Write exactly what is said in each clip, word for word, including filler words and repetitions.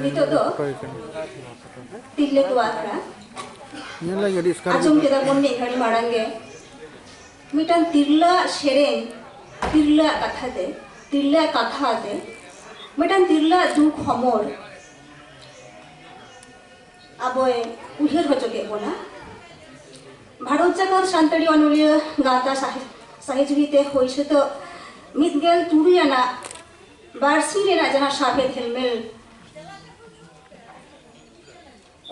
ᱱᱤᱛᱚᱜ ᱫᱚ ᱛᱤᱨᱞᱟᱹ ᱠᱚᱣᱟᱜ ᱟᱠᱷᱲᱟ᱾ ᱧᱮᱞ ᱞᱟᱹᱜᱤᱫ ᱟᱹᱰᱤ ᱮᱥᱠᱟᱨ ᱟᱸᱡᱚᱢ ᱠᱮᱫᱟ ᱵᱚᱱ ᱢᱤᱫ ᱜᱷᱟᱹᱲᱤ ᱢᱟᱲᱟᱝ ᱜᱮ, ᱢᱤᱫᱴᱟᱝ ᱛᱤᱨᱞᱟᱹᱣᱟᱜ ᱥᱮᱨᱮᱧ, ᱛᱤᱨᱞᱟᱹᱣᱟᱜ ᱠᱟᱛᱷᱟ ᱛᱮ, ᱛᱤᱨᱞᱟᱹᱣᱟᱜ ᱠᱟᱛᱷᱟ ᱛᱮ ᱢᱤᱫᱴᱟᱝ ᱛᱤᱨᱞᱟᱹᱣᱟᱜ ᱫᱩᱠ ᱦᱚᱢᱚᱨ ᱟᱵᱚᱭ ᱩᱭᱦᱟᱹᱨ ᱦᱚᱪᱚ ᱠᱮᱫ ᱵᱚᱱᱟ᱾ ᱵᱷᱟᱨᱚᱛ ᱡᱟᱠᱟᱛ ᱥᱟᱱᱛᱟᱲᱤ ᱚᱱᱚᱞᱤᱭᱟᱹ ᱜᱟᱶᱛᱟ ᱥᱟᱦᱮ-, ᱥᱟᱹᱦᱤᱡᱩᱦᱤ ᱛᱮ ᱦᱩᱭ ᱥᱟᱹᱛᱚᱜ ᱢᱤᱫ ᱜᱮᱞ ᱛᱩᱨᱩᱭ ᱟᱱᱟᱜ ᱵᱟᱨᱥᱤᱧ ᱨᱮᱱᱟᱜ ᱡᱟᱦᱟᱸ ᱥᱟᱯᱷᱮᱫ ᱦᱮᱞᱢᱮᱞ,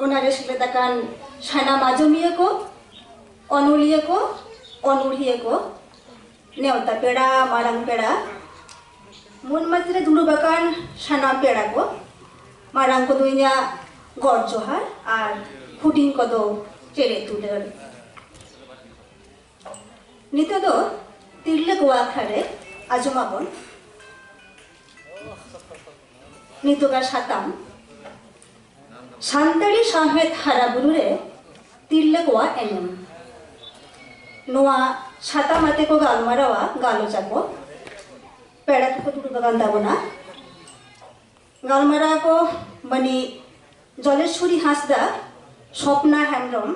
ᱚᱱᱟᱨᱮ ᱥᱮᱞᱮᱫ ᱟᱠᱟᱱ ᱥᱟᱱᱟᱢ ᱟᱸᱡᱚᱢᱤᱭᱟᱹ ᱠᱚ, ᱚᱱᱚᱞᱤᱭᱟᱹ ᱠᱚ, ᱚᱱᱚᱲᱦᱤᱭᱟᱹ ᱠᱚ, ᱱᱮᱣᱛᱟ ᱯᱮᱲᱟ, ᱢᱟᱨᱟᱝ ᱯᱮᱲᱟ, ᱢᱩᱞ ᱢᱟᱹᱪᱤ ᱨᱮ ᱫᱩᱲᱩᱵ ᱟᱠᱟᱱ ᱥᱟᱱᱟᱢ ᱯᱮᱲᱟ ᱠᱚ, ᱢᱟᱨᱟᱝ ᱠᱚᱫᱚ ᱤᱧᱟᱹᱜ ᱜᱚᱰ ᱡᱚᱦᱟᱨ ᱟᱨ ᱦᱩᱰᱤᱧ ᱠᱚᱫᱚ ᱪᱮᱨᱮᱡ ᱫᱩᱞᱟᱹᱲ᱾ ᱱᱤᱛᱚᱜ ᱫᱚ ᱛᱤᱨᱞᱟᱹ ᱠᱚᱣᱟᱜ ᱟᱠᱷᱲᱟ ᱨᱮ ᱟᱸᱡᱚᱢᱟᱵᱚᱱ ᱱᱤᱛᱚᱜᱟᱜ ᱥᱟᱛᱟᱢ, ᱥᱟᱱᱛᱟᱲᱤ ᱥᱟᱶᱦᱮᱫ ᱦᱟᱨᱟ ᱵᱩᱨᱩ ᱨᱮ ᱛᱤᱨᱞᱟᱹ ᱠᱚᱣᱟᱜ ᱮᱱᱮᱢ᱾ ᱱᱚᱣᱟ ᱥᱟᱛᱟᱢ ᱟᱛᱮ ᱠᱚ ᱜᱟᱞᱢᱟᱨᱟᱣᱟ, ᱜᱟᱞᱚᱪ ᱟᱠᱚ, ᱯᱮᱲᱟ ᱠᱚᱠᱚ ᱫᱩᱲᱩᱵ ᱟᱠᱟᱱ ᱛᱟᱵᱚᱱᱟ᱾ ᱜᱟᱞᱢᱟᱨᱟᱣ ᱠᱚ ᱢᱟᱹᱱᱤᱡ ᱡᱚᱞᱮᱥᱣᱚᱨᱤ ᱦᱟᱸᱥᱫᱟ, ᱥᱚᱯᱱᱟ ᱦᱮᱢᱵᱨᱚᱢ,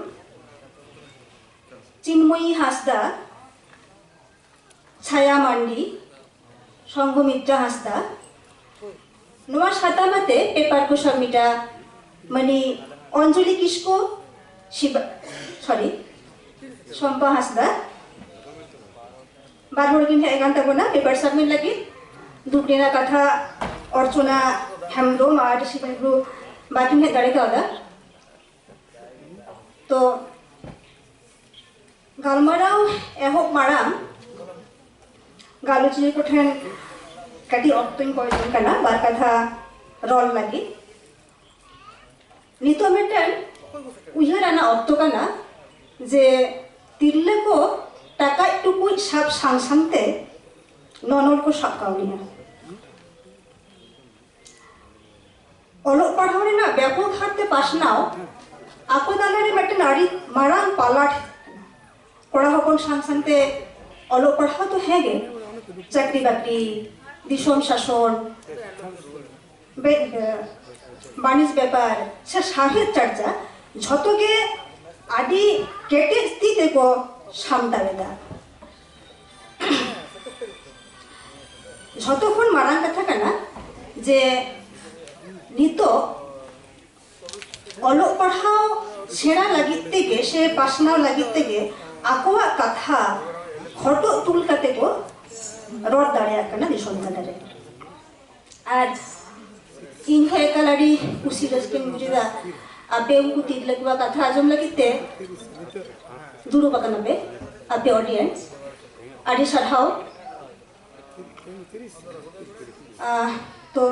ᱪᱤᱱᱢᱚᱭᱤ ᱦᱟᱸᱥᱫᱟ, ᱪᱷᱟᱭᱟ ᱢᱟᱱᱰᱤ, ᱥᱚᱝᱜᱷᱚᱢᱤᱛᱨᱟ ᱦᱟᱸᱥᱫᱟ᱾ ᱱᱚᱣᱟ ᱥᱟᱛᱟᱢ ᱟᱛᱮ ᱯᱮᱯᱟᱨ ᱠᱚ ᱥᱟᱵᱢᱤᱴᱟ ᱢᱟᱹᱱᱤ ᱚᱧᱡᱚᱞᱤ ᱠᱤᱥᱠᱩ, ᱥᱤᱵᱟ, ᱥᱚᱨᱤ, ᱥᱚᱢᱯᱟ ᱦᱟᱸᱥᱫᱟ᱾ ᱵᱟᱨ ᱦᱚᱲ ᱠᱤᱱ ᱦᱮᱡ ᱟᱠᱟᱱ ᱛᱟᱵᱚᱱᱟ ᱯᱮᱯᱟᱨ ᱥᱟᱵᱢᱤᱴ ᱞᱟᱹᱜᱤᱫ᱾ ᱫᱩᱠ ᱨᱮᱱᱟᱜ ᱠᱟᱛᱷᱟ, ᱚᱨᱪᱚᱱᱟ ᱦᱮᱢᱵᱨᱚᱢ ᱟᱨ ᱥᱤᱵᱟ ᱦᱮᱢᱵᱨᱚᱢ ᱵᱟᱹᱠᱤᱱ ᱦᱮᱡ ᱫᱟᱲᱮ ᱠᱟᱣᱫᱟ᱾ ᱛᱚ, ᱜᱟᱞᱢᱟᱨᱟᱣ ᱮᱦᱚᱵ ᱢᱟᱲᱟᱝ ᱜᱟᱞᱚᱪᱤᱭᱟᱹ ᱠᱚᱴᱷᱮᱱ ᱠᱟᱹᱴᱤᱡ ᱚᱠᱛᱚᱧ ᱠᱚᱭ ᱡᱚᱝ ᱠᱟᱱᱟ ᱵᱟᱨ ᱠᱟᱛᱷᱟ ᱨᱚᱲ ᱞᱟᱹᱜᱤᱫ᱾ ᱱᱤᱛᱚᱜ ᱢᱤᱫᱴᱮᱱ ᱩᱭᱦᱟᱹᱨ ᱟᱱᱟᱜ ᱚᱠᱛᱚ ᱠᱟᱱᱟ ᱡᱮ ᱛᱤᱨᱞᱟᱹ ᱠᱚ ᱴᱟᱠᱟᱡ ᱴᱩᱠᱩᱡ ᱥᱟᱵ ᱥᱟᱝ ᱥᱟᱝᱛᱮ ᱱᱚᱱᱚᱞ ᱠᱚ ᱥᱟᱵ ᱠᱟᱹᱣᱱᱤᱭᱟ᱾ ᱚᱞᱚᱜ ᱯᱟᱲᱦᱟᱣ ᱨᱮᱱᱟᱜ ᱵᱮᱯᱚᱠ ᱦᱟᱨᱛᱮ ᱯᱟᱥᱱᱟᱣ ᱟᱠᱚ ᱛᱟᱞᱟᱨᱮ ᱢᱤᱫᱴᱮᱱ ᱟᱹᱰᱤ ᱢᱟᱨᱟᱝ ᱯᱟᱞᱟᱴ ᱠᱟᱱᱟ᱾ ᱠᱚᱲᱟ ᱦᱚᱯᱚᱱ ᱥᱟᱝ ᱥᱟᱝᱛᱮ ᱚᱞᱚᱜ ᱯᱟᱲᱦᱟᱣ ᱫᱚ ᱦᱮᱸᱜᱮ, ᱪᱟᱹᱠᱨᱤ ᱵᱟᱹᱠᱨᱤ, ᱫᱤᱥᱚᱢ ᱥᱟᱥᱚᱱ, ᱵᱮ-, ᱵᱟᱹᱱᱤᱡᱽ ᱵᱮᱯᱟᱨ ᱥᱮ ᱥᱟᱶᱦᱮᱫ ᱪᱟᱨᱪᱟ, ᱡᱷᱚᱛᱚ ᱜᱮ ᱟᱹᱰᱤ ᱠᱮᱴᱮᱡ ᱛᱤ ᱛᱮᱠᱚ ᱥᱟᱢᱴᱟᱣ ᱮᱫᱟ᱾ ᱡᱷᱚᱛᱚ ᱠᱷᱚᱱ ᱢᱟᱨᱟᱝ ᱠᱟᱛᱷᱟ ᱠᱟᱱᱟ ᱡᱮ ᱱᱤᱛᱚᱜ ᱚᱞᱚᱜ ᱯᱟᱲᱦᱟᱣ ᱥᱮᱬᱟ ᱞᱟᱹᱜᱤᱫ ᱛᱮᱜᱮ ᱥᱮ ᱯᱟᱥᱱᱟᱣ ᱞᱟᱹᱜᱤᱫ ᱛᱮᱜᱮ ᱟᱠᱚᱣᱟᱜ ᱠᱟᱛᱷᱟ ᱦᱚᱴᱚᱜ ᱛᱩᱞ ᱠᱟᱛᱮ ᱠᱚ ᱨᱚᱲ ᱫᱟᱲᱮᱭᱟᱜ ᱠᱟᱱᱟ ᱫᱤᱥᱚᱢ ᱛᱟᱞᱟᱨᱮ᱾ ᱟᱨ ᱤᱧ ᱦᱚᱸ ᱮᱠᱟᱞ ᱟᱹᱰᱤ ᱠᱩᱥᱤ ᱨᱟᱹᱥᱠᱟᱹᱧ ᱵᱩᱡᱷᱟᱹᱣᱟ ᱟᱯᱮ ᱩᱱᱠᱩ ᱛᱤᱨᱞᱟᱹ ᱠᱚᱣᱟᱜ ᱠᱟᱛᱷᱟ ᱟᱸᱡᱚᱢ ᱞᱟᱹᱜᱤᱫ ᱛᱮ᱾ ᱫᱩᱲᱩᱵ ᱟᱠᱟᱱᱟ ᱯᱮ ᱟᱯᱮ audience, ᱟᱹᱰᱤ ᱥᱟᱨᱦᱟᱣ᱾ ᱟᱦ, ᱛᱚ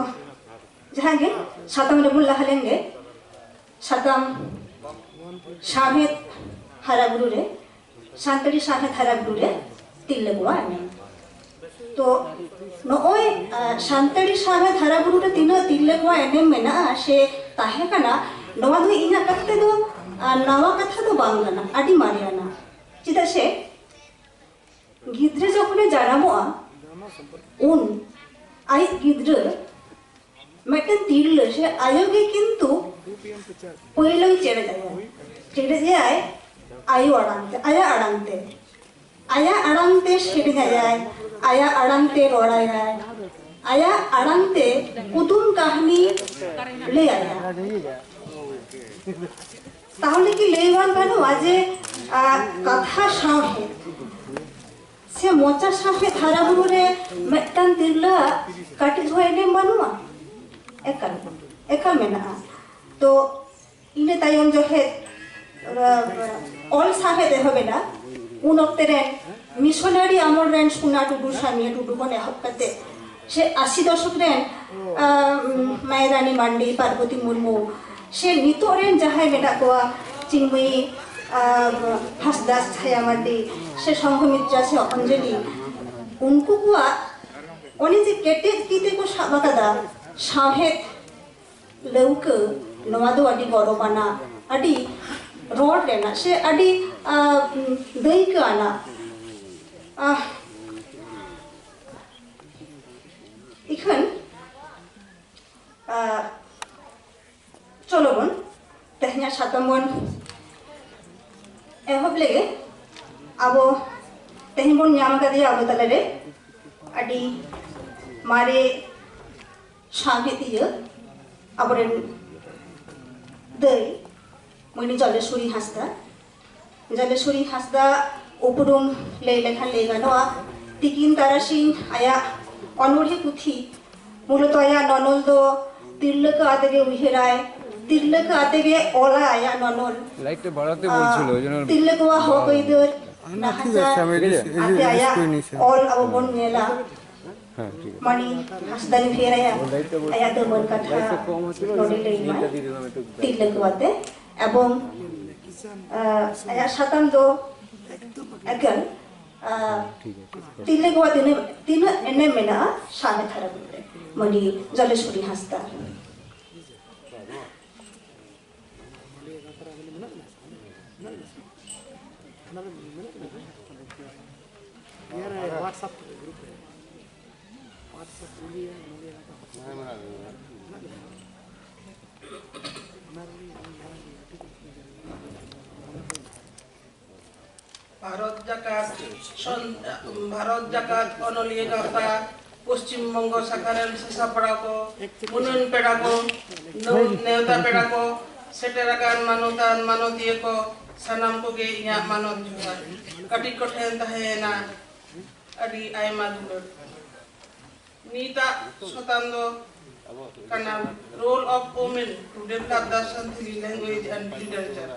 ᱡᱟᱦᱟᱸ ᱜᱮ, ᱥᱟᱛᱟᱢ ᱨᱮᱵᱚᱱ ᱞᱟᱦᱟ ᱞᱮᱱ ᱜᱮ᱾ ᱥᱟᱛᱟᱢ ᱥᱟᱶᱦᱮᱫ ᱦᱟᱨᱟ ᱵᱩᱨᱩ ᱨᱮ, ᱥᱟᱱᱛᱟᱲᱤ ᱥᱟᱶᱦᱮᱫ ᱦᱟᱨᱟ ᱵᱩᱨᱩ ᱨᱮ ᱛᱤᱨᱞᱟᱹ ᱠᱚᱣᱟᱜ ᱮᱱᱮᱢ᱾ ᱛᱚ ᱱᱚᱜᱼᱚᱭ, ᱟᱦ, ᱥᱟᱱᱛᱟᱲᱤ ᱥᱟᱶᱦᱮᱫ ᱦᱟᱨᱟ ᱵᱩᱨᱩ ᱨᱮ ᱛᱤᱱᱟᱹᱜ ᱛᱤᱨᱞᱟᱹ ᱠᱚᱣᱟᱜ ᱮᱱᱮᱢ ᱢᱮᱱᱟᱜᱼᱟ ᱥᱮ ᱛᱟᱦᱮᱸ ᱠᱟᱱᱟ, ᱱᱚᱣᱟ ᱫᱚ ᱤᱧᱟᱹᱜ ᱠᱟᱛᱷᱟ ᱛᱮᱫᱚ, ᱟᱦ, ᱱᱟᱣᱟ ᱠᱟᱛᱷᱟ ᱫᱚ ᱵᱟᱝ ᱠᱟᱱᱟ, ᱟᱹᱰᱤ ᱢᱟᱨᱮᱭᱟᱱᱟ᱾ ᱪᱮᱫᱟᱜ ᱥᱮ ᱜᱤᱫᱽᱨᱟᱹ ᱡᱚᱠᱷᱚᱱᱮ ᱡᱟᱱᱟᱢᱚᱜᱼᱟ, ᱩᱱ ᱟᱡ ᱜᱤᱫᱽᱨᱟᱹ ᱢᱤᱫᱴᱮᱱ ᱛᱤᱨᱞᱟᱹ ᱥᱮ ᱟᱭᱳ ᱜᱮ ᱠᱤᱱᱛᱩ ᱯᱳᱭᱞᱳᱭ ᱪᱮᱨᱮᱡ ᱟᱭᱟ᱾ ᱪᱮᱨᱮᱡ ᱮᱭᱟᱭ ᱟᱭᱳ ᱟᱲᱟᱝ ᱛᱮ, ᱟᱭᱟᱜ ᱟᱲᱟᱝ ᱛᱮ᱾ ᱟᱭᱟᱜ ᱟᱲᱟᱝ ᱛᱮ ᱥᱮᱨᱮᱧ ᱟᱭᱟᱭ, ᱟᱭᱟᱜ ᱟᱲᱟᱝ ᱛᱮ ᱨᱚᱲ ᱟᱭᱟᱭ, ᱟᱭᱟᱜ ᱟᱲᱟᱝ ᱛᱮ ᱠᱩᱫᱩᱢ ᱠᱟᱹᱦᱱᱤ ᱞᱟᱹᱭ ᱟᱭᱟᱭ᱾ ᱛᱟᱦᱚᱞᱮ ᱠᱤ ᱞᱟᱹᱭ ᱵᱟᱝ ᱜᱟᱱᱚᱜᱼᱟ ᱡᱮ, ᱟ, ᱠᱟᱛᱷᱟ ᱥᱟᱶᱦᱮᱫ ᱥᱮ ᱢᱚᱪᱟ ᱥᱟᱶᱦᱮᱫ ᱦᱟᱨᱟ ᱵᱩᱨᱩ ᱨᱮ ᱢᱤᱫᱴᱟᱝ ᱛᱤᱨᱞᱟᱹᱣᱟᱜ ᱠᱟᱹᱴᱤᱡ ᱦᱚᱸ ᱮᱱᱮᱢ ᱵᱟᱹᱱᱩᱜᱼᱟ? ᱮᱠᱟᱞ, ᱮᱠᱟᱞ ᱢᱮᱱᱟᱜᱼᱟ᱾ ᱛᱚ ᱤᱱᱟᱹ ᱛᱟᱭᱚᱢ ᱡᱚᱠᱷᱮᱡ, ᱟ, ᱚᱞ ᱥᱟᱶᱦᱮᱫ ᱮᱦᱚᱵ ᱮᱱᱟ, ᱩᱱ ᱚᱠᱛᱮ ᱨᱮ ᱢᱤᱥᱚᱱᱟᱨᱤ ᱟᱢᱚᱞ ᱨᱮᱱ ᱥᱩᱱᱟ ᱴᱩᱰᱩ, ᱥᱟᱢᱤᱭᱟ ᱴᱩᱰᱩ ᱠᱷᱚᱱ ᱮᱦᱚᱵ ᱠᱟᱛᱮ ᱥᱮ ᱟᱥᱤ ᱫᱚᱥᱚᱠ ᱨᱮᱱ, ᱟᱢ, ᱢᱟᱭᱨᱟᱱᱤ ᱢᱟᱱᱰᱤ, ᱯᱟᱨᱵᱚᱛᱤ ᱢᱩᱨᱢᱩ, ᱥᱮ ᱱᱤᱛᱚᱜ ᱨᱮᱱ ᱡᱟᱦᱟᱸᱭ ᱢᱮᱱᱟᱜ ᱠᱚᱣᱟ, ᱪᱤᱱᱢᱚᱭᱤ, ᱟᱢ, ᱦᱟᱸᱥᱫᱟ, ᱪᱷᱟᱭᱟ ᱢᱟᱱᱰᱤ, ᱥᱮ ᱥᱚᱝᱜᱷᱚᱢᱤᱛᱨᱟ, ᱥᱮ ᱚᱧᱡᱚᱞᱤ, ᱩᱱᱠᱩ ᱠᱚᱣᱟᱜ ᱚᱱᱮ ᱡᱮ ᱠᱮᱴᱮᱡ ᱛᱤ ᱛᱮᱠᱚ ᱥᱟᱵ ᱟᱠᱟᱫᱟ ᱥᱟᱶᱦᱮᱫ ᱞᱟᱹᱣᱠᱟᱹ, ᱱᱚᱣᱟ ᱫᱚ ᱟᱹᱰᱤ ᱜᱚᱨᱚᱵᱟᱱᱟᱜ, ᱟᱹᱰᱤ ᱨᱚᱲ ᱨᱮᱱᱟᱜ ᱥᱮ ᱟᱹᱰᱤ, ᱟᱢ, ᱫᱟᱹᱭᱠᱟᱹ ᱟᱱᱟᱜ᱾ ᱟᱦ, ᱤᱠᱷᱟᱹᱱ ᱟᱨ ᱪᱚᱞᱚ ᱵᱚᱱ ᱛᱮᱦᱮᱧᱟᱜ ᱥᱟᱛᱟᱢ ᱵᱚᱱ ᱮᱦᱚᱵ ᱞᱮᱜᱮ᱾ ᱟᱵᱚ ᱛᱮᱦᱮᱧ ᱵᱚᱱ ᱧᱟᱢ ᱟᱠᱟᱫᱮᱭᱟ ᱟᱵᱚ ᱛᱟᱞᱟᱨᱮ ᱟᱹᱰᱤ ᱢᱟᱨᱮ ᱥᱟᱶᱦᱮᱫᱤᱭᱟᱹ, ᱟᱵᱚᱨᱮᱱ ᱫᱟᱹᱭ ᱢᱟᱹᱱᱤ ᱡᱚᱞᱮᱥᱣᱚᱨᱤ ᱦᱟᱸᱥᱫᱟ᱾ ᱡᱚᱞᱮᱥᱣᱚᱨᱤ ᱦᱟᱸᱥᱫᱟ ᱩᱯᱨᱩᱢ ᱞᱟᱹᱭ ᱞᱮᱠᱷᱟᱱ ᱞᱟᱹᱭ ᱜᱟᱱᱚᱜᱼᱟ, ᱛᱤᱠᱤᱱ ᱛᱟᱨᱟᱥᱤᱧ ᱟᱭᱟᱜ ᱚᱱᱚᱬᱦᱮ ᱯᱩᱛᱷᱤ, ᱢᱩᱞᱚᱛᱚ ᱟᱭᱟᱜ ᱱᱚᱱᱚᱞ ᱫᱚ ᱛᱤᱨᱞᱟᱹ ᱠᱚ ᱟᱛᱮ ᱜᱮ ᱩᱭᱦᱟᱹᱨᱟᱭ, ᱛᱤᱨᱞᱟᱹ ᱠᱚ ᱟᱛᱮ ᱜᱮ ᱚᱞᱟᱭ ᱟᱭᱟᱜ ᱱᱚᱱᱚᱞ᱾ লাইটটা বাড়াতে বলছিল, ওই জন্য। ᱛᱤᱨᱞᱟᱹ ᱠᱚᱣᱟᱜ ᱦᱚᱠ ᱟᱹᱭᱫᱟᱹᱨ, ᱱᱟᱦᱟᱪᱟᱨ ᱟᱛᱮ ᱟᱭᱟᱜ ᱚᱞ ᱟᱵᱚ ᱵᱚᱱ ᱧᱮᱞᱟ᱾ ᱦᱮᱸ, ᱴᱷᱤᱠ ᱟᱪᱷᱮ᱾ ᱢᱟᱹᱱᱤ ᱦᱟᱸᱥᱫᱟ ᱧ ᱩᱭᱦᱟᱹᱨᱟᱭᱟ, ᱟᱭᱟᱜ ᱫᱟᱹᱢᱟᱹᱱ ᱠᱟᱛᱷᱟ ᱱᱚᱰᱮ ᱞᱟᱹᱭ ᱢᱟᱭ᱾ ᱛᱤᱨᱞᱟᱹ ᱠᱚ ᱟᱛᱮ ᱮᱵᱚᱝ, ᱟᱸ, ᱟᱭᱟᱜ ᱥᱟᱛᱟᱢ ᱫᱚ ᱮᱠᱟᱞ, ᱟᱸ, ᱛᱤᱨᱞᱟᱹ ᱠᱚᱣᱟᱜ ᱛᱤᱱᱟᱹᱜ, ᱛᱤᱱᱟᱹᱜ ᱮᱱᱮᱢ ᱢᱮᱱᱟᱜᱼᱟ ᱥᱟᱶᱦᱮᱫ ᱦᱟᱨᱟ ᱵᱩᱨᱩ ᱨᱮ, ᱢᱟᱹᱱᱤ ᱡᱚᱞᱮᱥᱣᱚᱨᱤ ᱦᱟᱸᱥᱫᱟ᱾ ᱵᱷᱟᱨᱚᱛ ᱡᱟᱠᱟᱛ ᱥᱚᱱ-, ᱵᱷᱟᱨᱚᱛ ᱡᱟᱠᱟᱛ ᱚᱱᱚᱞᱤᱭᱟᱹ ᱜᱟᱶᱛᱟ, ᱯᱚᱥᱪᱤᱢ ᱵᱚᱝᱜᱚ ᱥᱟᱠᱷᱟ ᱨᱮᱱ ᱥᱟᱥᱟᱯᱲᱟᱣ ᱠᱚ, ᱢᱟᱹᱱᱟᱱ ᱯᱮᱲᱟ ᱠᱚ, ᱱᱮᱣ-, ᱱᱮᱣᱛᱟ ᱯᱮᱲᱟ ᱠᱚ, ᱥᱮᱴᱮᱨ ᱟᱠᱟᱱ ᱢᱟᱱᱚᱛᱟᱱ ᱢᱟᱱᱚᱛᱤᱭᱟᱹ ᱠᱚ, ᱥᱟᱱᱟᱢ ᱠᱚᱜᱮ ᱤᱧᱟᱹᱜ ᱢᱟᱱᱚᱛ ᱡᱚᱦᱟᱨ᱾ ᱠᱟᱹᱴᱤᱡ ᱠᱚᱴᱷᱮᱱ ᱛᱟᱦᱮᱸᱭᱮᱱᱟ ᱟᱹᱰᱤ ᱟᱭᱢᱟ ᱫᱩᱞᱟᱹᱲ᱾ ᱱᱤᱛᱟᱜ ᱥᱟᱛᱟᱢ ᱫᱚ ᱠᱟᱱᱟ Role of Women to Develop the Santali Language and Literature᱾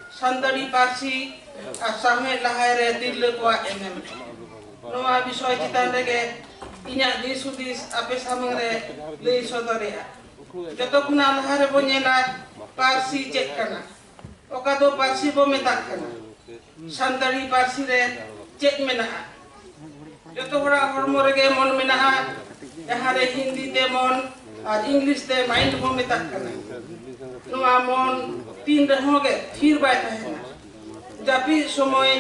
Santali ᱯᱟᱹᱨᱥᱤ ᱟᱨ ᱥᱟᱶᱦᱮᱫ ᱞᱟᱦᱟᱭ ᱨᱮ ᱛᱤᱨᱞᱟᱹ ᱠᱚᱣᱟᱜ ᱮᱱᱮᱢ᱾ ᱱᱚᱣᱟ ᱵᱤᱥᱚᱭ ᱪᱮᱛᱟᱱ ᱨᱮᱜᱮ ᱤᱧᱟᱹᱜ ᱫᱤᱥ ᱦᱩᱫᱤᱥ ᱟᱯᱮ ᱥᱟᱢᱟᱝ ᱨᱮ ᱞᱟᱹᱭ ᱥᱚᱫᱚᱨᱮᱜᱼᱟ᱾ ᱡᱚᱛᱚ ᱠᱷᱚᱱᱟᱜ ᱞᱟᱦᱟ ᱨᱮᱵᱚ ᱧᱮᱞᱟ ᱯᱟᱹᱨᱥᱤ ᱪᱮᱫ ᱠᱟᱱᱟ, ᱚᱠᱟ ᱫᱚ ᱯᱟᱹᱨᱥᱤ ᱵᱚ ᱢᱮᱛᱟᱜ ᱠᱟᱱᱟ᱾ ᱥᱟᱱᱛᱟᱲᱤ ᱯᱟᱹᱨᱥᱤ ᱨᱮ ᱪᱮᱫ ᱢᱮᱱᱟᱜᱼᱟ? ᱡᱚᱛᱚ ᱦᱚᱲᱟᱜ ᱦᱚᱲᱢᱚ ᱨᱮᱜᱮ ᱢᱚᱱ ᱢᱮᱱᱟᱜᱼᱟ, ᱡᱟᱦᱟᱸ ᱨᱮ ᱦᱤᱱᱫᱤ ᱛᱮ ᱢᱚᱱ ᱟᱨ ᱤᱝᱞᱤᱥ ᱛᱮ ᱢᱟᱭᱤᱱᱰ ᱵᱚ ᱢᱮᱛᱟᱜ ᱠᱟᱱᱟ᱾ ᱱᱚᱣᱟ ᱢᱚᱱ ᱛᱤᱱ ᱨᱮᱦᱚᱸ ᱜᱮ ᱛᱷᱤᱨ ᱵᱟᱭ ᱛᱟᱦᱮᱱᱟ, ᱡᱟᱹᱯᱤᱫ ᱥᱚᱢᱚᱭ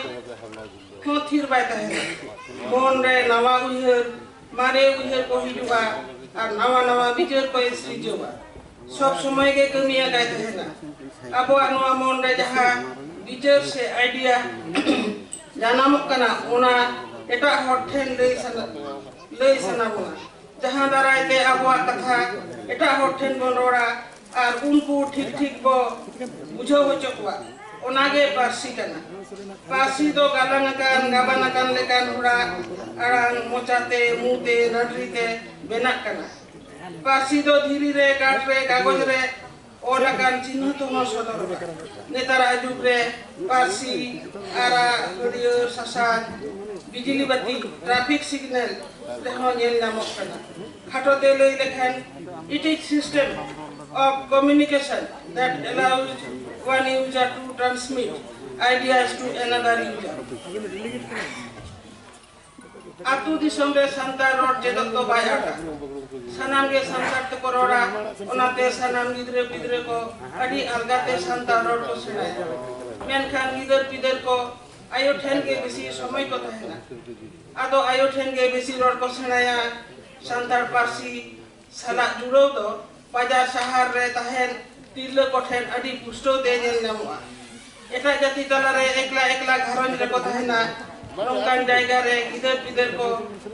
ᱦᱚᱸ ᱛᱷᱤᱨ ᱵᱟᱭ ᱛᱟᱦᱮᱱᱟ᱾ ᱢᱚᱱ ᱨᱮ ᱱᱟᱣᱟ ᱩᱭᱦᱟᱹᱨ, ᱢᱟᱨᱮ ᱩᱭᱦᱟᱹᱨ ᱠᱚ ᱦᱤᱡᱩᱜᱼᱟ᱾ ᱟᱨ ᱱᱟᱣᱟ ᱱᱟᱣᱟ ᱵᱤᱪᱟᱹᱨ ᱠᱚᱭ ᱥᱤᱨᱡᱟᱹᱣᱟ᱾ ᱥᱚᱵ ᱥᱚᱢᱚᱭ ᱜᱮ ᱠᱟᱹᱢᱤ ᱟᱠᱟᱭ ᱛᱟᱦᱮᱱᱟ᱾ ᱟᱵᱚᱣᱟᱜ ᱱᱚᱣᱟ ᱢᱚᱱ ᱨᱮ ᱡᱟᱦᱟᱸ ᱵᱤᱪᱟᱹᱨ ᱥᱮ ᱟᱭᱰᱤᱭᱟ ᱡᱟᱱᱟᱢᱚᱜ ᱠᱟᱱᱟ, ᱚᱱᱟ ᱮᱴᱟᱜ ᱦᱚᱲ ᱴᱷᱮᱱ ᱞᱟᱹᱭ ᱥᱟᱱᱟ, ᱞᱟᱹᱭ ᱥᱟᱱᱟ ᱵᱚᱱᱟ, ᱡᱟᱦᱟᱸ ᱫᱟᱨᱟᱭ ᱛᱮ ᱟᱵᱚᱣᱟᱜ ᱠᱟᱛᱷᱟ ᱮᱴᱟᱜ ᱦᱚᱲ ᱴᱷᱮᱱ ᱵᱚᱱ ᱨᱚᱲᱟ ᱟᱨ ᱩᱱᱠᱩ ᱴᱷᱤᱠ ᱴᱷᱤᱠ ᱵᱚ ᱵᱩᱡᱷᱟᱹᱣ ᱦᱚᱪᱚ ᱠᱚᱣᱟ᱾ ᱚᱱᱟᱜᱮ ᱯᱟᱹᱨᱥᱤ ᱠᱟᱱᱟ᱾ ᱯᱟᱹᱨᱥᱤ ᱫᱚ ᱜᱟᱞᱟᱝ ᱟᱠᱟᱱ, ᱜᱟᱵᱟᱱ ᱟᱠᱟᱱ ᱞᱮᱠᱟᱱ ᱦᱚᱲᱟᱜ ᱟᱲᱟᱝ, ᱢᱚᱪᱟᱛᱮ, ᱢᱩᱛᱮ, ᱱᱟᱹᱰᱨᱤ ᱛᱮ ᱵᱮᱱᱟᱜ ᱠᱟᱱᱟ᱾ ᱯᱟᱹᱨᱥᱤ ᱫᱚ ᱫᱷᱤᱨᱤ ᱨᱮ, ᱠᱟᱴ ᱨᱮ, ᱠᱟᱜᱚᱡᱽ ᱨᱮ ᱚᱞ ᱟᱠᱟᱱ ᱪᱤᱱᱦᱟᱹ ᱛᱮᱦᱚᱸ ᱥᱚᱫᱚᱨᱚᱜᱼᱟ᱾ ᱱᱮᱛᱟᱨᱟᱜ ᱡᱩᱜᱽ ᱨᱮ ᱯᱟᱹᱨᱥᱤ ᱟᱨᱟᱜ, ᱦᱟᱹᱨᱭᱟᱹᱲ, ᱥᱟᱥᱟᱝ, ᱵᱤᱡᱽᱞᱤ ᱵᱟᱹᱛᱤ, ᱴᱨᱟᱯᱷᱤᱠ ᱥᱤᱜᱱᱟᱞ ᱨᱮᱦᱚᱸ ᱧᱮᱞ ᱧᱟᱢᱚᱜ ᱠᱟᱱᱟ᱾ ᱠᱷᱟᱴᱚ ᱛᱮ ᱞᱟᱹᱭ ᱞᱮᱠᱷᱟᱱ, it is system of communication that allows one user to transmit ideas to another user. ᱟᱹᱛᱩ ᱫᱤᱥᱚᱢ ᱨᱮ ᱥᱟᱱᱛᱟᱲ ᱨᱚᱲ ᱪᱮᱫᱚᱜ ᱫᱚ ᱵᱟᱭ ᱟᱸᱴᱟ᱾ ᱥᱟᱱᱟᱢ ᱜᱮ ᱥᱟᱱᱛᱟᱲ ᱛᱮᱠᱚ ᱨᱚᱲᱟ, ᱚᱱᱟᱛᱮ ᱥᱟᱱᱟᱢ ᱜᱤᱫᱽᱨᱟᱹ ᱯᱤᱫᱽᱨᱟᱹ ᱠᱚ ᱟᱹᱰᱤ ᱟᱞᱜᱟ ᱛᱮ ᱥᱟᱱᱛᱟᱲ ᱨᱚᱲ ᱠᱚ ᱥᱮᱬᱟᱭᱟ᱾ ᱢᱮᱱᱠᱷᱟᱱ ᱜᱤᱫᱟᱹᱨ ᱯᱤᱫᱟᱹᱨ ᱠᱚ ᱟᱭᱳ ᱴᱷᱮᱱ ᱜᱮ ᱵᱮᱥᱤ ᱥᱚᱢᱚᱭ ᱠᱚ ᱛᱟᱦᱮᱱᱟ᱾ ᱟᱫᱚ ᱟᱭᱳ ᱴᱷᱮᱱ ᱜᱮ ᱵᱮᱥᱤ ᱨᱚᱲ ᱠᱚ ᱥᱮᱬᱟᱭᱟ᱾ ᱥᱟᱱᱛᱟᱲ ᱯᱟᱹᱨᱥᱤ ᱥᱟᱞᱟᱜ ᱡᱩᱲᱟᱹᱣ ᱫᱚ ᱵᱟᱡᱟᱨ ᱥᱟᱦᱟᱨ ᱨᱮ ᱛᱟᱦᱮᱱ ᱛᱤᱨᱞᱟᱹ ᱠᱚᱴᱷᱮᱱ ᱟᱹᱰᱤ ᱯᱩᱥᱴᱟᱹᱣ ᱛᱮ ᱧᱮᱞ ᱧᱟᱢᱚᱜᱼᱟ᱾ ᱮᱴᱟᱜ ᱡᱟᱹᱛᱤ ᱛᱟᱞᱟᱨᱮ ᱮᱠᱞᱟ ᱮᱠᱞᱟ ᱜᱷᱟᱨᱚᱸᱡᱽ ᱨᱮᱠᱚ ᱛᱟᱦᱮᱱᱟ᱾ ᱱᱚᱝᱠᱟᱱ ᱡᱟᱭᱜᱟ ᱨᱮ ᱜᱤᱫᱟᱹᱨ ᱯᱤᱫᱟᱹᱨ ᱠᱚ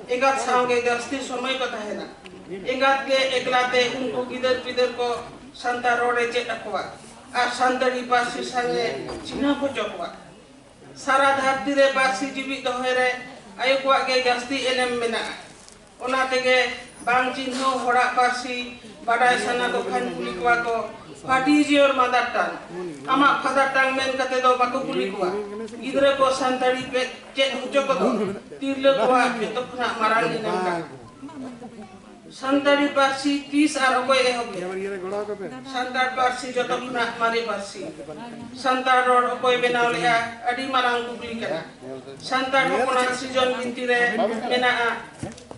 ᱮᱸᱜᱟᱛ ᱥᱟᱶᱜᱮ ᱡᱟᱹᱥᱛᱤ ᱥᱚᱢᱚᱭ ᱠᱚ ᱛᱟᱦᱮᱱᱟ᱾ ᱮᱸᱜᱟᱛ ᱜᱮ ᱮᱠᱞᱟᱛᱮ ᱩᱱᱠᱩ ᱜᱤᱫᱟᱹᱨ ᱯᱤᱫᱟᱹᱨ ᱠᱚ ᱥᱟᱱᱛᱟᱲ ᱨᱚᱲ ᱮ ᱪᱮᱫ ᱟᱠᱚᱣᱟ ᱟᱨ ᱥᱟᱱᱛᱟᱲᱤ ᱯᱟᱹᱨᱥᱤ ᱥᱟᱶ ᱮ ᱪᱤᱱᱦᱟᱹᱯ ᱦᱚᱪᱚ ᱠᱚᱣᱟ᱾ ᱥᱟᱨᱟ ᱫᱷᱟᱹᱨᱛᱤ ᱨᱮ ᱯᱟᱹᱨᱥᱤ ᱡᱤᱣᱤᱫ ᱫᱚᱦᱚᱭ ᱨᱮ ᱟᱭᱳ ᱠᱚᱣᱟᱜ ᱜᱮ ᱡᱟᱹᱥᱛᱤ ᱮᱱᱮᱢ ᱢᱮᱱᱟᱜᱼᱟ᱾ ᱚᱱᱟ ᱛᱮᱜᱮ ᱵᱟᱝ ᱪᱤᱱᱦᱟᱹᱣ ᱦᱚᱲᱟᱜ ᱯᱟᱹᱨᱥᱤ ᱵᱟᱰᱟᱭ ᱥᱟᱱᱟ ᱠᱚ ᱠᱷᱟᱱ ᱠᱩᱞᱤ ᱠᱚᱣᱟ ᱠᱚ, "What is your mother tongue?" ᱟᱢᱟᱜ ᱯᱷᱟᱫᱟᱨ ᱴᱟᱝ ᱢᱮᱱ ᱠᱟᱛᱮ ᱫᱚ ᱵᱟᱠᱚ ᱠᱩᱞᱤ ᱠᱚᱣᱟ᱾ ᱜᱤᱫᱽᱨᱟᱹ ᱠᱚ ᱥᱟᱱᱛᱟᱲᱤ ᱯᱮ ᱪᱮᱫ ᱦᱚᱪᱚ ᱠᱚᱫᱚ ᱛᱤᱨᱞᱟᱹ ᱠᱚᱣᱟᱜ ᱡᱚᱛᱚ ᱠᱷᱚᱱᱟᱜ ᱢᱟᱨᱟᱝ ᱮᱱᱮᱢ ᱠᱟᱱᱟ᱾ ᱥᱟᱱᱛᱟᱲᱤ ᱯᱟᱹᱨᱥᱤ ᱛᱤᱥ ᱟᱨ ᱚᱠᱚᱭ ᱮᱦᱚᱵ ᱞᱮᱫᱟ? ᱥᱟᱱᱛᱟᱲ ᱯᱟᱹᱨᱥᱤ ᱡᱚᱛᱚ ᱠᱷᱚᱱᱟᱜ ᱢᱟᱨᱮ ᱯᱟᱹᱨᱥᱤ᱾ ᱥᱟᱱᱛᱟᱲ ᱨᱚᱲ ᱚᱠᱚᱭ ᱵᱮᱱᱟᱣ ᱞᱮᱫᱼᱟ? ᱟᱹᱰᱤ ᱢᱟᱨᱟᱝ ᱠᱩᱠᱞᱤ ᱠᱟᱱᱟ᱾ ᱥᱟᱱᱛᱟᱲ ᱦᱚᱯᱚᱱᱟᱜ ᱥᱤᱨᱡᱚᱱ ᱵᱤᱱᱛᱤ ᱨᱮ ᱢᱮᱱᱟᱜᱼᱟ,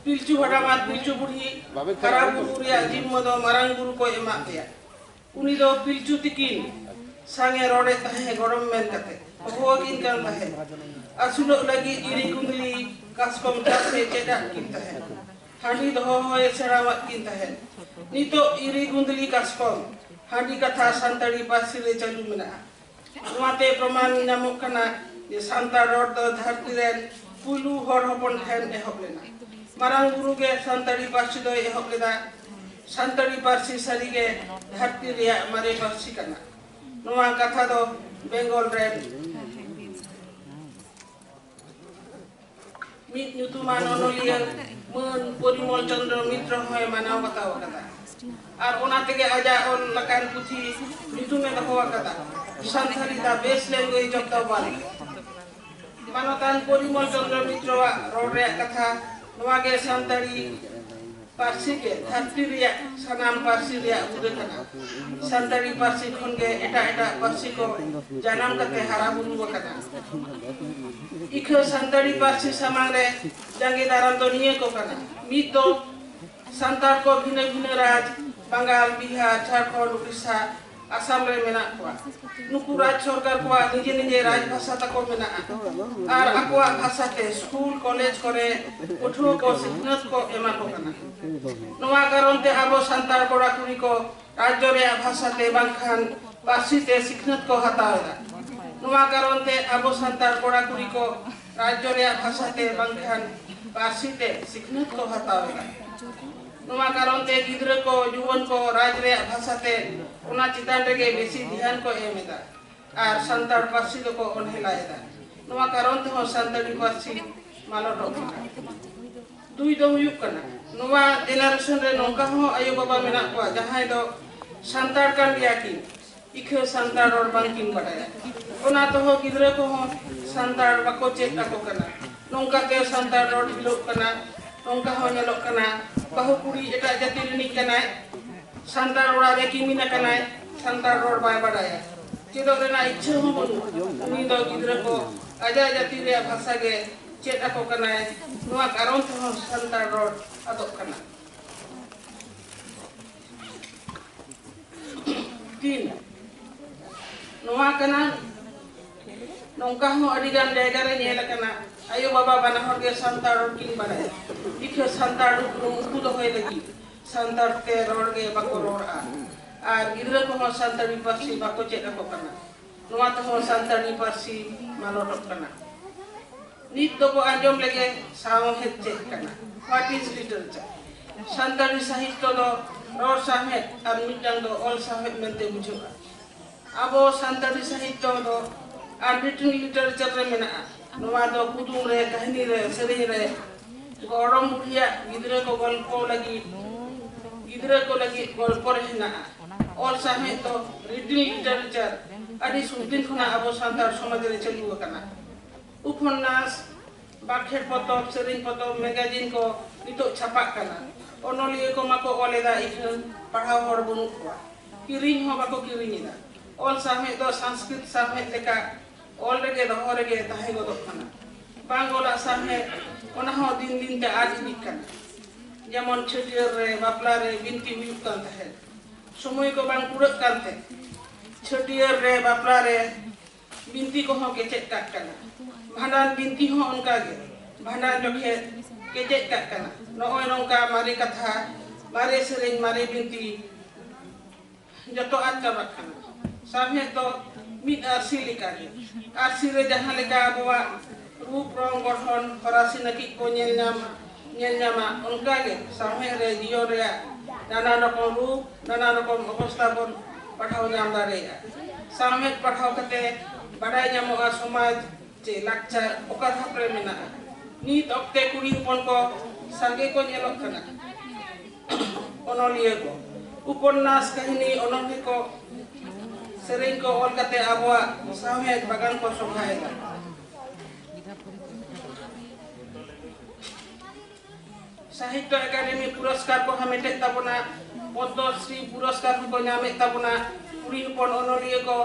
"ᱯᱤᱞᱪᱩ ᱦᱟᱲᱟᱢ ᱟᱨ ᱯᱤᱞᱪᱩ ᱵᱩᱲᱦᱤ ᱦᱟᱨᱟ ᱵᱩᱨᱩ ᱨᱮᱭᱟᱜ ᱡᱤᱢᱢᱟᱹ ᱫᱚ ᱢᱟᱨᱟᱝ ᱵᱩᱨᱩ ᱠᱚᱭ ᱮᱢᱟᱫ ᱯᱮᱭᱟ᱾ ᱩᱱᱤ ᱫᱚ ᱯᱤᱞᱪᱩ ᱛᱤᱠᱤᱱ ᱥᱟᱝ ᱮ ᱨᱚᱲᱮᱫ ᱛᱟᱦᱮᱸ ᱜᱚᱲᱚᱢ ᱢᱮᱱ ᱠᱟᱛᱮ, ᱦᱚᱦᱚ ᱟᱹᱠᱤᱱ ᱠᱟᱱ ᱛᱟᱦᱮᱸ᱾ ᱟᱹᱥᱩᱞᱚᱜ ᱞᱟᱹᱜᱤᱫ ᱤᱨᱤ ᱠᱩᱸᱫᱽᱨᱤ, ᱠᱟᱥᱠᱚᱢ ᱪᱟᱥ ᱮ ᱪᱮᱫ ᱟᱫ ᱠᱤᱱ ᱛᱟᱦᱮᱸ᱾ ᱦᱟᱺᱰᱤ ᱫᱚᱦᱚ ᱦᱚᱸᱭ ᱥᱮᱬᱟᱣᱟᱫ ᱠᱤᱱ ᱛᱟᱦᱮᱸᱫ᱾ ᱱᱤᱛᱚᱜ ᱤᱨᱤ ᱜᱩᱸᱫᱽᱞᱤ ᱠᱟᱥᱠᱚᱢ ᱦᱟᱺᱰᱤ ᱠᱟᱛᱷᱟ ᱥᱟᱱᱛᱟᱲᱤ ᱯᱟᱹᱨᱥᱤ ᱨᱮ ᱪᱟᱹᱞᱩ ᱢᱮᱱᱟᱜᱼᱟ᱾ ᱱᱚᱣᱟᱛᱮ ᱯᱨᱚᱢᱟᱱ ᱧᱟᱢᱚᱜ ᱠᱟᱱᱟ ᱡᱮ ᱥᱟᱱᱛᱟᱲ ᱨᱚᱲ ᱫᱚ ᱫᱷᱟᱹᱨᱛᱤ ᱨᱮᱱ ᱯᱩᱭᱞᱩ ᱦᱚᱲ ᱦᱚᱯᱚᱱ ᱴᱷᱮᱱ ᱮᱦᱚᱵ ᱞᱮᱱᱟ᱾ ᱢᱟᱨᱟᱝ ᱵᱩᱨᱩ ᱜᱮ ᱥᱟᱱᱛᱟᱲᱤ ᱯᱟᱹᱨᱥᱤ ᱫᱚᱭ ᱮᱦᱚᱵ ᱞᱮᱫᱟ᱾ ᱥᱟᱱᱛᱟᱲᱤ ᱯᱟᱹᱨᱥᱤ ᱥᱟᱹᱨᱤᱜᱮ ᱫᱷᱟᱹᱨᱛᱤ ᱨᱮᱭᱟᱜ ᱢᱟᱨᱮ ᱯᱟᱹᱨᱥᱤ ᱠᱟᱱᱟ᱾ ᱱᱚᱣᱟ ᱠᱟᱛᱷᱟ ᱫᱚ ᱵᱮᱝᱜᱚᱞ ᱨᱮᱱ ᱢᱤᱫ ᱧᱩᱛᱩᱢᱟᱱ ᱚᱱᱚᱞᱤᱭᱟᱹ ᱢᱟᱹᱱ ᱯᱚᱨᱤᱢᱚᱞ ᱪᱚᱸᱫᱽᱨᱚ ᱢᱤᱛᱨᱚ ᱦᱚᱸᱭ ᱢᱟᱱᱟᱣ ᱵᱟᱛᱟᱣ ᱟᱠᱟᱫᱟ᱾ ᱟᱨ ᱚᱱᱟ ᱛᱮᱜᱮ ᱟᱡᱟᱜ ᱚᱞ ᱟᱠᱟᱱ ᱯᱩᱛᱷᱤ ᱧᱩᱛᱩᱢᱮ ᱫᱚᱦᱚ ᱟᱠᱟᱫᱟ, Santhali, the best language of the world᱾ ᱢᱟᱱᱚᱛᱟᱱ ᱯᱚᱨᱤᱢᱚᱞ ᱪᱚᱸᱫᱽᱨᱚ ᱢᱤᱛᱨᱚᱣᱟᱜ ᱨᱚᱲ ᱨᱮᱭᱟᱜ ᱠᱟᱛᱷᱟ ᱱᱚᱣᱟ ᱜᱮ, ᱥᱟᱱᱛᱟᱲᱤ ᱯᱟᱹᱨᱥᱤ ᱜᱮ ᱫᱷᱟᱹᱨᱛᱤ ᱨᱮᱭᱟᱜ ᱥᱟᱱᱟᱢ ᱯᱟᱹᱨᱥᱤ ᱨᱮᱭᱟᱜ ᱢᱩᱫᱟᱹ ᱠᱟᱱᱟ᱾ ᱥᱟᱱᱛᱟᱲᱤ ᱯᱟᱹᱨᱥᱤ ᱠᱷᱚᱱ ᱜᱮ ᱮᱴᱟᱜ ᱮᱴᱟᱜ ᱯᱟᱹᱨᱥᱤ ᱠᱚ ᱡᱟᱱᱟᱢ ᱠᱟᱛᱮ ᱦᱟᱨᱟ ᱵᱩᱨᱩ ᱟᱠᱟᱱᱟ᱾ ᱤᱠᱷᱟᱹ ᱥᱟᱱᱛᱟᱲᱤ ᱯᱟᱹᱨᱥᱤ ᱥᱟᱢᱟᱝ ᱨᱮ ᱡᱟᱸᱜᱮ ᱫᱟᱨᱟᱢ ᱫᱚ ᱱᱤᱭᱟᱹ ᱠᱚ ᱠᱟᱱᱟ᱾ ᱢᱤᱫ ᱫᱚ ᱥᱟᱱᱛᱟᱲ ᱠᱚ ᱵᱷᱤᱱᱟᱹ ᱵᱷᱤᱱᱟᱹ ᱨᱟᱡᱽ, ᱵᱟᱝᱜᱟᱞ, ᱵᱤᱦᱟᱨ, ᱡᱷᱟᱲᱠᱷᱚᱸᱰ, ᱩᱲᱤᱥᱥᱟ, ᱟᱥᱟᱢ ᱨᱮ ᱢᱮᱱᱟᱜ ᱠᱚᱣᱟ᱾ ᱱᱩᱠᱩ ᱨᱟᱡᱽ ᱥᱚᱨᱠᱟᱨ ᱠᱚᱣᱟᱜ ᱱᱤᱡᱮ ᱱᱤᱡᱮ ᱨᱟᱡᱽ ᱵᱷᱟᱥᱟ ᱛᱟᱠᱚ ᱢᱮᱱᱟᱜᱼᱟ᱾ ᱟᱨ ᱟᱠᱚᱣᱟᱜ ᱵᱷᱟᱥᱟ ᱛᱮ ᱥᱠᱩᱞ, ᱠᱚᱞᱮᱡᱽ ᱠᱚᱨᱮ ᱯᱟᱹᱴᱷᱩᱣᱟᱹ ᱠᱚ ᱥᱤᱠᱷᱱᱟᱹᱛ ᱠᱚ ᱮᱢᱟ ᱠᱚ ᱠᱟᱱᱟ᱾ ᱱᱚᱣᱟ ᱠᱟᱨᱚᱱ ᱛᱮ ᱟᱵᱚ ᱥᱟᱱᱛᱟᱲ ᱠᱚᱲᱟ ᱠᱩᱲᱤ ᱠᱚ ᱨᱟᱡᱽᱡᱚ ᱨᱮᱭᱟᱜ ᱵᱷᱟᱥᱟ ᱛᱮ ᱵᱟᱝᱠᱷᱟᱱ ᱯᱟᱹᱨᱥᱤ ᱛᱮ ᱥᱤᱠᱷᱱᱟᱹᱛ ᱠᱚ ᱦᱟᱛᱟᱣ ᱮᱫᱟ᱾ ᱱᱚᱣᱟ ᱠᱟᱨᱚᱱ ᱛᱮ ᱟᱵᱚ ᱥᱟᱱᱛᱟᱲ ᱠᱚᱲᱟ ᱠᱩᱲᱤ ᱠᱚ ᱨᱟᱡᱽᱡᱚ ᱨᱮᱭᱟᱜ ᱵᱷᱟᱥᱟ ᱛᱮ ᱵᱟᱝᱠᱷᱟᱱ ᱯᱟᱹᱨᱥᱤ ᱛᱮ ᱥᱤᱠᱷᱱᱟᱹᱛ ᱠᱚ ᱦᱟᱛᱟᱣ ᱮᱫᱟ᱾ ᱱᱚᱣᱟ ᱠᱟᱨᱚᱱ ᱛᱮ ᱜᱤᱫᱽᱨᱟᱹ ᱠᱚ, ᱡᱩᱣᱟᱹᱱ ᱠᱚ ᱨᱟᱡᱽ ᱨᱮᱭᱟᱜ ᱵᱷᱟᱥᱟ ᱛᱮ ᱚᱱᱟ ᱪᱮᱛᱟᱱ ᱨᱮᱜᱮ ᱵᱮᱥᱤ ᱫᱷᱮᱭᱟᱱ ᱠᱚ ᱮᱢ ᱮᱫᱟ ᱟᱨ ᱥᱟᱱᱛᱟᱲ ᱯᱟᱹᱨᱥᱤ ᱫᱚᱠᱚ ᱚᱱᱦᱮᱞᱟ ᱮᱫᱟ᱾ ᱱᱚᱣᱟ ᱠᱟᱨᱚᱱ ᱛᱮᱦᱚᱸ ᱥᱟᱱᱛᱟᱲᱤ ᱯᱟᱹᱨᱥᱤ ᱢᱟᱞᱚᱴᱚᱜ ᱠᱟᱱᱟ᱾ ᱫᱩᱭ ᱫᱚ ᱦᱩᱭᱩᱜ ᱠᱟᱱᱟ, ᱱᱚᱣᱟ ᱡᱮᱱᱟᱨᱮᱥᱚᱱ ᱨᱮ ᱱᱚᱝᱠᱟ ᱦᱚᱸ ᱟᱭᱳ ᱵᱟᱵᱟ ᱢᱮᱱᱟᱜ ᱠᱚᱣᱟ ᱡᱟᱦᱟᱸᱭ ᱫᱚ ᱥᱟᱱᱛᱟᱲ ᱠᱟᱱ ᱜᱮᱭᱟ ᱠᱤᱱ, ᱤᱠᱷᱟᱹ ᱥᱟᱱᱛᱟᱲ ᱨᱚᱲ ᱵᱟᱝ ᱠᱤᱱ ᱵᱟᱰᱟᱭᱟ᱾ ᱚᱱᱟ ᱛᱮᱦᱚᱸ ᱜᱤᱫᱽᱨᱟᱹ ᱠᱚᱦᱚᱸ ᱥᱟᱱᱛᱟᱲ ᱵᱟᱠᱚ ᱪᱮᱫ ᱟᱠᱚ ᱠᱟᱱᱟ᱾ ᱱᱚᱝᱠᱟ ᱛᱮ ᱥᱟᱱᱛᱟᱲ ᱨᱚᱲ ᱰᱷᱤᱞᱚᱜ ᱠᱟᱱᱟ᱾ ᱱᱚᱝᱠᱟ ᱦᱚᱸ ᱧᱮᱞᱚᱜ ᱠᱟᱱᱟ, ᱵᱟᱹᱦᱩ ᱠᱩᱲᱤ ᱮᱴᱟᱜ ᱡᱟᱹᱛᱤ ᱨᱤᱱᱤᱡ ᱠᱟᱱᱟᱭ, ᱥᱟᱱᱛᱟᱲ ᱚᱲᱟᱜ ᱨᱮ ᱠᱤᱢᱤᱱ ᱟᱠᱟᱱᱟᱭ, ᱥᱟᱱᱛᱟᱲ ᱨᱚᱲ ᱵᱟᱭ ᱵᱟᱰᱟᱭᱟ, ᱪᱮᱫᱚᱜ ᱨᱮᱱᱟᱜ ᱤᱪᱪᱷᱟᱹ ᱦᱚᱸ ᱵᱟᱹᱱᱩᱜᱼᱟ᱾ ᱩᱱᱤ ᱫᱚ ᱜᱤᱫᱽᱨᱟᱹ ᱠᱚ ᱟᱡᱟᱜ ᱡᱟᱹᱛᱤ ᱨᱮᱭᱟᱜ ᱵᱷᱟᱥᱟ ᱜᱮ ᱪᱮᱫ ᱟᱠᱚ ᱠᱟᱱᱟᱭ᱾ ᱱᱚᱣᱟ ᱠᱟᱨᱚᱱ ᱛᱮᱦᱚᱸ ᱥᱟᱱᱛᱟᱲ ᱨᱚᱲ ᱟᱫᱚᱜ ᱠᱟᱱᱟ᱾ ᱛᱤᱱ, ᱱᱚᱣᱟ ᱠᱟᱱᱟ, ᱱᱚᱝᱠᱟ ᱦᱚᱸ ᱟᱹᱰᱤ ᱜᱟᱱ ᱡᱟᱭᱜᱟ ᱨᱮ ᱧᱮᱞ ᱟᱠᱟᱱᱟ, ᱟᱭᱳ ᱵᱟᱵᱟ ᱵᱟᱱᱟ ᱦᱚᱲ ᱜᱮ ᱥᱟᱱᱛᱟᱲ ᱨᱚᱲ ᱠᱤᱱ ᱵᱟᱲᱟᱭᱟ, ᱤᱠᱷᱟᱹ ᱥᱟᱱᱛᱟᱲ ᱩᱯᱨᱩᱢ ᱩᱠᱩ ᱫᱚᱦᱚᱭ ᱞᱟᱹᱜᱤᱫ ᱥᱟᱱᱛᱟᱲ ᱛᱮ ᱨᱚᱲ ᱜᱮ ᱵᱟᱠᱚ ᱨᱚᱲᱼᱟ᱾ ᱟᱨ ᱜᱤᱫᱽᱨᱟᱹ ᱠᱚᱦᱚᱸ ᱥᱟᱱᱛᱟᱲᱤ ᱯᱟᱹᱨᱥᱤ ᱵᱟᱠᱚ ᱪᱮᱫ ᱟᱠᱚ ᱠᱟᱱᱟ᱾ ᱱᱚᱣᱟ ᱛᱮᱦᱚᱸ ᱥᱟᱱᱛᱟᱲᱤ ᱯᱟᱹᱨᱥᱤ ᱢᱟᱞᱚᱴᱚᱜ ᱠᱟᱱᱟ᱾ ᱱᱤᱛ ᱫᱚᱵᱚ ᱟᱸᱡᱚᱢ ᱞᱮᱜᱮ ᱥᱟᱶᱦᱮᱫ ᱪᱮᱫ ᱠᱟᱱᱟ? What is literature? Santali Sahitya ᱫᱚ ᱨᱚᱲ ᱥᱟᱶᱦᱮᱫ ᱟᱨ ᱢᱤᱫᱴᱟᱝ ᱫᱚ ᱚᱞ ᱥᱟᱶᱦᱮᱫ ᱢᱮᱱᱛᱮ ᱵᱩᱡᱷᱟᱹᱜᱼᱟ᱾ ᱟᱵᱚ ᱥᱟᱱᱛᱟᱲᱤ ᱥᱟᱦᱤᱛᱭᱚ ᱫᱚ unwritten literature ᱨᱮ ᱢᱮᱱᱟᱜᱼᱟ᱾ ᱱᱚᱣᱟ ᱫᱚ ᱠᱩᱫᱩᱢ ᱨᱮ, ᱠᱟᱹᱦᱱᱤ ᱨᱮ, ᱥᱮᱨᱮᱧ ᱨᱮ, ᱜᱚᱲᱚᱢ ᱵᱩᱰᱷᱤᱭᱟᱜ ᱜᱤᱫᱽᱨᱟᱹ ᱠᱚ ᱜᱚᱞᱯᱚ ᱞᱟᱹᱜᱤᱫ, ᱜᱤᱫᱽᱨᱟᱹ ᱠᱚ ᱞᱟᱹᱜᱤᱫ ᱜᱚᱞᱯᱚ ᱨᱮ ᱦᱮᱱᱟᱜᱼᱟ᱾ ᱚᱞ ᱥᱟᱶᱦᱮᱫ ᱫᱚ written literature ᱟᱹᱰᱤ ᱥᱩᱨ ᱫᱤᱱ ᱠᱷᱚᱱᱟᱜ ᱟᱵᱚ ᱥᱟᱱᱛᱟᱲ ᱥᱚᱢᱟᱡᱽ ᱨᱮ ᱪᱟᱹᱞᱩ ᱟᱠᱟᱱᱟ᱾ ᱩᱯᱚᱱᱱᱟᱥ, ᱵᱟᱠᱷᱮᱲ ᱯᱚᱛᱚᱵ, ᱥᱮᱨᱮᱧ ᱯᱚᱛᱚᱵ, ᱢᱮᱜᱟᱡᱤᱱ ᱠᱚ ᱱᱤᱛᱚᱜ ᱪᱷᱟᱯᱟᱜ ᱠᱟᱱᱟ᱾ ᱚᱱᱚᱞᱤᱭᱟᱹ ᱠᱚ ᱢᱟᱠᱚ ᱚᱞ ᱮᱫᱟ, ᱤᱠᱷᱟᱹᱱ ᱯᱟᱲᱦᱟᱣ ᱦᱚᱲ ᱵᱟᱹᱱᱩᱜ ᱠᱚᱣᱟ, ᱠᱤᱨᱤᱧ ᱦᱚᱸ ᱵᱟᱠᱚ ᱠᱤᱨᱤᱧ ᱮᱫᱟ᱾ ᱚᱞ ᱥᱟᱶᱦᱮᱫ ᱫᱚ ᱥᱚᱝᱥᱠᱨᱤᱛ ᱥᱟᱶᱦᱮᱫ ᱞᱮᱠᱟ ᱚᱞ ᱨᱮᱜᱮ ᱫᱚᱦᱚ ᱨᱮᱜᱮ ᱛᱟᱦᱮᱸ ᱜᱚᱫᱚᱜ ᱠᱟᱱᱟ᱾ ᱵᱟᱝ ᱚᱞᱟᱜ ᱥᱟᱶᱦᱮᱫ, ᱚᱱᱟ ᱦᱚᱸ ᱫᱤᱱ ᱫᱤᱱ ᱛᱮ ᱟᱫ ᱤᱫᱤᱜ ᱠᱟᱱᱟ᱾ ᱡᱮᱢᱚᱱ ᱪᱷᱟᱹᱴᱭᱟᱹᱨ ᱨᱮ, ᱵᱟᱯᱞᱟ ᱨᱮ ᱵᱤᱱᱛᱤ ᱦᱩᱭᱩᱜ ᱠᱟᱱ ᱛᱟᱦᱮᱸᱫ, ᱥᱚᱢᱚᱭ ᱠᱚ ᱵᱟᱝ ᱯᱩᱨᱟᱹᱜ ᱠᱟᱱᱛᱮ ᱪᱷᱟᱹᱴᱭᱟᱹᱨ ᱨᱮ, ᱵᱟᱯᱞᱟ ᱨᱮ ᱵᱤᱱᱛᱤ ᱠᱚᱦᱚᱸ ᱠᱮᱪᱮᱫ ᱠᱟᱜ ᱠᱟᱱᱟ᱾ ᱵᱷᱟᱸᱰᱟᱱ ᱵᱤᱱᱛᱤ ᱦᱚᱸ ᱚᱱᱠᱟ ᱜᱮ, ᱵᱷᱟᱸᱰᱟᱱ ᱡᱚᱠᱷᱮᱡ ᱠᱮᱪᱮᱫ ᱠᱟᱜ ᱠᱟᱱᱟ᱾ ᱱᱚᱜᱼᱚᱭ ᱱᱚᱝᱠᱟ ᱢᱟᱨᱮ ᱠᱟᱛᱷᱟ, ᱢᱟᱨᱮ ᱥᱮᱨᱮᱧ, ᱢᱟᱨᱮ ᱵᱤᱱᱛᱤ ᱡᱚᱛᱚ ᱟᱫ ᱪᱟᱵᱟᱜ ᱠᱟᱱᱟ᱾ ᱥᱟᱶᱦᱮᱫ ᱫᱚ ᱢᱤᱫ ᱟᱹᱨᱥᱤ ᱞᱮᱠᱟᱜᱮ᱾ ᱟᱹᱨᱥᱤ ᱨᱮ ᱡᱟᱦᱟᱸ ᱞᱮᱠᱟ ᱟᱵᱚᱣᱟᱜ ᱨᱩᱯ, ᱨᱚᱝ, ᱜᱚᱲᱦᱚᱱ, ᱦᱚᱨᱟᱥᱤ ᱱᱟᱹᱠᱤᱡ ᱠᱚ ᱧᱮᱞ ᱧᱟᱢᱟ, ᱧᱮᱞ ᱧᱟᱢᱟ, ᱚᱱᱠᱟᱜᱮ ᱥᱟᱶᱦᱮᱫ ᱨᱮ ᱡᱤᱭᱚᱱ ᱨᱮᱭᱟᱜ ᱱᱟᱱᱟ ᱨᱚᱠᱚᱢ ᱨᱩᱯ, ᱱᱟᱱᱟ ᱨᱚᱠᱚᱢ ᱚᱵᱚᱥᱛᱷᱟ ᱵᱚᱱ ᱯᱟᱲᱦᱟᱣ ᱧᱟᱢ ᱫᱟᱲᱮᱭᱟᱜᱼᱟ᱾ ᱥᱟᱶᱦᱮᱫ ᱯᱟᱲᱦᱟᱣ ᱠᱟᱛᱮ ᱵᱟᱰᱟᱭ ᱧᱟᱢᱚᱜᱼᱟ ᱥᱚᱢᱟᱡᱽ ᱪᱮ ᱞᱟᱠᱪᱟᱨ ᱚᱠᱟ ᱫᱷᱟᱯ ᱨᱮ ᱢᱮᱱᱟᱜᱼᱟ᱾ ᱱᱤᱛ ᱚᱠᱛᱮ ᱠᱩᱲᱤ ᱦᱚᱯᱚᱱ ᱠᱚ ᱥᱟᱸᱜᱮ ᱠᱚ ᱧᱮᱞᱚᱜ ᱠᱟᱱᱟ᱾ ᱚᱱᱚᱞᱤᱭᱟᱹ ᱠᱚ, ᱩᱯᱚᱱᱱᱟᱥ, ᱠᱟᱹᱦᱱᱤ, ᱚᱱᱚᱬᱦᱮ ᱠᱚ, ᱥᱮᱨᱮᱧ ᱠᱚ ᱚᱞ ᱠᱟᱛᱮ ᱟᱵᱚᱣᱟᱜ ᱥᱟᱶᱦᱮᱫ ᱵᱟᱜᱟᱱ ᱠᱚ ᱥᱚᱵᱷᱟᱭᱮᱫᱟ᱾ ᱥᱟᱦᱤᱛᱭᱚ ᱮᱠᱟᱰᱮᱢᱤ ᱯᱩᱨᱚᱥᱠᱟᱨ ᱠᱚ ᱦᱟᱢᱮᱴᱮᱫ ᱛᱟᱵᱚᱱᱟ, ᱯᱚᱫᱽᱢᱚᱥᱨᱤ ᱯᱩᱨᱚᱥᱠᱟᱨ ᱦᱚᱸᱠᱚ ᱧᱟᱢᱮᱫ ᱛᱟᱵᱚᱱᱟ᱾ ᱠᱩᱲᱤ ᱦᱚᱯᱚᱱ ᱚᱱᱚᱞᱤᱭᱟᱹ ᱠᱚ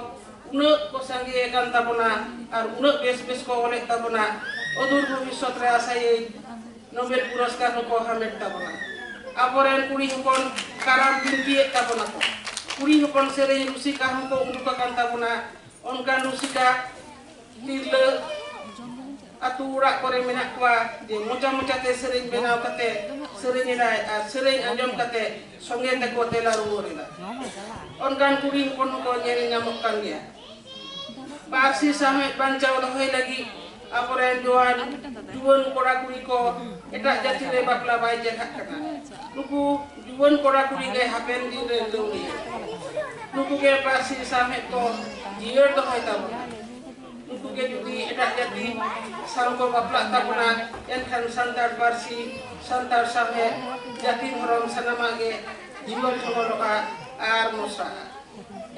ᱩᱱᱟᱹᱜ ᱠᱚ ᱥᱟᱸᱜᱮ ᱟᱠᱟᱱ ᱛᱟᱵᱚᱱᱟ ᱟᱨ ᱩᱱᱟᱹᱜ ᱵᱮᱥ ᱵᱮᱥ ᱠᱚ ᱚᱞᱮᱫ ᱛᱟᱵᱚᱱᱟ᱾ ᱚᱫᱩᱨ ᱵᱷᱚᱵᱤᱥᱥᱚᱛ ᱨᱮ ᱟᱥᱟᱭᱟᱹᱧ ᱱᱳᱵᱮᱞ ᱯᱩᱨᱚᱥᱠᱟᱨ ᱦᱚᱸᱠᱚ ᱦᱟᱢᱮᱴ ᱛᱟᱵᱚᱱᱟ᱾ ᱟᱵᱚᱨᱮᱱ ᱠᱩᱲᱤ ᱦᱚᱯᱚᱱ ᱠᱟᱨᱟᱢ ᱵᱤᱱᱛᱤᱭᱮᱫ ᱛᱟᱵᱚᱱᱟ ᱠᱚ᱾ ᱠᱩᱲᱤ ᱦᱚᱯᱚᱱ ᱥᱮᱨᱮᱧ ᱨᱩᱥᱤᱠᱟ ᱦᱚᱸᱠᱚ ᱩᱰᱩᱠ ᱟᱠᱟᱱ ᱛᱟᱵᱚᱱᱟ᱾ ᱚᱱᱠᱟᱱ ᱨᱩᱥᱤᱠᱟ ᱛᱤᱨᱞᱟᱹ ᱟᱹᱛᱩ ᱚᱲᱟᱜ ᱠᱚᱨᱮ ᱢᱮᱱᱟᱜ ᱠᱚᱣᱟ, ᱡᱮ ᱢᱚᱪᱟ ᱢᱚᱪᱟᱛᱮ ᱥᱮᱨᱮᱧ ᱵᱮᱱᱟᱣ ᱠᱟᱛᱮ ᱥᱮᱨᱮᱧ ᱮᱫᱟᱭ ᱟᱨ ᱥᱮᱨᱮᱧ ᱟᱸᱡᱚᱢ ᱠᱟᱛᱮ ᱥᱚᱸᱜᱮ ᱛᱮᱠᱚ ᱛᱮᱞᱟ ᱨᱩᱣᱟᱹᱲ ᱮᱫᱟ᱾ ᱚᱱᱠᱟᱱ ᱠᱩᱲᱤ ᱦᱚᱯᱚᱱ ᱦᱚᱸᱠᱚ ᱧᱮᱞ ᱧᱟᱢᱚᱜ ᱠᱟᱱ ᱜᱮᱭᱟ᱾ ᱯᱟᱹᱨᱥᱤ ᱥᱟᱶᱦᱮᱫ ᱵᱟᱧᱪᱟᱣ ᱫᱚᱦᱚᱭ ᱞᱟᱹᱜᱤᱫ ᱟᱵᱚᱨᱮᱱ ᱡᱩᱣᱟᱹᱱ, ᱡᱩᱣᱟᱹᱱ ᱠᱚᱲᱟ ᱠᱩᱲᱤ ᱠᱚ ᱮᱴᱟᱜ ᱡᱟᱹᱛᱤ ᱨᱮ ᱵᱟᱯᱞᱟ ᱵᱟᱭ ᱪᱮᱦᱨᱟᱜ ᱠᱟᱱᱟ᱾ ᱱᱩᱠᱩ ᱡᱩᱣᱟᱹᱱ ᱠᱚᱲᱟ ᱠᱩᱲᱤ ᱜᱮ ᱦᱟᱯᱮᱱ ᱫᱤᱱ ᱨᱮ ᱞᱟᱹᱣᱲᱤᱭᱟᱹ᱾ ᱱᱩᱠᱩ ᱜᱮ ᱯᱟᱹᱨᱥᱤ ᱥᱟᱶᱦᱮᱫ ᱠᱚ ᱡᱤᱭᱟᱹᱲ ᱫᱚᱦᱚᱭ ᱛᱟᱵᱚᱱᱟ᱾ ᱱᱩᱠᱩ ᱜᱮ ᱡᱩᱫᱤ ᱮᱴᱟᱜ ᱡᱟᱹᱛᱤ ᱥᱟᱶ ᱠᱚ ᱵᱟᱯᱞᱟᱜ ᱛᱟᱵᱚᱱᱟ, ᱮᱱᱠᱷᱟᱱ ᱥᱟᱱᱛᱟᱲ ᱯᱟᱹᱨᱥᱤ, ᱥᱟᱱᱛᱟᱲ ᱥᱟᱶᱦᱮᱫ, ᱡᱟᱹᱛᱤ ᱫᱷᱚᱨᱚᱢ ᱥᱟᱱᱟᱢᱟᱜ ᱜᱮ ᱡᱤᱵᱚᱱ ᱥᱚᱢᱚᱞᱚᱜᱼᱟ ᱟᱨ ᱢᱚᱥᱨᱟᱜᱼᱟ᱾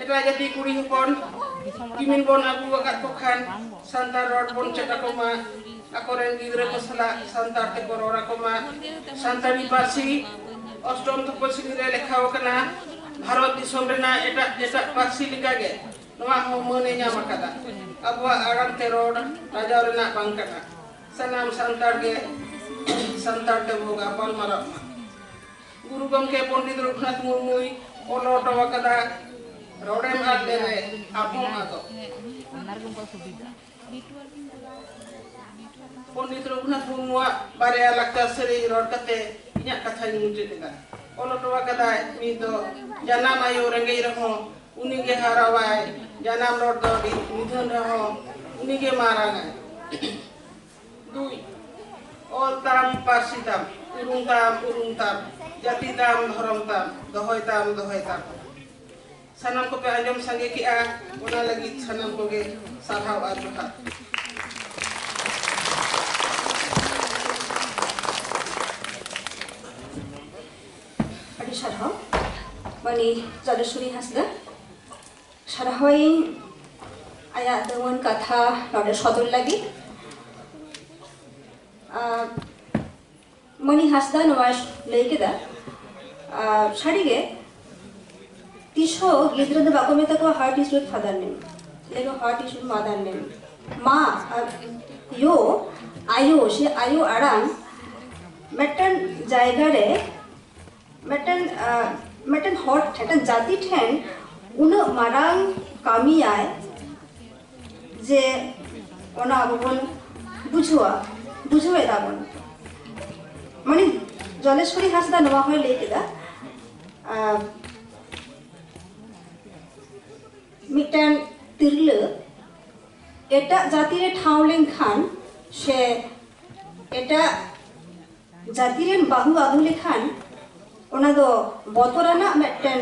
ᱮᱴᱟᱜ ᱡᱟᱹᱛᱤ ᱠᱩᱲᱤ ᱦᱚᱯᱚᱱ ᱠᱤᱢᱤᱱ ᱵᱚᱱ ᱟᱹᱜᱩ ᱟᱠᱟᱫ ᱠᱚ ᱠᱷᱟᱱ ᱥᱟᱱᱛᱟᱲ ᱨᱚᱲ ᱵᱚᱱ ᱪᱮᱫ ᱟᱠᱚ ᱢᱟ, ᱟᱠᱚᱨᱮᱱ ᱜᱤᱫᱽᱨᱟᱹ ᱠᱚ ᱥᱟᱞᱟᱜ ᱥᱟᱱᱛᱟᱲ ᱛᱮᱠᱚ ᱨᱚᱲ ᱟᱠᱚ ᱢᱟ᱾ ᱥᱟᱱᱛᱟᱲᱤ ᱯᱟᱹᱨᱥᱤ ᱚᱥᱴᱚᱢ ᱛᱚᱯᱚᱥᱤᱞᱤ ᱨᱮ ᱞᱮᱠᱷᱟᱣ ᱟᱠᱟᱱᱟ᱾ ᱵᱷᱟᱨᱚᱛ ᱫᱤᱥᱚᱢ ᱨᱮᱱᱟᱜ ᱮᱴᱟᱜ ᱮᱴᱟᱜ ᱯᱟᱹᱨᱥᱤ ᱞᱮᱠᱟᱜᱮ ᱱᱚᱣᱟ ᱦᱚᱸ ᱢᱟᱹᱱ ᱮ ᱧᱟᱢ ᱟᱠᱟᱫᱟ᱾ ᱟᱵᱚᱣᱟᱜ ᱟᱲᱟᱝ ᱛᱮ ᱨᱚᱲ ᱞᱟᱡᱟᱣ ᱨᱮᱱᱟᱜ ᱵᱟᱝ ᱠᱟᱱᱟ᱾ ᱥᱟᱱᱟᱢ ᱥᱟᱱᱛᱟᱲ ᱜᱮ ᱥᱟᱱᱛᱟᱲ ᱛᱮᱵᱚ ᱜᱟᱯᱟᱞ ᱢᱟᱨᱟᱜ ᱢᱟ᱾ ᱜᱩᱨᱩ ᱜᱚᱢᱠᱮ ᱯᱚᱱᱰᱤᱛ ᱨᱚᱜᱷᱩᱱᱟᱛᱷ ᱢᱩᱨᱢᱩᱭ ᱚᱞ ᱦᱚᱴᱚ ᱟᱠᱟᱫᱟ, "ᱨᱚᱲᱮᱢ ᱟᱫ ᱞᱮᱨᱮ ᱟᱢ ᱦᱚᱸᱢ ᱟᱫᱚᱜ᱾" ᱯᱚᱱᱰᱤᱛ ᱨᱚᱜᱷᱩᱱᱟᱛᱷ ᱢᱩᱨᱢᱩᱣᱟᱜ ᱵᱟᱨᱭᱟ ᱞᱟᱠᱪᱟᱨ ᱥᱮᱨᱮᱧ ᱨᱚᱲ ᱠᱟᱛᱮ ᱤᱧᱟᱹᱜ ᱠᱟᱛᱷᱟᱧ ᱢᱩᱪᱟᱹᱫ ᱮᱫᱟ᱾ ᱚᱞ ᱦᱚᱴᱚ ᱟᱠᱟᱫᱟᱭ ᱢᱤᱫ ᱫᱚ, ᱡᱟᱱᱟᱢ ᱟᱭᱳ ᱨᱮᱸᱜᱮᱡ ᱨᱮᱦᱚᱸ ᱩᱱᱤ ᱜᱮ ᱦᱟᱨᱟᱣᱟᱭ, ᱡᱟᱱᱟᱢ ᱨᱚᱲ ᱫᱚ ᱟᱹᱰᱤ ᱱᱤᱫᱷᱟᱹᱱ ᱨᱮᱦᱚᱸ ᱩᱱᱤ ᱜᱮ ᱢᱟᱨᱟᱝᱟᱭ᱾ ᱫᱩᱭ, ᱚᱞ ᱛᱟᱢ, ᱯᱟᱹᱨᱥᱤ ᱛᱟᱢ, ᱩᱨᱩᱢ ᱛᱟᱢ, ᱩᱨᱩᱢ ᱛᱟᱢ, ᱡᱟᱹᱛᱤ ᱛᱟᱢ, ᱫᱷᱚᱨᱚᱢ ᱛᱟᱢ, ᱫᱚᱦᱚᱭ ᱛᱟᱢ, ᱫᱚᱦᱚᱭ ᱛᱟᱢ᱾ ᱥᱟᱱᱟᱢ ᱠᱚᱯᱮ ᱟᱸᱡᱚᱢ ᱥᱟᱸᱜᱮ ᱠᱮᱜᱼᱟ, ᱚᱱᱟ ᱞᱟᱹᱜᱤᱫ ᱥᱟᱱᱟᱢ ᱠᱚᱜᱮ ᱥᱟᱨᱦᱟᱣ ᱟᱨ ᱡᱚᱦᱟᱨ᱾ ᱟᱹᱰᱤ ᱥᱟᱨᱦᱟᱣ ᱢᱟᱹᱱᱤ ᱪᱚᱸᱫᱽᱨᱚᱥᱩᱨᱤ ᱦᱟᱸᱥᱫᱟ, ᱥᱟᱨᱦᱟᱣᱤᱧ ᱟᱭᱟᱜ ᱫᱟᱹᱣᱟᱹᱱ ᱠᱟᱛᱷᱟ ᱱᱚᱰᱮ ᱥᱚᱫᱚᱨ ᱞᱟᱹᱜᱤᱫ᱾ ᱟᱨ ᱢᱟᱹᱱᱤ ᱦᱟᱸᱥᱫᱟ ᱱᱚᱣᱟᱭ ᱞᱟᱹᱭ ᱠᱮᱫᱟ, ᱟᱨ ᱥᱟᱹᱨᱤᱜᱮ ᱛᱤᱥᱦᱚᱸ ᱜᱤᱫᱽᱨᱟᱹ ᱫᱚ ᱵᱟᱠᱚ ᱢᱮᱛᱟ ᱠᱚᱣᱟ, "What is your father name?" ᱞᱟᱹᱭ ᱟᱠᱚ, "What is your mother name?" ᱢᱟ ᱟᱨ ᱭᱳ, ᱟᱭᱳ ᱥᱮ ᱟᱭᱳ ᱟᱲᱟᱝ ᱢᱤᱫᱴᱮᱱ ᱡᱟᱭᱜᱟ ᱨᱮ ᱢᱤᱫᱴᱮᱱ, ᱟᱸ, ᱢᱤᱫᱴᱮᱱ ᱦᱚᱲ, ᱢᱤᱫᱴᱮᱱ ᱡᱟᱹᱛᱤ ᱴᱷᱮᱱ ᱩᱱᱟᱹᱜ ᱢᱟᱨᱟᱝ ᱠᱟᱹᱢᱤᱭᱟᱭ ᱡᱮ ᱚᱱᱟ ᱟᱵᱚ ᱵᱚᱱ ᱵᱩᱡᱷᱟᱹᱣᱟ, ᱵᱩᱡᱷᱟᱹᱣ ᱮᱫᱟ ᱵᱚᱱ᱾ ᱢᱟᱱᱮ ᱡᱚᱞᱮᱥᱣᱚᱨᱤ ᱦᱟᱸᱥᱫᱟ ᱱᱚᱣᱟ ᱦᱚᱸᱭ ᱞᱟᱹᱭ ᱠᱮᱫᱟ, ᱟᱨ ᱢᱤᱫᱴᱟᱝ ᱛᱤᱨᱞᱟᱹ ᱮᱴᱟᱜ ᱡᱟᱹᱛᱤ ᱨᱮ ᱴᱷᱟᱶ ᱞᱮᱱᱠᱷᱟᱱ ᱥᱮ ᱮᱴᱟᱜ ᱡᱟᱹᱛᱤ ᱨᱮᱱ ᱵᱟᱹᱦᱩ ᱟᱹᱜᱩ ᱞᱮᱠᱷᱟᱱ ᱚᱱᱟ ᱫᱚ ᱵᱚᱛᱚᱨᱟᱱᱟᱜ ᱢᱤᱫᱴᱮᱱ,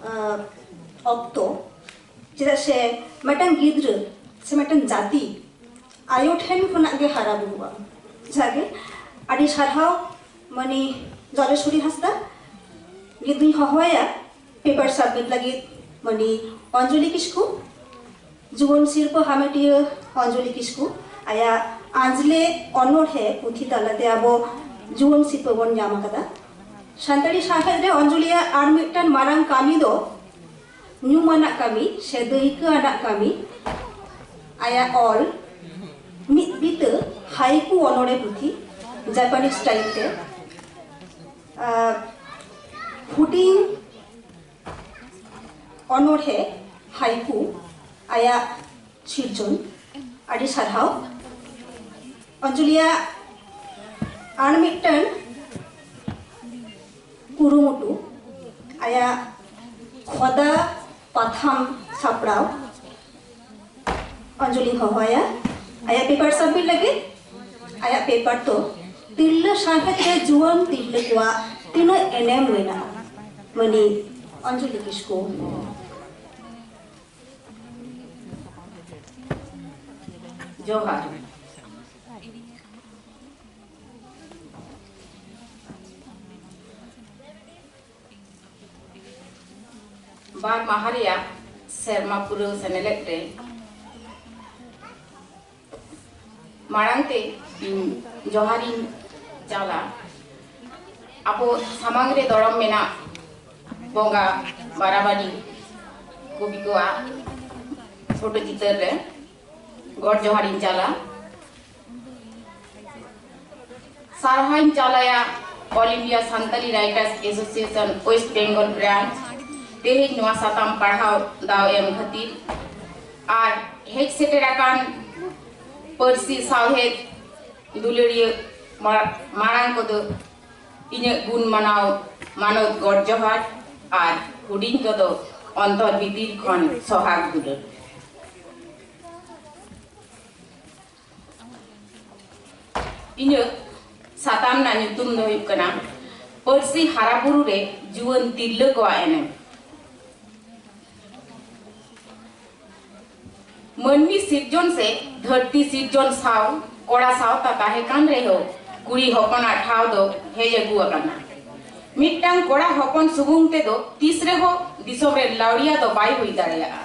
ᱟᱸ, ᱚᱠᱛᱚ᱾ ᱪᱮᱫᱟᱜ ᱥᱮ ᱢᱤᱫᱴᱟᱝ ᱜᱤᱫᱽᱨᱟᱹ ᱥᱮ ᱢᱤᱫᱴᱟᱝ ᱡᱟᱹᱛᱤ ᱟᱭᱳ ᱴᱷᱮᱱ ᱠᱷᱚᱱᱟᱜ ᱜᱮ ᱦᱟᱨᱟ ᱵᱩᱨᱩᱜᱼᱟ᱾ ᱡᱟᱜᱮ ᱟᱹᱰᱤ ᱥᱟᱨᱦᱟᱣ ᱢᱟᱹᱱᱤ ᱡᱚᱞᱮᱥᱣᱚᱨᱤ ᱦᱟᱸᱥᱫᱟ᱾ ᱱᱤᱛ ᱫᱩᱧ ᱦᱚᱦᱚᱭᱟ ᱯᱮᱯᱟᱨ ᱥᱟᱵᱢᱤᱴ ᱞᱟᱹᱜᱤᱫ ᱢᱟᱹᱱᱤ ᱚᱧᱡᱚᱞᱤ ᱠᱤᱥᱠᱩ᱾ ᱡᱩᱣᱟᱹᱱ ᱥᱤᱨᱯᱟᱹ ᱦᱟᱢᱮᱴᱤᱭᱟᱹ ᱚᱧᱡᱚᱞᱤ ᱠᱤᱥᱠᱩ, ᱟᱭᱟᱜ ᱟᱸᱡᱽᱞᱮ ᱚᱱᱚᱬᱦᱮ ᱯᱩᱛᱷᱤ ᱛᱟᱞᱟᱛᱮ ᱟᱵᱚ ᱡᱩᱣᱟᱹᱱ ᱥᱤᱨᱯᱟᱹ ᱵᱚᱱ ᱧᱟᱢ ᱟᱠᱟᱫᱟ᱾ ᱥᱟᱱᱛᱟᱲᱤ ᱥᱟᱶᱦᱮᱫ ᱨᱮ ᱚᱧᱡᱚᱞᱤᱭᱟᱜ ᱟᱨ ᱢᱤᱫᱴᱟᱝ ᱢᱟᱨᱟᱝ ᱠᱟᱹᱢᱤ ᱫᱚ ᱧᱩᱢ ᱟᱱᱟᱜ ᱠᱟᱹᱢᱤ ᱥᱮ ᱫᱟᱹᱭᱠᱟᱹ ᱟᱱᱟᱜ ᱠᱟᱹᱢᱤ, ᱟᱭᱟᱜ ᱚᱞ ᱢᱤᱫ ᱵᱤᱛᱟᱹ ᱦᱟᱭᱠᱩ ᱚᱱᱚᱬᱦᱮ ᱯᱩᱛᱷᱤ, ᱡᱟᱯᱟᱱᱤᱡᱽ ᱥᱴᱟᱭᱤᱞ ᱛᱮ᱾ ᱟᱨ ᱦᱩᱰᱤᱧ ᱚᱱᱚᱬᱦᱮ ᱦᱟᱭᱠᱩ ᱟᱭᱟᱜ ᱥᱤᱨᱡᱚᱱ᱾ ᱟᱹᱰᱤ ᱥᱟᱨᱦᱟᱣ᱾ ᱚᱧᱡᱚᱞᱤᱭᱟᱜ ᱟᱨ ᱢᱤᱫᱴᱟᱝ ᱠᱩᱨᱩᱢᱩᱴᱩ, ᱟᱭᱟᱜ ᱠᱷᱚᱫᱟ ᱯᱟᱛᱷᱟᱢ ᱥᱟᱯᱲᱟᱣ᱾ ᱚᱧᱡᱚᱞᱤᱧ ᱦᱚᱦᱚᱣᱟᱭᱟ ᱟᱭᱟᱜ ᱯᱮᱯᱟᱨ ᱥᱟᱵᱢᱤᱴ ᱞᱟᱹᱜᱤᱫ᱾ ᱟᱭᱟᱜ ᱯᱮᱯᱟᱨ ᱫᱚ ᱛᱤᱨᱞᱟᱹ ᱥᱟᱶᱦᱮᱫ ᱨᱮ ᱡᱩᱣᱟᱹᱱ ᱛᱤᱨᱞᱟᱹ ᱠᱚᱣᱟᱜ ᱛᱤᱱᱟᱹᱜ ᱮᱱᱮᱢ ᱢᱮᱱᱟᱜᱼᱟ, ᱢᱟᱹᱱᱤ ᱚᱧᱡᱚᱞᱤ ᱠᱤᱥᱠᱩ᱾ ᱡᱚᱦᱟᱨ᱾ ᱵᱟᱨ ᱢᱟᱦᱟ ᱨᱮᱭᱟᱜ ᱥᱮᱨᱢᱟ ᱯᱩᱨᱟᱹᱣ ᱥᱮᱱᱮᱞᱮᱫ ᱨᱮ ᱢᱟᱲᱟᱝ ᱛᱮ ᱤᱧ ᱡᱚᱦᱟᱨᱤᱧ ᱪᱟᱞᱟ᱾ ᱟᱵᱚ ᱥᱟᱢᱟᱝ ᱨᱮ ᱫᱚᱲᱚᱢ ᱢᱮᱱᱟᱜ ᱵᱚᱸᱜᱟ ᱵᱟᱨᱟᱵᱟᱨᱤ ᱠᱚᱵᱤ ᱠᱚᱣᱟᱜ ᱯᱷᱳᱴᱳ ᱪᱤᱛᱟᱹᱨ ᱨᱮ ᱜᱚᱰ ᱡᱚᱦᱟᱨᱤᱧ ᱪᱟᱞᱟ᱾ ᱥᱟᱨᱦᱟᱣᱤᱧ ᱪᱟᱞᱟᱭᱟ All India Santali Writers Association West Bengal Branch, ᱛᱮᱦᱮᱧ ᱱᱚᱣᱟ ᱥᱟᱛᱟᱢ ᱯᱟᱲᱦᱟᱣ ᱫᱟᱣ ᱮᱢ ᱠᱷᱟᱹᱛᱤᱨ᱾ ᱟᱨ ᱦᱮᱡ ᱥᱮᱴᱮᱨ ᱟᱠᱟᱱ ᱯᱟᱹᱨᱥᱤ ᱥᱟᱶᱦᱮᱫ ᱫᱩᱞᱟᱹᱲᱤᱭᱟᱹ ᱢᱟ-, ᱢᱟᱨᱟᱝ ᱠᱚᱫᱚ ᱤᱧᱟᱹᱜ ᱜᱩᱱ ᱢᱟᱱᱟᱣ ᱢᱟᱱᱚᱛ ᱜᱚᱰ ᱡᱚᱦᱟᱨ ᱟᱨ ᱦᱩᱰᱤᱧ ᱠᱚᱫᱚ ᱚᱱᱛᱚᱨ ᱵᱷᱤᱛᱤᱨ ᱠᱷᱚᱱ ᱥᱚᱦᱟᱜ ᱫᱩᱞᱟᱹᱲ᱾ ᱤᱧᱟᱹᱜ ᱥᱟᱛᱟᱢ ᱨᱮᱱᱟᱜ ᱧᱩᱛᱩᱢ ᱫᱚ ᱦᱩᱭᱩᱜ ᱠᱟᱱᱟ ᱯᱟᱹᱨᱥᱤ ᱦᱟᱨᱟᱵᱩᱨᱩ ᱨᱮ ᱡᱩᱣᱟᱹᱱ ᱛᱤᱨᱞᱟᱹ ᱠᱚᱣᱟᱜ ᱮᱱᱮᱢ᱾ ᱢᱟᱹᱱᱢᱤ ᱥᱤᱨᱡᱚᱱ ᱥᱮ ᱫᱷᱟᱹᱨᱛᱤ ᱥᱤᱨᱡᱚᱱ ᱥᱟᱶ ᱠᱚᱲᱟ ᱥᱟᱶᱛᱟ ᱛᱟᱦᱮᱸ ᱠᱟᱱ ᱨᱮᱦᱚᱸ, ᱠᱩᱲᱤ ᱦᱚᱯᱚᱱᱟᱜ ᱴᱷᱟᱶ ᱫᱚ ᱦᱮᱡ ᱟᱹᱜᱩ ᱟᱠᱟᱱᱟ᱾ ᱢᱤᱫᱴᱟᱝ ᱠᱚᱲᱟ ᱦᱚᱯᱚᱱ ᱥᱩᱢᱩᱝ ᱛᱮᱫᱚ ᱛᱤᱥ ᱨᱮᱦᱚᱸ ᱫᱤᱥᱚᱢ ᱨᱮ ᱞᱟᱹᱣᱲᱤᱭᱟ ᱫᱚ ᱵᱟᱭ ᱦᱩᱭ ᱫᱟᱲᱮᱭᱟᱜᱼᱟ᱾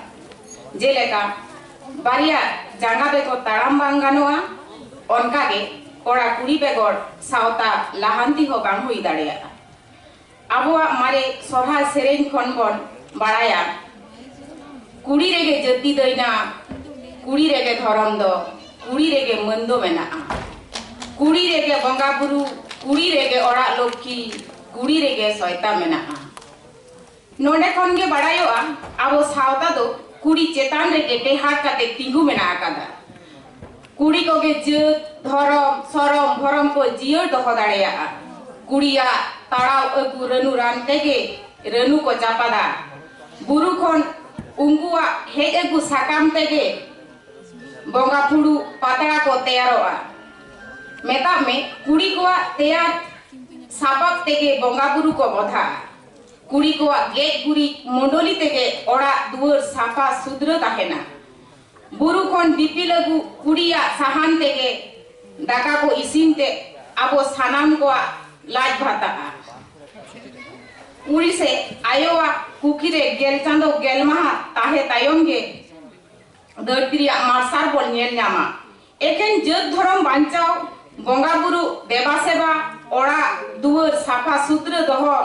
ᱡᱮᱞᱮᱠᱟ, ᱵᱟᱨᱭᱟ ᱡᱟᱸᱜᱟ ᱵᱮᱜᱚᱨ ᱛᱟᱲᱟᱢ ᱵᱟᱝ ᱜᱟᱱᱚᱜᱼᱟ, ᱚᱱᱠᱟᱜᱮ ᱠᱚᱲᱟ ᱠᱩᱲᱤ ᱵᱮᱜᱚᱨ ᱥᱟᱶᱛᱟ ᱞᱟᱦᱟᱱᱛᱤ ᱦᱚᱸ ᱵᱟᱝ ᱦᱩᱭ ᱫᱟᱲᱮᱭᱟᱜᱼᱟ᱾ ᱟᱵᱚᱣᱟᱜ ᱢᱟᱨᱮ ᱥᱚᱨᱦᱟᱭ ᱥᱮᱨᱮᱧ ᱠᱷᱚᱱ ᱵᱚᱱ ᱵᱟᱲᱟᱭᱟ, ᱠᱩᱲᱤ ᱨᱮᱜᱮ ᱡᱟᱹᱛᱤ ᱫᱟᱹᱭᱱᱟ, ᱠᱩᱲᱤ ᱨᱮᱜᱮ ᱫᱷᱚᱨᱚᱢ ᱫᱚ, ᱠᱩᱲᱤ ᱨᱮᱜᱮ ᱢᱟᱹᱱ ᱫᱚ ᱢᱮᱱᱟᱜᱼᱟ᱾ ᱠᱩᱲᱤ ᱨᱮᱜᱮ ᱵᱚᱸᱜᱟ ᱵᱩᱨᱩ, ᱠᱩᱲᱤ ᱨᱮᱜᱮ ᱚᱲᱟᱜ ᱞᱚᱠᱠᱷᱤ, ᱠᱩᱲᱤ ᱨᱮᱜᱮ ᱥᱚᱭᱛᱟ ᱢᱮᱱᱟᱜᱼᱟ᱾ ᱱᱚᱰᱮ ᱠᱷᱚᱱ ᱜᱮ ᱵᱟᱲᱟᱭᱚᱜᱼᱟ, ᱟᱵᱚ ᱥᱟᱶᱛᱟ ᱫᱚ ᱠᱩᱲᱤ ᱪᱮᱛᱟᱱ ᱨᱮᱜᱮ ᱴᱮᱦᱟᱴ ᱠᱟᱛᱮ ᱛᱤᱸᱜᱩ ᱢᱮᱱᱟᱜ ᱟᱠᱟᱫᱟ᱾ ᱠᱩᱲᱤ ᱠᱚᱜᱮ ᱡᱟᱹᱛ, ᱫᱷᱚᱨᱚᱢ, ᱥᱚᱨᱚᱢ, ᱵᱷᱚᱨᱚᱢ ᱠᱚ ᱡᱤᱭᱟᱹᱲ ᱫᱚᱦᱚ ᱫᱟᱲᱮᱭᱟᱜᱼᱟ᱾ ᱠᱩᱲᱤᱭᱟᱜ ᱛᱟᱲᱟᱣ ᱟᱹᱜᱩ ᱨᱟᱹᱱᱩ ᱨᱟᱱ ᱛᱮᱜᱮ ᱨᱟᱹᱱᱩ ᱠᱚ ᱪᱟᱯᱟᱫᱟ᱾ ᱵᱩᱨᱩ ᱠᱷᱚᱱ ᱩᱱᱠᱩᱣᱟᱜ ᱦᱮᱡ ᱟᱹᱜᱩ ᱥᱟᱠᱟᱢ ᱛᱮᱜᱮ ᱵᱚᱸᱜᱟ ᱯᱷᱩᱲᱩᱜ ᱯᱟᱛᱲᱟ ᱠᱚ ᱛᱮᱭᱟᱨᱚᱜᱼᱟ᱾ ᱢᱮᱛᱟᱜ ᱢᱮ, ᱠᱩᱲᱤ ᱠᱚᱣᱟᱜ ᱛᱮᱭᱟᱨ ᱥᱟᱯᱟᱵ ᱛᱮᱜᱮ ᱵᱚᱸᱜᱟ ᱵᱩᱨᱩ ᱠᱚ ᱵᱚᱫᱷᱟᱜᱼᱟ᱾ ᱠᱩᱲᱤ ᱠᱚᱣᱟᱜ ᱜᱮᱡ ᱜᱩᱨᱤᱡ ᱢᱩᱰᱚᱞᱤ ᱛᱮᱜᱮ ᱚᱲᱟᱜ ᱫᱩᱣᱟᱹᱨ ᱥᱟᱯᱷᱟ ᱥᱩᱫᱽᱨᱟᱹ ᱛᱟᱦᱮᱱᱟ᱾ ᱵᱩᱨᱩ ᱠᱷᱚᱱ ᱫᱤᱯᱤᱞ ᱟᱹᱜᱩ ᱠᱩᱲᱤᱭᱟᱜ ᱥᱟᱦᱟᱱ ᱛᱮᱜᱮ ᱫᱟᱠᱟ ᱠᱚ ᱤᱥᱤᱱ ᱛᱮ ᱟᱵᱚ ᱥᱟᱱᱟᱢ ᱠᱚᱣᱟᱜ ᱞᱟᱡ ᱵᱷᱟᱛᱟᱜᱼᱟ᱾ ᱠᱩᱲᱤ ᱥᱮ ᱟᱭᱳᱣᱟᱜ ᱠᱩᱠᱷᱤ ᱨᱮ ᱜᱮᱞ ᱪᱟᱸᱫᱚ ᱜᱮᱞ ᱢᱟᱦᱟ ᱛᱟᱦᱮᱸ ᱛᱟᱭᱚᱢ ᱜᱮ ᱫᱷᱟᱹᱨᱛᱤ ᱨᱮᱭᱟᱜ ᱢᱟᱨᱥᱟᱞ ᱵᱚᱱ ᱧᱮᱞ ᱧᱟᱢᱟ᱾ ᱮᱠᱷᱮᱱ ᱡᱟᱹᱛ ᱫᱷᱚᱨᱚᱢ ᱵᱟᱧᱪᱟᱣ, ᱵᱚᱸᱜᱟ ᱵᱩᱨᱩ ᱫᱮᱵᱟ ᱥᱮᱵᱟ, ᱚᱲᱟᱜ ᱫᱩᱣᱟᱹᱨ ᱥᱟᱯᱷᱟ ᱥᱩᱛᱨᱟᱹ ᱫᱚᱦᱚ,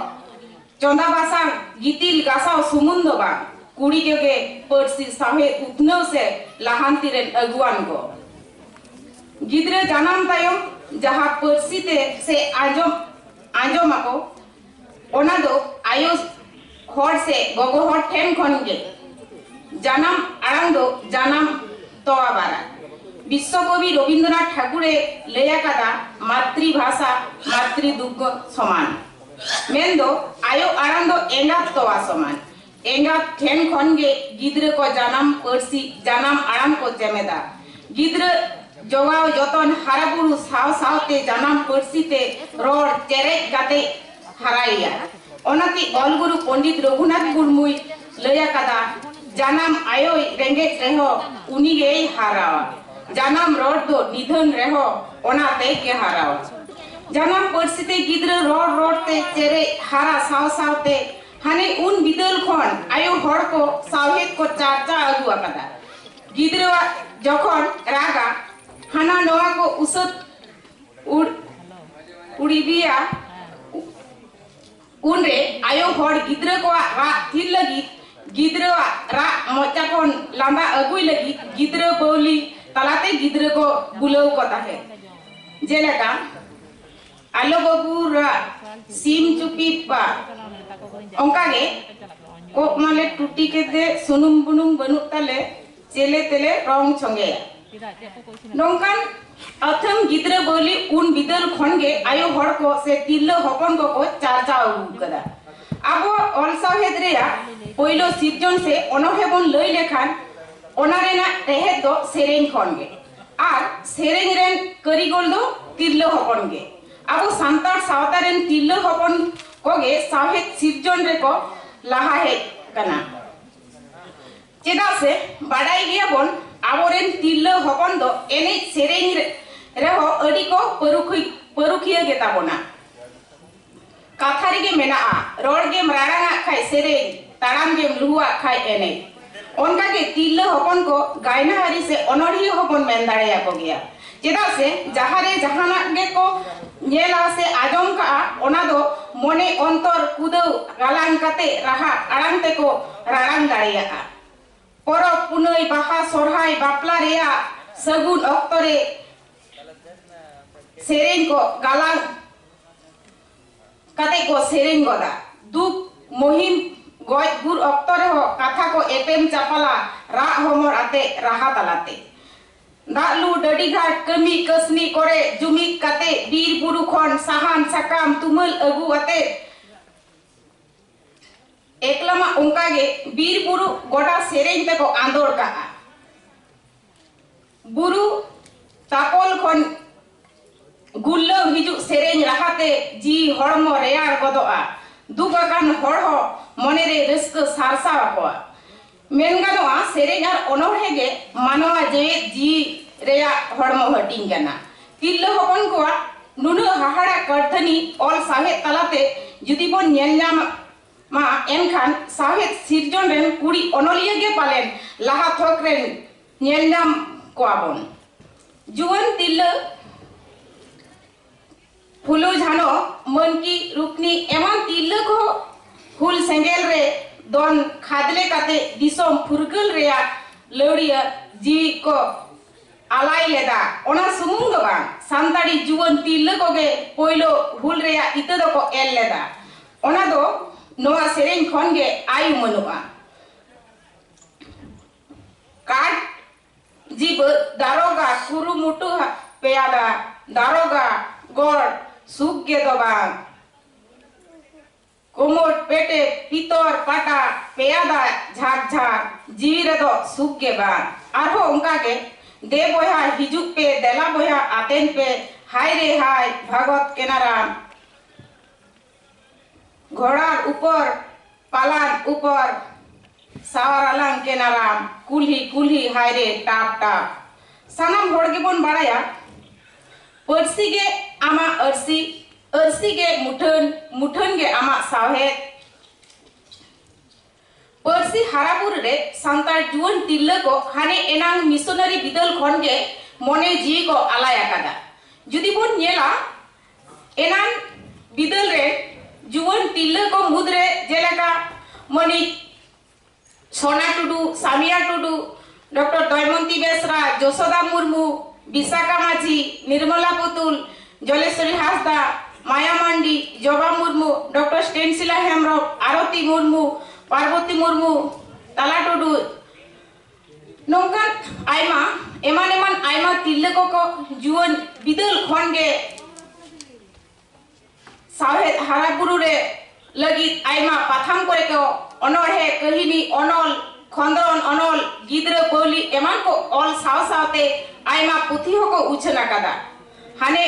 ᱪᱚᱸᱫᱟ ᱵᱟᱥᱟᱝ, ᱜᱤᱛᱤᱞ ᱜᱟᱥᱟᱣ ᱥᱩᱢᱩᱝ ᱫᱚ ᱵᱟᱝ, ᱠᱩᱲᱤ ᱠᱚᱜᱮ ᱯᱟᱹᱨᱥᱤ ᱥᱟᱶᱦᱮᱫ ᱩᱛᱱᱟᱹᱣ ᱥᱮ ᱞᱟᱦᱟᱱᱛᱤ ᱨᱮᱱ ᱟᱹᱜᱩᱣᱟᱱ ᱠᱚ᱾ ᱜᱤᱫᱽᱨᱟᱹ ᱡᱟᱱᱟᱢ ᱛᱟᱭᱚᱢ ᱡᱟᱦᱟᱸ ᱯᱟᱹᱨᱥᱤ ᱛᱮ ᱥᱮ ᱟᱸᱡᱚᱢ, ᱟᱸᱡᱚᱢ ᱟᱠᱚ, ᱚᱱᱟ ᱫᱚ ᱟᱭᱳ ᱦᱚᱲ ᱥᱮ ᱜᱚᱜᱚ ᱦᱚᱲ ᱴᱷᱮᱱ ᱠᱷᱚᱱ ᱜᱮ᱾ ᱡᱟᱱᱟᱢ ᱟᱲᱟᱝ ᱫᱚ ᱡᱟᱱᱟᱢ ᱛᱚᱣᱟ ᱵᱟᱨᱟ᱾ ᱵᱤᱥᱥᱚᱠᱚᱵᱤ ᱨᱚᱵᱤᱱᱫᱨᱚᱱᱟᱛᱷ ᱴᱷᱟᱠᱩᱨᱮ ᱞᱟᱹᱭ ᱟᱠᱟᱫᱟ, "ᱢᱟᱛᱨᱤᱵᱷᱟᱥᱟ ᱢᱟᱛᱨᱤ ᱫᱩᱜᱽᱜᱷᱚ ᱥᱚᱢᱟᱱ", ᱢᱮᱱᱫᱚ ᱟᱭᱳ ᱟᱲᱟᱝ ᱫᱚ ᱮᱸᱜᱟᱛ ᱛᱚᱣᱟ ᱥᱚᱢᱟᱱ᱾ ᱮᱸᱜᱟᱛ ᱴᱷᱮᱱ ᱠᱷᱚᱱ ᱜᱮ ᱜᱤᱫᱽᱨᱟᱹ ᱠᱚ ᱡᱟᱱᱟᱢ ᱯᱟᱹᱨᱥᱤ, ᱡᱟᱱᱟᱢ ᱟᱲᱟᱝ ᱠᱚ ᱪᱮᱢᱮᱫᱟ᱾ ᱜᱤᱫᱽᱨᱟᱹ ᱡᱚᱜᱟᱣ ᱡᱚᱛᱚᱱ ᱦᱟᱨᱟ ᱵᱩᱨᱩ ᱥᱟᱶ ᱥᱟᱶᱛᱮ ᱡᱟᱱᱟᱢ ᱯᱟᱹᱨᱥᱤ ᱛᱮ ᱨᱚᱲ ᱪᱮᱨᱮᱡ ᱠᱟᱛᱮ ᱦᱟᱨᱟᱭᱮᱭᱟ᱾ ᱚᱱᱟᱛᱮ ᱚᱞ ᱜᱩᱨᱩ ᱯᱚᱱᱰᱤᱛ ᱨᱚᱜᱷᱩᱱᱟᱛᱷ ᱢᱩᱨᱢᱩᱭ ᱞᱟᱹᱭ ᱟᱠᱟᱫᱟ, "ᱡᱟᱱᱟᱢ ᱟᱭᱳᱭ ᱨᱮᱸᱜᱮᱡ ᱨᱮᱦᱚᱸ ᱩᱱᱤ ᱜᱮᱭ ᱦᱟᱨᱟᱣᱟ, ᱡᱟᱱᱟᱢ ᱨᱚᱲ ᱫᱚ ᱱᱤᱫᱷᱟᱹᱱ ᱨᱮᱦᱚᱸ ᱚᱱᱟ ᱛᱮᱭ ᱜᱮ ᱦᱟᱨᱟᱣᱟ᱾" ᱡᱟᱱᱟᱢ ᱯᱟᱹᱨᱥᱤ ᱛᱮ ᱜᱤᱫᱽᱨᱟᱹ ᱨᱚᱲ ᱨᱚᱲ ᱛᱮ ᱪᱮᱨᱮᱡ ᱦᱟᱨᱟ ᱥᱟᱶ ᱥᱟᱶᱛᱮ ᱦᱟᱱᱮ ᱩᱱ ᱵᱤᱫᱟᱹᱞ ᱠᱷᱚᱱ ᱟᱭᱳ ᱦᱚᱲ ᱠᱚ ᱥᱟᱶᱦᱮᱫ ᱠᱚ ᱪᱟᱨᱪᱟ ᱟᱹᱜᱩ ᱟᱠᱟᱫᱟ᱾ ᱜᱤᱫᱽᱨᱟᱹᱣᱟᱜ ᱡᱚᱠᱷᱚᱱ ᱨᱟᱜᱟ, ᱦᱟᱱᱟ ᱱᱚᱣᱟ ᱠᱚ ᱩᱥᱟᱹᱫ ᱩᱲ-, ᱩᱲᱤᱵᱤᱭᱟ᱾ ᱩᱱᱨᱮ ᱟᱭᱳ ᱦᱚᱲ ᱜᱤᱫᱽᱨᱟᱹ ᱠᱚᱣᱟᱜ ᱨᱟᱜ ᱛᱷᱤᱨ ᱞᱟᱹᱜᱤᱫ, ᱜᱤᱫᱽᱨᱟᱹᱣᱟᱜ ᱨᱟᱜ ᱢᱚᱪᱟ ᱠᱷᱚᱱ ᱞᱟᱸᱫᱟ ᱟᱹᱜᱩᱭ ᱞᱟᱹᱜᱤᱫ ᱜᱤᱫᱽᱨᱟᱹ ᱵᱟᱹᱣᱞᱤ ᱛᱟᱞᱟᱛᱮ ᱜᱤᱫᱽᱨᱟᱹ ᱠᱚ ᱵᱩᱞᱟᱹᱣ ᱠᱚ ᱛᱟᱦᱮᱸᱫ᱾ ᱡᱮᱞᱮᱠᱟ, "ᱟᱞᱚ ᱵᱟᱹᱵᱩ ᱨᱟᱜ, ᱥᱤᱢ ᱪᱩᱯᱤ ᱯᱟ᱾" ᱚᱱᱠᱟᱜᱮ, "ᱠᱚᱜ ᱢᱟᱞᱮ ᱴᱩᱴᱤ ᱠᱮᱫᱮ, ᱥᱩᱱᱩᱢ ᱵᱩᱱᱩᱢ ᱵᱟᱹᱱᱩᱜ ᱛᱟᱞᱮ, ᱪᱮᱞᱮ ᱛᱮᱞᱮ ᱨᱚᱝ ᱪᱷᱚᱝᱜᱮᱭᱟ?" ᱱᱚᱝᱠᱟᱱ ᱟᱹᱛᱷᱟᱹᱢ ᱜᱤᱫᱽᱨᱟᱹ ᱵᱟᱹᱣᱞᱤ ᱩᱱ ᱵᱤᱫᱟᱹᱞ ᱠᱷᱚᱱ ᱜᱮ ᱟᱭᱳ ᱦᱚᱲ ᱠᱚ ᱥᱮ ᱛᱤᱨᱞᱟᱹ ᱦᱚᱯᱚᱱ ᱠᱚᱠᱚ ᱪᱟᱨᱪᱟᱣ ᱟᱹᱜᱩ ᱟᱠᱟᱫᱟ᱾ ᱟᱵᱚᱣᱟᱜ ᱚᱞ ᱥᱟᱶᱦᱮᱫ ᱨᱮᱭᱟᱜ ᱯᱳᱭᱞᱳ ᱥᱤᱨᱡᱚᱱ ᱥᱮ ᱚᱱᱚᱬᱦᱮ ᱵᱚᱱ ᱞᱟᱹᱭ ᱞᱮᱠᱷᱟᱱ, ᱚᱱᱟ ᱨᱮᱱᱟᱜ ᱨᱮᱦᱮᱫ ᱫᱚ ᱥᱮᱨᱮᱧ ᱠᱷᱚᱱ ᱜᱮ᱾ ᱟᱨ ᱥᱮᱨᱮᱧ ᱨᱮᱱ ᱠᱟᱹᱨᱤᱜᱚᱞ ᱫᱚ ᱛᱤᱨᱞᱟᱹ ᱦᱚᱯᱚᱱ ᱜᱮ᱾ ᱟᱵᱚ ᱥᱟᱱᱛᱟᱲ ᱥᱟᱶᱛᱟ ᱨᱮᱱ ᱛᱤᱨᱞᱟᱹ ᱦᱚᱯᱚᱱ ᱠᱚᱜᱮ ᱥᱟᱶᱦᱮᱫ ᱥᱤᱨᱡᱚᱱ ᱨᱮᱠᱚ ᱞᱟᱦᱟ ᱦᱮᱡ ᱠᱟᱱᱟ᱾ ᱪᱮᱫᱟᱜ ᱥᱮ ᱵᱟᱰᱟᱭ ᱜᱮᱭᱟᱵᱚᱱ, ᱟᱵᱚᱨᱮᱱ ᱛᱤᱨᱞᱟᱹ ᱦᱚᱯᱚᱱ ᱫᱚ ᱮᱱᱮᱡ ᱥᱮᱨᱮᱧ ᱨᱮ-, ᱨᱮᱦᱚᱸ ᱟᱹᱰᱤ ᱠᱚ ᱯᱟᱹᱨᱩᱠᱷᱤ-, ᱯᱟᱹᱨᱩᱠᱷᱤᱭᱟᱹ ᱜᱮᱛᱟ ᱵᱚᱱᱟ᱾ ᱠᱟᱛᱷᱟ ᱨᱮᱜᱮ ᱢᱮᱱᱟᱜᱼᱟ, "ᱨᱚᱲ ᱜᱮᱢ ᱨᱟᱲᱟᱝᱟᱜ ᱠᱷᱟᱡ ᱥᱮᱨᱮᱧ, ᱛᱟᱲᱟᱢ ᱜᱮᱢ ᱞᱩᱦᱩᱣᱟᱜ ᱠᱷᱟᱡ ᱮᱱᱮᱡ᱾" ᱚᱱᱠᱟᱜᱮ ᱛᱤᱨᱞᱟᱹ ᱦᱚᱯᱚᱱ ᱠᱚ ᱜᱟᱭᱱᱟᱦᱟᱨᱤ ᱥᱮ ᱚᱱᱚᱬᱦᱤᱭᱟᱹ ᱦᱚᱸᱵᱚᱱ ᱢᱮᱱ ᱫᱟᱲᱮᱭᱟᱠᱚ ᱜᱮᱭᱟ᱾ ᱪᱮᱫᱟᱜ ᱥᱮ ᱡᱟᱦᱟᱸ ᱨᱮ ᱡᱟᱦᱟᱱᱟᱜ ᱜᱮᱠᱚ ᱧᱮᱞᱟ ᱥᱮ ᱟᱸᱡᱚᱢ ᱠᱟᱜᱼᱟ, ᱚᱱᱟ ᱫᱚ ᱢᱚᱱᱮ ᱚᱱᱛᱚᱨ ᱠᱩᱫᱟᱹᱣ ᱜᱟᱞᱟᱝ ᱠᱟᱛᱮ ᱨᱟᱦᱟ ᱟᱲᱟᱝ ᱛᱮᱠᱚ ᱨᱟᱲᱟᱝ ᱫᱟᱲᱮᱭᱟᱜᱼᱟ᱾ ᱯᱚᱨᱚᱵᱽ ᱯᱩᱱᱟᱹᱭ, ᱵᱟᱦᱟ, ᱥᱚᱨᱦᱟᱭ, ᱵᱟᱯᱞᱟ ᱨᱮᱭᱟᱜ ᱥᱟᱹᱜᱩᱱ ᱚᱠᱛᱚ ᱨᱮ ᱥᱮᱨᱮᱧ ᱠᱚ ᱜᱟᱞᱟᱝ ᱠᱟᱛᱮ ᱠᱚ ᱥᱮᱨᱮᱧ ᱜᱚᱫᱟ᱾ ᱫᱩᱠ ᱢᱩᱦᱤᱢ, ᱜᱚᱡ ᱜᱩᱨ ᱚᱠᱛᱚ ᱨᱮᱦᱚᱸ ᱠᱟᱛᱷᱟ ᱠᱚ ᱮᱯᱮᱢ ᱪᱟᱯᱟᱞᱟ, ᱨᱟᱜ ᱦᱚᱢᱚᱨ ᱟᱛᱮ, ᱨᱟᱦᱟ ᱛᱟᱞᱟᱛᱮ᱾ ᱫᱟᱜ ᱞᱩ ᱰᱟᱹᱰᱤ ᱜᱷᱟᱴ ᱠᱟᱹᱢᱤ ᱠᱟᱹᱥᱱᱤ ᱠᱚᱨᱮ ᱡᱩᱢᱤᱫ ᱠᱟᱛᱮ ᱵᱤᱨ ᱵᱩᱨᱩ ᱠᱷᱚᱱ ᱥᱟᱦᱟᱱ ᱥᱟᱠᱟᱢ ᱛᱩᱢᱟᱹᱞ ᱟᱹᱜᱩ ᱟᱛᱮ ᱮᱠᱞᱟ ᱢᱟ ᱚᱱᱠᱟ ᱜᱮ ᱵᱤᱨ ᱵᱩᱨᱩ ᱜᱚᱴᱟ ᱥᱮᱨᱮᱧ ᱛᱮᱠᱚ ᱟᱸᱫᱳᱲ ᱠᱟᱜᱼᱟ᱾ ᱵᱩᱨᱩ ᱛᱟᱯᱚᱞ ᱠᱷᱚᱱ ᱜᱩᱨᱞᱟᱹᱣ ᱦᱤᱡᱩᱜ ᱥᱮᱨᱮᱧ ᱨᱟᱦᱟᱛᱮ ᱡᱤᱣᱤ ᱦᱚᱲᱢᱚ ᱨᱮᱭᱟᱲ ᱜᱚᱫᱚᱜᱼᱟ᱾ ᱫᱩᱠ ᱟᱠᱟᱱ ᱦᱚᱲ ᱦᱚᱸ ᱢᱚᱱᱮᱨᱮ ᱨᱟᱹᱥᱠᱟᱹ ᱥᱟᱨᱥᱟᱣ ᱟᱠᱚᱣᱟ᱾ ᱢᱮᱱ ᱜᱟᱱᱚᱜᱼᱟ, ᱥᱮᱨᱮᱧ ᱟᱨ ᱚᱱᱚᱬᱦᱮ ᱜᱮ ᱢᱟᱱᱣᱟ ᱡᱮᱣᱮᱫ ᱡᱤᱣᱤ ᱨᱮᱭᱟᱜ ᱦᱚᱲᱢᱚ ᱦᱟᱹᱴᱤᱧ ᱠᱟᱱᱟ᱾ ᱛᱤᱨᱞᱟᱹ ᱦᱚᱯᱚᱱ ᱠᱚᱣᱟᱜ ᱱᱩᱱᱟᱹᱜ ᱦᱟᱦᱟᱲᱟ ᱠᱟᱹᱨᱫᱷᱟᱹᱱᱤ ᱚᱞ ᱥᱟᱶᱦᱮᱫ ᱛᱟᱞᱟᱛᱮ ᱡᱩᱫᱤ ᱵᱚᱱ ᱧᱮᱞ ᱧᱟᱢᱟ, ᱮᱱᱠᱷᱟᱱ ᱥᱟᱶᱦᱮᱫ ᱥᱤᱨᱡᱚᱱ ᱨᱮᱱ ᱠᱩᱲᱤ ᱚᱱᱚᱞᱤᱭᱟᱹ ᱜᱮ ᱯᱟᱞᱮᱱ ᱞᱟᱦᱟ ᱛᱷᱚᱠ ᱨᱮᱱ ᱧᱮᱞ ᱧᱟᱢ ᱠᱚᱣᱟ ᱵᱚᱱ᱾ ᱡᱩᱣᱟᱹᱱ ᱛᱤᱨᱞᱟᱹ ᱯᱷᱩᱞᱳ ᱡᱷᱟᱱᱚ, ᱢᱟᱹᱱᱠᱤ ᱨᱩᱠᱱᱤ ᱮᱢᱟᱱ ᱛᱤᱨᱞᱟᱹ ᱠᱚ ᱦᱩᱞ ᱥᱮᱸᱜᱮᱞ ᱨᱮ ᱫᱚᱱ ᱠᱷᱟᱫᱽᱞᱮ ᱠᱟᱛᱮ ᱫᱤᱥᱚᱢ ᱯᱷᱩᱨᱜᱟᱹᱞ ᱨᱮᱭᱟᱜ ᱞᱟᱹᱣᱲᱤᱭᱟᱹ ᱡᱤᱣᱤ ᱠᱚ ᱟᱞᱟᱭ ᱞᱮᱫᱟ᱾ ᱚᱱᱟ ᱥᱩᱢᱩᱝ ᱫᱚ ᱵᱟᱝ, ᱥᱟᱱᱛᱟᱲᱤ ᱡᱩᱣᱟᱹᱱ ᱛᱤᱨᱞᱟᱹ ᱠᱚᱜᱮ ᱯᱳᱭᱞᱳ ᱦᱩᱞ ᱨᱮᱭᱟᱜ ᱤᱛᱟᱹ ᱫᱚᱠᱚ ᱮᱨ ᱞᱮᱫᱟ᱾ ᱚᱱᱟ ᱫᱚ ᱱᱚᱣᱟ ᱥᱮᱨᱮᱧ ᱠᱷᱚᱱ ᱜᱮ ᱟᱭ ᱩᱢᱟᱹᱱᱚᱜᱼᱟ᱾ ᱠᱟᱴ ᱡᱤᱵᱟᱹ ᱫᱟᱨᱚᱜᱟ ᱠᱩᱨᱩᱢᱩᱴᱩ ᱯᱮᱭᱟᱫᱟ, ᱫᱟᱨᱚᱜᱟ ᱜᱚᱲ ᱥᱩᱠ ᱜᱮ ᱫᱚ ᱵᱟᱝ᱾ ᱠᱳᱢᱚᱨ ᱯᱮᱴᱮ ᱯᱤᱛᱚᱨ ᱯᱟᱴᱟ ᱯᱮᱭᱟᱫᱟ ᱡᱷᱟᱠ ᱡᱷᱟᱠ, ᱡᱤᱣᱤ ᱨᱮᱫᱚ ᱥᱩᱠ ᱜᱮ ᱵᱟᱝ᱾ ᱟᱨᱦᱚᱸ ᱚᱱᱠᱟ ᱜᱮ, ᱫᱮ ᱵᱚᱭᱦᱟ ᱦᱤᱡᱩᱜ ᱯᱮ, ᱫᱮᱞᱟ ᱵᱚᱭᱦᱟ ᱟᱛᱮᱱ ᱯᱮ, ᱦᱟᱭ ᱨᱮ ᱦᱟᱭ ᱵᱷᱟᱜᱚᱛ ᱠᱮᱱᱟᱨᱟᱢ᱾ ᱜᱷᱚᱲᱟᱨ ᱩᱯᱚᱨ ᱯᱟᱞᱟᱱ ᱩᱯᱚᱨ ᱥᱟᱣᱟᱨᱟᱞᱟᱝ ᱠᱮᱱᱟᱨᱟᱢ, ᱠᱩᱞᱦᱤ ᱠᱩᱞᱦᱤ ᱦᱟᱭ ᱨᱮ ᱴᱟᱯ ᱴᱟᱯ᱾ ᱥᱟᱱᱟᱢ ᱦᱚᱲ ᱜᱮᱵᱚᱱ ᱵᱟᱲᱟᱭᱟ, ᱯᱟᱹᱨᱥᱤ ᱜᱮ ᱟᱢᱟᱜ ᱟᱹᱨᱥᱤ, ᱟᱹᱨᱥᱤ ᱜᱮ ᱢᱩᱴᱷᱟᱹᱱ, ᱢᱩᱴᱷᱟᱹᱱ ᱜᱮ ᱟᱢᱟᱜ ᱥᱟᱶᱦᱮᱫ᱾ ᱯᱟᱹᱨᱥᱤ ᱦᱟᱨᱟ ᱵᱩᱨᱩ ᱨᱮ ᱥᱟᱱᱛᱟᱲ ᱡᱩᱣᱟᱹᱱ ᱛᱤᱨᱞᱟᱹ ᱠᱚ ᱦᱟᱱᱮ ᱮᱱᱟᱝ ᱢᱤᱥᱚᱱᱟᱨᱤ ᱵᱤᱫᱟᱹᱞ ᱠᱷᱚᱱ ᱜᱮ ᱢᱚᱱᱮ ᱡᱤᱣᱤ ᱠᱚ ᱟᱞᱟᱭ ᱟᱠᱟᱫᱟ᱾ ᱡᱩᱫᱤ ᱵᱚᱱ ᱧᱮᱞᱟ, ᱮᱱᱟᱝ ᱵᱤᱫᱟᱹᱞ ᱨᱮ ᱡᱩᱣᱟᱹᱱ ᱛᱤᱨᱞᱟᱹ ᱠᱚ ᱢᱩᱫᱽᱨᱮ ᱡᱮᱞᱮᱠᱟ ᱢᱟᱹᱱᱤᱡ ᱥᱳᱱᱟ ᱴᱩᱰᱩ, ᱥᱟᱢᱤᱭᱟ ᱴᱩᱰᱩ, ᱰᱚᱠᱴᱚᱨ ᱫᱚᱭᱢᱚᱱᱛᱤ ᱵᱮᱥᱨᱟ, ᱡᱚᱥᱳᱫᱟ ᱢᱩᱨᱢᱩ, ᱵᱤᱥᱟᱠᱟ ᱢᱟᱹᱡᱷᱤ, ᱱᱤᱨᱢᱚᱞᱟ ᱯᱩᱛᱩᱞ, ᱡᱚᱞᱮᱥᱣᱚᱨᱤ ᱦᱟᱸᱥᱫᱟ, ᱢᱟᱭᱟ ᱢᱟᱱᱰᱤ, ᱡᱚᱵᱟ ᱢᱩᱨᱢᱩ, ᱰᱚᱠᱴᱚᱨ ᱥᱴᱮᱱᱥᱤᱞᱟ ᱦᱮᱢᱵᱽᱨᱚᱢ, ᱟᱨᱚᱛᱤ ᱢᱩᱨᱢᱩ, ᱯᱟᱨᱵᱚᱛᱤ ᱢᱩᱨᱢᱩ, ᱛᱟᱞᱟ ᱴᱩᱰᱩ, ᱱᱚᱝᱠᱟᱱ ᱟᱭᱢᱟ ᱮᱢᱟᱱ ᱮᱢᱟᱱ ᱟᱭᱢᱟ ᱛᱤᱨᱞᱟᱹ ᱠᱚᱠᱚ ᱡᱩᱣᱟᱹᱱ ᱵᱤᱫᱟᱹᱞ ᱠᱷᱚᱱ ᱜᱮ ᱥᱟᱶᱦᱮᱫ ᱦᱟᱨᱟ ᱵᱩᱨᱩ ᱨᱮ ᱞᱟᱹᱜᱤᱫ ᱟᱭᱢᱟ ᱯᱟᱛᱷᱟᱢ ᱠᱚᱨᱮ ᱠᱚ ᱚᱱᱚᱬᱦᱮ, ᱠᱟᱹᱦᱱᱤ, ᱚᱱᱚᱞ, ᱠᱷᱚᱸᱫᱽᱨᱚᱱ ᱚᱱᱚᱞ, ᱜᱤᱫᱽᱨᱟᱹ ᱯᱟᱹᱣᱞᱤ ᱮᱢᱟᱱ ᱠᱚ ᱚᱞ ᱥᱟᱶ ᱥᱟᱶᱛᱮ ᱟᱭᱢᱟ ᱯᱩᱛᱷᱤ ᱦᱚᱸᱠᱚ ᱩᱪᱷᱟᱹᱱ ᱟᱠᱟᱫᱟ᱾ ᱦᱟᱱᱮ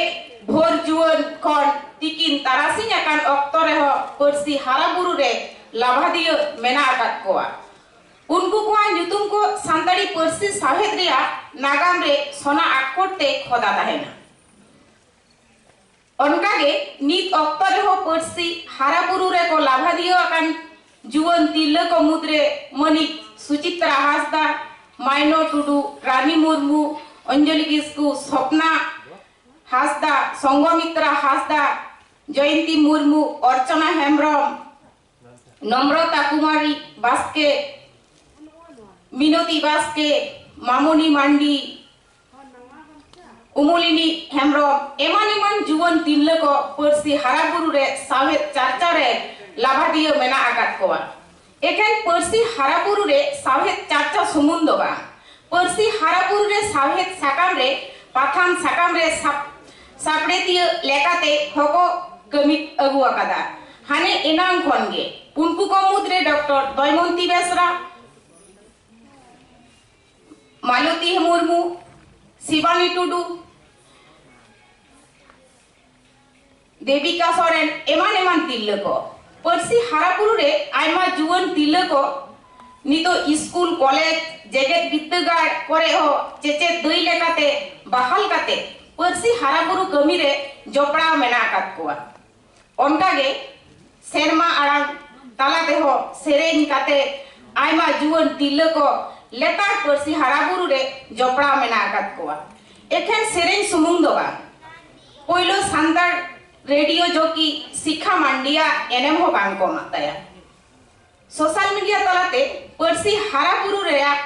ᱵᱷᱳᱨ ᱡᱩᱣᱟᱹᱱ ᱠᱷᱚᱱ ᱛᱤᱠᱤᱱ ᱛᱟᱨᱟᱥᱤᱧ ᱟᱠᱟᱱ ᱚᱠᱛᱚ ᱨᱮᱦᱚᱸ ᱯᱟᱹᱨᱥᱤ ᱦᱟᱨᱟ ᱵᱩᱨᱩ ᱨᱮ ᱞᱟᱵᱷᱟᱫᱤᱭᱟᱹ ᱢᱮᱱᱟᱜ ᱟᱠᱟᱫ ᱠᱚᱣᱟ᱾ ᱩᱱᱠᱩ ᱠᱚᱣᱟᱜ ᱧᱩᱛᱩᱢ ᱠᱚ ᱥᱟᱱᱛᱟᱲᱤ ᱯᱟᱹᱨᱥᱤ ᱥᱟᱶᱦᱮᱫ ᱨᱮᱭᱟᱜ ᱱᱟᱜᱟᱢ ᱨᱮ ᱥᱚᱱᱟ ᱟᱠᱷᱚᱨ ᱛᱮ ᱠᱷᱚᱫᱟ ᱛᱟᱦᱮᱱᱟ᱾ ᱚᱱᱠᱟᱜᱮ ᱱᱤᱛ ᱚᱠᱛᱚ ᱨᱮᱦᱚᱸ ᱯᱟᱹᱨᱥᱤ ᱦᱟᱨᱟ ᱵᱩᱨᱩ ᱨᱮᱠᱚ ᱞᱟᱵᱷᱟᱫᱤᱭᱟᱹ ᱟᱠᱟᱱ ᱡᱩᱣᱟᱹᱱ ᱛᱤᱨᱞᱟᱹ ᱠᱚ ᱢᱩᱫᱽᱨᱮ ᱢᱟᱹᱱᱤᱡ ᱥᱩᱪᱤᱛᱨᱟ ᱦᱟᱸᱥᱫᱟ, ᱢᱟᱭᱱᱚ ᱴᱩᱰᱩ, ᱨᱟᱱᱤ ᱢᱩᱨᱢᱩ, ᱚᱧᱡᱚᱞᱤ ᱠᱤᱥᱠᱩ, ᱥᱚᱯᱱᱟ ᱦᱟᱸᱥᱫᱟ, ᱥᱚᱝᱜᱷᱚᱢᱤᱛᱨᱟ ᱦᱟᱸᱥᱫᱟ, ᱡᱚᱭᱚᱱᱛᱤ ᱢᱩᱨᱢᱩ, ᱚᱨᱪᱚᱱᱟ ᱦᱮᱢᱵᱨᱚᱢ, ᱱᱚᱢᱨᱚᱛᱟ ᱠᱩᱢᱟᱨᱤ ᱵᱟᱥᱠᱮ, ᱢᱤᱱᱚᱛᱤ ᱵᱟᱥᱠᱮ, ᱢᱟᱢᱚᱱᱤ ᱢᱟᱱᱰᱤ, ᱩᱢᱩᱞᱤᱱᱤ ᱦᱮᱢᱵᱨᱚᱢ ᱮᱢᱟᱱ ᱮᱢᱟᱱ ᱡᱩᱣᱟᱹᱱ ᱛᱤᱨᱞᱟᱹ ᱠᱚ ᱯᱟᱹᱨᱥᱤ ᱦᱟᱨᱟ ᱵᱩᱨᱩ ᱨᱮ ᱥᱟᱶᱦᱮᱫ ᱪᱟᱨᱪᱟ ᱨᱮ ᱞᱟᱵᱷᱟᱫᱤᱭᱟᱹ ᱢᱮᱱᱟᱜ ᱟᱠᱟᱫ ᱠᱚᱣᱟ᱾ ᱮᱠᱷᱮᱱ ᱯᱟᱹᱨᱥᱤ ᱦᱟᱨᱟ ᱵᱩᱨᱩ ᱨᱮ ᱥᱟᱶᱦᱮᱫ ᱪᱟᱨᱪᱟ ᱥᱩᱢᱩᱝ ᱫᱚ ᱵᱟᱝ, ᱯᱟᱹᱨᱥᱤ ᱦᱟᱨᱟ ᱵᱩᱨᱩ ᱨᱮ ᱥᱟᱶᱦᱮᱫ ᱥᱟᱠᱟᱢ ᱨᱮ, ᱯᱟᱛᱷᱟᱢ ᱥᱟᱠᱟᱢ ᱨᱮ ᱥᱟᱯ-, ᱥᱟᱯᱲᱮᱛᱤᱭᱟᱹ ᱞᱮᱠᱟᱛᱮ ᱦᱚᱸᱠᱚ ᱠᱟᱹᱢᱤ ᱟᱹᱜᱩ ᱟᱠᱟᱫᱟ᱾ ᱦᱟᱱᱮ ᱮᱱᱟᱝ ᱠᱷᱚᱱ ᱜᱮ ᱩᱱᱠᱩ ᱠᱚ ᱢᱩᱫᱽᱨᱮ ᱰᱚᱠᱴᱚᱨ ᱫᱚᱭᱢᱚᱱᱛᱤ ᱵᱮᱥᱨᱟ, ᱢᱟᱞᱚᱛᱤ ᱢᱩᱨᱢᱩ, ᱥᱤᱵᱟᱱᱤ ᱴᱩᱰᱩ, ᱫᱮᱵᱤᱠᱟ ᱥᱚᱨᱮᱱ ᱮᱢᱟᱱ ᱮᱢᱟᱱ ᱛᱤᱨᱞᱟᱹ ᱠᱚ᱾ ᱯᱟᱹᱨᱥᱤ ᱦᱟᱨᱟ ᱵᱩᱨᱩ ᱨᱮ ᱟᱭᱢᱟ ᱡᱩᱣᱟᱹᱱ ᱛᱤᱨᱞᱟᱹ ᱠᱚ ᱱᱤᱛᱚᱜ ᱤᱥᱠᱩᱞ, ᱠᱚᱞᱮᱡᱽ, ᱡᱮᱜᱮᱛ ᱵᱤᱨᱫᱟᱹᱜᱟᱲ ᱠᱚᱨᱮ ᱦᱚᱸ ᱪᱮᱪᱮᱫ ᱫᱟᱹᱭ ᱞᱮᱠᱟᱛᱮ ᱵᱟᱦᱟᱞ ᱠᱟᱛᱮ ᱯᱟᱹᱨᱥᱤ ᱦᱟᱨᱟ ᱵᱩᱨᱩ ᱠᱟᱹᱢᱤ ᱨᱮ ᱡᱚᱯᱲᱟᱣ ᱢᱮᱱᱟᱜ ᱟᱠᱟᱫ ᱠᱚᱣᱟ᱾ ᱚᱱᱠᱟᱜᱮ ᱥᱮᱨᱢᱟ ᱟᱲᱟᱝ ᱛᱟᱞᱟ ᱛᱮᱦᱚᱸ ᱥᱮᱨᱮᱧ ᱠᱟᱛᱮ ᱟᱭᱢᱟ ᱡᱩᱣᱟᱹᱱ ᱛᱤᱨᱞᱟᱹ ᱠᱚ ᱞᱮᱛᱟᱲ ᱯᱟᱹᱨᱥᱤ ᱦᱟᱨᱟ ᱵᱩᱨᱩ ᱨᱮ ᱡᱚᱯᱲᱟᱣ ᱢᱮᱱᱟᱜ ᱟᱠᱟᱫ ᱠᱚᱣᱟ᱾ ᱮᱠᱷᱮᱱ ᱥᱮᱨᱮᱧ ᱥᱩᱢᱩᱝ ᱫᱚ ᱵᱟᱝ, ᱯᱳᱭᱞᱳ ᱥᱟᱱᱛᱟᱲ ᱨᱮᱰᱤᱭᱳ ᱡᱚᱠᱤ ᱥᱤᱠᱷᱟ ᱢᱟᱱᱰᱤᱭᱟᱜ ᱮᱱᱮᱢ ᱦᱚᱸ ᱵᱟᱝ ᱠᱚᱢᱟᱜ ᱛᱟᱭᱟ᱾ ᱥᱳᱥᱟᱞ ᱢᱤᱰᱤᱭᱟ ᱛᱟᱞᱟᱛᱮ ᱯᱟᱹᱨᱥᱤ ᱦᱟᱨᱟ ᱵᱩᱨᱩ ᱨᱮᱭᱟᱜ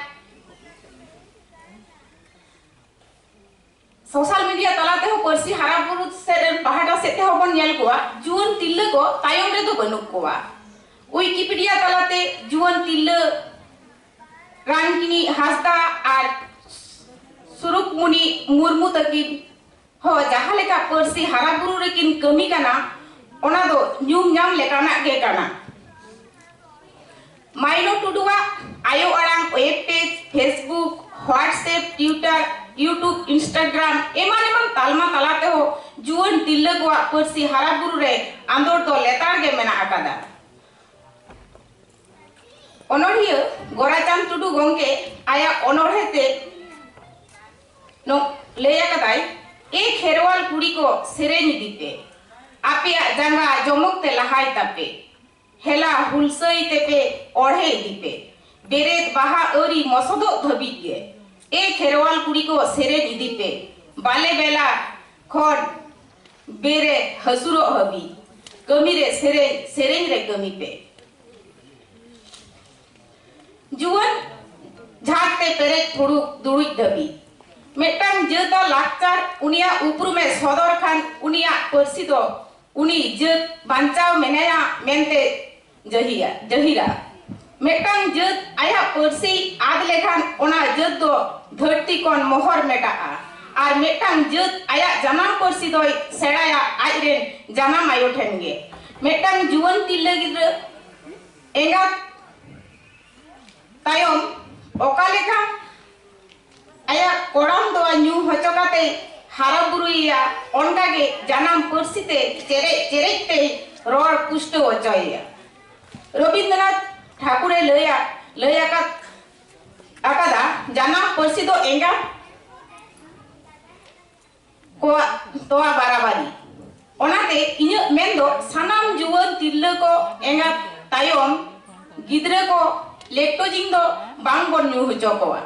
ᱥᱳᱥᱟᱞ ᱢᱤᱰᱤᱭᱟ ᱛᱟᱞᱟ ᱛᱮᱦᱚᱸ ᱯᱟᱹᱨᱥᱤ ᱦᱟᱨᱟ ᱵᱩᱨᱩ ᱥᱮᱫ ᱨᱮᱱ ᱯᱟᱦᱴᱟ ᱥᱮᱫ ᱛᱮᱦᱚᱸ ᱵᱚᱱ ᱧᱮᱞ ᱠᱚᱣᱟ, ᱡᱩᱣᱟᱹᱱ ᱛᱤᱨᱞᱟᱹ ᱠᱚ ᱛᱟᱭᱚᱢ ᱨᱮᱫᱚ ᱵᱟᱹᱱᱩᱜ ᱠᱚᱣᱟ᱾ ᱣᱤᱠᱤᱯᱤᱰᱤᱭᱟ ᱛᱟᱞᱟᱛᱮ ᱡᱩᱣᱟᱹᱱ ᱛᱤᱨᱞᱟᱹ ᱨᱟᱱᱠᱤᱱᱤ ᱦᱟᱸᱥᱫᱟ ᱟᱨ ᱥᱩᱨᱩᱠᱢᱩᱱᱤ ᱢᱩᱨᱢᱩ ᱛᱟᱹᱠᱤᱱ ᱦᱚᱸ ᱡᱟᱦᱟᱸ ᱞᱮᱠᱟ ᱯᱟᱹᱨᱥᱤ ᱦᱟᱨᱟ ᱵᱩᱨᱩ ᱨᱮᱠᱤᱱ ᱠᱟᱹᱢᱤ ᱠᱟᱱᱟ, ᱚᱱᱟ ᱫᱚ ᱧᱩᱢ ᱧᱟᱢ ᱞᱮᱠᱟᱱᱟᱜ ᱜᱮ ᱠᱟᱱᱟ᱾ ᱢᱟᱭᱱᱚ ᱴᱩᱰᱩᱣᱟᱜ ᱟᱭᱳ ᱟᱲᱟᱝ web page, Facebook, WhatsApp, Twitter, YouTube, Instagram ᱮᱢᱟᱱ ᱮᱢᱟᱱ ᱛᱟᱞᱢᱟ ᱛᱟᱞᱟ ᱛᱮᱦᱚᱸ ᱡᱩᱣᱟᱹᱱ ᱛᱤᱨᱞᱟᱹ ᱠᱚᱣᱟᱜ ᱯᱟᱹᱨᱥᱤ ᱦᱟᱨᱟ ᱵᱩᱨᱩ ᱨᱮ ᱟᱸᱫᱳᱲ ᱫᱚ ᱞᱮᱛᱟᱲ ᱜᱮ ᱢᱮᱱᱟᱜ ᱟᱠᱟᱫᱟ᱾ ᱚᱱᱚᱬᱦᱤᱭᱟᱹ ᱜᱳᱨᱟᱪᱟᱸᱫᱽ ᱴᱩᱰᱩ ᱜᱚᱢᱠᱮ ᱟᱭᱟᱜ ᱚᱱᱚᱬᱦᱮ ᱛᱮ ᱱᱚ-, ᱞᱟᱹᱭ ᱟᱠᱟᱫᱟᱭ, "ᱮ ᱠᱷᱮᱨᱣᱟᱞ ᱠᱩᱲᱤ ᱠᱚ, ᱥᱮᱨᱮᱧ ᱤᱫᱤ ᱯᱮ, ᱟᱯᱮᱭᱟᱜ ᱡᱟᱸᱜᱟ ᱡᱚᱢᱚᱠ ᱛᱮ ᱞᱟᱦᱟᱭ ᱛᱟᱯᱮ, ᱦᱮᱞᱟ ᱦᱩᱞᱥᱟᱹᱭ ᱛᱮᱯᱮ ᱚᱲᱦᱮ ᱤᱫᱤ ᱯᱮ, ᱵᱮᱨᱮᱫ ᱵᱟᱦᱟ ᱟᱹᱣᱨᱤ ᱢᱚᱥᱚᱫᱚᱜ ᱫᱷᱟᱹᱵᱤᱡ ᱜᱮ, ᱮ ᱠᱷᱮᱨᱣᱟᱞ ᱠᱩᱲᱤ ᱠᱚ, ᱥᱮᱨᱮᱧ ᱤᱫᱤ ᱯᱮ, ᱵᱟᱞᱮ ᱵᱮᱞᱟ ᱠᱷᱚᱱ ᱵᱮᱨᱮᱫ ᱦᱟᱹᱥᱩᱨᱚᱜ ᱦᱟᱹᱵᱤᱡ, ᱠᱟᱹᱢᱤ ᱨᱮ ᱥᱮᱨᱮᱧ, ᱥᱮᱨᱮᱧ ᱨᱮ ᱠᱟᱹᱢᱤ ᱯᱮ᱾" ᱡᱩᱣᱟᱹᱱ ᱡᱷᱟᱠ ᱛᱮ ᱯᱮᱨᱮᱡ ᱯᱷᱩᱲᱩᱜ ᱫᱩᱲᱩᱡ ᱫᱷᱟᱹᱵᱤᱡ᱾ ᱢᱤᱫᱴᱟᱝ ᱡᱟᱹᱛᱟᱜ ᱞᱟᱠᱪᱟᱨ ᱩᱱᱤᱭᱟᱜ ᱩᱯᱨᱩᱢᱮ ᱥᱚᱫᱚᱨ ᱠᱷᱟᱱ, ᱩᱱᱤᱭᱟᱜ ᱯᱟᱹᱨᱥᱤ ᱫᱚ ᱩᱱᱤ ᱡᱟᱹᱛ ᱵᱟᱧᱪᱟᱣ ᱢᱮᱱᱟᱭᱟ ᱢᱮᱱᱛᱮ ᱡᱟᱹᱦᱤᱭᱟ, ᱡᱟᱹᱦᱤᱨᱟ᱾ ᱢᱤᱫᱴᱟᱝ ᱡᱟᱹᱛ ᱟᱭᱟᱜ ᱯᱟᱹᱨᱥᱤ ᱟᱫ ᱞᱮᱠᱷᱟᱱ, ᱚᱱᱟ ᱡᱟᱹᱛ ᱫᱚ ᱫᱷᱟᱹᱨᱛᱤ ᱠᱷᱚᱱ ᱢᱚᱦᱚᱨ ᱢᱮᱴᱟᱜᱼᱟ᱾ ᱟᱨ ᱢᱤᱫᱴᱟᱝ ᱡᱟᱹᱛ ᱟᱭᱟᱜ ᱡᱟᱱᱟᱢ ᱯᱟᱹᱨᱥᱤ ᱫᱚᱭ ᱥᱮᱬᱟᱭᱟ ᱟᱡᱨᱮᱱ ᱡᱟᱱᱟᱢ ᱟᱭᱳ ᱴᱷᱮᱱ ᱜᱮ᱾ ᱢᱤᱫᱴᱟᱝ ᱡᱩᱣᱟᱹᱱ ᱛᱤᱨᱞᱟᱹ ᱜᱤᱫᱽᱨᱟᱹ ᱮᱸᱜᱟᱛ ᱛᱟᱭᱚᱢ ᱚᱠᱟ ᱞᱮᱠᱟ ᱟᱭᱟᱜ ᱠᱚᱲᱟᱢ ᱛᱚᱣᱟ ᱧᱩ ᱦᱚᱪᱚ ᱠᱟᱛᱮ ᱦᱟᱨᱟ ᱵᱩᱨᱩᱭᱮᱭᱟ, ᱚᱱᱠᱟ ᱜᱮ ᱡᱟᱱᱟᱢ ᱯᱟᱹᱨᱥᱤ ᱛᱮ ᱪᱮᱨᱮᱡ ᱪᱮᱨᱮᱡ ᱛᱮᱭ ᱨᱚᱲ ᱯᱩᱥᱴᱟᱹᱣ ᱦᱚᱪᱚᱭᱮᱭᱟ᱾ ᱨᱚᱵᱤᱱᱫᱨᱚᱱᱟᱛᱷ ᱴᱷᱟᱠᱩᱨᱮ ᱞᱟᱹᱭᱟ, ᱞᱟᱹᱭ ᱟᱠᱟᱫ, ᱟᱠᱟᱫᱟ, ᱡᱟᱱᱟᱢ ᱯᱟᱹᱨᱥᱤ ᱫᱚ ᱮᱸᱜᱟᱛ ᱠᱚᱣᱟᱜ ᱛᱚᱣᱟ ᱵᱟᱨᱟᱵᱟᱨᱤ᱾ ᱚᱱᱟᱛᱮ ᱤᱧᱟᱹᱜ ᱢᱮᱱ ᱫᱚ, ᱥᱟᱱᱟᱢ ᱡᱩᱣᱟᱹᱱ ᱛᱤᱨᱞᱟᱹ ᱠᱚ ᱮᱸᱜᱟᱛ ᱛᱟᱭᱚᱢ ᱜᱤᱫᱽᱨᱟᱹ ᱠᱚ ᱞᱮᱠᱴᱳᱡᱤᱱ ᱫᱚ ᱵᱟᱝ ᱵᱚᱱ ᱧᱩ ᱦᱚᱪᱚ ᱠᱚᱣᱟ᱾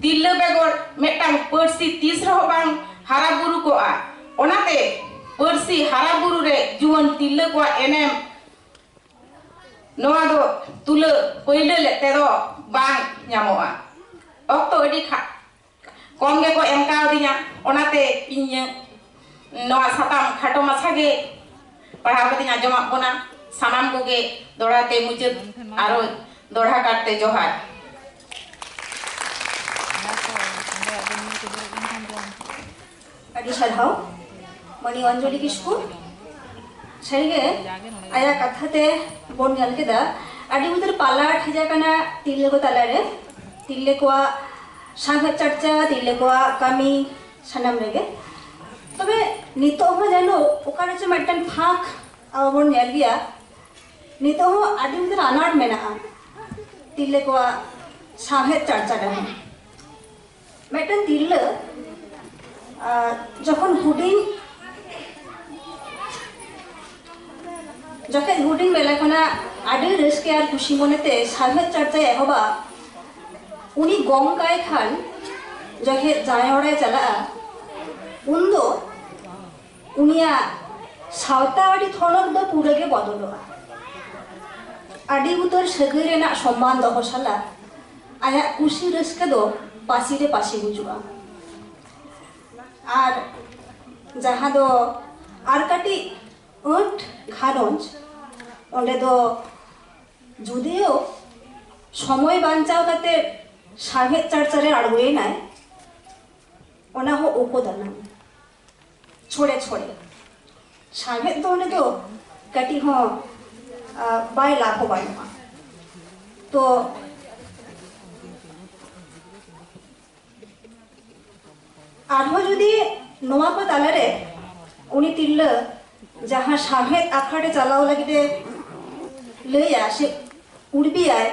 ᱛᱤᱨᱞᱟᱹ ᱵᱮᱜᱚᱨ ᱢᱤᱫᱴᱟᱝ ᱯᱟᱹᱨᱥᱤ ᱛᱤᱥ ᱨᱮᱦᱚᱸ ᱵᱟᱝ ᱦᱟᱨᱟ ᱵᱩᱨᱩ ᱠᱚᱜᱼᱟ᱾ ᱚᱱᱟᱛᱮ ᱯᱟᱹᱨᱥᱤ ᱦᱟᱨᱟ ᱵᱩᱨᱩ ᱨᱮ ᱡᱩᱣᱟᱹᱱ ᱛᱤᱨᱞᱟᱹ ᱠᱚᱣᱟᱜ ᱮᱱᱮᱢ ᱱᱚᱣᱟ ᱫᱚ ᱛᱩᱞᱟᱹ ᱯᱟᱹᱭᱞᱟᱹ ᱞᱮᱫ ᱛᱮᱫᱚ ᱵᱟᱝ ᱧᱟᱢᱚᱜᱼᱟ᱾ ᱚᱠᱛᱚ ᱟᱹᱰᱤ ᱠᱷᱟ-, ᱠᱚᱢ ᱜᱮᱠᱚ ᱮᱢ ᱠᱟᱣᱫᱤᱧᱟ, ᱚᱱᱟᱛᱮ ᱤᱧ ᱱᱚᱣᱟ ᱥᱟᱛᱟᱢ ᱠᱷᱟᱴᱚ ᱢᱟᱪᱷᱟ ᱜᱮ ᱯᱟᱲᱦᱟᱣ ᱠᱟᱛᱮᱧ ᱟᱸᱡᱚᱢᱟᱫ ᱵᱚᱱᱟ᱾ ᱥᱟᱱᱟᱢ ᱠᱚᱜᱮ ᱫᱚᱦᱲᱟ ᱛᱮ ᱢᱩᱪᱟᱹᱫ ᱟᱨᱚ ᱫᱚᱦᱲᱟ ᱠᱟᱨᱛᱮ ᱡᱚᱦᱟᱨ᱾ ᱟᱹᱰᱤ ᱥᱟᱨᱦᱟᱣ ᱢᱟᱹᱱᱤ ᱚᱧᱡᱚᱞᱤ ᱠᱤᱥᱠᱩ᱾ ᱥᱟᱹᱨᱤᱜᱮ ᱟᱭᱟᱜ ᱠᱟᱛᱷᱟ ᱛᱮ ᱵᱚᱱ ᱧᱮᱞ ᱠᱮᱫᱟ, ᱟᱹᱰᱤ ᱩᱛᱟᱹᱨ ᱯᱟᱞᱟᱴ ᱦᱮᱡ ᱟᱠᱟᱱᱟ ᱛᱤᱨᱞᱟᱹ ᱠᱚ ᱛᱟᱞᱟᱨᱮ, ᱛᱤᱨᱞᱟᱹ ᱠᱚᱣᱟᱜ ᱥᱟᱶᱦᱮᱫ ᱪᱟᱨᱪᱟ, ᱛᱤᱨᱞᱟᱹ ᱠᱚᱣᱟᱜ ᱠᱟᱹᱢᱤ ᱥᱟᱱᱟᱢ ᱨᱮᱜᱮ᱾ ᱛᱚᱵᱮ ᱱᱤᱛᱚᱜ ᱦᱚᱸ ᱡᱮᱱᱚ ᱚᱠᱟ ᱨᱮᱪᱚ ᱢᱤᱫᱴᱟᱝ ᱯᱷᱟᱸᱠ ᱟᱵᱚ ᱵᱚᱱ ᱧᱮᱞ ᱜᱮᱭᱟ, ᱱᱤᱛᱚᱜ ᱦᱚᱸ ᱟᱹᱰᱤ ᱩᱛᱟᱹᱨ ᱟᱱᱟᱴ ᱢᱮᱱᱟᱜᱼᱟ ᱛᱤᱨᱞᱟᱹ ᱠᱚᱣᱟᱜ ᱥᱟᱶᱦᱮᱫ ᱪᱟᱨᱪᱟ ᱨᱮᱦᱚᱸ᱾ ᱢᱤᱫᱴᱮᱱ ᱛᱤᱨᱞᱟᱹ, ᱟᱨ, ᱡᱚᱠᱷᱚᱱ ᱦᱩᱰᱤᱧ ᱡᱚᱠᱷᱚᱱ ᱦᱩᱰᱤᱧ ᱵᱮᱞᱟ ᱠᱷᱚᱱᱟᱜ ᱟᱹᱰᱤ ᱨᱟᱹᱥᱠᱟᱹ ᱟᱨ ᱠᱩᱥᱤ ᱢᱚᱱᱮᱛᱮ ᱥᱟᱶᱦᱮᱫ ᱪᱟᱨᱪᱟᱭ ᱮᱦᱚᱵᱟ, ᱩᱱᱤ ᱜᱚᱝ ᱠᱟᱭ ᱠᱷᱟᱱ ᱡᱚᱠᱷᱚᱱ ᱡᱟᱶᱟᱭ ᱚᱲᱟᱜ ᱮ ᱪᱟᱞᱟᱜᱼᱟ, ᱩᱱᱫᱚ ᱩᱱᱤᱭᱟᱜ ᱥᱟᱶᱛᱟ ᱟᱹᱨᱤ ᱛᱷᱚᱱᱚᱛ ᱫᱚ ᱯᱩᱨᱟᱹ ᱜᱮ ᱵᱚᱫᱚᱞᱚᱜᱼᱟ᱾ ᱟᱹᱰᱤ ᱩᱛᱟᱹᱨ ᱥᱟᱹᱜᱟᱹᱭ ᱨᱮᱱᱟᱜ ᱥᱚᱢᱢᱟᱱ ᱫᱚᱦᱚ ᱥᱟᱞᱟᱜ ᱟᱭᱟᱜ ᱠᱩᱥᱤ ᱨᱟᱹᱥᱠᱟᱹ ᱫᱚ ᱯᱟᱹᱥᱤ ᱨᱮ ᱯᱟᱹᱥᱤ ᱜᱩᱡᱩᱜᱼᱟ᱾ ᱟᱨ ᱡᱟᱦᱟᱸ ᱫᱚ ᱟᱨ ᱠᱟᱹᱴᱤᱡ ᱟᱹᱴ ᱜᱷᱟᱨᱚᱸᱡᱽ, ᱚᱸᱰᱮ ᱫᱚ ᱡᱩᱫᱤᱭᱳ ᱥᱚᱢᱚᱭ ᱵᱟᱧᱪᱟᱣ ᱠᱟᱛᱮ ᱥᱟᱶᱦᱮᱫ ᱪᱟᱨᱪᱟ ᱨᱮ ᱟᱬᱜᱚᱭᱮᱱᱟᱭ, ᱚᱱᱟ ᱦᱚᱸ ᱩᱯᱟᱹᱫ ᱟᱱᱟᱝ᱾ ᱪᱷᱚᱲᱮ ᱪᱷᱚᱲᱮ ᱥᱟᱶᱦᱮᱫ ᱫᱚ ᱚᱸᱰᱮ ᱫᱚ ᱠᱟᱹᱴᱤᱡ ᱦᱚᱸ, ᱟ, ᱵᱟᱭ ᱞᱟᱵᱷᱚᱵᱟᱱᱚᱜᱼᱟ᱾ ᱛᱚ ᱟᱨᱦᱚᱸ ᱡᱩᱫᱤ ᱱᱚᱣᱟ ᱠᱚ ᱛᱟᱞᱟᱨᱮ ᱩᱱᱤ ᱛᱤᱨᱞᱟᱹ ᱡᱟᱦᱟᱸ ᱥᱟᱶᱦᱮᱫ ᱟᱠᱷᱲᱟ ᱨᱮ ᱪᱟᱞᱟᱣ ᱞᱟᱹᱜᱤᱫ ᱮ ᱞᱟᱹᱭᱟ ᱥᱮ ᱩᱲᱵᱤᱭᱟᱭ,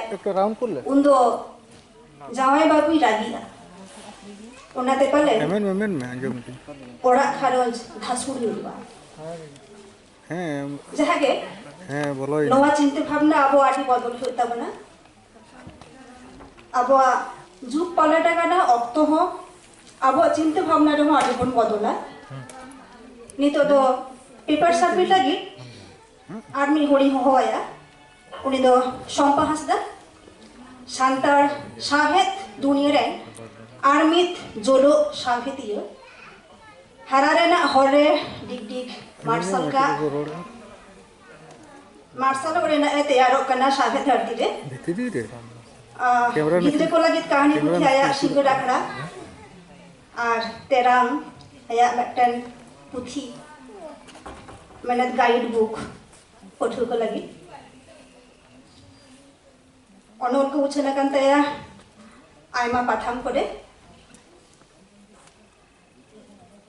ᱩᱱᱫᱚ ᱡᱟᱶᱟᱭ ᱵᱟᱹᱵᱩᱭ ᱨᱟᱹᱜᱤᱜᱼᱟ᱾ ᱚᱱᱟᱛᱮ ᱯᱟᱞᱮ ᱢᱮᱢᱮᱱ ᱢᱮᱢᱮᱱ ᱢᱮ, ᱟᱸᱡᱚᱢ ᱫᱟᱹᱧ᱾ ᱚᱲᱟᱜ ᱜᱷᱟᱨᱚᱸᱡᱽ ᱫᱷᱟᱥᱩᱲ ᱧᱩᱨᱩᱜᱼᱟ᱾ ᱦᱮᱸ᱾ ᱡᱟᱦᱟᱸ ᱜᱮ, ᱦᱮᱸ, ᱵᱚᱞᱚᱭᱮᱱᱟ᱾ ᱱᱚᱣᱟ ᱪᱤᱱᱛᱟᱹ ᱵᱷᱟᱵᱽᱱᱟ ᱟᱵᱚ ᱟᱹᱰᱤ ᱵᱚᱫᱚᱞ ᱦᱩᱭᱩᱜ ᱛᱟᱵᱚᱱᱟ᱾ ᱟᱵᱚᱣᱟᱜ ᱡᱩᱜᱽ ᱯᱟᱞᱴᱟᱜ ᱠᱟᱱᱟ, ᱚᱠᱛᱚ ᱦᱚᱸ ᱟᱵᱚᱣᱟᱜ ᱪᱤᱱᱛᱟᱹ ᱵᱷᱟᱵᱽᱱᱟ ᱨᱮᱦᱚᱸ ᱟᱹᱰᱤ ᱵᱚᱱ ᱵᱚᱫᱚᱞᱟ᱾ ᱱᱤᱛᱚᱜ ᱫᱚ ᱯᱮᱯᱟᱨ ᱥᱟᱵᱢᱤᱴ ᱞᱟᱹᱜᱤᱫ ᱟᱨ ᱢᱤᱫ ᱦᱚᱲᱤᱧ ᱦᱚᱦᱚᱣᱟᱭᱟ᱾ ᱩᱱᱤ ᱫᱚ ᱥᱚᱢᱯᱟ ᱦᱟᱸᱥᱫᱟ, ᱥᱟᱱᱛᱟᱲ ᱥᱟᱶᱦᱮᱫ ᱫᱩᱱᱤᱭᱟᱹ ᱨᱮᱱ ᱟᱨ ᱢᱤᱫ ᱡᱳᱞᱳ ᱥᱟᱶᱦᱮᱫᱤᱭᱟᱹ᱾ ᱦᱟᱨᱟ ᱨᱮᱱᱟᱜ ᱦᱚᱨ ᱨᱮ ᱰᱤᱜᱽ ᱰᱤᱜᱽ ᱢᱟᱨᱥᱟᱞ ᱠᱟᱜ, ᱢᱟᱨᱥᱟᱞᱚᱜ ᱨᱮᱱᱟᱜ ᱮ ᱛᱮᱭᱟᱨᱚᱜ ᱠᱟᱱᱟ ᱥᱟᱶᱦᱮᱫ ᱫᱷᱟᱹᱨᱛᱤ ᱨᱮ᱾ ᱵᱷᱤᱛᱨᱤ ᱨᱮ᱾ ᱟᱨ ᱠᱮᱢᱨᱟ ᱜᱤᱫᱽᱨᱟᱹ ᱱᱤᱪᱮ᱾ ᱠᱚ ᱞᱟᱹᱜᱤᱫ ᱠᱟᱹᱦᱱᱤ ᱠᱮᱢᱨᱟ ᱯᱩᱛᱷᱤ ᱱᱤᱪᱮ᱾ ᱟᱭᱟᱜ ᱥᱤᱸᱜᱟᱹᱲ ᱟᱠᱷᱲᱟ ᱟᱨ ᱛᱮᱨᱟᱝ, ᱟᱭᱟᱜ ᱢᱤᱫᱴᱮᱱ ᱯᱩᱛᱷᱤ, ᱢᱮᱱᱮᱫ ᱜᱟᱭᱤᱰ ᱵᱩᱠ ᱯᱟᱹᱴᱷᱩᱣᱟᱹ ᱠᱚ ᱞᱟᱹᱜᱤᱫ᱾ ᱚᱱᱚᱞ ᱠᱚ ᱩᱪᱷᱟᱹᱱ ᱟᱠᱟᱱ ᱛᱟᱭᱟ ᱟᱭᱢᱟ ᱯᱟᱛᱷᱟᱢ ᱠᱚᱨᱮ᱾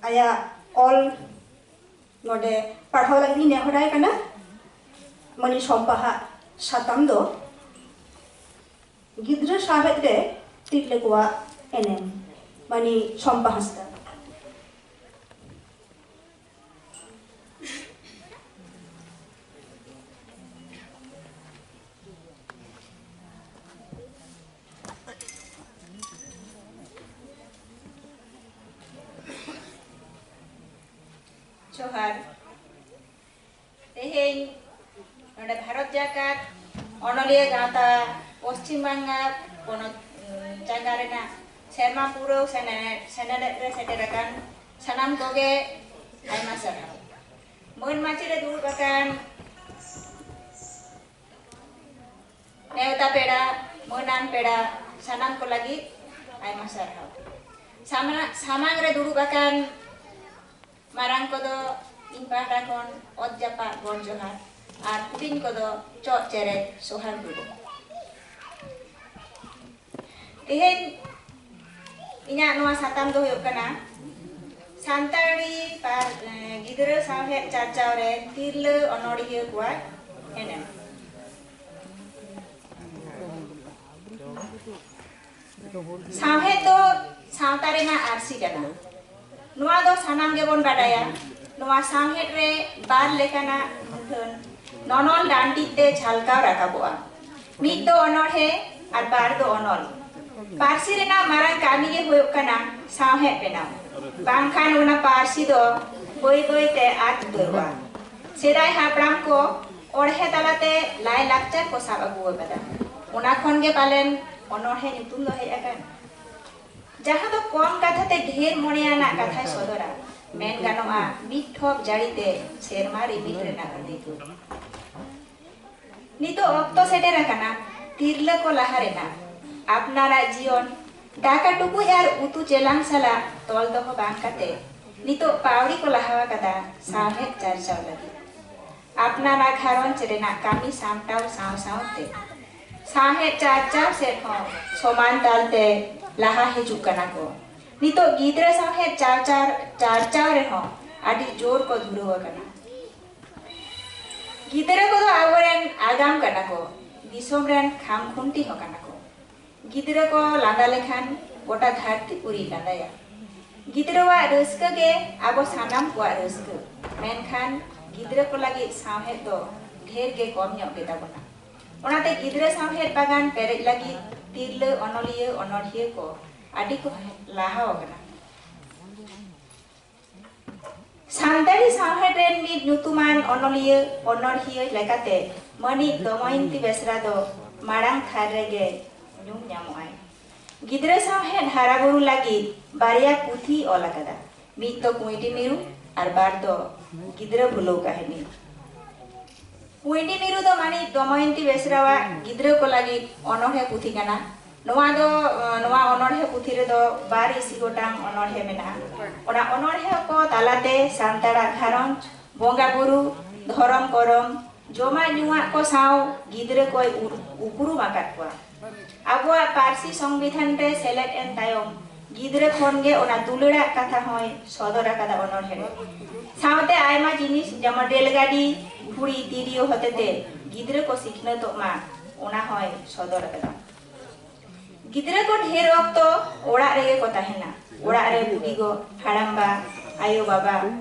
ᱟᱭᱟᱜ ᱚᱞ ᱱᱚᱰᱮ ᱯᱟᱲᱦᱟᱣ ᱞᱟᱹᱜᱤᱫ ᱤᱧ ᱱᱮᱦᱚᱨᱟᱭ ᱠᱟᱱᱟ ᱢᱟᱹᱱᱤᱡ ᱥᱚᱢᱯᱟᱦᱟᱜ ᱥᱟᱛᱟᱢ ᱫᱚ ᱜᱤᱫᱽᱨᱟᱹ ᱥᱟᱶᱦᱮᱫ ᱨᱮ ᱛᱤᱨᱞᱟᱹ ᱠᱚᱣᱟᱜ ᱮᱱᱮᱢ, ᱢᱟᱹᱱᱤᱡ ᱥᱚᱢᱯᱟ ᱦᱟᱸᱥᱫᱟ᱾ ᱡᱚᱦᱟᱨ᱾ ᱛᱮᱦᱮᱧ ᱱᱚᱰᱮ ᱵᱷᱟᱨᱚᱛ ᱡᱟᱠᱟᱛ ᱚᱱᱚᱞᱤᱭᱟᱹ ᱜᱟᱶᱛᱟ ᱯᱚᱥᱪᱤᱢ ᱵᱟᱝᱜᱟᱞ ᱯᱚᱱᱚᱛ, ᱩᱸ, ᱡᱟᱸᱜᱟ ᱨᱮᱱᱟᱜ ᱥᱮᱨᱢᱟ ᱯᱩᱨᱟᱹᱣ ᱥᱮᱱᱮᱞᱮᱫ, ᱥᱮᱱᱮᱞᱮᱫ ᱨᱮ ᱥᱮᱴᱮᱨ ᱟᱠᱟᱱ ᱥᱟᱱᱟᱢ ᱠᱚᱜᱮ ᱟᱭᱢᱟ ᱥᱟᱨᱦᱟᱣ᱾ ᱢᱟᱹᱱ ᱢᱟᱹᱪᱤ ᱨᱮ ᱫᱩᱲᱩᱵ ᱟᱠᱟᱱ ᱱᱮᱣᱛᱟ ᱯᱮᱲᱟ, ᱢᱟᱹᱱᱟᱱ ᱯᱮᱲᱟ, ᱥᱟᱱᱟᱢ ᱠᱚ ᱞᱟᱹᱜᱤᱫ ᱟᱭᱢᱟ ᱥᱟᱨᱦᱟᱣ᱾ ᱥᱟᱢᱟ-, ᱥᱟᱢᱟᱝ ᱨᱮ ᱫᱩᱲᱩᱵ ᱟᱠᱟᱱ ᱢᱟᱨᱟᱝ ᱠᱚᱫᱚ ᱤᱧ ᱯᱟᱦᱴᱟ ᱠᱷᱚᱱ ᱚᱛ ᱡᱟᱯᱟᱜ ᱜᱚᱰ ᱡᱚᱦᱟᱨ ᱟᱨ ᱦᱩᱰᱤᱧ ᱠᱚᱫᱚ ᱪᱚᱜ ᱪᱮᱨᱮᱡ ᱥᱚᱦᱟᱜ ᱰᱩᱰᱩ᱾ ᱛᱮᱦᱮᱧ ᱤᱧᱟᱹᱜ ᱱᱚᱣᱟ ᱥᱟᱛᱟᱢ ᱫᱚ ᱦᱩᱭᱩᱜ ᱠᱟᱱᱟ ᱥᱟᱱᱛᱟᱲᱤ ᱯᱟᱨ-, ᱮᱸ, ᱜᱤᱫᱽᱨᱟᱹ ᱥᱟᱶᱦᱮᱫ ᱪᱟᱨᱪᱟᱣ ᱨᱮ ᱛᱤᱨᱞᱟᱹ ᱚᱱᱚᱲᱦᱤᱭᱟᱹ ᱠᱚᱣᱟᱜ ᱮᱱᱮᱢ᱾ ᱥᱟᱶᱦᱮᱫ ᱫᱚ ᱥᱟᱶᱛᱟ ᱨᱮᱱᱟᱜ ᱟᱹᱨᱥᱤ ᱠᱟᱱᱟ᱾ ᱱᱚᱣᱟ ᱫᱚ ᱥᱟᱱᱟᱢ ᱜᱮᱵᱚᱱ ᱵᱟᱰᱟᱭᱟ᱾ ᱱᱚᱣᱟ ᱥᱟᱶᱦᱮᱫ ᱨᱮ ᱵᱟᱨ ᱞᱮᱠᱟᱱᱟᱜ ᱢᱩᱴᱷᱟᱹᱱ ᱱᱚᱱᱚᱞ ᱰᱟᱱᱰᱤ ᱛᱮ ᱡᱷᱟᱞᱠᱟᱣ ᱨᱟᱠᱟᱵᱚᱜᱼᱟ᱾ ᱢᱤᱫ ᱫᱚ ᱚᱱᱚᱬᱦᱮ ᱟᱨ ᱵᱟᱨ ᱫᱚ ᱚᱱᱚᱞ᱾ ᱯᱟᱹᱨᱥᱤ ᱨᱮᱱᱟᱜ ᱢᱟᱨᱟᱝ ᱠᱟᱹᱢᱤ ᱜᱮ ᱦᱩᱭᱩᱜ ᱠᱟᱱᱟ ᱥᱟᱶᱦᱮᱫ ᱵᱮᱱᱟᱣ, ᱵᱟᱝᱠᱷᱟᱱ ᱚᱱᱟ ᱯᱟᱹᱨᱥᱤ ᱫᱚ ᱵᱟᱹᱭ ᱵᱟᱹᱭ ᱛᱮ ᱟᱫ ᱩᱛᱟᱹᱨᱚᱜᱼᱟ᱾ ᱥᱮᱫᱟᱭ ᱦᱟᱯᱲᱟᱢ ᱠᱚ ᱚᱬᱦᱮ ᱛᱟᱞᱟᱛᱮ ᱞᱟᱭ ᱞᱟᱠᱪᱟᱨ ᱠᱚ ᱥᱟᱵ ᱟᱹᱜᱩ ᱟᱠᱟᱫᱟ᱾ ᱚᱱᱟ ᱠᱷᱚᱱ ᱜᱮ ᱯᱟᱞᱮᱱ ᱚᱱᱚᱬᱦᱮ ᱧᱩᱛᱩᱢ ᱫᱚ ᱦᱮᱡ ᱟᱠᱟᱱ, ᱡᱟᱦᱟᱸ ᱫᱚ ᱠᱚᱢ ᱠᱟᱛᱷᱟ ᱛᱮ ᱰᱷᱮᱨ ᱢᱚᱱᱮᱭᱟᱱᱟᱜ ᱠᱟᱛᱷᱟᱭ ᱥᱚᱫᱚᱨᱟ᱾ ᱢᱮᱱ ᱜᱟᱱᱚᱜᱼᱟ, ᱢᱤᱫ ᱴᱷᱚᱯ ᱡᱟᱹᱲᱤ ᱛᱮ ᱥᱮᱨᱢᱟ ᱨᱤᱢᱤᱞ ᱨᱮᱱᱟᱜ ᱟᱹᱰᱤ ᱫᱩᱨ᱾ ᱱᱤᱛᱚᱜ ᱚᱠᱛᱚ ᱥᱮᱴᱮᱨ ᱟᱠᱟᱱᱟ ᱛᱤᱨᱞᱟᱹ ᱠᱚ ᱞᱟᱦᱟ ᱨᱮᱱᱟᱜ᱾ ᱟᱯᱱᱟᱨᱟᱜ ᱡᱤᱭᱚᱱ ᱫᱟᱠᱟ ᱴᱩᱠᱩᱡ ᱟᱨ ᱩᱛᱩ ᱪᱮᱞᱟᱝ ᱥᱟᱞᱟᱜ ᱛᱚᱞ ᱫᱚᱦᱚ ᱵᱟᱝ ᱠᱟᱛᱮ, ᱱᱤᱛᱚᱜ ᱯᱟᱹᱣᱲᱤ ᱠᱚ ᱞᱟᱦᱟ ᱟᱠᱟᱫᱟ ᱥᱟᱶᱦᱮᱫ ᱪᱟᱨᱪᱟᱣ ᱞᱟᱹᱜᱤᱫ᱾ ᱟᱯᱱᱟᱨᱟᱜ ᱜᱷᱟᱨᱚᱸᱡᱽ ᱨᱮᱱᱟᱜ ᱠᱟᱹᱢᱤ ᱥᱟᱢᱴᱟᱣ ᱥᱟᱶ ᱥᱟᱶᱛᱮ ᱥᱟᱶᱦᱮᱫ ᱪᱟᱨᱪᱟᱣ ᱥᱮᱫ ᱦᱚᱸ ᱥᱚᱢᱟᱱ ᱛᱟᱞ ᱛᱮ ᱞᱟᱦᱟ ᱦᱤᱡᱩᱜ ᱠᱟᱱᱟ ᱠᱚ᱾ ᱱᱤᱛᱚᱜ ᱜᱤᱫᱽᱨᱟᱹ ᱥᱟᱶᱦᱮᱫ ᱪᱟᱨᱪᱟᱣ, ᱪᱟᱨᱪᱟᱣ ᱨᱮᱦᱚᱸ ᱟᱹᱰᱤ ᱡᱳᱨ ᱠᱚ ᱫᱷᱩᱨᱟᱹᱣ ᱟᱠᱟᱱᱟ᱾ ᱜᱤᱫᱽᱨᱟᱹ ᱠᱚᱫᱚ ᱟᱵᱚᱨᱮᱱ ᱟᱜᱟᱢ ᱠᱟᱱᱟ ᱠᱚ, ᱫᱤᱥᱚᱢ ᱨᱮᱱ ᱠᱷᱟᱢ ᱠᱷᱩᱱᱴᱤ ᱦᱚᱸ ᱠᱟᱱᱟ ᱠᱚ᱾ ᱜᱤᱫᱽᱨᱟᱹ ᱠᱚ ᱞᱟᱸᱫᱟ ᱞᱮᱠᱷᱟᱱ ᱜᱚᱴᱟ ᱫᱷᱟᱹᱨᱛᱤ ᱯᱩᱨᱤ ᱞᱟᱸᱫᱟᱭᱟ᱾ ᱜᱤᱫᱽᱨᱟᱹᱣᱟᱜ ᱨᱟᱹᱥᱠᱟᱹ ᱜᱮ ᱟᱵᱚ ᱥᱟᱱᱟᱢ ᱠᱚᱣᱟᱜ ᱨᱟᱹᱥᱠᱟᱹ, ᱢᱮᱱᱠᱷᱟᱱ ᱜᱤᱫᱽᱨᱟᱹ ᱠᱚ ᱞᱟᱹᱜᱤᱫ ᱥᱟᱶᱦᱮᱫ ᱫᱚ ᱰᱷᱮᱨ ᱜᱮ ᱠᱚᱢ ᱧᱚᱜ ᱜᱮ ᱛᱟᱵᱚᱱᱟ᱾ ᱚᱱᱟᱛᱮ ᱜᱤᱫᱽᱨᱟᱹ ᱥᱟᱶᱦᱮᱫ ᱵᱟᱜᱟᱱ ᱯᱮᱨᱮᱡ ᱞᱟᱹᱜᱤᱫ ᱛᱤᱨᱞᱟᱹ ᱚᱱᱚᱞᱤᱭᱟᱹ ᱚᱱᱚᱬᱦᱤᱭᱟᱹ ᱠᱚ ᱟᱹᱰᱤ ᱠᱚ ᱞᱟᱦᱟ ᱟᱠᱟᱱᱟ᱾ ᱥᱟᱱᱛᱟᱲᱤ ᱥᱟᱶᱦᱮᱫ ᱨᱮᱱ ᱢᱤᱫ ᱧᱩᱛᱩᱢᱟᱱ ᱚᱱᱚᱞᱤᱭᱟᱹ ᱚᱱᱚᱬᱦᱤᱭᱟᱹ ᱞᱮᱠᱟᱛᱮ ᱢᱟᱹᱱᱤᱡ ᱫᱚᱢᱚᱭᱚᱱᱛᱤ ᱵᱮᱥᱨᱟ ᱫᱚ ᱢᱟᱲᱟᱝ ᱛᱷᱟᱨ ᱨᱮᱜᱮ ᱧᱩᱢ ᱧᱟᱢᱚᱜᱼᱟᱭ᱾ ᱜᱤᱫᱽᱨᱟᱹ ᱥᱟᱶᱦᱮᱫ ᱦᱟᱨᱟ ᱵᱩᱨᱩ ᱞᱟᱹᱜᱤᱫ ᱵᱟᱨᱭᱟ ᱯᱩᱛᱷᱤᱭ ᱚᱞ ᱟᱠᱟᱫᱟ᱾ ᱢᱤᱫ ᱫᱚ ᱠᱩᱸᱭᱰᱤ ᱢᱤᱨᱩ ᱟᱨ ᱵᱟᱨ ᱫᱚ ᱜᱤᱫᱽᱨᱟᱹ ᱵᱷᱩᱞᱟᱹᱣ ᱠᱟᱹᱦᱱᱤ᱾ ᱠᱩᱸᱭᱰᱤ ᱢᱤᱨᱩ ᱫᱚ ᱢᱟᱹᱱᱤᱡ ᱫᱚᱢᱚᱭᱚᱱᱛᱤ ᱵᱮᱥᱨᱟᱣᱟᱜ ᱜᱤᱫᱽᱨᱟᱹ ᱠᱚ ᱞᱟᱹᱜᱤᱫ ᱚᱱᱚᱬᱦᱮ ᱯᱩᱛᱷᱤ ᱠᱟᱱᱟ᱾ ᱱᱚᱣᱟ ᱫᱚ, ᱱᱚᱣᱟ ᱚᱱᱚᱬᱦᱮ ᱯᱩᱛᱷᱤ ᱨᱮᱫᱚ ᱵᱟᱨ ᱤᱥᱤ ᱜᱚᱴᱟᱝ ᱚᱱᱚᱬᱦᱮ ᱢᱮᱱᱟᱜᱼᱟ᱾ ᱚᱱᱟ ᱚᱱᱚᱬᱦᱮ ᱠᱚ ᱛᱟᱞᱟᱛᱮ ᱥᱟᱱᱛᱟᱲᱟᱜ ᱜᱷᱟᱨᱚᱸᱡᱽ, ᱵᱚᱸᱜᱟ ᱵᱩᱨᱩ, ᱫᱷᱚᱨᱚᱢ ᱠᱚᱨᱚᱢ, ᱡᱚᱢᱟᱜ ᱧᱩᱣᱟᱜ ᱠᱚ ᱥᱟᱶ ᱜᱤᱫᱽᱨᱟᱹ ᱠᱚᱭ ᱩᱨ-, ᱩᱯᱨᱩᱢ ᱟᱠᱟᱫ ᱠᱚᱣᱟ᱾ ᱟᱵᱚᱣᱟᱜ ᱯᱟᱹᱨᱥᱤ ᱥᱚᱝᱵᱤᱫᱷᱟᱱ ᱨᱮ ᱥᱮᱞᱮᱫ ᱮᱱ ᱛᱟᱭᱚᱢ ᱜᱤᱫᱽᱨᱟᱹ ᱠᱷᱚᱱ ᱜᱮ ᱚᱱᱟ ᱫᱩᱞᱟᱹᱲᱟᱜ ᱠᱟᱛᱷᱟ ᱦᱚᱸᱭ ᱥᱚᱫᱚᱨ ᱟᱠᱟᱫᱟ ᱚᱱᱚᱬᱦᱮ ᱨᱮ᱾ ᱥᱟᱶᱛᱮ ᱟᱭᱢᱟ ᱡᱤᱱᱤᱥ ᱡᱮᱢᱚᱱ ᱨᱮᱞ ᱜᱟᱹᱰᱤ, ᱜᱷᱩᱲᱤ, ᱛᱤᱨᱭᱳ ᱦᱚᱛᱮᱛᱮ ᱜᱤᱫᱽᱨᱟᱹ ᱠᱚ ᱥᱤᱠᱷᱱᱟᱹᱛᱚᱜ ᱢᱟ, ᱚᱱᱟ ᱦᱚᱸᱭ ᱥᱚᱫᱚᱨ ᱟᱠᱟᱫᱟ᱾ ᱜᱤᱫᱽᱨᱟᱹ ᱠᱚ ᱰᱷᱮᱨ ᱚᱠᱛᱚ ᱚᱲᱟᱜ ᱨᱮᱜᱮ ᱠᱚ ᱛᱟᱦᱮᱱᱟ᱾ ᱚᱲᱟᱜ ᱨᱮ ᱵᱩᱰᱤ ᱜᱚ, ᱦᱟᱲᱟᱢ ᱵᱟ, ᱟᱭᱳ ᱵᱟᱵᱟ,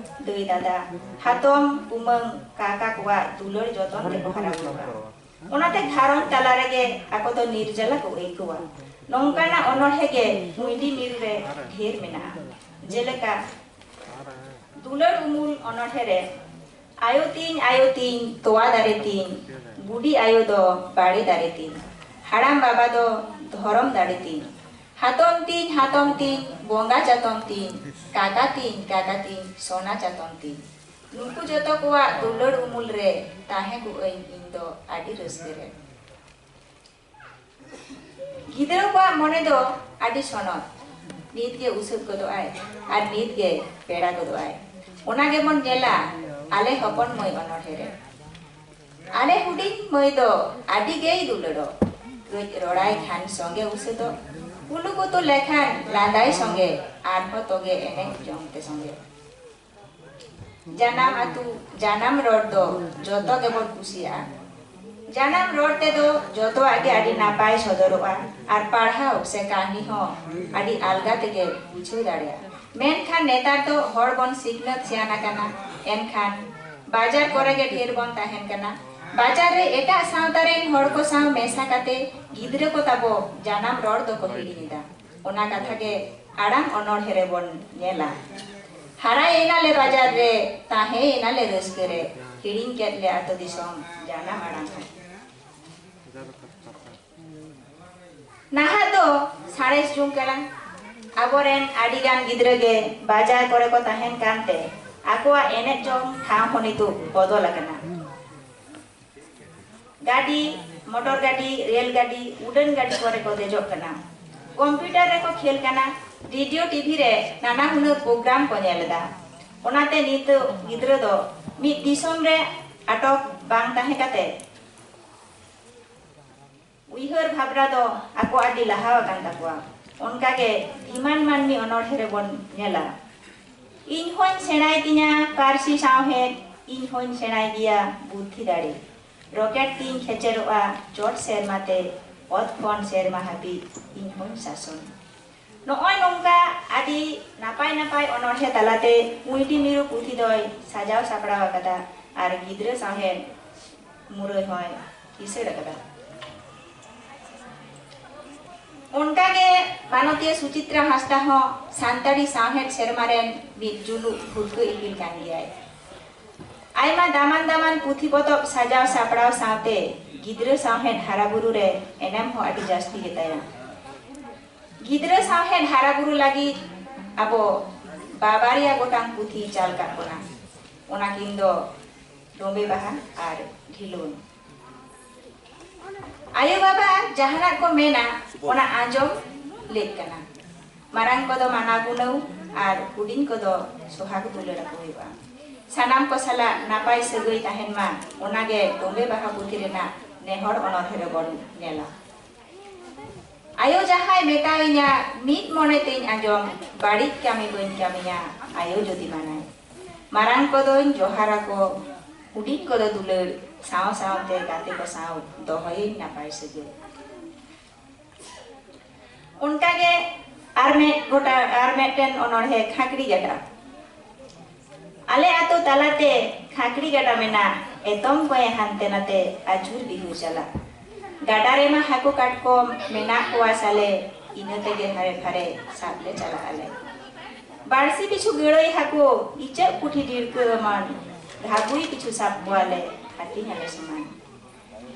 ᱫᱟᱹᱭ ᱫᱟᱫᱟ, ᱦᱟᱛᱚᱢ ᱠᱩᱢᱟᱹᱝ, ᱠᱟᱠᱟ ᱠᱚᱣᱟᱜ ᱫᱩᱞᱟᱹᱲ ᱡᱚᱛᱚᱱ ᱛᱮᱠᱚ ᱦᱟᱨᱟ ᱵᱩᱨᱩᱜᱼᱟ᱾ ᱚᱱᱟᱛᱮ ᱜᱷᱟᱨᱚᱸᱡᱽ ᱛᱟᱞᱟ ᱨᱮᱜᱮ ᱟᱠᱚ ᱫᱚ ᱱᱤᱨᱡᱟᱞᱟ ᱠᱚ ᱟᱹᱭᱠᱟᱹᱣᱟ᱾ ᱱᱚᱝᱠᱟᱱᱟᱜ ᱚᱱᱚᱬᱦᱮ ᱜᱮ ᱠᱩᱸᱭᱰᱤ ᱢᱤᱨᱩ ᱨᱮ ᱰᱷᱮᱨ ᱢᱮᱱᱟᱜᱼᱟ᱾ ᱡᱮᱞᱮᱠᱟ, ᱫᱩᱞᱟᱹᱲ ᱩᱢᱩᱞ ᱚᱱᱚᱬᱦᱮ ᱨᱮ, ᱟᱭᱳ ᱛᱤᱧ, ᱟᱭᱳ ᱛᱤᱧ, ᱛᱚᱣᱟ ᱫᱟᱨᱮ ᱛᱤᱧ, ᱵᱩᱰᱤ ᱟᱭᱳ ᱫᱚ ᱵᱟᱲᱮ ᱫᱟᱨᱮ ᱛᱤᱧ, ᱦᱟᱲᱟᱢ ᱵᱟᱵᱟ ᱫᱚ ᱫᱷᱚᱨᱚᱢ ᱫᱟᱲᱮ ᱛᱤᱧ, ᱦᱟᱛᱚᱢ ᱛᱤᱧ, ᱦᱟᱛᱚᱢ ᱛᱤᱧ, ᱵᱚᱸᱜᱟ ᱪᱟᱛᱚᱢ ᱛᱤᱧ, ᱠᱟᱠᱟ ᱛᱤᱧ, ᱠᱟᱠᱟ ᱛᱤᱧ, ᱥᱚᱱᱟ ᱪᱟᱛᱚᱢ ᱛᱤᱧ᱾ ᱱᱩᱠᱩ ᱡᱚᱛᱚ ᱠᱚᱣᱟᱜ ᱫᱩᱞᱟᱹᱲ ᱩᱢᱩᱞ ᱨᱮ ᱛᱟᱦᱮᱸ ᱠᱚᱜ ᱟᱹᱧ ᱤᱧ ᱫᱚ ᱟᱹᱰᱤ ᱨᱟᱹᱥᱠᱟᱹ ᱨᱮ᱾ ᱜᱤᱫᱽᱨᱟᱹ ᱠᱚᱣᱟᱜ ᱢᱚᱱᱮ ᱫᱚ ᱟᱹᱰᱤ ᱥᱚᱱᱚᱛ᱾ ᱱᱤᱛ ᱜᱮ ᱩᱥᱟᱹᱫ ᱜᱚᱫᱚᱜ ᱟᱭ ᱟᱨ ᱱᱤᱛ ᱜᱮ ᱯᱮᱲᱟ ᱜᱚᱫᱚᱜ ᱟᱭ᱾ ᱚᱱᱟ ᱜᱮᱵᱚᱱ ᱧᱮᱞᱟ ᱟᱞᱮ ᱦᱚᱯᱚᱱ ᱢᱟᱹᱭ ᱚᱱᱚᱬᱦᱮ ᱨᱮ᱾ ᱟᱞᱮ ᱦᱩᱰᱤᱧ ᱢᱟᱹᱭ ᱫᱚ ᱟᱹᱰᱤ ᱜᱮᱭ ᱫᱩᱞᱟᱹᱲᱚᱜ᱾ ᱠᱟᱹᱡ ᱨᱚᱲᱟᱭ ᱠᱷᱟᱱ ᱥᱚᱸᱜᱮ ᱩᱥᱟᱹᱫᱚᱜ᱾ ᱠᱩᱞᱩ ᱠᱩᱛᱩ ᱞᱮᱠᱷᱟᱱ ᱞᱟᱸᱫᱟᱭ ᱥᱚᱸᱜᱮ, ᱟᱨᱦᱚᱸ ᱛᱚᱜᱮ ᱮᱱᱮᱡ ᱡᱚᱝ ᱛᱮ ᱥᱚᱸᱜᱮ᱾ ᱡᱟᱱᱟᱢ ᱟᱹᱛᱩ, ᱡᱟᱱᱟᱢ ᱨᱚᱲ ᱫᱚ ᱡᱚᱛᱚ ᱜᱮᱵᱚᱱ ᱠᱩᱥᱤᱭᱟᱜᱼᱟ᱾ ᱡᱟᱱᱟᱢ ᱨᱚᱲ ᱛᱮᱫᱚ ᱡᱚᱛᱚᱣᱟᱜ ᱜᱮ ᱟᱹᱰᱤ ᱱᱟᱯᱟᱭ ᱥᱚᱫᱚᱨᱚᱜᱼᱟ ᱟᱨ ᱯᱟᱲᱦᱟᱣ ᱥᱮ ᱠᱟᱹᱦᱱᱤ ᱦᱚᱸ ᱟᱹᱰᱤ ᱟᱞᱜᱟ ᱛᱮᱜᱮ ᱵᱩᱡᱷᱟᱹᱣ ᱫᱟᱲᱮᱭᱟᱜᱼᱟ᱾ ᱢᱮᱱᱠᱷᱟᱱ ᱱᱮᱛᱟᱨ ᱫᱚ ᱦᱚᱲ ᱵᱚᱱ ᱥᱤᱠᱷᱱᱟᱹᱛ ᱥᱮᱭᱟᱱ ᱟᱠᱟᱱᱟ, ᱮᱱᱠᱷᱟᱱ ᱵᱟᱡᱟᱨ ᱠᱚᱨᱮ ᱜᱮ ᱰᱷᱮᱨ ᱵᱚᱱ ᱛᱟᱦᱮᱱ ᱠᱟᱱᱟ᱾ ᱵᱟᱡᱟᱨ ᱨᱮ ᱮᱴᱟᱜ ᱥᱟᱶᱛᱟ ᱨᱮᱱ ᱦᱚᱲ ᱠᱚ ᱥᱟᱶ ᱢᱮᱥᱟ ᱠᱟᱛᱮ ᱜᱤᱫᱽᱨᱟᱹ ᱠᱚ ᱛᱟᱵᱚ ᱡᱟᱱᱟᱢ ᱨᱚᱲ ᱫᱚᱠᱚ ᱦᱤᱲᱤᱧ ᱮᱫᱟ᱾ ᱚᱱᱟ ᱠᱟᱛᱷᱟ ᱜᱮ ᱟᱲᱟᱝ ᱚᱱᱚᱬᱦᱮ ᱨᱮᱵᱚᱱ ᱧᱮᱞᱟ᱾ ᱦᱟᱨᱟᱭᱮᱱᱟᱞᱮ ᱵᱟᱡᱟᱨ ᱨᱮ, ᱛᱟᱦᱮᱸᱭᱮᱱᱟᱞᱮ ᱨᱟᱹᱥᱠᱟᱹ ᱨᱮ, ᱦᱤᱲᱤᱧ ᱠᱮᱫ ᱞᱮ ᱟᱛᱳ ᱫᱤᱥᱚᱢ ᱡᱟᱱᱟᱢ ᱟᱲᱟᱝ ᱦᱚᱸ᱾ ᱱᱟᱦᱟᱜ ᱫᱚ ᱥᱟᱬᱮᱥ ᱡᱩᱜᱽ ᱠᱟᱱᱟ᱾ ᱟᱵᱚᱨᱮᱱ ᱟᱹᱰᱤᱜᱟᱱ ᱜᱤᱫᱽᱨᱟᱹ ᱜᱮ ᱵᱟᱡᱟᱨ ᱠᱚᱨᱮ ᱠᱚ ᱛᱟᱦᱮᱱ ᱠᱟᱱᱛᱮ ᱟᱠᱚᱣᱟᱜ ᱮᱱᱮᱡ ᱡᱚᱝ ᱴᱷᱟᱶ ᱦᱚᱸ ᱱᱤᱛᱚᱜ ᱵᱚᱫᱚᱞ ᱟᱠᱟᱱᱟ᱾ ᱜᱟᱹᱰᱤ, ᱢᱚᱴᱚᱨ ᱜᱟᱹᱰᱤ, ᱨᱮᱞ ᱜᱟᱹᱰᱤ, ᱩᱰᱟᱹᱱ ᱜᱟᱹᱰᱤ ᱠᱚᱨᱮ ᱠᱚ ᱫᱮᱡᱚᱜ ᱠᱟᱱᱟ, ᱠᱚᱢᱯᱤᱭᱩᱴᱟᱨ ᱨᱮᱠᱚ ᱠᱷᱮᱞ ᱠᱟᱱᱟ, ᱨᱮᱰᱤᱭᱳ ᱴᱤᱵᱷᱤ ᱨᱮ ᱱᱟᱱᱟ ᱦᱩᱱᱟᱹᱨ ᱯᱨᱳᱜᱨᱟᱢ ᱠᱚ ᱧᱮᱞ ᱮᱫᱟ᱾ ᱚᱱᱟᱛᱮ ᱱᱤᱛᱚᱜ ᱜᱤᱫᱽᱨᱟᱹ ᱫᱚ ᱢᱤᱫ ᱫᱤᱥᱚᱢ ᱨᱮ ᱟᱴᱚᱠ ᱵᱟᱝ ᱛᱟᱦᱮᱸ ᱠᱟᱛᱮ ᱩᱭᱦᱟᱹᱨ ᱵᱷᱟᱵᱽᱱᱟ ᱫᱚ ᱟᱠᱚ ᱟᱹᱰᱤ ᱞᱟᱦᱟ ᱟᱠᱟᱱ ᱛᱟᱠᱚᱣᱟ᱾ ᱚᱱᱠᱟᱜᱮ ᱫᱷᱤᱢᱟᱱ ᱢᱟᱹᱱᱢᱤ ᱚᱱᱚᱬᱦᱮ ᱨᱮᱵᱚᱱ ᱧᱮᱞᱟ, ᱤᱧ ᱦᱚᱸᱧ ᱥᱮᱬᱟᱭ ᱛᱤᱧᱟ ᱯᱟᱹᱨᱥᱤ ᱥᱟᱶᱦᱮᱫ, ᱤᱧ ᱦᱚᱸᱧ ᱥᱮᱬᱟᱭ ᱜᱮᱭᱟ ᱵᱩᱫᱽᱫᱷᱤ ᱫᱟᱲᱮ᱾ ᱨᱚᱠᱮᱴ ᱛᱤᱧ ᱠᱷᱮᱪᱮᱨᱚᱜᱼᱟ ᱪᱚᱴ ᱥᱮᱨᱢᱟ ᱛᱮ, ᱚᱛ ᱠᱷᱚᱱ ᱥᱮᱨᱢᱟ ᱦᱟᱹᱵᱤᱡ ᱤᱧ ᱦᱚᱸᱧ ᱥᱟᱥᱚᱱ᱾ ᱱᱚᱜᱼᱚᱭ ᱱᱚᱝᱠᱟ ᱟᱹᱰᱤ ᱱᱟᱯᱟᱭ ᱱᱟᱯᱟᱭ ᱚᱱᱚᱬᱦᱮ ᱛᱟᱞᱟᱛᱮ ᱠᱩᱸᱭᱴᱤ ᱢᱤᱨᱩ ᱯᱩᱛᱷᱤ ᱫᱚᱭ ᱥᱟᱡᱟᱣ ᱥᱟᱯᱲᱟᱣ ᱟᱠᱟᱫᱟ ᱟᱨ ᱜᱤᱫᱽᱨᱟᱹ ᱥᱟᱶᱦᱮᱫ ᱢᱩᱨᱟᱹᱭ ᱦᱚᱸᱭ ᱠᱤᱥᱟᱹᱬ ᱟᱠᱟᱫᱟ᱾ ᱚᱱᱠᱟᱜᱮ ᱢᱟᱱᱚᱛᱤᱭᱟᱹ ᱥᱩᱪᱤᱛᱨᱟ ᱦᱟᱸᱥᱫᱟ ᱦᱚᱸ ᱥᱟᱱᱛᱟᱲᱤ ᱥᱟᱶᱦᱮᱫ ᱥᱮᱨᱢᱟ ᱨᱮᱱ ᱢᱤᱫ ᱡᱩᱞᱩᱜ ᱵᱷᱩᱨᱠᱟᱹ ᱤᱯᱤᱞ ᱠᱟᱱ ᱜᱮᱭᱟᱭ᱾ ᱟᱭᱢᱟ ᱫᱟᱢᱟᱱ ᱫᱟᱢᱟᱱ ᱯᱩᱛᱷᱤ ᱯᱚᱛᱚᱵ ᱥᱟᱡᱟᱣ ᱥᱟᱯᱲᱟᱣ ᱥᱟᱶᱛᱮ ᱜᱤᱫᱽᱨᱟᱹ ᱥᱟᱶᱦᱮᱫ ᱦᱟᱨᱟᱵᱩᱨᱩ ᱨᱮ ᱮᱱᱮᱢ ᱦᱚᱸ ᱟᱹᱰᱤ ᱡᱟᱹᱥᱛᱤ ᱜᱮᱛᱟᱭᱟ᱾ ᱜᱤᱫᱽᱨᱟᱹ ᱥᱟᱶᱦᱮᱫ ᱦᱟᱨᱟᱵᱩᱨᱩ ᱞᱟᱹᱜᱤᱫ ᱟᱵᱚ ᱵᱟᱵᱟᱨᱭᱟ ᱜᱚᱴᱟᱝ ᱯᱩᱛᱷᱤ ᱪᱟᱞ ᱠᱟᱜ ᱵᱚᱱᱟ᱾ ᱚᱱᱟ ᱠᱤᱱ ᱫᱚ ᱰᱚᱸᱵᱮ ᱵᱟᱦᱟ ᱟᱨ ᱰᱷᱤᱞᱣᱟᱹᱝ᱾ ᱟᱭᱳ ᱵᱟᱵᱟ ᱡᱟᱦᱟᱱᱟᱜ ᱠᱚ ᱢᱮᱱᱟ, ᱚᱱᱟ ᱟᱸᱡᱚᱢ ᱞᱮᱠ ᱠᱟᱱᱟ᱾ ᱢᱟᱨᱟᱝ ᱠᱚᱫᱚ ᱢᱟᱱᱟᱣ ᱜᱩᱱᱟᱹᱣ ᱟᱨ ᱦᱩᱰᱤᱧ ᱠᱚᱫᱚ ᱥᱚᱦᱟᱜᱽ ᱫᱩᱞᱟᱹᱲ ᱟᱠᱚ ᱦᱩᱭᱩᱜᱼᱟ᱾ ᱥᱟᱱᱟᱢ ᱠᱚ ᱥᱟᱞᱟᱜ ᱱᱟᱯᱟᱭ ᱥᱟᱹᱜᱟᱹᱭ ᱛᱟᱦᱮᱱ ᱢᱟ, ᱚᱱᱟᱜᱮ ᱛᱚᱸᱵᱮ ᱵᱟᱦᱟ ᱯᱩᱛᱷᱤ ᱨᱮᱱᱟᱜ ᱱᱮᱦᱚᱨ ᱚᱱᱚᱬᱦᱮ ᱨᱮᱵᱚᱱ ᱧᱮᱞᱟ᱾ ᱟᱭᱳ ᱡᱟᱦᱟᱸᱭ ᱢᱮᱛᱟᱣᱤᱧᱟ, ᱢᱤᱫ ᱢᱚᱱᱮ ᱛᱮᱧ ᱟᱸᱡᱚᱢ, ᱵᱟᱹᱲᱤᱡ ᱠᱟᱹᱢᱤ ᱵᱟᱹᱧ ᱠᱟᱹᱢᱤᱭᱟ, ᱟᱭᱳ ᱡᱩᱫᱤ ᱢᱟᱱᱟᱭ᱾ ᱢᱟᱨᱟᱝ ᱠᱚᱫᱚᱧ ᱡᱚᱦᱟᱨ ᱟᱠᱚ, ᱦᱩᱰᱤᱧ ᱠᱚᱫᱚ ᱫᱩᱞᱟᱹᱲ, ᱥᱟᱶ ᱥᱟᱶᱛᱮ ᱜᱟᱛᱮ ᱠᱚ ᱥᱟᱶ ᱫᱚᱦᱚᱭᱟᱹᱧ ᱱᱟᱯᱟᱭ ᱥᱟᱹᱜᱟᱹᱭ᱾ ᱚᱱᱠᱟᱜᱮ ᱟᱨ ᱢᱤᱫ ᱜᱚᱴᱟ, ᱟᱨ ᱢᱤᱫᱴᱮᱱ ᱚᱱᱚᱬᱦᱮ, ᱠᱷᱟᱸᱠᱲᱤ ᱜᱟᱰᱟ᱾ ᱟᱞᱮ ᱟᱛᱳ ᱛᱟᱞᱟᱛᱮ ᱠᱷᱟᱸᱠᱲᱤ ᱜᱟᱰᱟ ᱢᱮᱱᱟᱜ, ᱮᱛᱚᱢ ᱠᱚᱭᱮ ᱦᱟᱱᱛᱮ ᱱᱟᱛᱮ ᱟᱹᱪᱩᱨ ᱵᱤᱦᱩᱨ ᱪᱟᱞᱟᱜ᱾ ᱜᱟᱰᱟ ᱨᱮᱢᱟ ᱦᱟᱹᱠᱩ ᱠᱟᱴᱠᱚᱢ ᱢᱮᱱᱟᱜ ᱠᱚᱣᱟ ᱥᱟᱞᱮ, ᱤᱱᱟᱹ ᱛᱮᱜᱮ ᱦᱟᱨᱮ ᱯᱷᱟᱨᱮ ᱥᱟᱵ ᱞᱮ ᱪᱟᱞᱟᱜ ᱟᱞᱮ᱾ ᱵᱟᱹᱲᱥᱤ ᱯᱤᱪᱷᱩ ᱜᱟᱹᱲᱟᱹᱭ ᱦᱟᱹᱠᱩ, ᱤᱪᱟᱹᱜ ᱯᱩᱴᱷᱤ ᱰᱤᱲᱠᱟᱹ ᱮᱢᱟᱱ, ᱜᱷᱟᱵᱩᱭ ᱯᱤᱪᱷᱩ ᱥᱟᱵ ᱠᱚᱣᱟᱞᱮ, ᱦᱟᱹᱴᱤᱧ ᱟᱞᱮ ᱥᱚᱢᱟᱱ᱾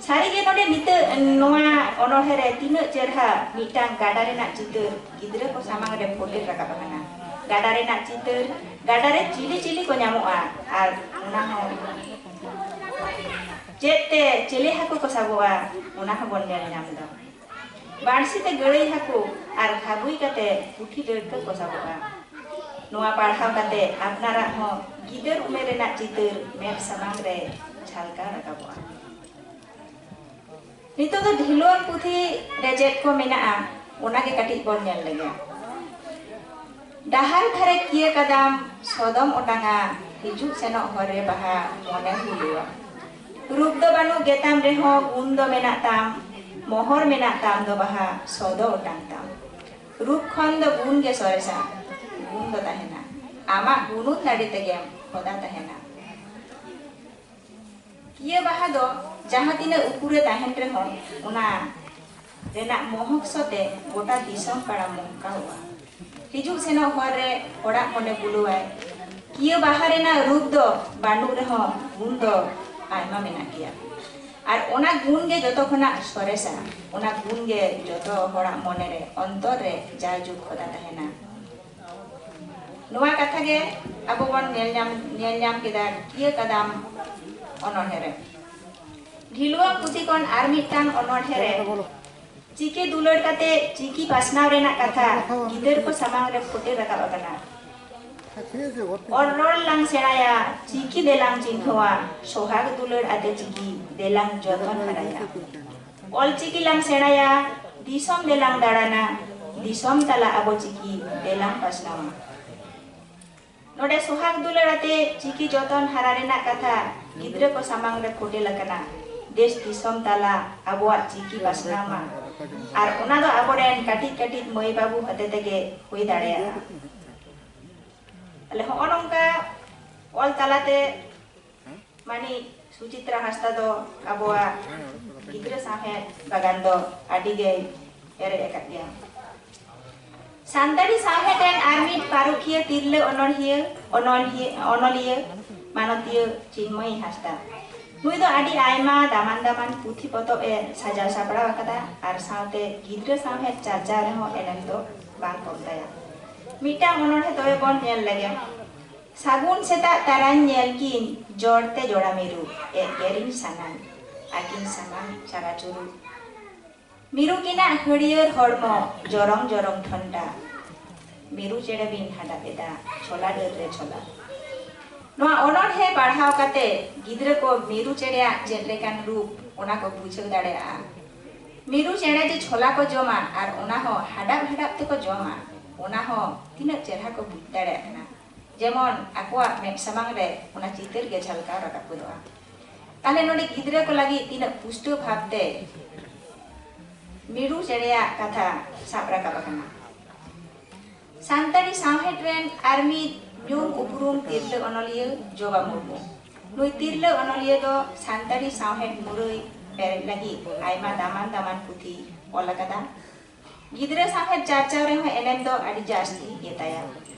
ᱥᱟᱹᱨᱤᱜᱮ ᱱᱚᱰᱮ ᱱᱤᱛᱟᱹᱜ ᱱᱚᱣᱟ ᱚᱱᱚᱬᱦᱮ ᱨᱮ ᱛᱤᱱᱟᱹᱜ ᱪᱮᱨᱦᱟ ᱢᱤᱫᱴᱟᱝ ᱜᱟᱰᱟ ᱨᱮᱱᱟᱜ ᱪᱤᱛᱟᱹᱨ ᱜᱤᱫᱽᱨᱟᱹ ᱠᱚ ᱥᱟᱢᱟᱝ ᱨᱮ ᱯᱷᱩᱴᱮᱞ ᱨᱟᱠᱟᱵ ᱟᱠᱟᱱᱟ᱾ ᱜᱟᱰᱟ ᱨᱮᱱᱟᱜ ᱪᱤᱛᱟᱹᱨ, ᱜᱟᱰᱟ ᱨᱮ ᱪᱤᱞᱤ ᱪᱤᱞᱤ ᱠᱚ ᱧᱟᱢᱚᱜᱼᱟ, ᱟᱨ ᱚᱱᱟ ᱦᱚᱸ ᱪᱮᱫ ᱛᱮ ᱪᱤᱞᱤ ᱦᱟᱹᱠᱩ ᱠᱚ ᱥᱟᱵᱚᱜᱼᱟ, ᱚᱱᱟ ᱦᱚᱸᱵᱚᱱ ᱧᱮᱞ ᱧᱟᱢ ᱮᱫᱟ᱾ ᱵᱟᱹᱲᱥᱤ ᱛᱮ ᱜᱟᱹᱲᱟᱹᱭ ᱦᱟᱹᱠᱩ ᱟᱨ ᱜᱷᱟᱵᱩᱭ ᱠᱟᱛᱮ ᱯᱩᱴᱷᱤ ᱰᱟᱹᱲᱠᱟᱹ ᱠᱚ ᱥᱟᱵᱚᱜᱼᱟ᱾ ᱱᱚᱣᱟ ᱯᱟᱲᱦᱟᱣ ᱠᱟᱛᱮ ᱟᱯᱱᱟᱨᱟᱜ ᱦᱚᱸ ᱜᱤᱫᱟᱹᱨ ᱩᱢᱮᱨ ᱨᱮᱱᱟᱜ ᱪᱤᱛᱟᱹᱨ ᱢᱮᱫ ᱥᱟᱢᱟᱝ ᱨᱮ ᱡᱷᱟᱞᱠᱟᱣ ᱨᱟᱠᱟᱵᱚᱜᱼᱟ᱾ ᱱᱤᱛᱚᱜ ᱫᱚ ᱰᱷᱤᱞᱣᱟᱹᱝ ᱯᱩᱛᱷᱤ ᱨᱮ ᱪᱮᱫ ᱠᱚ ᱢᱮᱱᱟᱜᱼᱟ, ᱚᱱᱟ ᱜᱮ ᱠᱟᱹᱴᱤᱡ ᱵᱚᱱ ᱧᱮᱞ ᱞᱮᱜᱮ᱾ ᱰᱟᱦᱟᱨ ᱫᱷᱟᱨᱮ ᱠᱤᱭᱟᱹ ᱠᱟᱫᱟᱢ, ᱥᱚᱫᱚᱢ ᱚᱴᱟᱝᱟ, ᱦᱤᱡᱩᱜ ᱥᱮᱱᱚᱜ ᱦᱚᱨ ᱨᱮ ᱵᱟᱦᱟ, ᱢᱚᱱᱮ ᱦᱩᱞᱩᱣᱟ᱾ ᱨᱩᱯ ᱫᱚ ᱵᱟᱹᱱᱩᱜ ᱜᱮᱛᱟᱢ ᱨᱮᱦᱚᱸ, ᱜᱩᱱ ᱫᱚ ᱢᱮᱱᱟᱜ ᱛᱟᱢ, ᱢᱚᱦᱚᱨ ᱢᱮᱱᱟᱜ ᱛᱟᱢ ᱫᱚ ᱵᱟᱦᱟ, ᱥᱚᱫᱚ ᱚᱴᱟᱝ ᱛᱟᱢ᱾ ᱨᱩᱯ ᱠᱷᱚᱱ ᱫᱚ ᱜᱩᱱ ᱜᱮ ᱥᱚᱨᱮᱥᱟ, ᱜᱩᱱ ᱫᱚ ᱛᱟᱦᱮᱱᱟ᱾ ᱟᱢᱟᱜ ᱜᱩᱱᱩᱱ ᱫᱟᱲᱮ ᱛᱮᱜᱮᱢ ᱦᱚᱫᱟ ᱛᱟᱦᱮᱱᱟ᱾ ᱠᱤᱭᱟᱹ ᱵᱟᱦᱟ ᱫᱚ ᱡᱟᱦᱟᱸ ᱛᱤᱱᱟᱹᱜ ᱩᱠᱩᱨᱮ ᱛᱟᱦᱮᱱ ᱨᱮᱦᱚᱸ, ᱚᱱᱟ ᱨᱮᱱᱟᱜ ᱢᱚᱦᱚᱠ ᱥᱚ ᱛᱮ ᱜᱚᱴᱟ ᱫᱤᱥᱚᱢ ᱯᱟᱲᱟ ᱢᱚᱦᱠᱟᱣᱚᱜᱼᱟ᱾ ᱦᱤᱡᱩᱜ ᱥᱮᱱᱚᱜ ᱦᱚᱨ ᱨᱮ ᱦᱚᱲᱟᱜ ᱢᱚᱱᱮ ᱵᱩᱞᱟᱹᱣᱟᱭ᱾ ᱠᱤᱭᱟᱹ ᱵᱟᱦᱟ ᱨᱮᱱᱟᱜ ᱨᱩᱯ ᱫᱚ ᱵᱟᱹᱱᱩᱜ ᱨᱮᱦᱚᱸ, ᱜᱩᱱ ᱫᱚ ᱟᱭᱢᱟ ᱢᱮᱱᱟᱜ ᱜᱮᱭᱟ᱾ ᱟᱨ ᱚᱱᱟ ᱜᱩᱱ ᱜᱮ ᱡᱚᱛᱚ ᱠᱷᱚᱱᱟᱜ ᱥᱚᱨᱮᱥᱟ, ᱚᱱᱟ ᱜᱩᱱ ᱜᱮ ᱡᱚᱛᱚ ᱦᱚᱲᱟᱜ ᱢᱚᱱᱮ ᱨᱮ, ᱚᱱᱛᱚᱨ ᱨᱮ ᱡᱟᱭᱡᱩᱜᱽ ᱠᱷᱚᱫᱟ ᱛᱟᱦᱮᱱᱟ᱾ ᱱᱚᱣᱟ ᱠᱟᱛᱷᱟ ᱜᱮ ᱟᱵᱚ ᱵᱚᱱ ᱧᱮᱞ ᱧᱟᱢ, ᱧᱮᱞ ᱧᱟᱢ ᱠᱮᱫᱟ ᱠᱤᱭᱟᱹ ᱠᱟᱫᱟᱢ ᱚᱱᱚᱬᱦᱮ ᱨᱮ᱾ ᱰᱷᱤᱞᱣᱟᱹᱝ ᱯᱩᱛᱷᱤ ᱠᱷᱚᱱ ᱟᱨ ᱢᱤᱫᱴᱟᱝ ᱚᱱᱚᱬᱦᱮ ᱨᱮ ᱪᱤᱠᱤ ᱫᱩᱞᱟᱹᱲ ᱠᱟᱛᱮ ᱪᱤᱠᱤ ᱯᱟᱥᱱᱟᱣ ᱨᱮᱱᱟᱜ ᱠᱟᱛᱷᱟ ᱜᱤᱫᱟᱹᱨ ᱠᱚ ᱥᱟᱢᱟᱝ ᱨᱮ ᱯᱷᱩᱴᱮᱞ ᱨᱟᱠᱟᱵ ᱟᱠᱟᱱᱟ᱾ ᱚᱞ ᱨᱚᱲ ᱞᱟᱝ ᱥᱮᱬᱟᱭᱟ, ᱪᱤᱠᱤ ᱫᱮᱞᱟᱝ ᱪᱤᱱᱦᱟᱹᱣᱟ, ᱥᱚᱦᱟᱜᱽ ᱫᱩᱞᱟᱹᱲ ᱟᱛᱮ ᱪᱤᱠᱤ ᱫᱮᱞᱟᱝ ᱡᱚᱛᱚᱱ ᱦᱟᱨᱟᱭᱟ᱾ ᱚᱞ ᱪᱤᱠᱤ ᱞᱟᱝ ᱥᱮᱬᱟᱭᱟ, ᱫᱤᱥᱚᱢ ᱫᱮᱞᱟᱝ ᱫᱟᱬᱟᱱᱟ, ᱫᱤᱥᱚᱢ ᱛᱟᱞᱟ ᱟᱵᱚ ᱪᱤᱠᱤ ᱫᱮᱞᱟᱝ ᱯᱟᱥᱱᱟᱣᱟ᱾ ᱱᱚᱰᱮ ᱥᱚᱦᱟᱜᱽ ᱫᱩᱞᱟᱹᱲ ᱟᱛᱮ ᱪᱤᱠᱤ ᱡᱚᱛᱚᱱ ᱦᱟᱨᱟ ᱨᱮᱱᱟᱜ ᱠᱟᱛᱷᱟ ᱜᱤᱫᱽᱨᱟᱹ ᱠᱚ ᱥᱟᱢᱟᱝ ᱨᱮ ᱯᱷᱩᱴᱮᱞ ᱟᱠᱟᱱᱟ᱾ ᱫᱮᱥ ᱫᱤᱥᱚᱢ ᱛᱟᱞᱟ ᱟᱵᱚᱣᱟᱜ ᱪᱤᱠᱤ ᱯᱟᱥᱱᱟᱣ ᱢᱟ ᱟᱨ ᱚᱱᱟ ᱫᱚ ᱟᱵᱚᱨᱮᱱ ᱠᱟᱹᱴᱤᱡ ᱠᱟᱹᱴᱤᱡ ᱢᱟᱹᱭ ᱵᱟᱹᱵᱩ ᱦᱚᱛᱮ ᱛᱮᱜᱮ ᱦᱩᱭ ᱫᱟᱲᱮᱭᱟᱜᱼᱟ᱾ ᱛᱟᱦᱞᱮ ᱦᱚᱸᱜᱼᱚ ᱱᱚᱝᱠᱟ ᱚᱞ ᱛᱟᱞᱟᱛᱮ ᱢᱟᱹᱱᱤᱡ ᱥᱩᱪᱤᱛᱨᱟ ᱦᱟᱸᱥᱫᱟ ᱫᱚ ᱟᱵᱚᱣᱟᱜ ᱜᱤᱫᱽᱨᱟᱹ ᱥᱟᱶᱦᱮᱫ ᱵᱟᱜᱟᱱ ᱫᱚ ᱟᱹᱰᱤ ᱜᱮᱭ ᱯᱮᱨᱮᱡ ᱟᱠᱟᱫ ᱜᱮᱭᱟ᱾ ᱥᱟᱱᱛᱟᱲᱤ ᱥᱟᱶᱦᱮᱫ ᱨᱮᱱ ᱟᱨ ᱢᱤᱫ ᱯᱟᱹᱨᱩᱠᱷᱤᱭᱟᱹ ᱛᱤᱨᱞᱟᱹ ᱚᱱᱚᱬᱦᱤᱭᱟᱹ, ᱚᱱᱚᱬᱦᱤᱭᱟᱹ, ᱚᱱᱚᱞᱤᱭᱟᱹ ᱢᱟᱱᱚᱛᱤᱭᱟᱹ ᱪᱤᱱᱢᱚᱭᱤ ᱦᱟᱸᱥᱫᱟ᱾ ᱱᱩᱭ ᱫᱚ ᱟᱹᱰᱤ ᱟᱭᱢᱟ ᱫᱟᱢᱟᱱ ᱫᱟᱢᱟᱱ ᱯᱩᱛᱷᱤ ᱯᱚᱛᱚᱵ ᱮ ᱥᱟᱡᱟᱣ ᱥᱟᱯᱲᱟᱣ ᱟᱠᱟᱫᱟ ᱟᱨ ᱥᱟᱶᱛᱮ ᱜᱤᱫᱽᱨᱟᱹ ᱥᱟᱶᱦᱮᱫ ᱪᱟᱨᱪᱟᱣ ᱨᱮᱦᱚᱸ ᱮᱱᱮᱢ ᱫᱚ ᱵᱟᱝ ᱠᱚᱢ ᱛᱟᱭᱟ᱾ ᱢᱤᱫᱴᱟᱝ ᱚᱱᱚᱬᱦᱮ ᱛᱚᱵᱮ ᱵᱚᱱ ᱧᱮᱞ ᱞᱮᱜᱮ᱾ ᱥᱟᱹᱜᱩᱱ ᱥᱮᱛᱟᱜ ᱛᱟᱨᱟᱧ ᱧᱮᱞ ᱠᱤᱱ ᱡᱚᱲ ᱛᱮ ᱡᱚᱲᱟ ᱢᱤᱨᱩ, ᱮᱜᱮᱨᱤᱧ ᱥᱟᱱᱟᱧ ᱟᱹᱠᱤᱱ ᱥᱟᱢᱟᱝ ᱪᱟᱨᱟ ᱪᱩᱨᱩ᱾ ᱢᱤᱨᱩ ᱠᱤᱱᱟᱜ ᱦᱟᱹᱨᱭᱟᱹᱲ ᱦᱚᱲᱢᱚ ᱡᱚᱨᱚᱝ ᱡᱚᱨᱚᱝ ᱴᱷᱚᱱᱴᱟ᱾ ᱢᱤᱨᱩ ᱪᱮᱬᱮ ᱵᱤᱱ ᱦᱟᱰᱟᱯ ᱮᱫᱟ ᱪᱷᱚᱞᱟ ᱰᱟᱹᱨ ᱨᱮ ᱪᱷᱚᱞᱟ᱾ ᱱᱚᱣᱟ ᱚᱱᱚᱬᱦᱮ ᱯᱟᱲᱦᱟᱣ ᱠᱟᱛᱮ ᱜᱤᱫᱽᱨᱟᱹ ᱠᱚ ᱢᱤᱨᱩ ᱪᱮᱬᱮᱭᱟᱜ ᱪᱮᱫ ᱞᱮᱠᱟᱱ ᱨᱩᱯ, ᱚᱱᱟ ᱠᱚ ᱵᱩᱡᱷᱟᱹᱣ ᱫᱟᱲᱮᱭᱟᱜᱼᱟ᱾ ᱢᱤᱨᱩ ᱪᱮᱬᱮ ᱡᱮ ᱪᱷᱚᱞᱟ ᱠᱚ ᱡᱚᱢᱟ ᱟᱨ ᱚᱱᱟ ᱦᱚᱸ ᱦᱟᱰᱟᱯ ᱦᱟᱰᱟᱯ ᱛᱮᱠᱚ ᱡᱚᱢᱟ, ᱚᱱᱟ ᱦᱚᱸ ᱛᱤᱱᱟᱹᱜ ᱪᱮᱦᱨᱟ ᱠᱚ ᱵᱩᱡᱽ ᱫᱟᱲᱮᱭᱟᱜ ᱠᱟᱱᱟ᱾ ᱡᱮᱢᱚᱱ ᱟᱠᱚᱣᱟᱜ ᱢᱮᱫ ᱥᱟᱢᱟᱝ ᱨᱮ ᱚᱱᱟ ᱪᱤᱛᱟᱹᱨ ᱜᱮ ᱡᱷᱟᱞᱠᱟᱣ ᱨᱟᱠᱟᱵ ᱜᱚᱫᱚᱜᱼᱟ᱾ ᱛᱟᱦᱞᱮ ᱱᱚᱰᱮ ᱜᱤᱫᱽᱨᱟᱹ ᱠᱚ ᱞᱟᱹᱜᱤᱫ ᱛᱤᱱᱟᱹᱜ ᱯᱩᱥᱴᱟᱹᱣ ᱵᱷᱟᱵᱽᱛᱮ ᱢᱤᱨᱩ ᱪᱮᱬᱮᱭᱟᱜ ᱠᱟᱛᱷᱟ ᱥᱟᱵ ᱨᱟᱠᱟᱵ ᱟᱠᱟᱱᱟ᱾ ᱥᱟᱱᱛᱟᱲᱤ ᱥᱟᱶᱦᱮᱫ ᱨᱮᱱ ᱟᱨ ᱢᱤᱫ ᱧᱩᱢ ᱩᱯᱨᱩᱢ ᱛᱤᱨᱞᱟᱹ ᱚᱱᱚᱞᱤᱭᱟᱹ ᱡᱚᱵᱟ ᱢᱩᱨᱢᱩ᱾ ᱱᱩᱭ ᱛᱤᱨᱞᱟᱹ ᱚᱱᱚᱞᱤᱭᱟᱹ ᱫᱚ ᱥᱟᱱᱛᱟᱲᱤ ᱥᱟᱶᱦᱮᱫ ᱢᱩᱨᱟᱹᱭ ᱯᱮᱨᱮᱡ ᱞᱟᱹᱜᱤᱫ ᱟᱭᱢᱟ ᱫᱟᱢᱟᱱ ᱫᱟᱢᱟᱱ ᱯᱩᱛᱷᱤ ᱚᱞ ᱟᱠᱟᱫᱟ᱾ ᱜᱤᱫᱽᱨᱟᱹ ᱥᱟᱶᱦᱮᱫ ᱪᱟᱨᱪᱟᱣ ᱨᱮᱦᱚᱸ ᱮᱱᱮᱢ ᱫᱚ ᱟᱹᱰᱤ ᱡᱟᱹᱥᱛᱤ ᱜᱮᱛᱟᱭᱟ᱾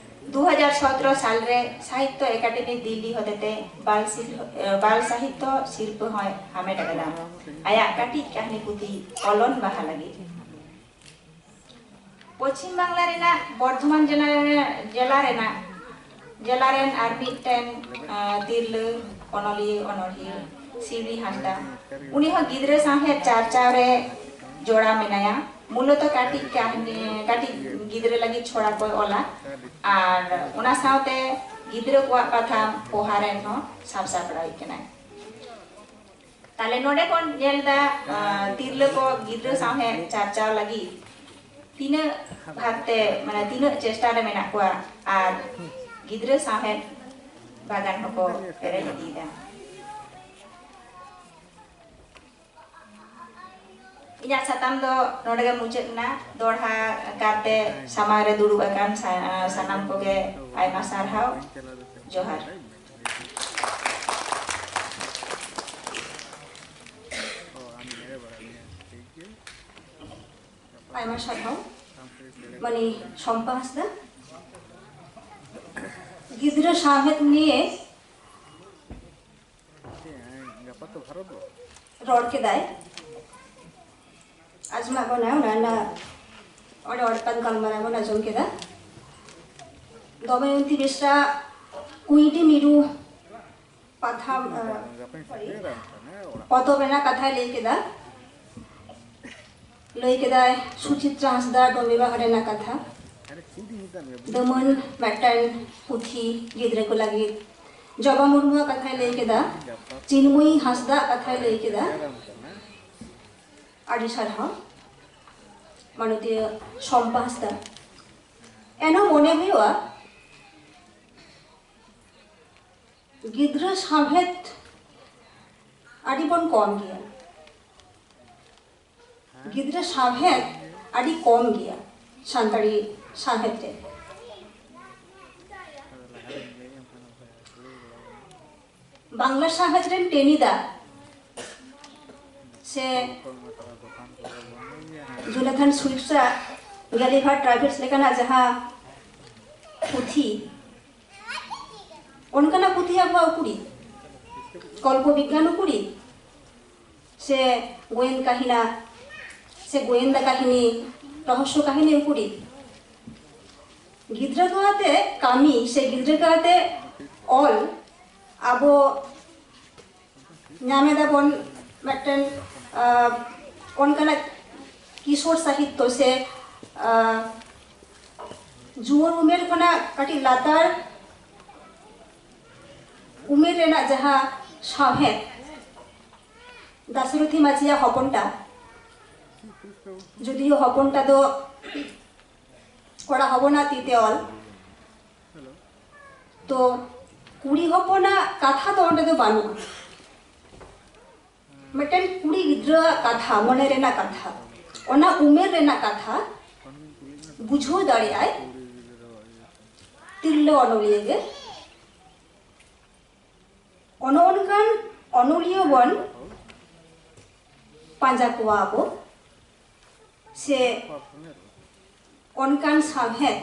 ᱫᱩ ᱦᱟᱡᱟᱨ ᱥᱚᱛᱨᱚ ᱥᱟᱞ ᱨᱮ ᱥᱟᱦᱤᱛᱛᱚ ᱮᱠᱟᱰᱮᱢᱤ ᱫᱤᱞᱞᱤ ᱦᱚᱛᱮᱛᱮ ᱵᱟᱞ ᱥᱤᱨ-, ᱮ, ᱵᱟᱞ ᱥᱟᱦᱤᱛᱛᱚ ᱥᱤᱨᱯᱟᱹ ᱦᱚᱸᱭ ᱦᱟᱢᱮᱴ ᱟᱠᱟᱫᱟ ᱟᱭᱟᱜ ᱠᱟᱹᱴᱤᱡ ᱠᱟᱹᱦᱱᱤ ᱯᱩᱛᱷᱤ ᱚᱞᱚᱱ ᱵᱟᱦᱟ ᱞᱟᱹᱜᱤᱫ᱾ ᱯᱚᱪᱷᱤᱢ ᱵᱟᱝᱞᱟ ᱨᱮᱱᱟᱜ ᱵᱚᱨᱫᱷᱚᱢᱟᱱ ᱡᱮᱞᱟ ᱨᱮ-, ᱡᱮᱞᱟ ᱨᱮᱱᱟᱜ, ᱡᱮᱞᱟ ᱨᱮᱱ ᱟᱨ ᱢᱤᱫᱴᱮᱱ, ᱟ, ᱛᱤᱨᱞᱟᱹ ᱚᱱᱚᱞᱤᱭᱟᱹ, ᱚᱱᱚᱲᱦᱤᱭᱟᱹ ᱥᱤᱣᱞᱤ ᱦᱟᱸᱥᱫᱟ᱾ ᱩᱱᱤ ᱦᱚᱸ ᱜᱤᱫᱽᱨᱟᱹ ᱥᱟᱶᱦᱮᱫ ᱪᱟᱨᱪᱟᱣ ᱨᱮ ᱡᱚᱲᱟᱣ ᱢᱮᱱᱟᱭᱟ᱾ ᱢᱩᱞᱚᱛᱚ ᱠᱟᱹᱴᱤᱡ ᱠᱟᱹᱦᱱᱤ, ᱠᱟᱹᱴᱤᱡ ᱜᱤᱫᱽᱨᱟᱹ ᱞᱟᱹᱜᱤᱫ ᱪᱷᱚᱲᱟ ᱠᱚᱭ ᱚᱞᱟ ᱟᱨ ᱚᱱᱟ ᱥᱟᱶᱛᱮ ᱜᱤᱫᱽᱨᱟᱹ ᱠᱚᱣᱟᱜ ᱯᱟᱛᱷᱟᱢ ᱯᱚᱦᱟ ᱨᱮᱱ ᱦᱚᱸ ᱥᱟᱵ ᱥᱟᱯᱲᱟᱣᱤᱡ ᱠᱟᱱᱟᱭ᱾ ᱛᱟᱦᱞᱮ ᱱᱚᱰᱮ ᱵᱚᱱ ᱧᱮᱞ ᱮᱫᱟ, ᱟᱸ, ᱛᱤᱨᱞᱟᱹ ᱠᱚ ᱜᱤᱫᱽᱨᱟᱹ ᱥᱟᱶᱦᱮᱫ ᱪᱟᱨᱪᱟᱣ ᱞᱟᱹᱜᱤᱫ ᱛᱤᱱᱟᱹᱜ ᱵᱷᱟᱵᱛᱮ, ᱢᱟᱱᱮ ᱛᱤᱱᱟᱹᱜ ᱪᱮᱥᱴᱟ ᱨᱮ ᱢᱮᱱᱟᱜ ᱠᱚᱣᱟ ᱟᱨ ᱜᱤᱫᱽᱨᱟᱹ ᱥᱟᱶᱦᱮᱫ ᱵᱟᱜᱟᱱ ᱦᱚᱸᱠᱚ ᱯᱮᱨᱮᱡ ᱤᱫᱤᱭᱮᱫᱟ᱾ ᱤᱧᱟᱹᱜ ᱥᱟᱛᱟᱢ ᱫᱚ ᱱᱚᱰᱮ ᱜᱮ ᱢᱩᱪᱟᱹᱫ ᱮᱱᱟ᱾ ᱫᱚᱦᱲᱟ ᱠᱟᱨᱛᱮ ᱥᱟᱢᱟᱝ ᱨᱮ ᱫᱩᱲᱩᱵ ᱟᱠᱟᱱ ᱥᱟ-, ᱥᱟᱱᱟᱢ ᱠᱚᱜᱮ ᱟᱭᱢᱟ ᱥᱟᱨᱦᱟᱣ᱾ ᱡᱚᱦᱟᱨ᱾ ᱟᱭᱢᱟ ᱥᱟᱨᱦᱟᱣ ᱢᱟᱱᱤ ᱥᱚᱢᱯᱟ ᱦᱟᱸᱥᱫᱟ᱾ ᱜᱤᱫᱽᱨᱟᱹ ᱥᱟᱶᱦᱮᱫ ᱱᱤᱭᱮ ᱨᱚᱲ ᱠᱮᱫᱟᱭ ᱟᱡᱽᱢᱟ ᱵᱚᱱᱟ, ᱚᱱᱟ ᱨᱮᱱᱟᱜ ᱚᱸᱰᱮ ᱚᱸᱰᱮ ᱜᱟᱞᱢᱟᱨᱟᱣ ᱵᱚᱱ ᱟᱸᱡᱚᱢ ᱠᱮᱫᱟ᱾ ᱫᱚᱢᱚᱭᱚᱱᱛᱤ ᱵᱮᱥᱨᱟ ᱠᱩᱸᱭᱰᱤ ᱢᱤᱨᱩ ᱯᱟᱛᱷᱟᱢ, ᱟᱸ, ᱥᱚᱨᱤ, ᱯᱚᱛᱚᱵ ᱨᱮᱱᱟᱜ ᱠᱟᱛᱷᱟᱭ ᱞᱟᱹᱭ ᱠᱮᱫᱟ᱾ ᱞᱟᱹᱭ ᱠᱮᱫᱟᱭ ᱥᱩᱪᱤᱛᱨᱟ ᱦᱟᱸᱥᱫᱟ ᱰᱚᱢᱵᱤ ᱵᱟᱦᱟ ᱨᱮᱱᱟᱜ ᱠᱟᱛᱷᱟ᱾ ᱫᱟᱹᱢᱟᱹᱱ ᱢᱤᱫᱴᱮᱱ ᱯᱩᱛᱷᱤ ᱜᱤᱫᱽᱨᱟᱹ ᱠᱚ ᱞᱟᱹᱜᱤᱫ᱾ ᱡᱚᱵᱟ ᱢᱩᱨᱢᱩᱣᱟᱜ ᱠᱟᱛᱷᱟᱭ ᱞᱟᱹᱭ ᱠᱮᱫᱟ᱾ ᱪᱤᱱᱢᱚᱭᱤ ᱦᱟᱸᱥᱫᱟᱜ ᱠᱟᱛᱷᱟᱭ ᱞᱟᱹᱭ ᱠᱮᱫᱟ᱾ ᱟᱹᱰᱤ ᱥᱟᱨᱦᱟᱣ ᱢᱟᱱᱚᱛᱤᱭᱟᱹ ᱥᱚᱢᱯᱟ ᱦᱟᱸᱥᱫᱟ᱾ ᱮᱱᱦᱚᱸ ᱢᱚᱱᱮ ᱦᱩᱭᱩᱜᱼᱟ, ᱜᱤᱫᱽᱨᱟᱹ ᱥᱟᱶᱦᱮᱫ ᱟᱹᱰᱤ ᱵᱚᱱ ᱠᱚᱢ ᱜᱮᱭᱟ᱾ ᱜᱤᱫᱽᱨᱟᱹ ᱥᱟᱶᱦᱮᱫ ᱟᱹᱰᱤ ᱠᱚᱢ ᱜᱮᱭᱟ ᱥᱟᱱᱛᱟᱲᱤ ᱥᱟᱶᱦᱮᱫ ᱨᱮ᱾ ᱵᱟᱝᱞᱟ ᱥᱟᱶᱦᱮᱫ ᱨᱮᱱ ᱴᱮᱱᱤᱫᱟ ᱥᱮ ᱡᱳᱱᱟᱛᱷᱟᱱ ᱥᱩᱭᱤᱯᱥ ᱟᱜ ᱜᱟᱞᱤᱵᱷᱟᱨ ᱴᱨᱟᱭᱵᱷᱮᱞᱥ ᱞᱮᱠᱟᱱᱟᱜ ᱡᱟᱦᱟᱸ ᱯᱩᱛᱷᱤ, ᱚᱱᱠᱟᱱᱟᱜ ᱯᱩᱛᱷᱤ ᱟᱵᱚᱣᱟᱜ ᱩᱠᱩᱨᱤᱡ? ᱠᱚᱞᱯᱚ ᱵᱤᱜᱽᱜᱟᱱ ᱩᱠᱩᱨᱤᱡ? ᱥᱮ ᱜᱳᱭᱮᱱ ᱠᱟᱹᱦᱤᱱᱟ, ᱥᱮ ᱜᱳᱭᱮᱱᱫᱟ ᱠᱟᱹᱦᱤᱱᱤ, ᱨᱚᱦᱚᱥᱭᱚ ᱠᱟᱹᱦᱤᱱᱤ ᱩᱠᱩᱨᱤᱡ? ᱜᱤᱫᱽᱨᱟᱹ ᱠᱚ ᱟᱛᱮ ᱠᱟᱹᱢᱤ ᱥᱮ ᱜᱤᱫᱽᱨᱟᱹ ᱠᱚ ᱟᱛᱮ ᱚᱞ ᱟᱵᱚ ᱧᱟᱢ ᱮᱫᱟ ᱵᱚᱱ ᱢᱤᱫᱴᱮᱱ, ᱟᱸ, ᱚᱱᱠᱟᱱᱟᱜ ᱠᱤᱥᱳᱨ ᱥᱟᱦᱤᱛᱛᱚ ᱥᱮ ᱟᱸ, ᱡᱩᱣᱟᱹᱱ ᱩᱢᱮᱨ ᱠᱷᱚᱱᱟᱜ ᱠᱟᱹᱴᱤᱡ ᱞᱟᱛᱟᱨ ᱩᱢᱮᱨ ᱨᱮᱱᱟᱜ ᱡᱟᱦᱟᱸ ᱥᱟᱶᱦᱮᱫ, ᱫᱟᱥᱨᱚᱛᱷᱤ ᱢᱟᱹᱡᱷᱤᱭᱟᱜ ᱦᱚᱯᱚᱱᱴᱟ, ᱡᱩᱫᱤᱭᱳ ᱦᱚᱯᱚᱱᱴᱟ ᱫᱚ ᱠᱚᱲᱟ ᱦᱚᱯᱚᱱᱟᱜ ᱛᱤ ᱛᱮ ᱚᱞ, ᱛᱚ ᱠᱩᱲᱤ ᱦᱚᱯᱚᱱᱟᱜ ᱠᱟᱛᱷᱟ ᱫᱚ ᱚᱸᱰᱮ ᱫᱚ ᱵᱟᱹᱱᱩᱜᱼᱟ᱾ ᱢᱤᱫᱴᱮᱱ ᱠᱩᱲᱤ ᱜᱤᱫᱽᱨᱟᱹᱣᱟᱜ ᱠᱟᱛᱷᱟ, ᱢᱚᱱᱮ ᱨᱮᱱᱟᱜ ᱠᱟᱛᱷᱟ, ᱚᱱᱟ ᱩᱢᱮᱨ ᱨᱮᱱᱟᱜ ᱠᱟᱛᱷᱟ ᱵᱩᱡᱷᱟᱹᱣ ᱫᱟᱲᱮᱭᱟᱜᱼᱟᱭ ᱛᱤᱨᱞᱟᱹ ᱚᱱᱚᱞᱤᱭᱟᱹ ᱜᱮ᱾ ᱚᱱᱮ ᱚᱱᱠᱟᱱ ᱚᱱᱚᱞᱤᱭᱟᱹ ᱵᱚᱱ ᱯᱟᱸᱡᱟ ᱠᱚᱣᱟ ᱟᱵᱚ, ᱥᱮ ᱚᱱᱠᱟᱱ ᱥᱟᱶᱦᱮᱫ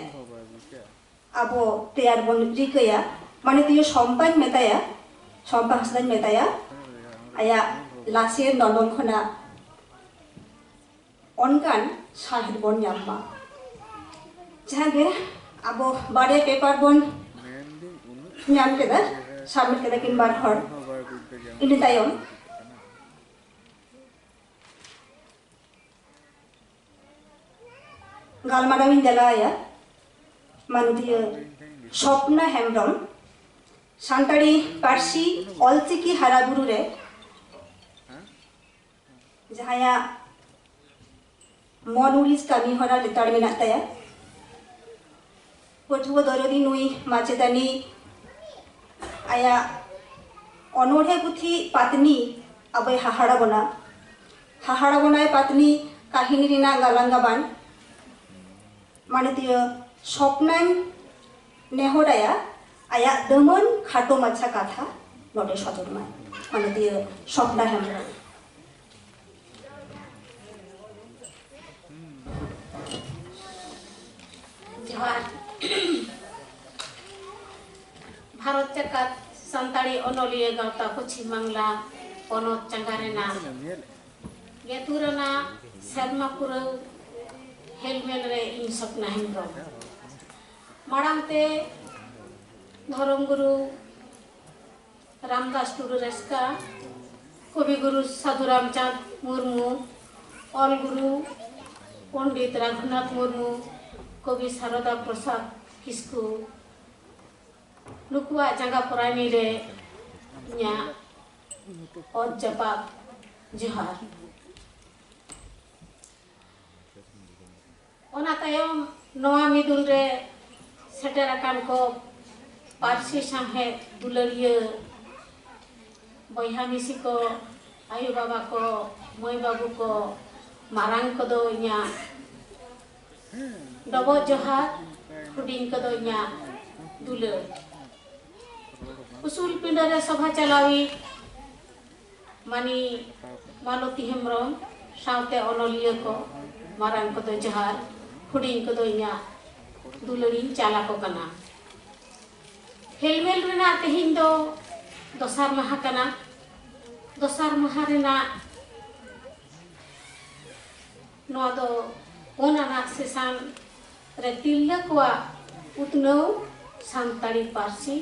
ᱟᱵᱚ ᱛᱮᱭᱟᱨ ᱵᱚᱱ ᱨᱤᱠᱟᱹᱭᱟ᱾ ᱢᱟᱱᱚᱛᱤᱭᱟᱹ ᱥᱚᱢᱯᱟᱧ ᱢᱮᱛᱟᱭᱟ, ᱥᱚᱢᱯᱟ ᱦᱟᱸᱥᱫᱟᱧ ᱢᱮᱛᱟᱭᱟ, ᱟᱭᱟᱜ ᱞᱟᱥᱮᱨ ᱱᱚᱱᱚᱞ ᱠᱷᱚᱱᱟᱜ ᱚᱱᱠᱟᱱ ᱥᱟᱶᱦᱮᱫ ᱵᱚᱱ ᱧᱟᱢ ᱢᱟ᱾ ᱡᱟᱦᱟᱸ ᱜᱮ ᱟᱵᱚ ᱵᱟᱨᱭᱟ ᱯᱮᱯᱟᱨ ᱵᱚᱱ ᱧᱟᱢ ᱠᱮᱫᱟ, ᱥᱟᱵᱢᱤᱴ ᱠᱮᱫᱟ ᱠᱤᱱ ᱵᱟᱨ ᱦᱚᱲ, ᱤᱱᱟᱹ ᱛᱟᱭᱚᱢ ᱜᱟᱞᱢᱟᱨᱟᱣ ᱤᱧ ᱫᱮᱞᱟ ᱟᱭᱟ ᱢᱟᱱᱚᱛᱤᱭᱟᱹ ᱥᱚᱯᱱᱟ ᱦᱮᱢᱵᱨᱚᱢ, ᱥᱟᱱᱛᱟᱲᱤ ᱯᱟᱹᱨᱥᱤ ᱚᱞᱪᱤᱠᱤ ᱦᱟᱨᱟ ᱵᱩᱨᱩ ᱨᱮ ᱡᱟᱦᱟᱸᱭᱟᱜ ᱢᱚᱱ ᱩᱨᱤᱡ ᱠᱟᱹᱢᱤ ᱦᱚᱨᱟ ᱞᱮᱛᱟᱲ ᱢᱮᱱᱟᱜ ᱛᱟᱭᱟ᱾ ᱯᱟᱹᱴᱷᱩᱣᱟᱹ ᱫᱚᱨᱚᱫᱤ ᱱᱩᱭ ᱢᱟᱪᱮᱛᱟᱹᱱᱤ ᱟᱭᱟᱜ ᱚᱱᱚᱬᱦᱮ ᱯᱩᱛᱷᱤ ᱯᱟᱛᱱᱤ ᱟᱵᱚᱭ ᱦᱟᱦᱟᱲᱟ ᱵᱚᱱᱟ, ᱦᱟᱦᱟᱲᱟ ᱵᱚᱱᱟᱭ ᱯᱟᱛᱱᱤ ᱠᱟᱹᱦᱱᱤ ᱨᱮᱱᱟᱜ ᱜᱟᱞᱟᱝ ᱜᱟᱵᱟᱱ ᱢᱟᱱᱚᱛᱤᱭᱟᱹ ᱥᱚᱯᱱᱟᱧ ᱱᱮᱦᱚᱨᱟᱭᱟ ᱟᱭᱟᱜ ᱫᱟᱹᱢᱟᱹᱱ ᱠᱷᱟᱴᱚ ᱢᱟᱪᱷᱟ ᱠᱟᱛᱷᱟ ᱱᱚᱰᱮ ᱥᱚᱫᱚᱨ ᱢᱟᱭ᱾ ᱢᱟᱱᱚᱛᱤᱭᱟᱹ ᱥᱚᱯᱱᱟ ᱦᱮᱢᱵᱨᱚᱢ᱾ ᱡᱚᱦᱟᱨ᱾ ᱵᱷᱟᱨᱚᱛ ᱡᱟᱠᱟᱛ ᱥᱟᱱᱛᱟᱲᱤ ᱚᱱᱚᱞᱤᱭᱟᱹ ᱜᱟᱶᱛᱟ ᱯᱚᱪᱷᱤᱢ ᱵᱟᱝᱞᱟ ᱯᱚᱱᱚᱛ ᱪᱟᱸᱜᱟ ᱨᱮᱱᱟᱜ ᱜᱮᱛᱩᱨ ᱟᱱᱟᱜ ᱥᱮᱨᱢᱟ ᱯᱩᱨᱟᱹᱣ ᱦᱮᱞᱢᱮᱞ ᱨᱮ ᱤᱧ ᱥᱚᱯᱱᱟ ᱦᱮᱢᱵᱨᱚᱢ᱾ ᱢᱟᱲᱟᱝ ᱛᱮ ᱫᱷᱚᱨᱚᱢ ᱜᱩᱨᱩ ᱨᱟᱢᱫᱟᱥ ᱴᱩᱰᱩ ᱨᱮᱥᱠᱟ, ᱠᱚᱵᱤ ᱜᱩᱨᱩ ᱥᱟᱹᱫᱷᱩ ᱨᱟᱢᱪᱟᱸᱫᱽ ᱢᱩᱨᱢᱩ, ᱚᱞ ᱜᱩᱨᱩ ᱯᱚᱱᱰᱤᱛ ᱨᱟᱹᱜᱷᱩᱱᱟᱛᱷ ᱢᱩᱨᱢᱩ, ᱠᱚᱵᱤ ᱥᱟᱨᱚᱫᱟ ᱯᱨᱚᱥᱟᱫᱽ ᱠᱤᱥᱠᱩ, ᱱᱩᱠᱩᱣᱟᱜ ᱡᱟᱸᱜᱟ ᱯᱚᱨᱟᱭᱱᱤ ᱨᱮ ᱤᱧᱟᱹᱜ ᱚᱛ ᱡᱟᱯᱟᱜ ᱡᱚᱦᱟᱨ᱾ ᱚᱱᱟ ᱛᱟᱭᱚᱢ ᱱᱚᱣᱟ ᱢᱤᱫᱩᱱ ᱨᱮ ᱥᱮᱴᱮᱨ ᱟᱠᱟᱱ ᱠᱚ ᱯᱟᱹᱨᱥᱤ ᱥᱟᱶᱦᱮᱫ ᱫᱩᱞᱟᱹᱲᱤᱭᱟᱹ ᱵᱚᱭᱦᱟ ᱢᱤᱥᱤ ᱠᱚ, ᱟᱭᱳ ᱵᱟᱵᱟ ᱠᱚ, ᱢᱟᱹᱭ ᱵᱟᱹᱵᱩ ᱠᱚ, ᱢᱟᱨᱟᱝ ᱠᱚᱫᱚ ᱤᱧᱟᱹᱜ ᱰᱚᱵᱚᱜ ᱡᱚᱦᱟᱨ, ᱦᱩᱰᱤᱧ ᱠᱚᱫᱚ ᱤᱧᱟᱹᱜ ᱫᱩᱞᱟᱹᱲ᱾ ᱩᱥᱩᱞ ᱯᱤᱸᱰᱟᱹ ᱨᱮ ᱥᱚᱵᱷᱟ ᱪᱟᱞᱟᱣᱤᱡ ᱢᱟᱹᱱᱤ ᱢᱟᱞᱚᱛᱤ ᱦᱮᱢᱵᱨᱚᱢ ᱥᱟᱶᱛᱮ ᱚᱱᱚᱞᱤᱭᱟᱹ ᱠᱚ, ᱢᱟᱨᱟᱝ ᱠᱚᱫᱚ ᱡᱚᱦᱟᱨ, ᱦᱩᱰᱤᱧ ᱠᱚᱫᱚ ᱤᱧᱟᱹᱜ ᱫᱩᱞᱟᱹᱲᱤᱧ ᱪᱟᱞ ᱟᱠᱚ ᱠᱟᱱᱟ᱾ ᱦᱮᱞᱢᱮᱞ ᱨᱮᱱᱟᱜ ᱛᱮᱦᱮᱧ ᱫᱚ ᱫᱚᱥᱟᱨ ᱢᱟᱦᱟ ᱠᱟᱱᱟ᱾ ᱫᱚᱥᱟᱨ ᱢᱟᱦᱟ ᱨᱮᱱᱟᱜ ᱱᱚᱣᱟ ᱫᱚ ᱯᱩᱱ ᱟᱱᱟᱜ ᱥᱮᱥᱟᱱ ᱨᱮ ᱛᱤᱨᱞᱟᱹ ᱠᱚᱣᱟᱜ ᱩᱛᱱᱟᱹᱣ, ᱥᱟᱱᱛᱟᱲᱤ ᱯᱟᱹᱨᱥᱤ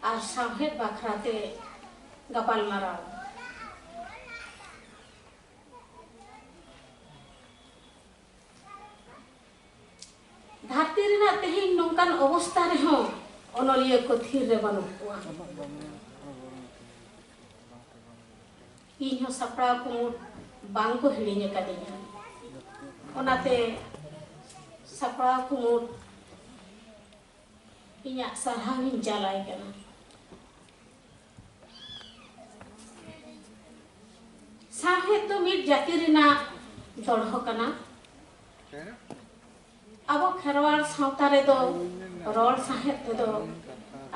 ᱟᱨ ᱥᱟᱶᱦᱮᱫ ᱵᱟᱠᱷᱨᱟ ᱛᱮ ᱜᱟᱯᱟᱞᱢᱟᱨᱟᱣ᱾ ᱫᱷᱟᱹᱨᱛᱤ ᱨᱮᱱᱟᱜ ᱛᱮᱦᱮᱧ ᱱᱚᱝᱠᱟᱱ ᱚᱵᱚᱥᱛᱟ ᱨᱮᱦᱚᱸ ᱚᱱᱚᱞᱤᱭᱟᱹ ᱠᱚ ᱛᱷᱤᱨ ᱨᱮ ᱵᱟᱹᱱᱩᱜ ᱠᱚᱣᱟ᱾ ᱤᱧ ᱦᱚᱸ ᱥᱟᱯᱲᱟᱣ ᱠᱩᱢᱩᱴ ᱵᱟᱝ ᱠᱚ ᱦᱤᱲᱤᱧ ᱟᱠᱟᱫᱤᱧᱟ᱾ ᱚᱱᱟᱛᱮ ᱥᱟᱯᱲᱟᱣ ᱠᱩᱢᱩᱴ ᱤᱧᱟᱹᱜ ᱥᱟᱨᱦᱟᱣ ᱤᱧ ᱪᱟᱞᱟᱭ ᱠᱟᱱᱟ᱾ ᱥᱟᱶᱦᱮᱫ ᱫᱚ ᱢᱤᱫ ᱡᱟᱹᱛᱤ ᱨᱮᱱᱟᱜ ᱫᱚᱲᱦᱚ ᱠᱟᱱᱟ᱾ ᱟᱵᱚ ᱠᱷᱮᱨᱣᱟᱲ ᱥᱟᱶᱛᱟ ᱨᱮᱫᱚ ᱨᱚᱲ ᱥᱟᱶᱦᱮᱫ ᱛᱮᱫᱚ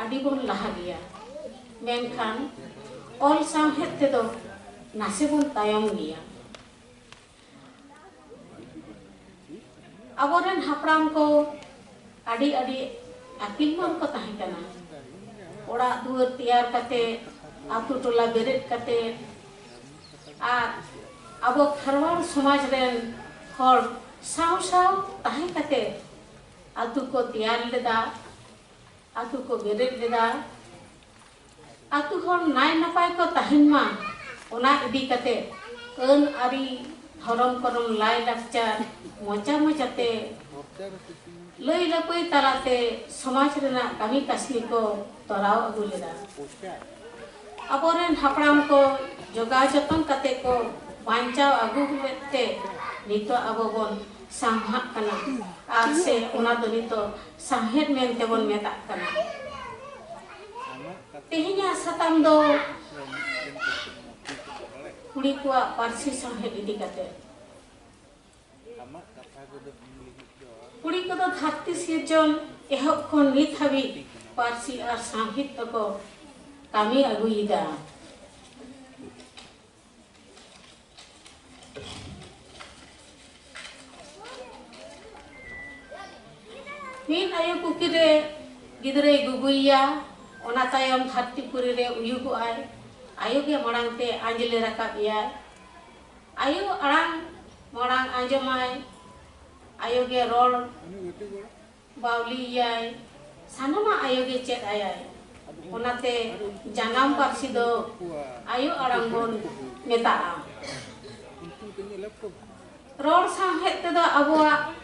ᱟᱹᱰᱤ ᱵᱚᱱ ᱞᱟᱦᱟ ᱜᱮᱭᱟ, ᱢᱮᱱᱠᱷᱟᱱ ᱚᱞ ᱥᱟᱶᱦᱮᱫ ᱛᱮᱫᱚ ᱱᱟᱥᱮ ᱵᱚᱱ ᱛᱟᱭᱚᱢ ᱜᱮᱭᱟ᱾ ᱟᱵᱚᱨᱮᱱ ᱦᱟᱯᱲᱟᱢ ᱠᱚ ᱟᱹᱰᱤ ᱟᱹᱰᱤ ᱟᱹᱠᱤᱞᱢᱟᱱ ᱠᱚ ᱛᱟᱦᱮᱸ ᱠᱟᱱᱟ᱾ ᱚᱲᱟᱜ ᱫᱩᱣᱟᱹᱨ ᱛᱮᱭᱟᱨ ᱠᱟᱛᱮ, ᱟᱛᱳ ᱴᱚᱞᱟ ᱵᱮᱨᱮᱫ ᱠᱟᱛᱮ, ᱟᱨ ᱟᱵᱚ ᱠᱷᱮᱨᱣᱟᱲ ᱥᱚᱢᱟᱡᱽ ᱨᱮᱱ ᱦᱚᱲ ᱥᱟᱶ ᱥᱟᱶ ᱛᱟᱦᱮᱸ ᱠᱟᱛᱮ ᱟᱛᱳ ᱠᱚ ᱛᱮᱭᱟᱨ ᱞᱮᱫᱟ, ᱟᱛᱳ ᱠᱚ ᱵᱮᱨᱮᱫ ᱞᱮᱫᱟ᱾ ᱟᱛᱳ ᱦᱚᱲ ᱱᱟᱭ ᱱᱟᱯᱟᱭ ᱠᱚ ᱛᱟᱦᱮᱱ ᱢᱟ, ᱚᱱᱟ ᱤᱫᱤ ᱠᱟᱛᱮ ᱟᱹᱱ ᱟᱹᱨᱤ ᱫᱷᱚᱨᱚᱢ ᱠᱚᱨᱚᱢ ᱞᱟᱭ ᱞᱟᱠᱪᱟᱨ ᱢᱚᱪᱟ ᱢᱚᱪᱟᱛᱮ ᱞᱟᱹᱭ ᱞᱟᱹᱯᱟᱹᱭ ᱛᱟᱞᱟᱛᱮ ᱥᱚᱢᱟᱡᱽ ᱨᱮᱱᱟᱜ ᱠᱟᱹᱢᱤ ᱠᱟᱹᱥᱱᱤ ᱠᱚ ᱛᱚᱨᱟᱣ ᱟᱹᱜᱩ ᱞᱮᱫᱟ᱾ ᱟᱵᱚᱨᱮᱱ ᱦᱟᱯᱲᱟᱢ ᱠᱚ ᱡᱚᱜᱟᱣ ᱡᱚᱛᱚᱱ ᱠᱟᱛᱮ ᱠᱚ ᱵᱟᱧᱪᱟᱣ ᱟᱹᱜᱩ ᱞᱮᱫ ᱛᱮ ᱱᱤᱛᱚᱜ ᱟᱵᱚ ᱵᱚᱱ ᱥᱟᱸᱜᱷᱟᱜ ᱠᱟᱱᱟ, ᱟᱨ ᱥᱮ ᱚᱱᱟ ᱫᱚ ᱱᱤᱛᱚᱜ ᱥᱟᱶᱦᱮᱫ ᱢᱮᱱᱛᱮ ᱵᱚᱱ ᱢᱮᱛᱟᱜ ᱠᱟᱱᱟ᱾ ᱛᱮᱦᱮᱧᱟᱜ ᱥᱟᱛᱟᱢ ᱫᱚ ᱠᱩᱲᱤ ᱠᱚᱣᱟᱜ ᱯᱟᱹᱨᱥᱤ ᱥᱟᱶᱦᱮᱫ ᱤᱫᱤ ᱠᱟᱛᱮ᱾ ᱠᱩᱲᱤ ᱠᱚᱫᱚ ᱫᱷᱟᱹᱨᱛᱤ ᱥᱤᱨᱡᱚᱱ ᱮᱦᱚᱵ ᱠᱷᱚᱱ ᱱᱤᱛ ᱦᱟᱹᱵᱤᱡ ᱯᱟᱹᱨᱥᱤ ᱟᱨ ᱥᱟᱶᱦᱮᱫ ᱫᱚᱠᱚ ᱠᱟᱹᱢᱤ ᱟᱹᱜᱩᱭᱮᱫᱟ᱾ ᱢᱤᱫ ᱟᱭᱳ ᱠᱩᱠᱷᱤ ᱨᱮ ᱜᱤᱫᱽᱨᱟᱹᱭ ᱜᱩᱜᱩᱭᱮᱭᱟ, ᱚᱱᱟ ᱛᱟᱭᱚᱢ ᱫᱷᱟᱹᱨᱛᱤ ᱯᱩᱨᱤ ᱨᱮ ᱩᱭᱩᱜᱚᱜᱼᱟᱭ᱾ ᱟᱭᱳ ᱜᱮ ᱢᱟᱲᱟᱝ ᱛᱮ ᱟᱸᱡᱽᱞᱮ ᱨᱟᱠᱟᱵ ᱮᱭᱟᱭ᱾ ᱟᱭᱳ ᱟᱲᱟᱝ ᱢᱟᱲᱟᱝ ᱟᱸᱡᱚᱢᱟᱭ, ᱟᱭᱳ ᱜᱮ ᱨᱚᱲ ᱵᱟᱣᱞᱤᱭᱟᱭ, ᱥᱟᱱᱟᱢᱟᱜ ᱟᱭᱳ ᱜᱮ ᱪᱮᱫ ᱟᱭᱟᱭ᱾ ᱚᱱᱟᱛᱮ ᱡᱟᱱᱟᱢ ᱯᱟᱹᱨᱥᱤ ᱫᱚ ᱟᱭᱳ ᱟᱲᱟᱝ ᱵᱚᱱ ᱢᱮᱛᱟᱜᱼᱟ᱾ ᱨᱚᱲ ᱥᱟᱶᱦᱮᱫ ᱛᱮᱫᱚ ᱟᱵᱚᱣᱟᱜ,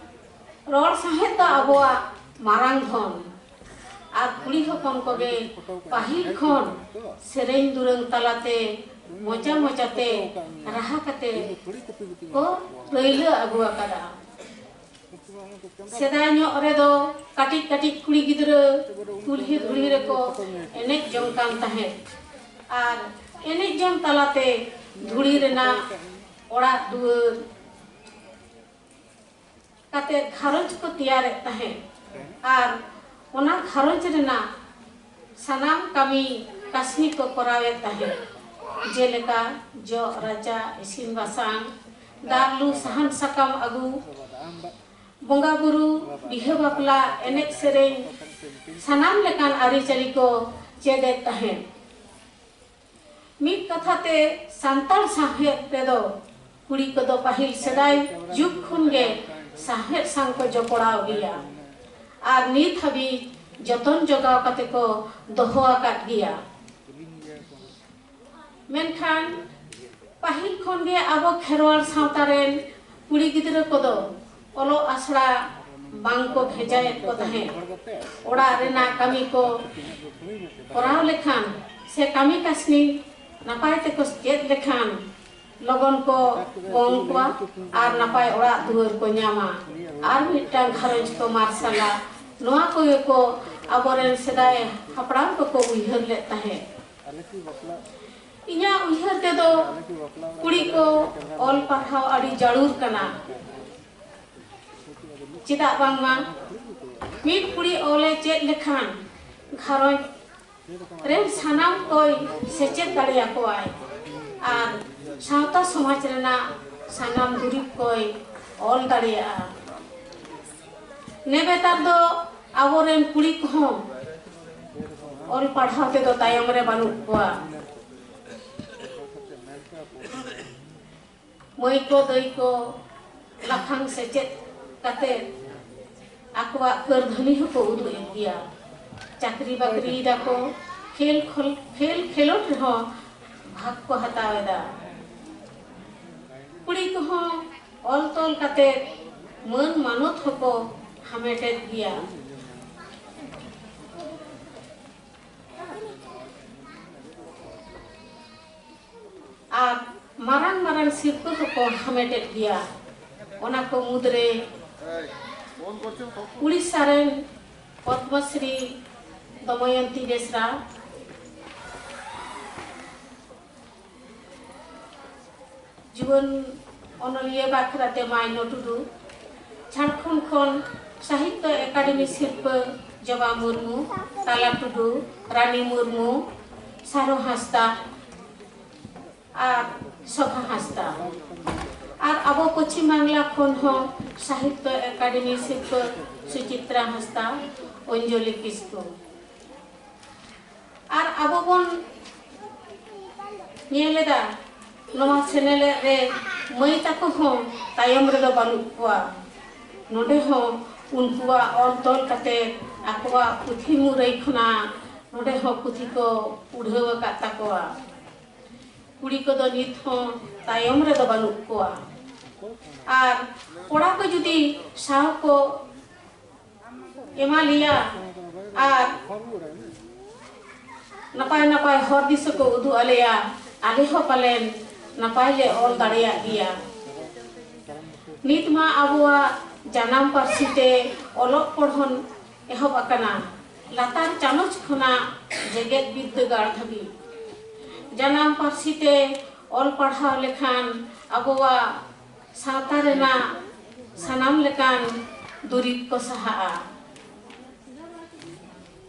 ᱨᱚᱲ ᱥᱟᱶᱦᱮᱫ ᱫᱚ ᱟᱵᱚᱣᱟᱜ ᱢᱟᱨᱟᱝ ᱫᱷᱚᱱ᱾ ᱟᱨ ᱠᱩᱲᱤ ᱦᱚᱯᱚᱱ ᱠᱚᱜᱮ ᱯᱟᱹᱦᱤᱞ ᱠᱷᱚᱱ ᱥᱮᱨᱮᱧ ᱫᱩᱨᱟᱹᱝ ᱛᱟᱞᱟᱛᱮ ᱢᱚᱪᱟ ᱢᱚᱪᱟᱛᱮ ᱨᱟᱦᱟ ᱠᱟᱛᱮ ᱠᱚ ᱨᱟᱹᱭᱞᱟᱹ ᱟᱹᱜᱩ ᱟᱠᱟᱫᱟ᱾ ᱥᱮᱫᱟᱭ ᱧᱚᱜ ᱨᱮᱫᱚ ᱠᱟᱹᱴᱤᱡ ᱠᱟᱹᱴᱤᱡ ᱠᱩᱲᱤ ᱜᱤᱫᱽᱨᱟᱹ ᱠᱩᱞᱦᱤ ᱫᱷᱩᱲᱤ ᱨᱮᱠᱚ ᱮᱱᱮᱡ ᱡᱚᱝ ᱠᱟᱱ ᱛᱟᱦᱮᱸᱫ, ᱟᱨ ᱮᱱᱮᱡ ᱡᱚᱝ ᱛᱟᱞᱟᱛᱮ ᱫᱷᱩᱲᱤ ᱨᱮᱱᱟᱜ ᱚᱲᱟᱜ ᱫᱩᱣᱟᱹᱨ ᱠᱟᱛᱮ ᱜᱷᱟᱨᱚᱸᱡᱽ ᱠᱚ ᱛᱮᱭᱟᱨᱮᱫ ᱛᱟᱦᱮᱸᱫ, ᱟᱨ ᱚᱱᱟ ᱜᱷᱟᱨᱚᱸᱡᱽ ᱨᱮᱱᱟᱜ ᱥᱟᱱᱟᱢ ᱠᱟᱹᱢᱤ ᱠᱟᱹᱥᱱᱤ ᱠᱚ ᱠᱚᱨᱟᱣᱮᱫ ᱛᱟᱦᱮᱸᱫ, ᱡᱮᱞᱮᱠᱟ ᱡᱚᱜ ᱨᱟᱪᱟ, ᱤᱥᱤᱱ ᱵᱟᱥᱟᱝ, ᱫᱟᱜ ᱞᱩ, ᱥᱟᱦᱟᱱ ᱥᱟᱠᱟᱢ ᱟᱹᱜᱩ, ᱵᱚᱸᱜᱟ ᱵᱩᱨᱩ, ᱵᱤᱦᱟᱹ ᱵᱟᱯᱞᱟ, ᱮᱱᱮᱡ ᱥᱮᱨᱮᱧ, ᱥᱟᱱᱟᱢ ᱞᱮᱠᱟᱱ ᱟᱹᱨᱤᱪᱟᱹᱞᱤ ᱠᱚ ᱪᱮᱫ ᱮᱫ ᱛᱟᱦᱮᱸᱫ᱾ ᱢᱤᱫ ᱠᱟᱛᱷᱟ ᱛᱮ, ᱥᱟᱱᱛᱟᱲ ᱥᱟᱶᱦᱮᱫ ᱨᱮᱫᱚ ᱠᱩᱲᱤ ᱠᱚᱫᱚ ᱯᱟᱹᱦᱤᱞ ᱥᱮᱫᱟᱭ ᱡᱩᱜᱽ ᱠᱷᱚᱱ ᱜᱮ ᱥᱟᱶᱦᱮᱫ ᱥᱟᱶ ᱠᱚ ᱡᱚᱯᱲᱟᱣ ᱜᱮᱭᱟ ᱟᱨ ᱱᱤᱛ ᱦᱟᱹᱵᱤᱡ ᱡᱚᱛᱚᱱ ᱡᱚᱜᱟᱣ ᱠᱟᱛᱮ ᱠᱚ ᱫᱚᱦᱚ ᱟᱠᱟᱫ ᱜᱮᱭᱟ᱾ ᱢᱮᱱᱠᱷᱟᱱ ᱯᱟᱹᱦᱤᱞ ᱠᱷᱚᱱ ᱜᱮ ᱟᱵᱚ ᱠᱷᱮᱨᱣᱟᱲ ᱥᱟᱶᱛᱟ ᱨᱮᱱ ᱠᱩᱲᱤ ᱜᱤᱫᱽᱨᱟᱹ ᱠᱚᱫᱚ ᱚᱞᱚᱜ ᱟᱥᱲᱟ ᱵᱟᱝ ᱠᱚ ᱵᱷᱮᱡᱟᱭᱮᱫ ᱠᱚ ᱛᱟᱦᱮᱸᱫ᱾ ᱚᱲᱟᱜ ᱨᱮᱱᱟᱜ ᱠᱟᱹᱢᱤ ᱠᱚ ᱠᱚᱨᱟᱣ ᱞᱮᱠᱷᱟᱱ ᱥᱮ ᱠᱟᱹᱢᱤ ᱠᱟᱹᱥᱱᱤ ᱱᱟᱯᱟᱭ ᱛᱮᱠᱚ ᱪᱮᱫ ᱞᱮᱠᱷᱟᱱ ᱞᱚᱜᱚᱱ ᱠᱚ ᱜᱚᱝ ᱠᱚᱣᱟ ᱟᱨ ᱱᱟᱯᱟᱭ ᱚᱲᱟᱜ ᱫᱩᱣᱟᱹᱨ ᱠᱚ ᱧᱟᱢᱟ ᱟᱨ ᱢᱤᱫᱴᱟᱝ ᱜᱷᱟᱨᱚᱸᱡᱽ ᱠᱚ ᱢᱟᱨᱥᱟᱞᱟ᱾ ᱱᱚᱣᱟ ᱠᱚᱜᱮ ᱠᱚ ᱟᱵᱚᱨᱮᱱ ᱥᱮᱫᱟᱭ ᱦᱟᱯᱲᱟᱢ ᱠᱚᱠᱚ ᱩᱭᱦᱟᱹᱨ ᱞᱮᱫ ᱛᱟᱦᱮᱸᱫ᱾ ᱤᱧᱟᱹᱜ ᱩᱭᱦᱟᱹᱨ ᱛᱮᱫᱚ ᱠᱩᱲᱤ ᱠᱚ ᱚᱞ ᱯᱟᱲᱦᱟᱣ ᱟᱹᱰᱤ ᱡᱟᱹᱨᱩᱲ ᱠᱟᱱᱟ᱾ ᱪᱮᱫᱟᱜ ᱵᱟᱝᱢᱟ ᱢᱤᱫ ᱠᱩᱲᱤ ᱚᱞᱮ ᱪᱮᱫ ᱞᱮᱠᱷᱟᱱ ᱜᱷᱟᱨᱚᱸᱡᱽ ᱨᱮᱱ ᱥᱟᱱᱟᱢ ᱠᱚᱭ ᱥᱮᱪᱮᱫ ᱫᱟᱲᱮᱭᱟᱠᱚᱣᱟᱭ ᱟᱨ ᱥᱟᱶᱛᱟ ᱥᱚᱢᱟᱡᱽ ᱨᱮᱱᱟᱜ ᱥᱟᱱᱟᱢ ᱫᱩᱨᱤᱵᱽ ᱠᱚᱭ ᱚᱞ ᱫᱟᱲᱮᱭᱟᱜᱼᱟ᱾ ᱱᱮᱵᱮᱛᱟᱨ ᱫᱚ ᱟᱵᱚᱨᱮᱱ ᱠᱩᱲᱤ ᱠᱚᱦᱚᱸ ᱚᱞ ᱯᱟᱲᱦᱟᱣ ᱛᱮᱫᱚ ᱛᱟᱭᱚᱢ ᱨᱮ ᱵᱟᱹᱱᱩᱜ ᱠᱚᱣᱟ᱾ ᱢᱟᱹᱭ ᱠᱚ ᱫᱟᱹᱭ ᱠᱚ ᱞᱟᱯᱷᱟᱝ ᱥᱮᱪᱮᱫ ᱠᱟᱛᱮ ᱟᱠᱚᱣᱟᱜ ᱠᱟᱹᱨᱫᱷᱟᱹᱱᱤ ᱦᱚᱸᱠᱚ ᱩᱫᱩᱜ ᱮᱫ ᱜᱮᱭᱟ᱾ ᱪᱟᱹᱠᱨᱤ ᱵᱟᱹᱠᱨᱤᱭ ᱫᱟᱠᱚ, ᱠᱷᱮᱞ ᱠᱷᱚᱞ-, ᱠᱷᱮᱞ ᱠᱷᱮᱞᱳᱰ ᱨᱮᱦᱚᱸ ᱵᱷᱟᱜᱽ ᱠᱚ ᱦᱟᱛᱟᱣ ᱮᱫᱟ᱾ ᱠᱩᱲᱤ ᱠᱚᱦᱚᱸ ᱚᱞ ᱛᱚᱞ ᱠᱟᱛᱮ ᱢᱟᱹᱱ ᱢᱟᱱᱚᱛ ᱦᱚᱸᱠᱚ ᱦᱟᱢᱮᱴᱮᱫ ᱜᱮᱭᱟ᱾ ᱟᱨ ᱢᱟᱨᱟᱝ ᱢᱟᱨᱟᱝ ᱥᱤᱨᱯᱟᱹ ᱦᱚᱸᱠᱚ ᱦᱟᱢᱮᱴᱮᱫ ᱜᱮᱭᱟ᱾ ᱚᱱᱟ ᱠᱚ ᱢᱩᱫᱽᱨᱮ ᱩᱲᱤᱥᱥᱟ ᱨᱮᱱ ᱯᱚᱫᱽᱢᱚᱥᱨᱤ ᱫᱚᱢᱚᱭᱚᱱᱛᱤ ᱵᱮᱥᱨᱟ, ᱡᱩᱣᱟᱹᱱ ᱚᱱᱚᱞᱤᱭᱟᱹ ᱵᱟᱠᱷᱨᱟᱛᱮ ᱢᱟᱭᱱᱚ ᱴᱩᱰᱩ, ᱡᱷᱟᱲᱠᱷᱚᱸᱰ ᱠᱷᱚᱱ ᱥᱟᱦᱤᱛᱛᱚ ᱮᱠᱟᱰᱮᱢᱤ ᱥᱤᱨᱯᱟᱹ ᱡᱚᱵᱟ ᱢᱩᱨᱢᱩ, ᱛᱟᱞᱟ ᱴᱩᱰᱩ, ᱨᱟᱱᱤ ᱢᱩᱨᱢᱩ, ᱥᱟᱨᱚ ᱦᱟᱸᱥᱫᱟ, ᱟᱨ ᱥᱳᱵᱷᱟ ᱦᱟᱸᱥᱫᱟ᱾ ᱟᱨ ᱟᱵᱚ ᱯᱚᱪᱷᱤᱢ ᱵᱟᱝᱞᱟ ᱠᱷᱚᱱ ᱦᱚᱸ ᱥᱟᱦᱤᱛᱛᱚ ᱮᱠᱟᱰᱮᱢᱤ ᱥᱤᱨᱯᱟᱹ ᱥᱩᱪᱤᱛᱨᱟ ᱦᱟᱸᱥᱫᱟ, ᱚᱧᱡᱚᱞᱤ ᱠᱤᱥᱠᱩ᱾ ᱟᱨ ᱟᱵᱚ ᱵᱚᱱ ᱧᱮᱞ ᱮᱫᱟ, ᱱᱚᱣᱟ ᱥᱮᱱᱮᱞᱮᱫ ᱨᱮ ᱢᱟᱹᱭ ᱛᱟᱠᱚ ᱦᱚᱸ ᱛᱟᱭᱚᱢ ᱨᱮᱫᱚ ᱵᱟᱹᱱᱩᱜ ᱠᱚᱣᱟ᱾ ᱱᱚᱰᱮ ᱦᱚᱸ ᱩᱱᱠᱩᱣᱟᱜ ᱚᱞ ᱛᱚᱞ ᱠᱟᱛᱮ ᱟᱠᱚᱣᱟᱜ ᱯᱩᱛᱷᱤ ᱢᱩᱨᱟᱹᱭ ᱠᱷᱚᱱᱟᱜ ᱱᱚᱰᱮ ᱦᱚᱸ ᱯᱩᱛᱷᱤ ᱠᱚ ᱩᱰᱷᱟᱹᱣ ᱟᱠᱟᱫ ᱛᱟᱠᱚᱣᱟ᱾ ᱠᱩᱲᱤ ᱠᱚᱫᱚ ᱱᱤᱛ ᱦᱚᱸ ᱛᱟᱭᱚᱢ ᱨᱮᱫᱚ ᱵᱟᱹᱱᱩᱜ ᱠᱚᱣᱟ᱾ ᱟᱨ ᱠᱚᱲᱟ ᱠᱚ ᱡᱩᱫᱤ ᱥᱟᱶ ᱠᱚ ᱮᱢᱟ ᱞᱮᱭᱟ ᱟᱨ ᱱᱟᱯᱟᱭ ᱱᱟᱯᱟᱭ ᱦᱚᱨ ᱫᱤᱥᱟᱹ ᱠᱚ ᱩᱫᱩᱜ ᱟᱞᱮᱭᱟ, ᱟᱞᱮ ᱦᱚᱸ ᱯᱟᱞᱮᱱ ᱱᱟᱯᱟᱭ ᱞᱮ ᱚᱞ ᱫᱟᱲᱮᱭᱟᱜ ᱜᱮᱭᱟ᱾ ᱱᱤᱛ ᱢᱟ ᱟᱵᱚᱣᱟᱜ ᱡᱟᱱᱟᱢ ᱯᱟᱹᱨᱥᱤ ᱛᱮ ᱚᱞᱚᱜ ᱯᱚᱲᱦᱚᱱ ᱮᱦᱚᱵ ᱟᱠᱟᱱᱟ, ᱞᱟᱛᱟᱨ ᱪᱟᱱᱚᱪ ᱠᱷᱚᱱᱟᱜ ᱡᱮᱜᱮᱛ ᱵᱤᱨᱫᱟᱹᱜᱟᱲ ᱫᱷᱟᱹᱵᱤᱡ᱾ ᱡᱟᱱᱟᱢ ᱯᱟᱹᱨᱥᱤ ᱛᱮ ᱚᱞ ᱯᱟᱲᱦᱟᱣ ᱞᱮᱠᱷᱟᱱ ᱟᱵᱚᱣᱟᱜ ᱥᱟᱶᱛᱟ ᱨᱮᱱᱟᱜ ᱥᱟᱱᱟᱢ ᱞᱮᱠᱟᱱ ᱫᱩᱨᱤᱵᱽ ᱠᱚ ᱥᱟᱦᱟᱜᱼᱟ᱾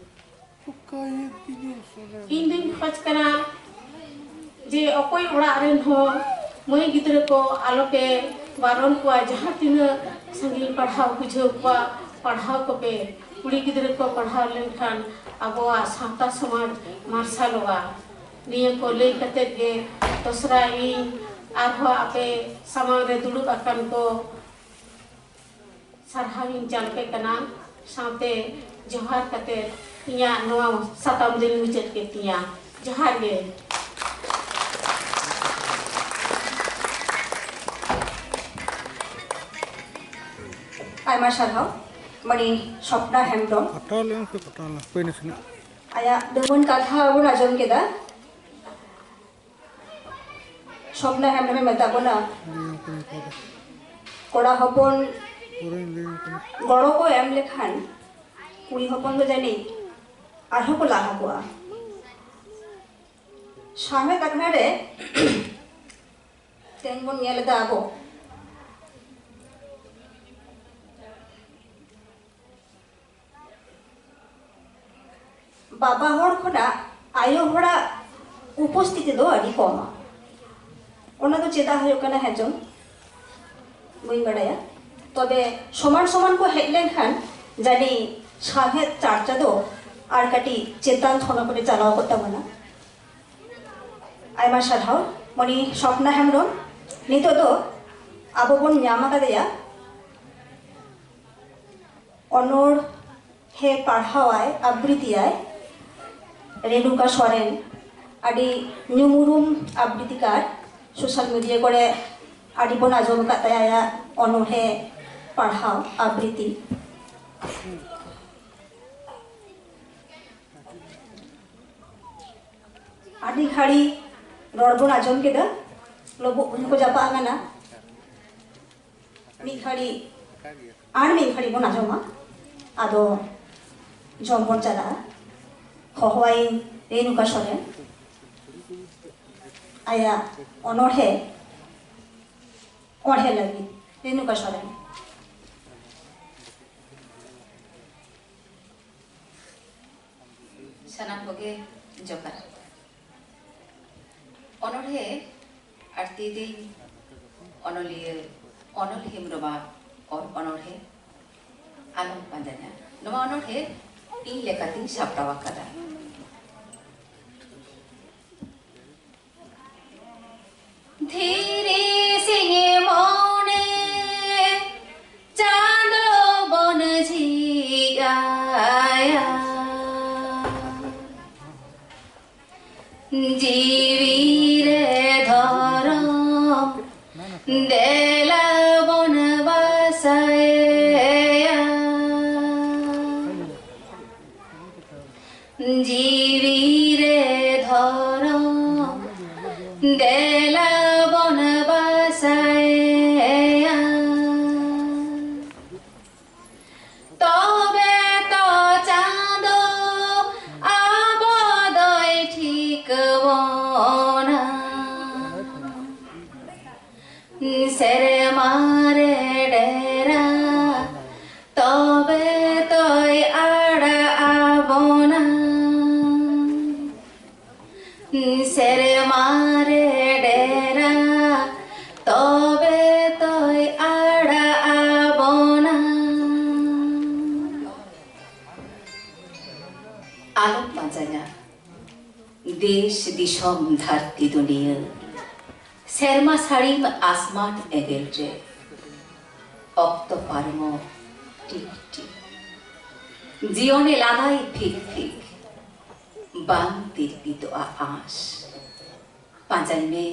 ᱤᱧ ᱫᱩᱧ ᱠᱷᱚᱡᱽ ᱠᱟᱱᱟ ᱡᱮ ᱚᱠᱚᱭ ᱚᱲᱟᱜ ᱨᱮᱱ ᱦᱚᱸ ᱢᱟᱹᱭ ᱜᱤᱫᱽᱨᱟᱹ ᱠᱚ ᱟᱞᱚᱯᱮ ᱵᱟᱨᱚᱱ ᱠᱚᱣᱟ, ᱡᱟᱦᱟᱸ ᱛᱤᱱᱟᱹᱜ ᱥᱟᱺᱜᱤᱧ ᱯᱟᱲᱦᱟᱣ ᱵᱩᱡᱷᱟᱹᱣ ᱠᱚᱣᱟ, ᱯᱟᱲᱦᱟᱣ ᱠᱚᱯᱮ᱾ ᱠᱩᱲᱤ ᱜᱤᱫᱽᱨᱟᱹ ᱠᱚ ᱯᱟᱲᱦᱟᱣ ᱞᱮᱱᱠᱷᱟᱱ ᱟᱵᱚᱣᱟᱜ ᱥᱟᱶᱛᱟ ᱥᱚᱢᱟᱡᱽ ᱢᱟᱨᱥᱟᱞᱚᱜᱼᱟ᱾ ᱱᱤᱭᱟᱹ ᱠᱚ ᱞᱟᱹᱭ ᱠᱟᱛᱮᱫ ᱜᱮ ᱫᱚᱥᱨᱟ ᱤᱧ ᱟᱨᱦᱚᱸ ᱟᱯᱮ ᱥᱟᱢᱟᱝ ᱨᱮ ᱫᱩᱲᱩᱵ ᱟᱠᱟᱱ ᱠᱚ ᱥᱟᱨᱦᱟᱣ ᱤᱧ ᱪᱟᱞ ᱟᱯᱮ ᱠᱟᱱᱟ, ᱥᱟᱶᱛᱮ ᱡᱚᱦᱟᱨ ᱠᱟᱛᱮᱫ ᱤᱧᱟᱹᱜ ᱱᱚᱣᱟ ᱥᱟᱛᱟᱢ ᱫᱚᱧ ᱢᱩᱪᱟᱹᱫ ᱠᱮᱫ ᱛᱤᱧᱟ᱾ ᱡᱚᱦᱟᱨ ᱜᱮ᱾ ᱟᱭᱢᱟ ᱥᱟᱨᱦᱟᱣ ᱢᱟᱹᱱᱤ ᱥᱚᱯᱱᱟ ᱦᱮᱢᱵᱨᱚᱢ᱾ ᱯᱟᱴᱟᱣ ᱞᱮᱱ ᱯᱮ, ᱯᱟᱴᱟᱣ ᱞᱮᱱ ᱯᱮ ᱱᱟᱥᱮᱱᱟᱜ᱾ ᱟᱭᱟᱜ ᱫᱟᱹᱢᱟᱹᱱ ᱠᱟᱛᱷᱟ ᱵᱚᱱ ᱟᱸᱡᱚᱢ ᱠᱮᱫᱟ᱾ ᱥᱚᱯᱱᱟ ᱦᱮᱢᱵᱨᱚᱢᱮ ᱢᱮᱛᱟᱜ ᱵᱚᱱᱟ, ᱞᱟᱹᱭᱟᱢ ᱠᱟᱹᱱᱟᱹᱧ ᱯᱚᱨᱮ᱾ ᱠᱚᱲᱟ ᱦᱚᱯᱚᱱ ᱯᱚᱨᱮᱧ ᱞᱟᱹᱭᱟᱢ ᱠᱟᱱᱟ᱾ ᱜᱚᱲᱚ ᱠᱚ ᱮᱢ ᱞᱮᱠᱷᱟᱱ ᱠᱩᱲᱤ ᱦᱚᱯᱚᱱ ᱫᱚ ᱡᱟᱹᱱᱤᱡ ᱟᱨᱦᱚᱸ ᱠᱚ ᱞᱟᱦᱟ ᱠᱚᱜᱼᱟ᱾ ᱥᱟᱶᱦᱮᱫ ᱟᱠᱷᱲᱟ ᱨᱮ ᱛᱮᱦᱮᱧ ᱵᱚᱱ ᱧᱮᱞ ᱮᱫᱟ ᱟᱵᱚ ᱵᱟᱵᱟ ᱦᱚᱲ ᱠᱷᱚᱱᱟᱜ ᱟᱭᱳ ᱦᱚᱲᱟᱜ ᱩᱯᱚᱥᱛᱷᱤᱛᱤ ᱫᱚ ᱟᱹᱰᱤ ᱠᱚᱢᱟ᱾ ᱚᱱᱟ ᱫᱚ ᱪᱮᱫᱟᱜ ᱦᱩᱭᱩᱜ ᱠᱟᱱᱟ ᱦᱮᱸ ᱪᱚᱝ ᱵᱟᱹᱧ ᱵᱟᱲᱟᱭᱟ, ᱛᱚᱵᱮ ᱥᱚᱢᱟᱱ ᱥᱚᱢᱟᱱ ᱠᱚ ᱦᱮᱡ ᱞᱮᱱᱠᱷᱟᱱ ᱡᱟᱹᱱᱤᱡ ᱥᱟᱶᱦᱮᱫ ᱪᱟᱨᱪᱟ ᱫᱚ ᱟᱨ ᱠᱟᱹᱴᱤᱡ ᱪᱮᱛᱟᱱ ᱛᱷᱚᱱᱚᱠ ᱨᱮ ᱪᱟᱞᱟᱣ ᱠᱚᱜ ᱛᱟᱵᱚᱱᱟ᱾ ᱟᱭᱢᱟ ᱥᱟᱨᱦᱟᱣ ᱢᱟᱹᱱᱤ ᱥᱚᱯᱱᱟ ᱦᱮᱢᱵᱨᱚᱢ᱾ ᱱᱤᱛᱚᱜ ᱫᱚ ᱟᱵᱚ ᱵᱚᱱ ᱧᱟᱢ ᱟᱠᱟᱫᱮᱭᱟ ᱚᱱᱚᱬᱦᱮ ᱯᱟᱲᱦᱟᱣᱟᱭ, ᱟᱵᱨᱤᱛᱤᱭᱟᱭ ᱨᱮᱱᱩᱠᱟ ᱥᱚᱨᱮᱱ᱾ ᱟᱹᱰᱤ ᱧᱩᱢ ᱩᱨᱩᱢ ᱟᱵᱨᱤᱛᱤᱠᱟᱨ, ᱥᱳᱥᱟᱞ ᱢᱤᱰᱤᱭᱟ ᱠᱚᱨᱮ ᱟᱹᱰᱤ ᱵᱚᱱ ᱟᱸᱡᱚᱢ ᱟᱠᱟᱫ ᱛᱟᱭᱟ ᱟᱭᱟᱜ ᱚᱱᱚᱬᱦᱮ ᱯᱟᱲᱦᱟᱣ ᱟᱵᱨᱤᱛᱤ᱾ ᱟᱹᱰᱤ ᱜᱷᱟᱹᱲᱤ ᱨᱚᱲ ᱵᱚᱱ ᱟᱸᱡᱚᱢ ᱠᱮᱫᱟ, ᱞᱩᱵᱩᱜ ᱠᱚᱦᱚᱸ ᱠᱚ ᱡᱟᱯᱟᱜ ᱟᱠᱟᱱᱟ᱾ ᱢᱤᱫ ᱜᱷᱟᱹᱲᱤ, ᱟᱨ ᱢᱤᱫ ᱜᱷᱟᱹᱲᱤ ᱵᱚᱱ ᱟᱸᱡᱚᱢᱟ, ᱟᱫᱚ ᱡᱚᱢ ᱵᱚᱱ ᱪᱟᱞᱟᱜᱼᱟ᱾ ᱦᱚᱦᱚᱣᱟᱭᱤᱧ ᱨᱮᱱᱩᱠᱟ ᱥᱚᱨᱮᱱ, ᱟᱭᱟᱜ ᱚᱱᱚᱬᱦᱮ ᱚᱬᱦᱮ ᱞᱟᱹᱜᱤᱫ᱾ ᱨᱮᱱᱩᱠᱟ ᱥᱚᱨᱮᱱ᱾ ᱥᱟᱱᱟᱢ ᱠᱚᱜᱮ ᱡᱚᱦᱟᱨ᱾ ᱚᱱᱚᱬᱦᱮ ᱟᱨ ᱛᱤ ᱛᱮᱧ ᱚᱱᱚᱞᱤᱭᱟᱹ ᱚᱱᱚᱞ ᱦᱮᱢᱵᱽᱨᱚᱢᱟᱜ ᱚᱞ ᱚᱱᱚᱬᱦᱮ ᱟᱞᱚᱢ ᱯᱟᱸᱡᱟᱧᱟ᱾ ᱱᱚᱣᱟ ᱚᱱᱚᱬᱦᱮ ᱤᱧ ᱞᱮᱠᱟᱛᱤᱧ ᱥᱟᱯᱲᱟᱣ ᱟᱠᱟᱫᱟ᱾ ᱫᱷᱤᱨᱤ ᱥᱤᱧ ᱢᱚᱱᱮ ᱪᱟᱸᱫᱚ ᱵᱚᱱ ᱡᱷᱤᱡ ᱟᱭᱟ᱾ ᱡᱤᱣᱤ ᱨᱮ ᱫᱷᱚᱨᱚᱢ ᱫᱮᱞᱟ ᱵᱚᱱ ᱵᱟᱥᱟᱭᱟ᱾ ᱡᱤᱣᱤ ᱨᱮ ᱫᱷᱚᱨᱚᱢ ᱫᱮᱞᱟ ᱵᱚᱱ ᱵᱟᱥᱟᱭᱟ᱾ ᱛᱚᱵᱮ ᱛᱚ ᱪᱟᱸᱫᱚ ᱟᱵᱚ ᱫᱚᱭ ᱴᱷᱤᱠ ᱵᱚᱱᱟ᱾ ᱥᱮᱨᱢᱟ ᱨᱮ ᱰᱮᱨᱟ ᱛᱚᱵᱮ ᱛᱚᱭ ᱟᱲᱟᱜ ᱟᱵᱚᱱᱟ᱾ ᱥᱮᱨᱢᱟ ᱨᱮ ᱰᱮᱨᱟ ᱛᱚᱵᱮ ᱛᱚᱭ ᱟᱲᱟᱜ ᱟᱵᱚᱱᱟ᱾ ᱟᱞᱚᱢ ᱯᱟᱸᱡᱟᱧᱟ ᱫᱮᱥ ᱫᱤᱥᱚᱢ ᱫᱷᱟᱹᱨᱛᱤ ᱫᱩᱱᱤᱭᱟᱹ, ᱥᱮᱨᱢᱟ ᱥᱟᱹᱲᱤᱢ ᱟᱥᱢᱟᱱ ᱮᱸᱜᱮᱞ ᱨᱮ᱾ ᱚᱠᱛᱚ ᱯᱟᱨᱚᱢᱚᱜ ᱴᱤᱠ ᱴᱤᱠ, ᱡᱤᱭᱚᱱᱮ ᱞᱟᱜᱟᱭ ᱯᱷᱤᱠ ᱯᱷᱤᱠ᱾ ᱵᱟᱝ ᱛᱤᱨᱯᱤᱛᱚᱜᱼᱟ ᱟᱸᱥ᱾ ᱯᱟᱸᱡᱟᱭ ᱢᱮ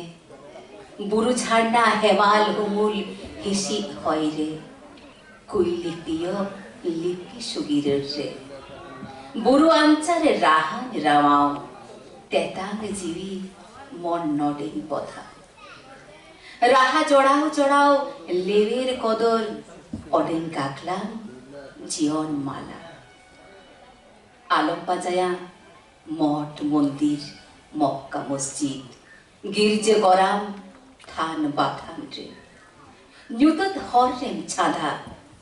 ᱵᱩᱨᱩ ᱡᱷᱟᱨᱱᱟ ᱦᱮᱢᱟᱞ ᱩᱢᱩᱞ ᱦᱤᱥᱤᱫ ᱦᱚᱭ ᱨᱮ, ᱠᱩᱭᱞᱤ ᱯᱤᱭᱚ ᱞᱤᱯᱤ ᱥᱩᱜᱤᱨᱟᱹᱲ ᱨᱮ᱾ ᱵᱩᱨᱩ ᱟᱧᱪᱟᱨ ᱨᱮ ᱨᱟᱦᱟᱧ ᱨᱟᱣᱟᱣ, ᱛᱮᱛᱟᱝ ᱡᱤᱣᱤ ᱢᱚᱱ ᱱᱚᱰᱮᱧ ᱵᱚᱫᱷᱟ᱾ ᱨᱟᱦᱟ ᱡᱚᱲᱟᱣ ᱡᱚᱲᱟᱣ ᱞᱮᱣᱮᱨ ᱠᱚᱫᱚᱨ, ᱚᱰᱮᱧ ᱜᱟᱜᱽᱞᱟᱝ ᱡᱤᱭᱚᱱ ᱢᱟᱞᱟ᱾ ᱟᱞᱚᱢ ᱯᱟᱸᱡᱟᱭᱟ ᱢᱚᱴ ᱢᱚᱱᱫᱤᱨ, ᱢᱚᱠᱠᱟ ᱢᱚᱥᱡᱤᱫ, ᱜᱤᱨᱡᱟᱹ ᱜᱚᱨᱟᱢ ᱛᱷᱟᱱ ᱵᱟᱛᱷᱟᱱ ᱨᱮ᱾ ᱧᱩᱛᱟᱹᱛ ᱦᱚᱨ ᱨᱮᱢ ᱪᱷᱟᱸᱫᱟ,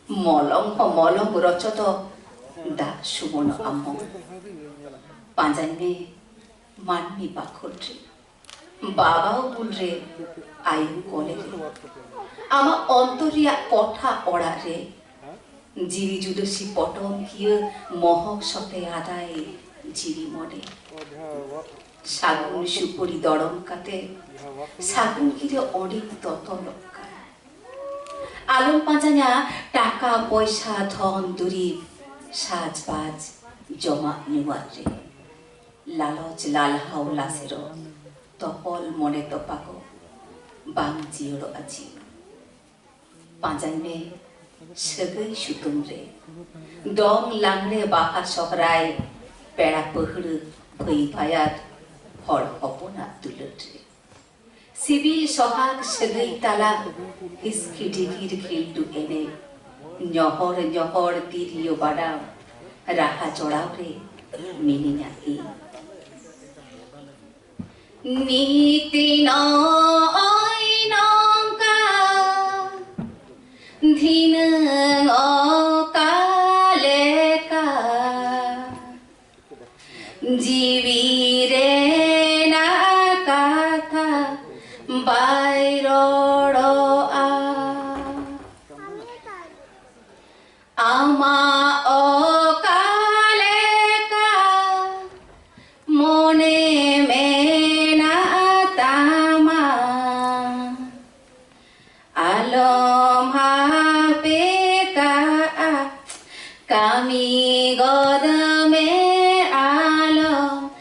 ᱢᱚᱞᱚᱝ ᱦᱚᱸ ᱢᱚᱞᱚᱝ ᱨᱚᱪᱚᱛᱚ, ᱫᱟᱜ ᱥᱩᱢᱚᱱᱚᱜ ᱟᱢ ᱦᱚᱸ᱾ ᱯᱟᱸᱡᱟᱭ ᱢᱮ ᱢᱟᱹᱱᱢᱤ ᱵᱟᱠᱷᱳᱞ ᱨᱮ, ᱵᱟᱵᱟ ᱩᱢᱩᱞ ᱨᱮ, ᱟᱭᱳ ᱠᱚᱞᱮ ᱨᱮ, ᱟᱢᱟᱜ ᱚᱱᱛᱚᱨ ᱨᱮᱭᱟᱜ ᱠᱚᱴᱷᱟ ᱚᱲᱟᱜ ᱨᱮ᱾ ᱡᱤᱣᱤ ᱡᱩᱰᱟᱹᱥᱤ ᱯᱚᱴᱚᱢ ᱠᱤᱭᱟᱹ ᱢᱚᱦᱚᱠ ᱥᱚᱛᱮ ᱟᱫᱟᱭ ᱡᱤᱣᱤ ᱢᱚᱱᱮ᱾ ᱥᱟᱹᱜᱩᱱ ᱥᱩᱯᱩᱨᱤ ᱫᱚᱲᱚᱢ ᱠᱟᱛᱮ ᱥᱟᱹᱜᱩᱱ ᱜᱤᱨᱟᱹ ᱚᱸᱰᱮᱧ ᱛᱚᱛᱚᱞᱚᱜ ᱠᱟᱱᱟ᱾ ᱟᱞᱚᱢ ᱯᱟᱸᱡᱟᱧᱟ ᱴᱟᱠᱟ ᱯᱚᱭᱥᱟ ᱫᱷᱚᱱ ᱫᱩᱨᱤᱵ ᱥᱟᱡᱽᱵᱟᱡᱽ ᱡᱚᱢᱟᱜ ᱧᱩᱣᱟᱜ ᱨᱮ᱾ ᱞᱟᱞᱚᱪ ᱞᱟᱞᱦᱟᱣ ᱞᱟᱥᱮᱨᱚᱜ ᱛᱚᱯᱚᱞ ᱢᱚᱱᱮ ᱛᱚᱯᱟ ᱠᱚ ᱵᱟᱝ ᱡᱤᱭᱟᱹᱲᱚᱜᱼᱟ ᱡᱤᱣᱤ᱾ ᱯᱟᱸᱡᱟᱭ ᱢᱮ ᱥᱟᱹᱜᱟᱹᱭ ᱥᱩᱛᱟᱹᱢ ᱨᱮ, ᱫᱚᱝ ᱞᱟᱜᱽᱲᱮ ᱵᱟᱦᱟ ᱥᱚᱦᱨᱟᱭ, ᱯᱮᱲᱟ ᱯᱟᱹᱦᱲᱟᱹ ᱵᱷᱟᱹᱭ ᱵᱷᱟᱭᱟᱛ, ᱦᱚᱲ ᱦᱚᱯᱚᱱᱟᱜ ᱫᱩᱞᱟᱹᱲ ᱨᱮ᱾ ᱥᱤᱵᱤᱞ ᱥᱚᱦᱟᱜ ᱥᱟᱹᱜᱟᱹᱭ ᱛᱟᱞᱟ ᱦᱤᱥᱠᱤ ᱰᱷᱤᱜᱤᱨ ᱠᱷᱤᱞᱰᱩ ᱮᱱᱮᱡ, ᱧᱚᱦᱚᱲ ᱧᱚᱦᱚᱲ ᱛᱤᱨᱭᱳ ᱵᱟᱱᱟᱢ ᱨᱟᱦᱟ ᱡᱚᱲᱟᱣ ᱨᱮ ᱢᱤᱱᱟᱹᱧᱟ ᱤᱧ᱾ ᱱᱤᱛᱤ ᱱᱚᱜᱼᱚᱭ ᱱᱚᱝᱠᱟ ᱫᱷᱤᱱᱟᱹᱝ ᱚᱠᱟ ᱞᱮᱠᱟ ᱡᱤᱣᱤ ᱨᱮᱱᱟᱜ ᱠᱟᱛᱷᱟ ᱵᱟᱭ ᱨᱚᱲᱚᱜᱼᱟ᱾ ᱟᱢᱟᱜ ᱚᱠᱟ ᱞᱮᱠᱟ ᱢᱚᱱᱮ ᱢᱮᱱᱟᱜ ᱛᱟᱢᱟ, ᱟᱞᱚᱢ ᱦᱟᱯᱮ ᱠᱟᱜᱼᱟ, ᱠᱟᱹᱢᱤ ᱜᱚᱫ ᱢᱮ, ᱟᱞᱚᱢ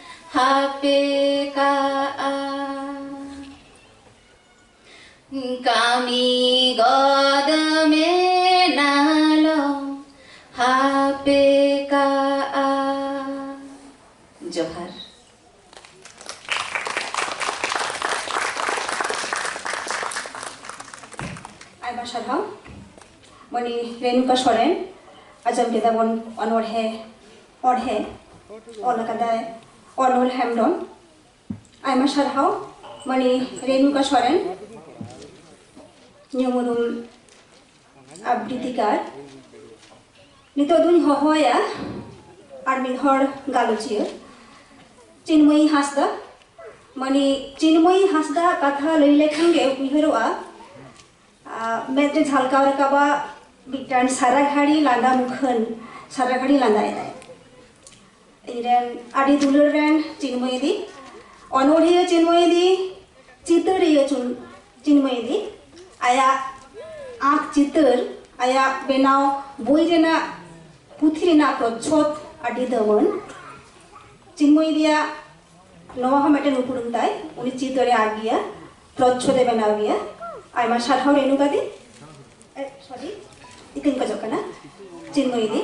ᱢᱟᱹᱱᱤ ᱨᱮᱱᱩᱠᱟ ᱥᱚᱨᱮᱱ, ᱟᱸᱡᱚᱢ ᱠᱮᱫᱟ ᱵᱚᱱ ᱚᱱᱚᱬᱦᱮ, ᱚᱬᱦᱮ ᱚᱞ ᱟᱠᱟᱫᱟᱭ ᱚᱱᱚᱞ ᱦᱮᱢᱵᱨᱚᱢ᱾ ᱟᱭᱢᱟ ᱥᱟᱨᱦᱟᱣ ᱢᱟᱹᱱᱤ ᱨᱮᱱᱩᱠᱟ ᱥᱚᱨᱮᱱ, ᱧᱩᱢᱩᱨᱩᱢ ᱟᱵᱨᱤᱛᱤᱠᱟᱨ᱾ ᱱᱤᱛᱚᱜ ᱫᱩᱧ ᱦᱚᱦᱚᱣᱟᱭᱟ ᱟᱨ ᱢᱤᱫ ᱦᱚᱲ ᱜᱟᱞᱚᱪᱤᱭᱟᱹ, ᱪᱤᱱᱢᱚᱭᱤ ᱦᱟᱸᱥᱫᱟ᱾ ᱢᱟᱹᱱᱤ ᱪᱤᱱᱢᱚᱭᱤ ᱦᱟᱸᱥᱫᱟ ᱠᱟᱛᱷᱟ ᱞᱟᱹᱭ ᱞᱮᱠᱷᱟᱱ ᱜᱮ ᱩᱭᱦᱟᱹᱨᱚᱜᱼᱟ, ᱟᱨ ᱢᱮᱫ ᱨᱮ ᱡᱷᱟᱞᱠᱟᱣ ᱨᱟᱠᱟᱵᱟ ᱢᱤᱫᱴᱟᱝ ᱥᱟᱨᱟ ᱜᱷᱟᱹᱲᱤ ᱞᱟᱸᱫᱟ ᱢᱩᱠᱷᱟᱹᱱ, ᱥᱟᱨᱟ ᱜᱷᱟᱹᱲᱤ ᱞᱟᱸᱫᱟᱭᱮᱫᱟᱭ᱾ ᱤᱧ ᱨᱮᱱ ᱟᱹᱰᱤ ᱫᱩᱞᱟᱹᱲ ᱨᱮᱱ ᱪᱤᱱᱢᱚᱭᱤ ᱫᱤ, ᱚᱱᱚᱬᱦᱤᱭᱟᱹ ᱪᱤᱱᱢᱚᱭᱤ ᱫᱤ, ᱪᱤᱛᱟᱹᱨᱤᱭᱟᱹ ᱪᱩᱱ-, ᱪᱤᱱᱢᱚᱭᱤ ᱫᱤ, ᱟᱭᱟᱜ ᱟᱸᱠ ᱪᱤᱛᱟᱹᱨ, ᱟᱭᱟᱜ ᱵᱮᱱᱟᱣ ᱵᱳᱭ ᱨᱮᱱᱟᱜ, ᱯᱩᱛᱷᱤ ᱨᱮᱱᱟᱜ ᱯᱨᱚᱪᱷᱚᱫ ᱟᱹᱰᱤ ᱫᱟᱹᱢᱟᱹᱱ᱾ ᱪᱤᱱᱢᱚᱭᱤ ᱫᱤᱭᱟᱜ ᱱᱚᱣᱟ ᱦᱚᱸ ᱢᱤᱫᱴᱮᱱ ᱩᱯᱨᱩᱢ ᱛᱟᱭ, ᱩᱱᱤ ᱪᱤᱛᱟᱹᱨᱮ ᱟᱸᱠ ᱜᱮᱭᱟ, ᱯᱨᱚᱪᱷᱚᱫᱮ ᱵᱮᱱᱟᱣ ᱜᱮᱭᱟ᱾ ᱟᱭᱢᱟ ᱥᱟᱨᱦᱟᱣ ᱨᱮᱱᱩᱠᱟ ᱫᱤ᱾ ᱮ, ᱥᱚᱨᱤ, ᱤᱠᱟᱹᱧ ᱠᱷᱚᱡᱚᱜ ᱠᱟᱱᱟ, ᱪᱤᱱᱢᱚᱭᱤ ᱫᱤ᱾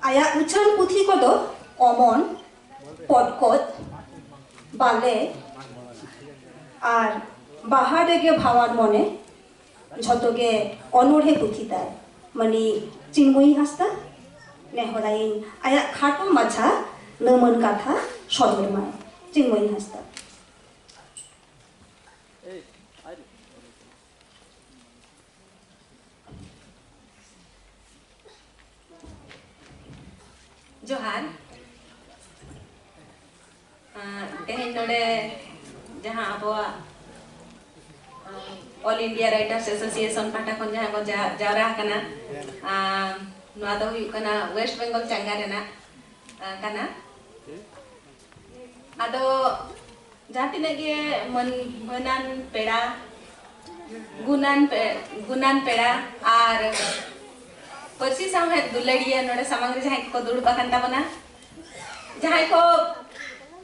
ᱟᱭᱟᱜ ᱩᱪᱷᱟᱹᱱ ᱯᱩᱛᱷᱤ ᱠᱚᱫᱚ ᱚᱢᱚᱱ, ᱯᱚᱴᱠᱚᱡ, ᱵᱟᱞᱮ ᱟᱨ ᱵᱟᱦᱟ ᱨᱮᱜᱮ ᱵᱷᱟᱣᱟᱱ ᱢᱚᱱᱮ, ᱡᱷᱚᱛᱚ ᱜᱮ ᱚᱱᱚᱬᱦᱮ ᱯᱩᱛᱷᱤ ᱛᱟᱭ᱾ ᱢᱟᱹᱱᱤ ᱪᱤᱱᱢᱚᱭᱤ ᱦᱟᱸᱥᱫᱟ, ᱱᱮᱦᱚᱨᱟᱭᱤᱧ ᱟᱭᱟᱜ ᱠᱷᱟᱴᱚ ᱢᱟᱪᱷᱟ ᱞᱟᱹᱢᱟᱹᱱ ᱠᱟᱛᱷᱟ ᱥᱚᱫᱚᱨ ᱢᱟᱭ᱾ ᱪᱤᱱᱢᱚᱭᱤ ᱦᱟᱸᱥᱫᱟ᱾ ᱡᱚᱦᱟᱨ᱾ ᱟᱸ, ᱛᱮᱦᱮᱧ ᱱᱚᱰᱮ ᱡᱟᱦᱟᱸ ᱟᱵᱚᱣᱟᱜ, ᱟᱸ, All India Writers Association ᱯᱟᱦᱴᱟ ᱠᱷᱚᱱ ᱡᱟᱦᱟᱸ ᱠᱚ ᱡᱟ-, ᱡᱟᱣᱨᱟ ᱟᱠᱟᱱᱟ, ᱟᱸ, ᱱᱚᱣᱟ ᱫᱚ ᱦᱩᱭᱩᱜ ᱠᱟᱱᱟ West Bengal ᱪᱟᱸᱜᱟ ᱨᱮᱱᱟᱜ, ᱟᱸ, ᱠᱟᱱᱟ᱾ ᱟᱫᱚ ᱡᱟᱦᱟᱸ ᱛᱤᱱᱟᱹᱜ ᱜᱮ ᱢᱟᱹᱱ-, ᱢᱟᱹᱱᱟᱱ ᱯᱮᱲᱟ, ᱜᱩᱱᱟᱱ ᱯᱮ-, ᱜᱩᱱᱟᱱ ᱯᱮᱲᱟ ᱟᱨ ᱯᱟᱹᱨᱥᱤ ᱥᱟᱶᱦᱮᱫ ᱫᱩᱞᱟᱹᱲᱤᱭᱟᱹ ᱱᱚᱰᱮ ᱥᱟᱢᱟᱝ ᱨᱮ ᱡᱟᱦᱟᱸᱭ ᱠᱚᱠᱚ ᱫᱩᱲᱩᱵ ᱟᱠᱟᱱ ᱛᱟᱵᱚᱱᱟ, ᱡᱟᱦᱟᱸᱭ ᱠᱚ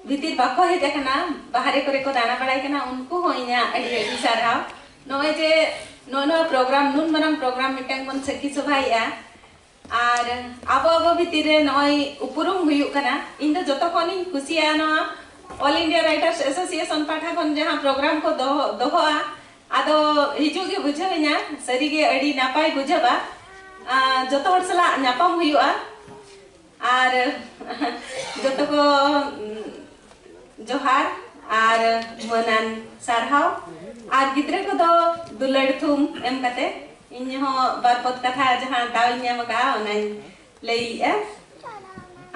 ᱵᱷᱤᱛᱤᱨ ᱵᱟᱠᱚ ᱦᱮᱡ ᱟᱠᱟᱱᱟ, ᱵᱟᱦᱨᱮ ᱠᱚᱨᱮ ᱠᱚ ᱫᱟᱬᱟ ᱵᱟᱲᱟᱭ ᱠᱟᱱᱟ, ᱩᱱᱠᱩ ᱦᱚᱸ ᱤᱧᱟᱹᱜ ᱟᱹᱰᱤ ᱟᱹᱰᱤ ᱥᱟᱨᱦᱟᱣ᱾ ᱱᱚᱜᱼᱚᱭ ᱡᱮ ᱱᱚᱜᱼᱚ ᱱᱚᱣᱟ ᱯᱨᱳᱜᱨᱟᱢ, ᱱᱩᱱ ᱢᱟᱨᱟᱝ ᱯᱨᱳᱜᱨᱟᱢ ᱢᱤᱫᱴᱟᱝ ᱵᱚᱱ ᱥᱟᱹᱠᱷᱤ ᱥᱚᱵᱷᱟᱭᱮᱜᱼᱟ, ᱟᱨ ᱟᱵᱚ ᱟᱵᱚ ᱵᱷᱤᱛᱤᱨ ᱨᱮ ᱱᱚᱜᱼᱚᱭ ᱩᱯᱨᱩᱢ ᱦᱩᱭᱩᱜ ᱠᱟᱱᱟ᱾ ᱤᱧ ᱫᱚ ᱡᱚᱛᱚ ᱠᱷᱚᱱᱤᱧ ᱠᱩᱥᱤᱭᱟᱜᱼᱟ ᱱᱚᱣᱟ All India Writers Association ᱯᱟᱦᱴᱟ ᱠᱷᱚᱱ ᱡᱟᱦᱟᱸ ᱯᱨᱳᱜᱨᱟᱢ ᱠᱚ ᱫᱚᱦᱚ, ᱫᱚᱦᱚᱜᱼᱟ, ᱟᱫᱚ ᱦᱤᱡᱩᱜ ᱜᱮ ᱵᱩᱡᱷᱟᱹᱣ ᱤᱧᱟ, ᱥᱟᱹᱨᱤᱜᱮ ᱟᱹᱰᱤ ᱱᱟᱯᱟᱭ ᱵᱩᱡᱷᱟᱹᱣᱟ᱾ ᱟᱨ ᱡᱚᱛᱚ ᱦᱚᱲ ᱥᱟᱞᱟᱜ ᱧᱟᱯᱟᱢ ᱦᱩᱭᱩᱜᱼᱟ᱾ ᱟᱨ ᱡᱚᱛᱚ ᱠᱚ, ᱩᱢ, ᱡᱚᱦᱟᱨ ᱟᱨ ᱢᱟᱹᱱᱟᱱ ᱥᱟᱨᱦᱟᱣ᱾ ᱟᱨ ᱜᱤᱫᱽᱨᱟᱹ ᱠᱚᱫᱚ ᱫᱩᱞᱟᱹᱲ ᱛᱷᱩᱢ ᱮᱢ ᱠᱟᱛᱮ ᱤᱧ ᱦᱚᱸ ᱵᱟᱨ ᱯᱚᱫ ᱠᱟᱛᱷᱟ ᱡᱟᱦᱟᱸ ᱫᱟᱣ ᱤᱧ ᱧᱟᱢ ᱟᱠᱟᱫᱼᱟ, ᱚᱱᱟᱧ ᱞᱟᱹᱭᱮᱜᱼᱟ᱾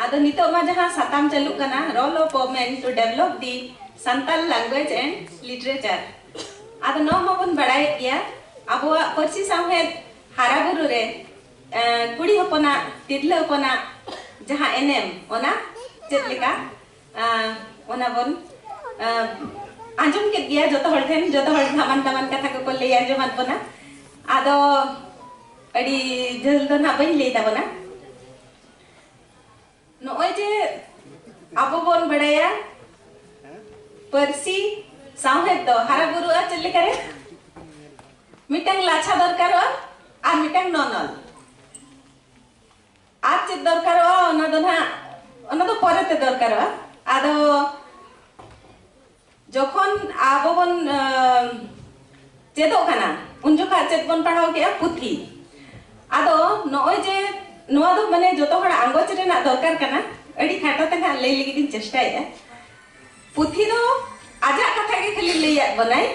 ᱟᱫᱚ ᱱᱤᱛᱚᱜ ᱢᱟ ᱡᱟᱦᱟᱸ ᱥᱟᱛᱟᱢ ᱪᱟᱹᱞᱩᱜ ᱠᱟᱱᱟ, Role of Women to Develop the Santal Language and Literature᱾ ᱟᱫᱚ ᱱᱚᱣᱟ ᱢᱟᱵᱚᱱ ᱵᱟᱲᱟᱭᱮᱫ ᱜᱮᱭᱟ, ᱟᱵᱚᱣᱟᱜ ᱯᱟᱹᱨᱥᱤ ᱥᱟᱶᱦᱮᱫ ᱦᱟᱨᱟ ᱵᱩᱨᱩ ᱨᱮ, ᱮ, ᱠᱩᱲᱤ ᱦᱚᱯᱚᱱᱟᱜ, ᱛᱤᱨᱞᱟᱹ ᱦᱚᱯᱚᱱᱟᱜ ᱡᱟᱦᱟᱸ ᱮᱱᱮᱢ, ᱚᱱᱟ ᱪᱮᱫ ᱞᱮᱠᱟ, ᱮ, ᱚᱱᱟ ᱵᱚᱱ, ᱮ, ᱟᱸᱡᱚᱢ ᱠᱮᱫ ᱜᱮᱭᱟ ᱡᱚᱛᱚ ᱦᱚᱲ ᱴᱷᱮᱱ, ᱡᱚᱛᱚ ᱦᱚᱲ ᱫᱟᱢᱟᱱ ᱫᱟᱢᱟᱱ ᱠᱟᱛᱷᱟ ᱠᱚᱠᱚ ᱞᱟᱹᱭ ᱟᱸᱡᱚᱢᱟᱫ ᱵᱚᱱᱟ᱾ ᱟᱫᱚ ᱟᱹᱰᱤ ᱡᱷᱟᱹᱞ ᱫᱚ ᱱᱟᱦᱟᱜ ᱵᱟᱹᱧ ᱞᱟᱹᱭ ᱛᱟᱵᱚᱱᱟ᱾ ᱱᱚᱜᱼᱚᱭ ᱡᱮ ᱟᱵᱚ ᱵᱚᱱ ᱵᱟᱲᱟᱭᱟ, ᱯᱟᱹᱨᱥᱤ ᱥᱟᱶᱦᱮᱫ ᱫᱚ ᱦᱟᱨᱟ ᱵᱩᱨᱩᱜᱼᱟ ᱪᱮᱫ ᱞᱮᱠᱟᱨᱮ? ᱢᱤᱫᱴᱟᱝ ᱞᱟᱪᱷᱟ ᱫᱚᱨᱠᱟᱨᱚᱜᱼᱟ ᱟᱨ ᱢᱤᱫᱴᱟᱝ ᱱᱚᱱᱚᱞ᱾ ᱟᱨ ᱪᱮᱫ ᱫᱚᱨᱠᱟᱨᱚᱜᱼᱟ, ᱚᱱᱟ ᱫᱚ ᱱᱟᱦᱟᱜ, ᱚᱱᱟ ᱫᱚ ᱯᱚᱨᱮᱛᱮ ᱫᱚᱨᱠᱟᱨᱚᱜᱼᱟ᱾ ᱟᱫᱚ ᱡᱚᱠᱷᱚᱱ ᱟᱵᱚ ᱵᱚᱱ, ᱟᱸ, ᱪᱮᱫᱚᱜ ᱠᱟᱱᱟ, ᱩᱱ ᱡᱚᱠᱷᱟᱜ ᱪᱮᱫ ᱵᱚᱱ ᱯᱟᱲᱦᱟᱣ ᱠᱮᱜᱼᱟ? ᱯᱩᱛᱷᱤ᱾ ᱟᱫᱚ ᱱᱚᱜᱼᱚᱭ ᱡᱮ ᱱᱚᱣᱟ ᱫᱚ ᱢᱟᱱᱮ ᱡᱚᱛᱚ ᱦᱚᱲᱟᱜ ᱟᱸᱜᱚᱪ ᱨᱮᱱᱟᱜ ᱫᱚᱨᱠᱟᱨ ᱠᱟᱱᱟ, ᱟᱹᱰᱤ ᱠᱷᱟᱴᱚ ᱛᱮ ᱱᱟᱦᱟᱜ ᱞᱟᱹᱭ ᱞᱟᱹᱜᱤᱫ ᱤᱧ ᱪᱮᱥᱴᱟᱭᱮᱫᱼᱟ᱾ ᱯᱩᱛᱷᱤ ᱫᱚ ᱟᱡᱟᱜ ᱠᱟᱛᱷᱟ ᱜᱮ ᱠᱷᱟᱹᱞᱤ ᱞᱟᱹᱭᱟᱫ ᱵᱚᱱᱟᱭ,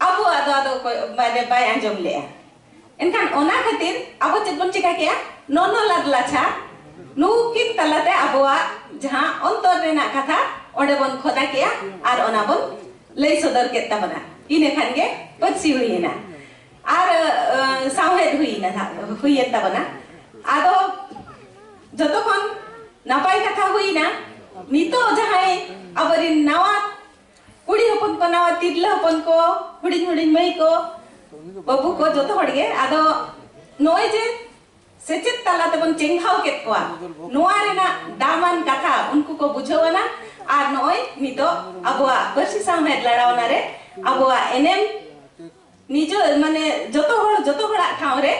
ᱟᱵᱚᱣᱟᱜ ᱫᱚ ᱟᱫᱚ ᱚᱠᱚᱭ ᱢᱟᱱᱮ ᱵᱟᱭ ᱟᱸᱡᱚᱢ ᱞᱮᱜᱼᱟ᱾ ᱮᱱᱠᱷᱟᱱ ᱚᱱᱟ ᱠᱷᱟᱹᱛᱤᱨ ᱟᱵᱚ ᱪᱮᱫ ᱵᱚᱱ ᱪᱤᱠᱟ ᱠᱮᱜᱼᱟ? ᱱᱚᱱᱚᱞ ᱟᱨ ᱞᱟᱪᱷᱟ, ᱱᱩᱠᱤᱱ ᱛᱟᱞᱟᱛᱮ ᱟᱵᱚᱣᱟᱜ ᱡᱟᱦᱟᱸ ᱚᱱᱛᱚᱨ ᱨᱮᱱᱟᱜ ᱠᱟᱛᱷᱟ ᱚᱸᱰᱮ ᱵᱚᱱ ᱠᱷᱚᱫᱟ ᱠᱮᱜᱼᱟ ᱟᱨ ᱚᱱᱟ ᱵᱚᱱ ᱞᱟᱹᱭ ᱥᱚᱫᱚᱨ ᱠᱮᱫ ᱛᱟᱵᱚᱱᱟ᱾ ᱤᱱᱟᱹ ᱠᱷᱟᱱ ᱜᱮ ᱯᱟᱹᱨᱥᱤ ᱦᱩᱭᱮᱱᱟ ᱟᱨ, ᱟᱸ, ᱥᱟᱶᱦᱮᱫ ᱦᱩᱭᱮᱱᱟ, ᱦᱩᱭᱮᱱ ᱛᱟᱵᱚᱱᱟ᱾ ᱟᱫᱚ ᱡᱚᱛᱚ ᱠᱷᱚᱱ ᱱᱟᱯᱟᱭ ᱠᱟᱛᱷᱟ ᱦᱩᱭᱱᱟ, ᱱᱤᱛᱚᱜ ᱡᱟᱦᱟᱸᱭ ᱟᱵᱚᱨᱮᱱ ᱱᱟᱣᱟ ᱠᱩᱲᱤ ᱦᱚᱯᱚᱱ ᱠᱚ, ᱱᱟᱣᱟ ᱛᱤᱨᱞᱟᱹ ᱦᱚᱯᱚᱱ ᱠᱚ, ᱦᱩᱰᱤᱧ ᱦᱩᱰᱤᱧ ᱢᱟᱹᱭ ᱠᱚ, ᱵᱟᱹᱵᱩ ᱠᱚ, ᱡᱚᱛᱚ ᱦᱚᱲ ᱜᱮ, ᱟᱫᱚ ᱱᱚᱜᱼᱚᱭ ᱡᱮ ᱥᱮᱪᱮᱫ ᱛᱟᱞᱟ ᱛᱮᱵᱚᱱ ᱪᱮᱸᱜᱷᱟᱣ ᱠᱮᱫ ᱠᱚᱣᱟ, ᱱᱚᱣᱟ ᱨᱮᱱᱟᱜ ᱫᱟᱢᱟᱱ ᱠᱟᱛᱷᱟ ᱩᱱᱠᱩ ᱠᱚ ᱵᱩᱡᱷᱟᱹᱣ ᱟᱱᱟ᱾ ᱟᱨ ᱱᱚᱜᱼᱚᱭ ᱱᱤᱛᱚᱜ ᱟᱵᱚᱣᱟᱜ ᱯᱟᱹᱨᱥᱤ ᱥᱟᱶᱦᱮᱫ ᱞᱟᱲᱟᱣᱱᱟ ᱨᱮ ᱟᱵᱚᱣᱟᱜ ᱮᱱᱮᱢ ᱱᱤᱡᱚ, ᱢᱟᱱᱮ ᱡᱚᱛᱚ ᱦᱚᱲ, ᱡᱚᱛᱚ ᱦᱚᱲᱟᱜ ᱴᱷᱟᱶ ᱨᱮ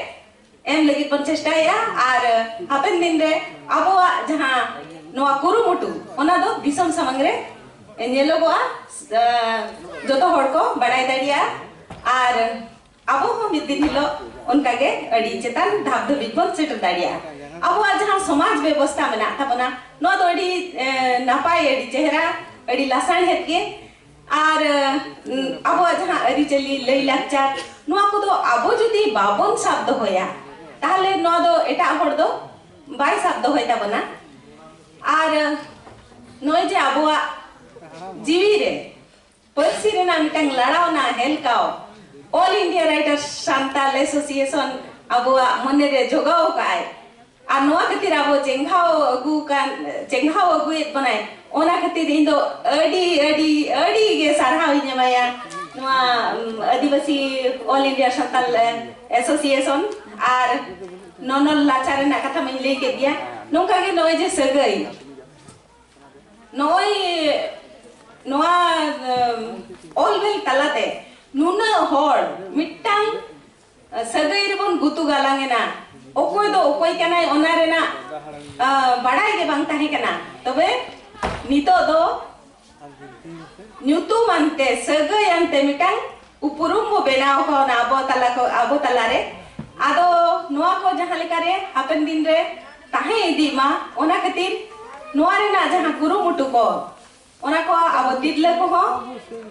ᱮᱢ ᱞᱟᱹᱜᱤᱫ ᱵᱚᱱ ᱪᱮᱥᱴᱟᱭᱮᱫᱼᱟ᱾ ᱟᱨ ᱦᱟᱯᱮᱱ ᱫᱤᱱ ᱨᱮ ᱟᱵᱚᱣᱟᱜ ᱡᱟᱦᱟᱸ ᱱᱚᱣᱟ ᱠᱩᱨᱩᱢᱩᱴᱩ, ᱚᱱᱟ ᱫᱚ ᱫᱤᱥᱚᱢ ᱥᱟᱢᱟᱝ ᱨᱮ ᱧᱮᱞᱚᱜᱚᱜᱼᱟ, ᱮ, ᱡᱚᱛᱚ ᱦᱚᱲ ᱠᱚ ᱵᱟᱲᱟᱭ ᱫᱟᱲᱮᱭᱟᱜᱼᱟ᱾ ᱟᱨ ᱟᱵᱚ ᱦᱚᱸ ᱢᱤᱫ ᱫᱤᱱ ᱦᱤᱞᱳᱜ ᱚᱱᱠᱟᱜᱮ ᱟᱹᱰᱤ ᱪᱮᱛᱟᱱ ᱫᱷᱟᱯ ᱫᱷᱟᱹᱵᱤᱡ ᱵᱚᱱ ᱥᱮᱴᱮᱨ ᱫᱟᱲᱮᱭᱟᱜᱼᱟ᱾ ᱟᱵᱚᱣᱟᱜ ᱡᱟᱦᱟᱸ ᱥᱚᱢᱟᱡᱽ ᱵᱮᱵᱚᱥᱛᱷᱟ ᱢᱮᱱᱟᱜ ᱛᱟᱵᱚᱱᱟ, ᱱᱚᱣᱟ ᱫᱚ ᱟᱹᱰᱤ, ᱮ, ᱱᱟᱯᱟᱭ, ᱟᱹᱰᱤ ᱪᱮᱦᱨᱟ, ᱟᱹᱰᱤ ᱞᱟᱥᱟᱬᱦᱮᱫ ᱜᱮ᱾ ᱟᱨ, ᱮ, ᱟᱵᱚᱣᱟᱜ ᱡᱟᱦᱟᱸ ᱟᱹᱨᱤᱪᱟᱹᱞᱤ, ᱞᱟᱹᱭᱼᱞᱟᱠᱪᱟᱨ, ᱱᱚᱣᱟ ᱠᱚᱫᱚ ᱟᱵᱚ ᱡᱩᱫᱤ ᱵᱟᱵᱚᱱ ᱥᱟᱵ ᱫᱚᱦᱚᱭᱟ, ᱛᱟᱦᱚᱞᱮ ᱱᱚᱣᱟ ᱫᱚ ᱮᱴᱟᱜ ᱦᱚᱲ ᱫᱚ ᱵᱟᱭ ᱥᱟᱵ ᱫᱚᱦᱚᱭ ᱛᱟᱵᱚᱱᱟ᱾ ᱟᱨ, ᱮ, ᱱᱚᱜᱼᱚᱭ ᱡᱮ ᱟᱵᱚᱣᱟᱜ ᱡᱤᱣᱤ ᱨᱮ ᱯᱟᱹᱨᱥᱤ ᱨᱮᱱᱟᱜ ᱢᱤᱫᱴᱟᱝ ᱞᱟᱲᱟᱣᱱᱟ ᱦᱮᱞᱠᱟᱣ All India Writers Santal Association ᱟᱵᱚᱣᱟᱜ ᱢᱚᱱᱮ ᱨᱮ ᱡᱚᱜᱟᱣ ᱟᱠᱟᱫᱼᱟᱭ᱾ ᱟᱨ ᱱᱚᱣᱟ ᱠᱷᱟᱹᱛᱤᱨ ᱟᱵᱚ ᱪᱮᱸᱜᱷᱟᱣ ᱟᱹᱜᱩ ᱠᱟᱱ, ᱪᱮᱸᱜᱷᱟᱣ ᱟᱹᱜᱩᱭᱮᱫ ᱵᱚᱱᱟᱭ᱾ ᱚᱱᱟ ᱠᱷᱟᱹᱛᱤᱨ ᱤᱧ ᱫᱚ ᱟᱹᱰᱤ, ᱟᱹᱰᱤ, ᱟᱹᱰᱤ ᱜᱮ ᱥᱟᱨᱦᱟᱣ ᱤᱧ ᱮᱢᱟᱭᱟ ᱱᱚᱣᱟ, ᱩᱢ, ᱟᱹᱫᱤᱵᱟᱹᱥᱤ All India Santal Association ᱟᱨ ᱱᱚᱱᱚᱞ ᱞᱟᱪᱟᱨ ᱨᱮᱱᱟᱜ ᱠᱟᱛᱷᱟ ᱢᱟᱧ ᱞᱟᱹᱭ ᱠᱮᱫ ᱜᱮᱭᱟ᱾ ᱱᱚᱝᱠᱟ ᱜᱮ ᱱᱚᱜᱼᱚᱭ ᱡᱮ ᱥᱟᱹᱜᱟᱹᱭ, ᱱᱚᱜᱼᱚᱭ ᱱᱚᱣᱟ, ᱮᱢ, ᱚᱞ ᱵᱤᱞ ᱛᱟᱞᱟᱛᱮ ᱱᱩᱱᱟᱹᱜ ᱦᱚᱲ ᱢᱤᱫᱴᱟᱝ, ᱮ, ᱥᱟᱹᱜᱟᱹᱭ ᱨᱮᱵᱚᱱ ᱜᱩᱛᱩ ᱜᱟᱞᱟᱝ ᱮᱱᱟ᱾ ᱚᱠᱚᱭ ᱫᱚ ᱚᱠᱚᱭ ᱠᱟᱱᱟᱭ, ᱚᱱᱟ ᱨᱮᱱᱟᱜ, ᱮ, ᱵᱟᱰᱟᱭ ᱜᱮ ᱵᱟᱝ ᱛᱟᱦᱮᱸ ᱠᱟᱱᱟ᱾ ᱛᱚᱵᱮ ᱱᱤᱛᱚᱜ ᱫᱚ ᱧᱩᱛᱩᱢ ᱟᱱᱛᱮ, ᱥᱟᱹᱜᱟᱹᱭ ᱟᱱᱛᱮ ᱢᱤᱫᱴᱟᱝ ᱩᱯᱨᱩᱢ ᱵᱚ ᱵᱮᱱᱟᱣ ᱠᱟᱣᱱᱟ ᱟᱵᱚ ᱛᱟᱞᱟ ᱠᱚ, ᱟᱵᱚ ᱛᱟᱞᱟᱨᱮ᱾ ᱟᱫᱚ ᱱᱚᱣᱟ ᱠᱚ ᱡᱟᱦᱟᱸ ᱞᱮᱠᱟᱨᱮ ᱦᱟᱯᱮᱱ ᱫᱤᱱ ᱨᱮ ᱛᱟᱦᱮᱸ ᱤᱫᱤᱜ ᱢᱟ, ᱚᱱᱟ ᱠᱷᱟᱹᱛᱤᱨ ᱱᱚᱣᱟ ᱨᱮᱱᱟᱜ ᱡᱟᱦᱟᱸ ᱠᱩᱨᱩᱢᱩᱴᱩ ᱠᱚ, ᱚᱱᱟ ᱠᱚ ᱟᱵᱚ ᱛᱤᱨᱞᱟᱹ ᱠᱚᱦᱚᱸ,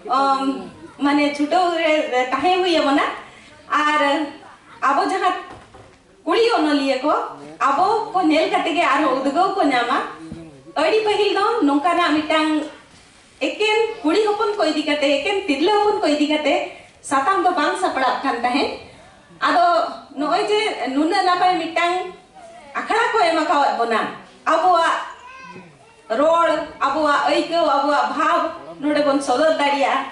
ᱚᱢ, ᱢᱟᱱᱮ ᱪᱷᱩᱴᱟᱹᱣ ᱨᱮ, ᱨᱮ ᱛᱟᱦᱮᱸ ᱦᱩᱭ ᱟᱵᱚᱱᱟ᱾ ᱟᱨ ᱟᱵᱚ ᱡᱟᱦᱟᱸ ᱠᱩᱲᱤ ᱚᱱᱚᱞᱤᱭᱟᱹ ᱠᱚ ᱟᱵᱚ ᱠᱚ ᱧᱮᱞ ᱠᱟᱛᱮ ᱜᱮ ᱟᱨᱦᱚᱸ ᱩᱫᱽᱜᱟᱹᱣ ᱠᱚ ᱧᱟᱢᱟ᱾ ᱟᱹᱰᱤ ᱯᱟᱹᱦᱤᱞ ᱫᱚ ᱱᱚᱝᱠᱟᱱᱟᱜ ᱢᱤᱫᱴᱟᱝ ᱮᱠᱮᱱ ᱠᱩᱲᱤ ᱦᱚᱯᱚᱱ ᱠᱚ ᱤᱫᱤ ᱠᱟᱛᱮ, ᱮᱠᱮᱱ ᱛᱤᱨᱞᱟᱹ ᱦᱚᱯᱚᱱ ᱠᱚ ᱤᱫᱤ ᱠᱟᱛᱮ ᱥᱟᱛᱟᱢ ᱫᱚ ᱵᱟᱝ ᱥᱟᱯᱲᱟᱜ ᱠᱟᱱ ᱛᱟᱦᱮᱸᱫ᱾ ᱟᱫᱚ ᱱᱚᱜᱼᱚᱭ ᱡᱮ ᱱᱩᱱᱟᱹᱜ ᱱᱟᱯᱟᱭ ᱢᱤᱫᱴᱟᱝ ᱟᱠᱷᱲᱟ ᱠᱚ ᱮᱢ ᱟᱠᱟᱣᱟᱫ ᱵᱚᱱᱟ, ᱟᱵᱚᱣᱟᱜ ᱨᱚᱲ, ᱟᱵᱚᱣᱟᱜ ᱟᱹᱭᱠᱟᱹᱣ, ᱟᱵᱚᱣᱟᱜ ᱵᱷᱟᱵᱽ ᱱᱚᱰᱮ ᱵᱚᱱ ᱥᱚᱫᱚᱨ ᱫᱟᱲᱮᱭᱟᱜᱼᱟ᱾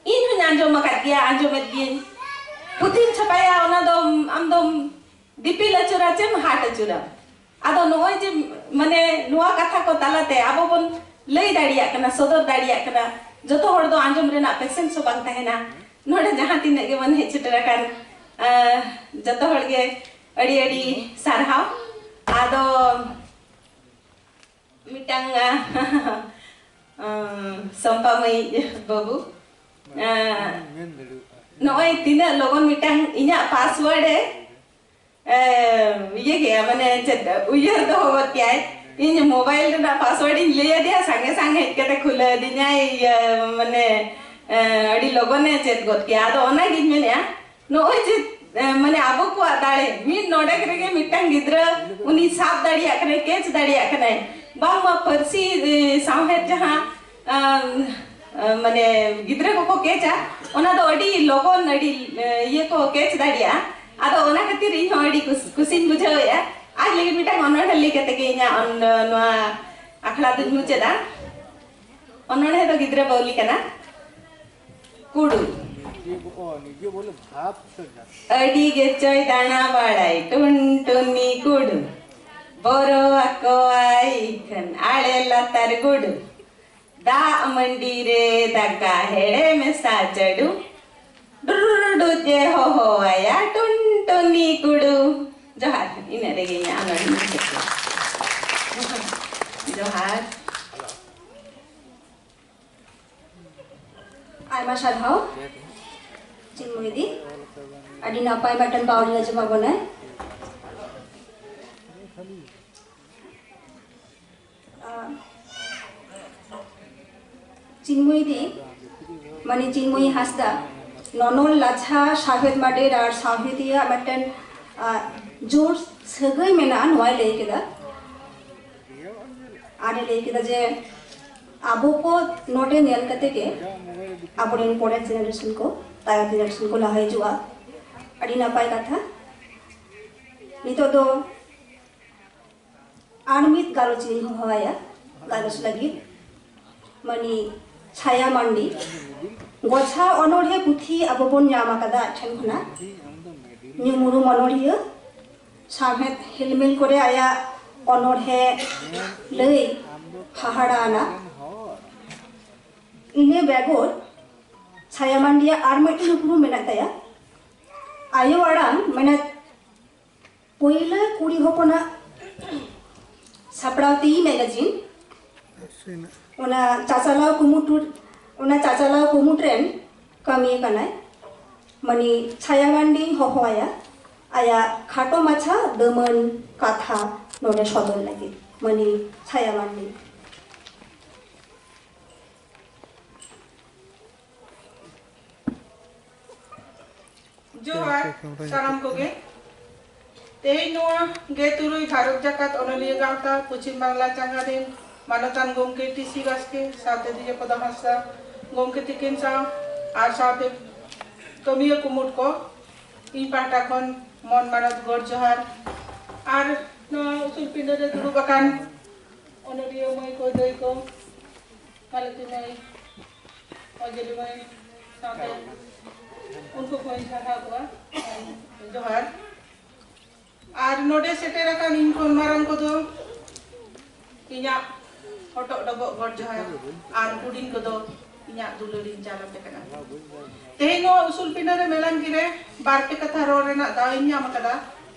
ᱤᱧ ᱦᱚᱸᱧ ᱟᱸᱡᱚᱢ ᱟᱠᱟᱫ ᱜᱮᱭᱟ, ᱟᱸᱡᱚᱢᱮᱫ ᱜᱤᱭᱟᱹᱧ, ᱯᱩᱛᱷᱤᱢ ᱪᱷᱟᱯᱟᱭᱟ, ᱚᱱᱟ ᱫᱚ ᱟᱢ ᱫᱚᱢ ᱫᱤᱯᱤᱞ ᱟᱹᱪᱩᱨᱟ ᱪᱮᱢ ᱦᱟᱴ ᱟᱹᱪᱩᱨᱟ᱾ ᱟᱫᱚ ᱱᱚᱜᱼᱚᱭ ᱡᱮ, ᱢᱟᱱᱮ, ᱱᱚᱣᱟ ᱠᱟᱛᱷᱟ ᱠᱚ ᱛᱟᱞᱟᱛᱮ ᱟᱵᱚ ᱵᱚᱱ ᱞᱟᱹᱭ ᱫᱟᱲᱮᱭᱟᱜ ᱠᱟᱱᱟ, ᱥᱚᱫᱚᱨ ᱫᱟᱲᱮᱭᱟᱜ ᱠᱟᱱᱟ, ᱡᱚᱛᱚ ᱦᱚᱲ ᱫᱚ ᱟᱸᱡᱚᱢ ᱨᱮᱱᱟᱜ patience ᱦᱚᱸ ᱵᱟᱝ ᱛᱟᱦᱮᱱᱟ᱾ ᱱᱚᱰᱮ ᱡᱟᱦᱟᱸ ᱛᱤᱱᱟᱹᱜ ᱜᱮᱵᱚᱱ ᱦᱮᱡ ᱥᱮᱴᱮᱨ ᱟᱠᱟᱱ, ᱟᱸ, ᱡᱚᱛᱚ ᱦᱚᱲ ᱜᱮ ᱟᱹᱰᱤ ᱟᱹᱰᱤ ᱥᱟᱨᱦᱟᱣ᱾ ᱟᱫᱚ ᱢᱤᱫᱴᱟᱝ, ᱟᱸ, ᱥᱚᱢᱯᱟ ᱢᱟᱹᱭ ᱵᱟᱹᱵᱩ, ᱟᱸ, ᱢᱮᱱ ᱫᱟᱲᱮᱭᱟᱜᱼᱟ᱾ ᱱᱚᱜᱼᱚᱭ ᱛᱤᱱᱟᱹᱜ ᱞᱚᱜᱚᱱ ᱢᱤᱫᱴᱟᱝ ᱤᱧᱟᱹᱜ ᱯᱟᱥᱣᱟᱨᱰ ᱮ, ᱮ, ᱤᱭᱟᱹ ᱠᱮᱜᱼᱟ, ᱢᱟᱱᱮ ᱪᱮᱫ, ᱩᱭᱦᱟᱹᱨ ᱫᱚᱦᱚ ᱜᱚᱫ ᱠᱮᱜᱼᱟᱭ᱾ ᱤᱧ ᱢᱳᱵᱟᱭᱤᱞ ᱨᱮᱱᱟᱜ ᱯᱟᱥᱣᱟᱨᱰ ᱤᱧ ᱞᱟᱹᱭ ᱟᱫᱮᱭᱟ, ᱥᱟᱸᱜᱮ ᱥᱟᱝ ᱦᱮᱡ ᱠᱟᱛᱮ ᱠᱷᱩᱞᱟᱹᱣ ᱟᱹᱫᱤᱧᱟᱭ, ᱤᱭᱟᱹ, ᱢᱟᱱᱮ, ᱮ, ᱟᱹᱰᱤ ᱞᱚᱜᱚᱱᱮ ᱪᱮᱫ ᱜᱚᱫ ᱠᱮᱜᱼᱟ᱾ ᱟᱫᱚ ᱚᱱᱟᱜᱤᱧ ᱢᱮᱱᱮᱜᱼᱟ, ᱱᱚᱜᱼᱚᱭ ᱡᱮ, ᱮ, ᱢᱟᱱᱮ ᱟᱵᱚ ᱠᱚᱣᱟᱜ ᱫᱟᱲᱮ, ᱢᱤᱫ ᱱᱚᱰᱮᱠ ᱨᱮᱜᱮ ᱢᱤᱫᱴᱟᱝ ᱜᱤᱫᱽᱨᱟᱹ ᱩᱱᱤ ᱥᱟᱵ ᱫᱟᱲᱮᱭᱟᱜ ᱠᱟᱱᱟᱭ, ᱠᱮᱪ ᱫᱟᱲᱮᱭᱟᱜ ᱠᱟᱱᱟᱭ, ᱵᱟᱝᱢᱟ ᱯᱟᱹᱨᱥᱤ, ᱮ, ᱥᱟᱶᱦᱮᱫ ᱡᱟᱦᱟᱸ, ᱟᱢ, ᱮ, ᱢᱟᱱᱮ ᱜᱤᱫᱽᱨᱟᱹ ᱠᱚᱠᱚ ᱠᱮᱪᱟ, ᱚᱱᱟ ᱫᱚ ᱟᱹᱰᱤ ᱞᱚᱜᱚᱱ, ᱟᱹᱰᱤ, ᱮ, ᱤᱭᱟᱹ ᱠᱚ ᱠᱮᱪ ᱫᱟᱲᱮᱭᱟᱜᱼᱟ᱾ ᱟᱫᱚ ᱚᱱᱟ ᱠᱷᱟᱹᱛᱤᱨ ᱤᱧ ᱦᱚᱸ ᱟᱹᱰᱤ ᱠᱩᱥ-, ᱠᱩᱥᱤᱧ ᱵᱩᱡᱷᱟᱹᱣᱮᱫᱼᱟ᱾ ᱟᱡ ᱞᱟᱹᱜᱤᱫ ᱢᱤᱫᱴᱟᱝ ᱚᱱᱚᱬᱦᱮ ᱞᱟᱹᱭ ᱠᱟᱛᱮ ᱜᱮ ᱤᱧᱟᱹᱜ ᱚᱱ-, ᱱᱚᱣᱟ ᱟᱠᱷᱲᱟ ᱫᱚᱧ ᱢᱩᱪᱟᱹᱫᱟ᱾ ᱚᱱᱚᱬᱦᱮ ᱫᱚ ᱜᱤᱫᱽᱨᱟᱹ ᱵᱟᱹᱣᱞᱤ ᱠᱟᱱᱟ᱾ ᱠᱩᱲᱩ᱾ ᱱᱤᱡᱮ ᱵᱚ-, ᱚ, ᱱᱤᱡᱮ ᱵᱚᱞᱮ ᱵᱷᱟᱵᱽ ᱥᱮ ᱜᱟᱛᱮ᱾ ᱟᱹᱰᱤ ᱜᱮᱪᱚᱭ ᱫᱟᱬᱟ ᱵᱟᱲᱟᱭ ᱴᱩᱱᱴᱩᱱᱤ ᱠᱩᱲᱩ, ᱵᱚᱨᱚ ᱟᱠᱚᱣᱟᱭ ᱤᱠᱷᱟᱹᱱ ᱟᱲᱮ ᱞᱟᱛᱟᱨ ᱜᱩᱰᱩ, ᱫᱟᱜ ᱢᱟᱹᱰᱤ ᱨᱮ ᱫᱟᱠᱟ ᱦᱮᱲᱮ ᱢᱮᱥᱟ ᱪᱟᱹᱰᱩ, ᱰᱩᱨᱩᱰᱩᱡ ᱮ ᱦᱚᱦᱚᱣᱟᱭᱟ ᱴᱩᱱᱴᱩᱱᱤ ᱠᱩᱲᱩ᱾ ᱡᱚᱦᱟᱨ, ᱤᱱᱟᱹᱜ ᱨᱮᱜᱮ ᱤᱧᱟᱹᱜ ᱚᱱᱚᱬᱦᱮ ᱢᱩᱪᱟᱹᱫ ᱮᱱᱟ᱾ ᱡᱚᱦᱟᱨ᱾ ᱟᱭᱢᱟ ᱥᱟᱨᱦᱟᱣ ᱪᱤᱱᱢᱚᱭ ᱫᱤ, ᱟᱹᱰᱤ ᱱᱟᱯᱟᱭ ᱢᱤᱫᱴᱮᱱ ᱯᱟᱣᱲᱤ ᱟᱸᱡᱚᱢᱟᱜ ᱵᱚᱱᱟᱭ᱾ ᱟᱸ, ᱪᱤᱱᱢᱚᱭ ᱫᱤ, ᱢᱟᱱᱮ ᱪᱤᱱᱢᱚᱭ ᱦᱟᱸᱥᱫᱟ, ᱱᱚᱱᱚᱞ ᱞᱟᱪᱷᱟ ᱥᱟᱶᱦᱮᱫ ᱢᱟᱰᱮᱨ ᱟᱨ ᱥᱟᱶᱦᱮᱫᱤᱭᱟᱹ ᱢᱤᱫᱴᱮᱱ, ᱟᱸ, ᱡᱳᱨ ᱥᱟᱹᱜᱟᱹᱭ ᱢᱮᱱᱟᱜᱼᱟ, ᱱᱚᱣᱟᱭ ᱞᱟᱹᱭ ᱠᱮᱫᱟ᱾ ᱟᱨᱮ ᱞᱟᱹᱭ ᱠᱮᱫᱟ ᱡᱮ ᱟᱵᱚ ᱠᱚ ᱱᱚᱰᱮ ᱧᱮᱞ ᱠᱟᱛᱮ ᱜᱮ ᱟᱵᱚᱨᱮᱱ ᱯᱚᱨᱮᱨ ᱡᱮᱱᱟᱨᱮᱥᱚᱱ ᱠᱚ, ᱛᱟᱭᱚᱢ ᱡᱮᱱᱟᱨᱮᱥᱚᱱ ᱠᱚ ᱞᱟᱦᱟ ᱦᱤᱡᱩᱜᱼᱟ᱾ ᱟᱹᱰᱤ ᱱᱟᱯᱟᱭ ᱠᱟᱛᱷᱟ᱾ ᱱᱤᱛᱚᱜ ᱫᱚ ᱟᱨ ᱢᱤᱫ ᱜᱟᱞᱚᱪ ᱤᱧ ᱦᱚᱦᱚᱣᱟᱭᱟ ᱜᱟᱞᱚᱪ ᱞᱟᱹᱜᱤᱫ, ᱢᱟᱹᱱᱤ ᱪᱷᱟᱭᱟ ᱢᱟᱱᱰᱤ᱾ ᱜᱚᱪᱷᱟ ᱚᱱᱚᱬᱦᱮ ᱯᱩᱛᱷᱤ ᱟᱵᱚ ᱵᱚᱱ ᱧᱟᱢ ᱟᱠᱟᱫᱟ ᱟᱡ ᱴᱷᱮᱱ ᱠᱷᱚᱱᱟᱜ᱾ ᱧᱩᱢ ᱩᱨᱩᱢ ᱚᱱᱚᱬᱦᱤᱭᱟᱹ, ᱥᱟᱶᱦᱮᱫ ᱦᱤᱞᱢᱤᱞ ᱠᱚᱨᱮ ᱟᱭᱟᱜ ᱚᱱᱚᱬᱦᱮ ᱞᱟᱹᱭ ᱦᱟᱦᱟᱲᱟ ᱟᱱᱟ᱾ ᱤᱱᱟᱹ ᱵᱮᱜᱚᱨ ᱪᱷᱟᱭᱟ ᱢᱟᱱᱰᱤᱭᱟᱜ ᱟᱨ ᱢᱤᱫᱴᱮᱱ ᱩᱯᱨᱩᱢ ᱢᱮᱱᱟᱜ ᱛᱟᱭᱟ, ᱟᱭᱳ ᱟᱲᱟᱝ, ᱢᱟᱱᱮ ᱯᱳᱭᱞᱳ ᱠᱩᱲᱤ ᱦᱚᱯᱚᱱᱟᱜ ᱥᱟᱯᱲᱟᱣ ᱛᱮ ᱢᱮᱜᱟᱡᱤᱱ, ᱚᱱᱟ ᱪᱟᱪᱟᱞᱟᱣ ᱠᱩᱢᱩᱴ, ᱚᱱᱟ ᱪᱟᱪᱟᱞᱟᱣ ᱠᱩᱢᱩᱴ ᱨᱮᱱ ᱠᱟᱹᱢᱤ ᱠᱟᱱᱟᱭ᱾ ᱢᱟᱹᱱᱤ ᱪᱷᱟᱭᱟ ᱢᱟᱱᱰᱤᱧ ᱦᱚᱦᱚ ᱟᱭᱟ, ᱟᱭᱟᱜ ᱠᱷᱟᱴᱚ ᱢᱟᱪᱷᱟ ᱫᱟᱹᱢᱟᱹᱱ ᱠᱟᱛᱷᱟ ᱱᱚᱰᱮ ᱥᱚᱫᱚᱨ ᱞᱟᱹᱜᱤᱫ᱾ ᱢᱟᱹᱱᱤ ᱪᱷᱟᱭᱟ ᱢᱟᱱᱰᱤ᱾ ᱡᱚᱦᱟᱨ ᱥᱟᱱᱟᱢ ᱠᱚᱜᱮ᱾ ᱛᱮᱦᱮᱧ ᱱᱚᱣᱟ ᱜᱮ ᱛᱩᱨᱩᱭ ᱵᱷᱟᱨᱚᱛ ᱡᱟᱠᱟᱛ ᱚᱱᱚᱞᱤᱭᱟᱹ ᱜᱟᱶᱛᱟ ᱯᱚᱪᱷᱤᱢ ᱵᱟᱝᱞᱟ ᱪᱟᱸᱜᱟ ᱨᱮᱱ ᱢᱟᱱᱚᱛᱟᱱ ᱜᱚᱢᱠᱮ ᱴᱤ ᱥᱤ ᱵᱟᱥᱠᱮ ᱥᱟᱶᱛᱮ ᱫᱤᱡᱚᱯᱚᱫᱟ ᱦᱟᱸᱥᱫᱟ ᱜᱚᱢᱠᱮ ᱛᱤᱠᱤᱱ ᱥᱟᱶ ᱟᱨ ᱥᱟᱶᱛᱮ ᱠᱟᱹᱢᱤᱭᱟᱹ ᱠᱩᱢᱩᱴ ᱠᱚ, ᱤᱧ ᱯᱟᱦᱴᱟ ᱠᱷᱚᱱ ᱢᱚᱱ ᱢᱟᱱᱚᱛ ᱜᱚᱰ ᱡᱚᱦᱟᱨ᱾ ᱟᱨ ᱱᱚᱣᱟ ᱩᱥᱩᱞ ᱯᱤᱸᱰᱟᱹ ᱨᱮ ᱫᱩᱲᱩᱵ ᱟᱠᱟᱱ ᱚᱱᱚᱞᱤᱭᱟᱹ ᱢᱟᱹᱭ ᱠᱚ, ᱫᱟᱹᱭ ᱠᱚ, ᱢᱟᱞᱚᱛᱤ ᱢᱟᱹᱭ, ᱚᱡᱚᱞᱤ ᱢᱟᱹᱭ ᱥᱟᱶᱛᱮ ᱩᱱᱠᱩ ᱠᱚᱧ ᱥᱟᱨᱦᱟᱣ ᱠᱚᱣᱟ᱾ ᱡᱚᱦᱟᱨ᱾ ᱟᱨ ᱱᱚᱰᱮ ᱥᱮᱴᱮᱨ ᱟᱠᱟᱱ ᱤᱧ ᱠᱷᱚᱱ ᱢᱟᱨᱟᱝ ᱠᱚᱫᱚ ᱤᱧᱟᱹᱜ ᱦᱚᱴᱚᱜ ᱰᱚᱵᱚᱜ ᱜᱚᱰ ᱡᱚᱦᱟᱨ ᱟᱨ ᱦᱩᱰᱤᱧ ᱠᱚᱫᱚ ᱤᱧᱟᱹᱜ ᱫᱩᱞᱟᱹᱲᱤᱧ ᱪᱟᱞ ᱟᱯᱮ ᱠᱟᱱᱟ᱾ ᱛᱮᱦᱮᱧ ᱱᱚᱣᱟ ᱩᱥᱩᱞ ᱯᱤᱸᱰᱟᱹ ᱨᱮ ᱢᱮᱞᱟᱱ ᱜᱤᱨᱟᱹ ᱵᱟᱨ ᱯᱮ ᱠᱟᱛᱷᱟ ᱨᱚᱲ ᱨᱮᱱᱟᱜ ᱫᱟᱣ ᱤᱧ ᱧᱟᱢ ᱟᱠᱟᱫᱟ᱾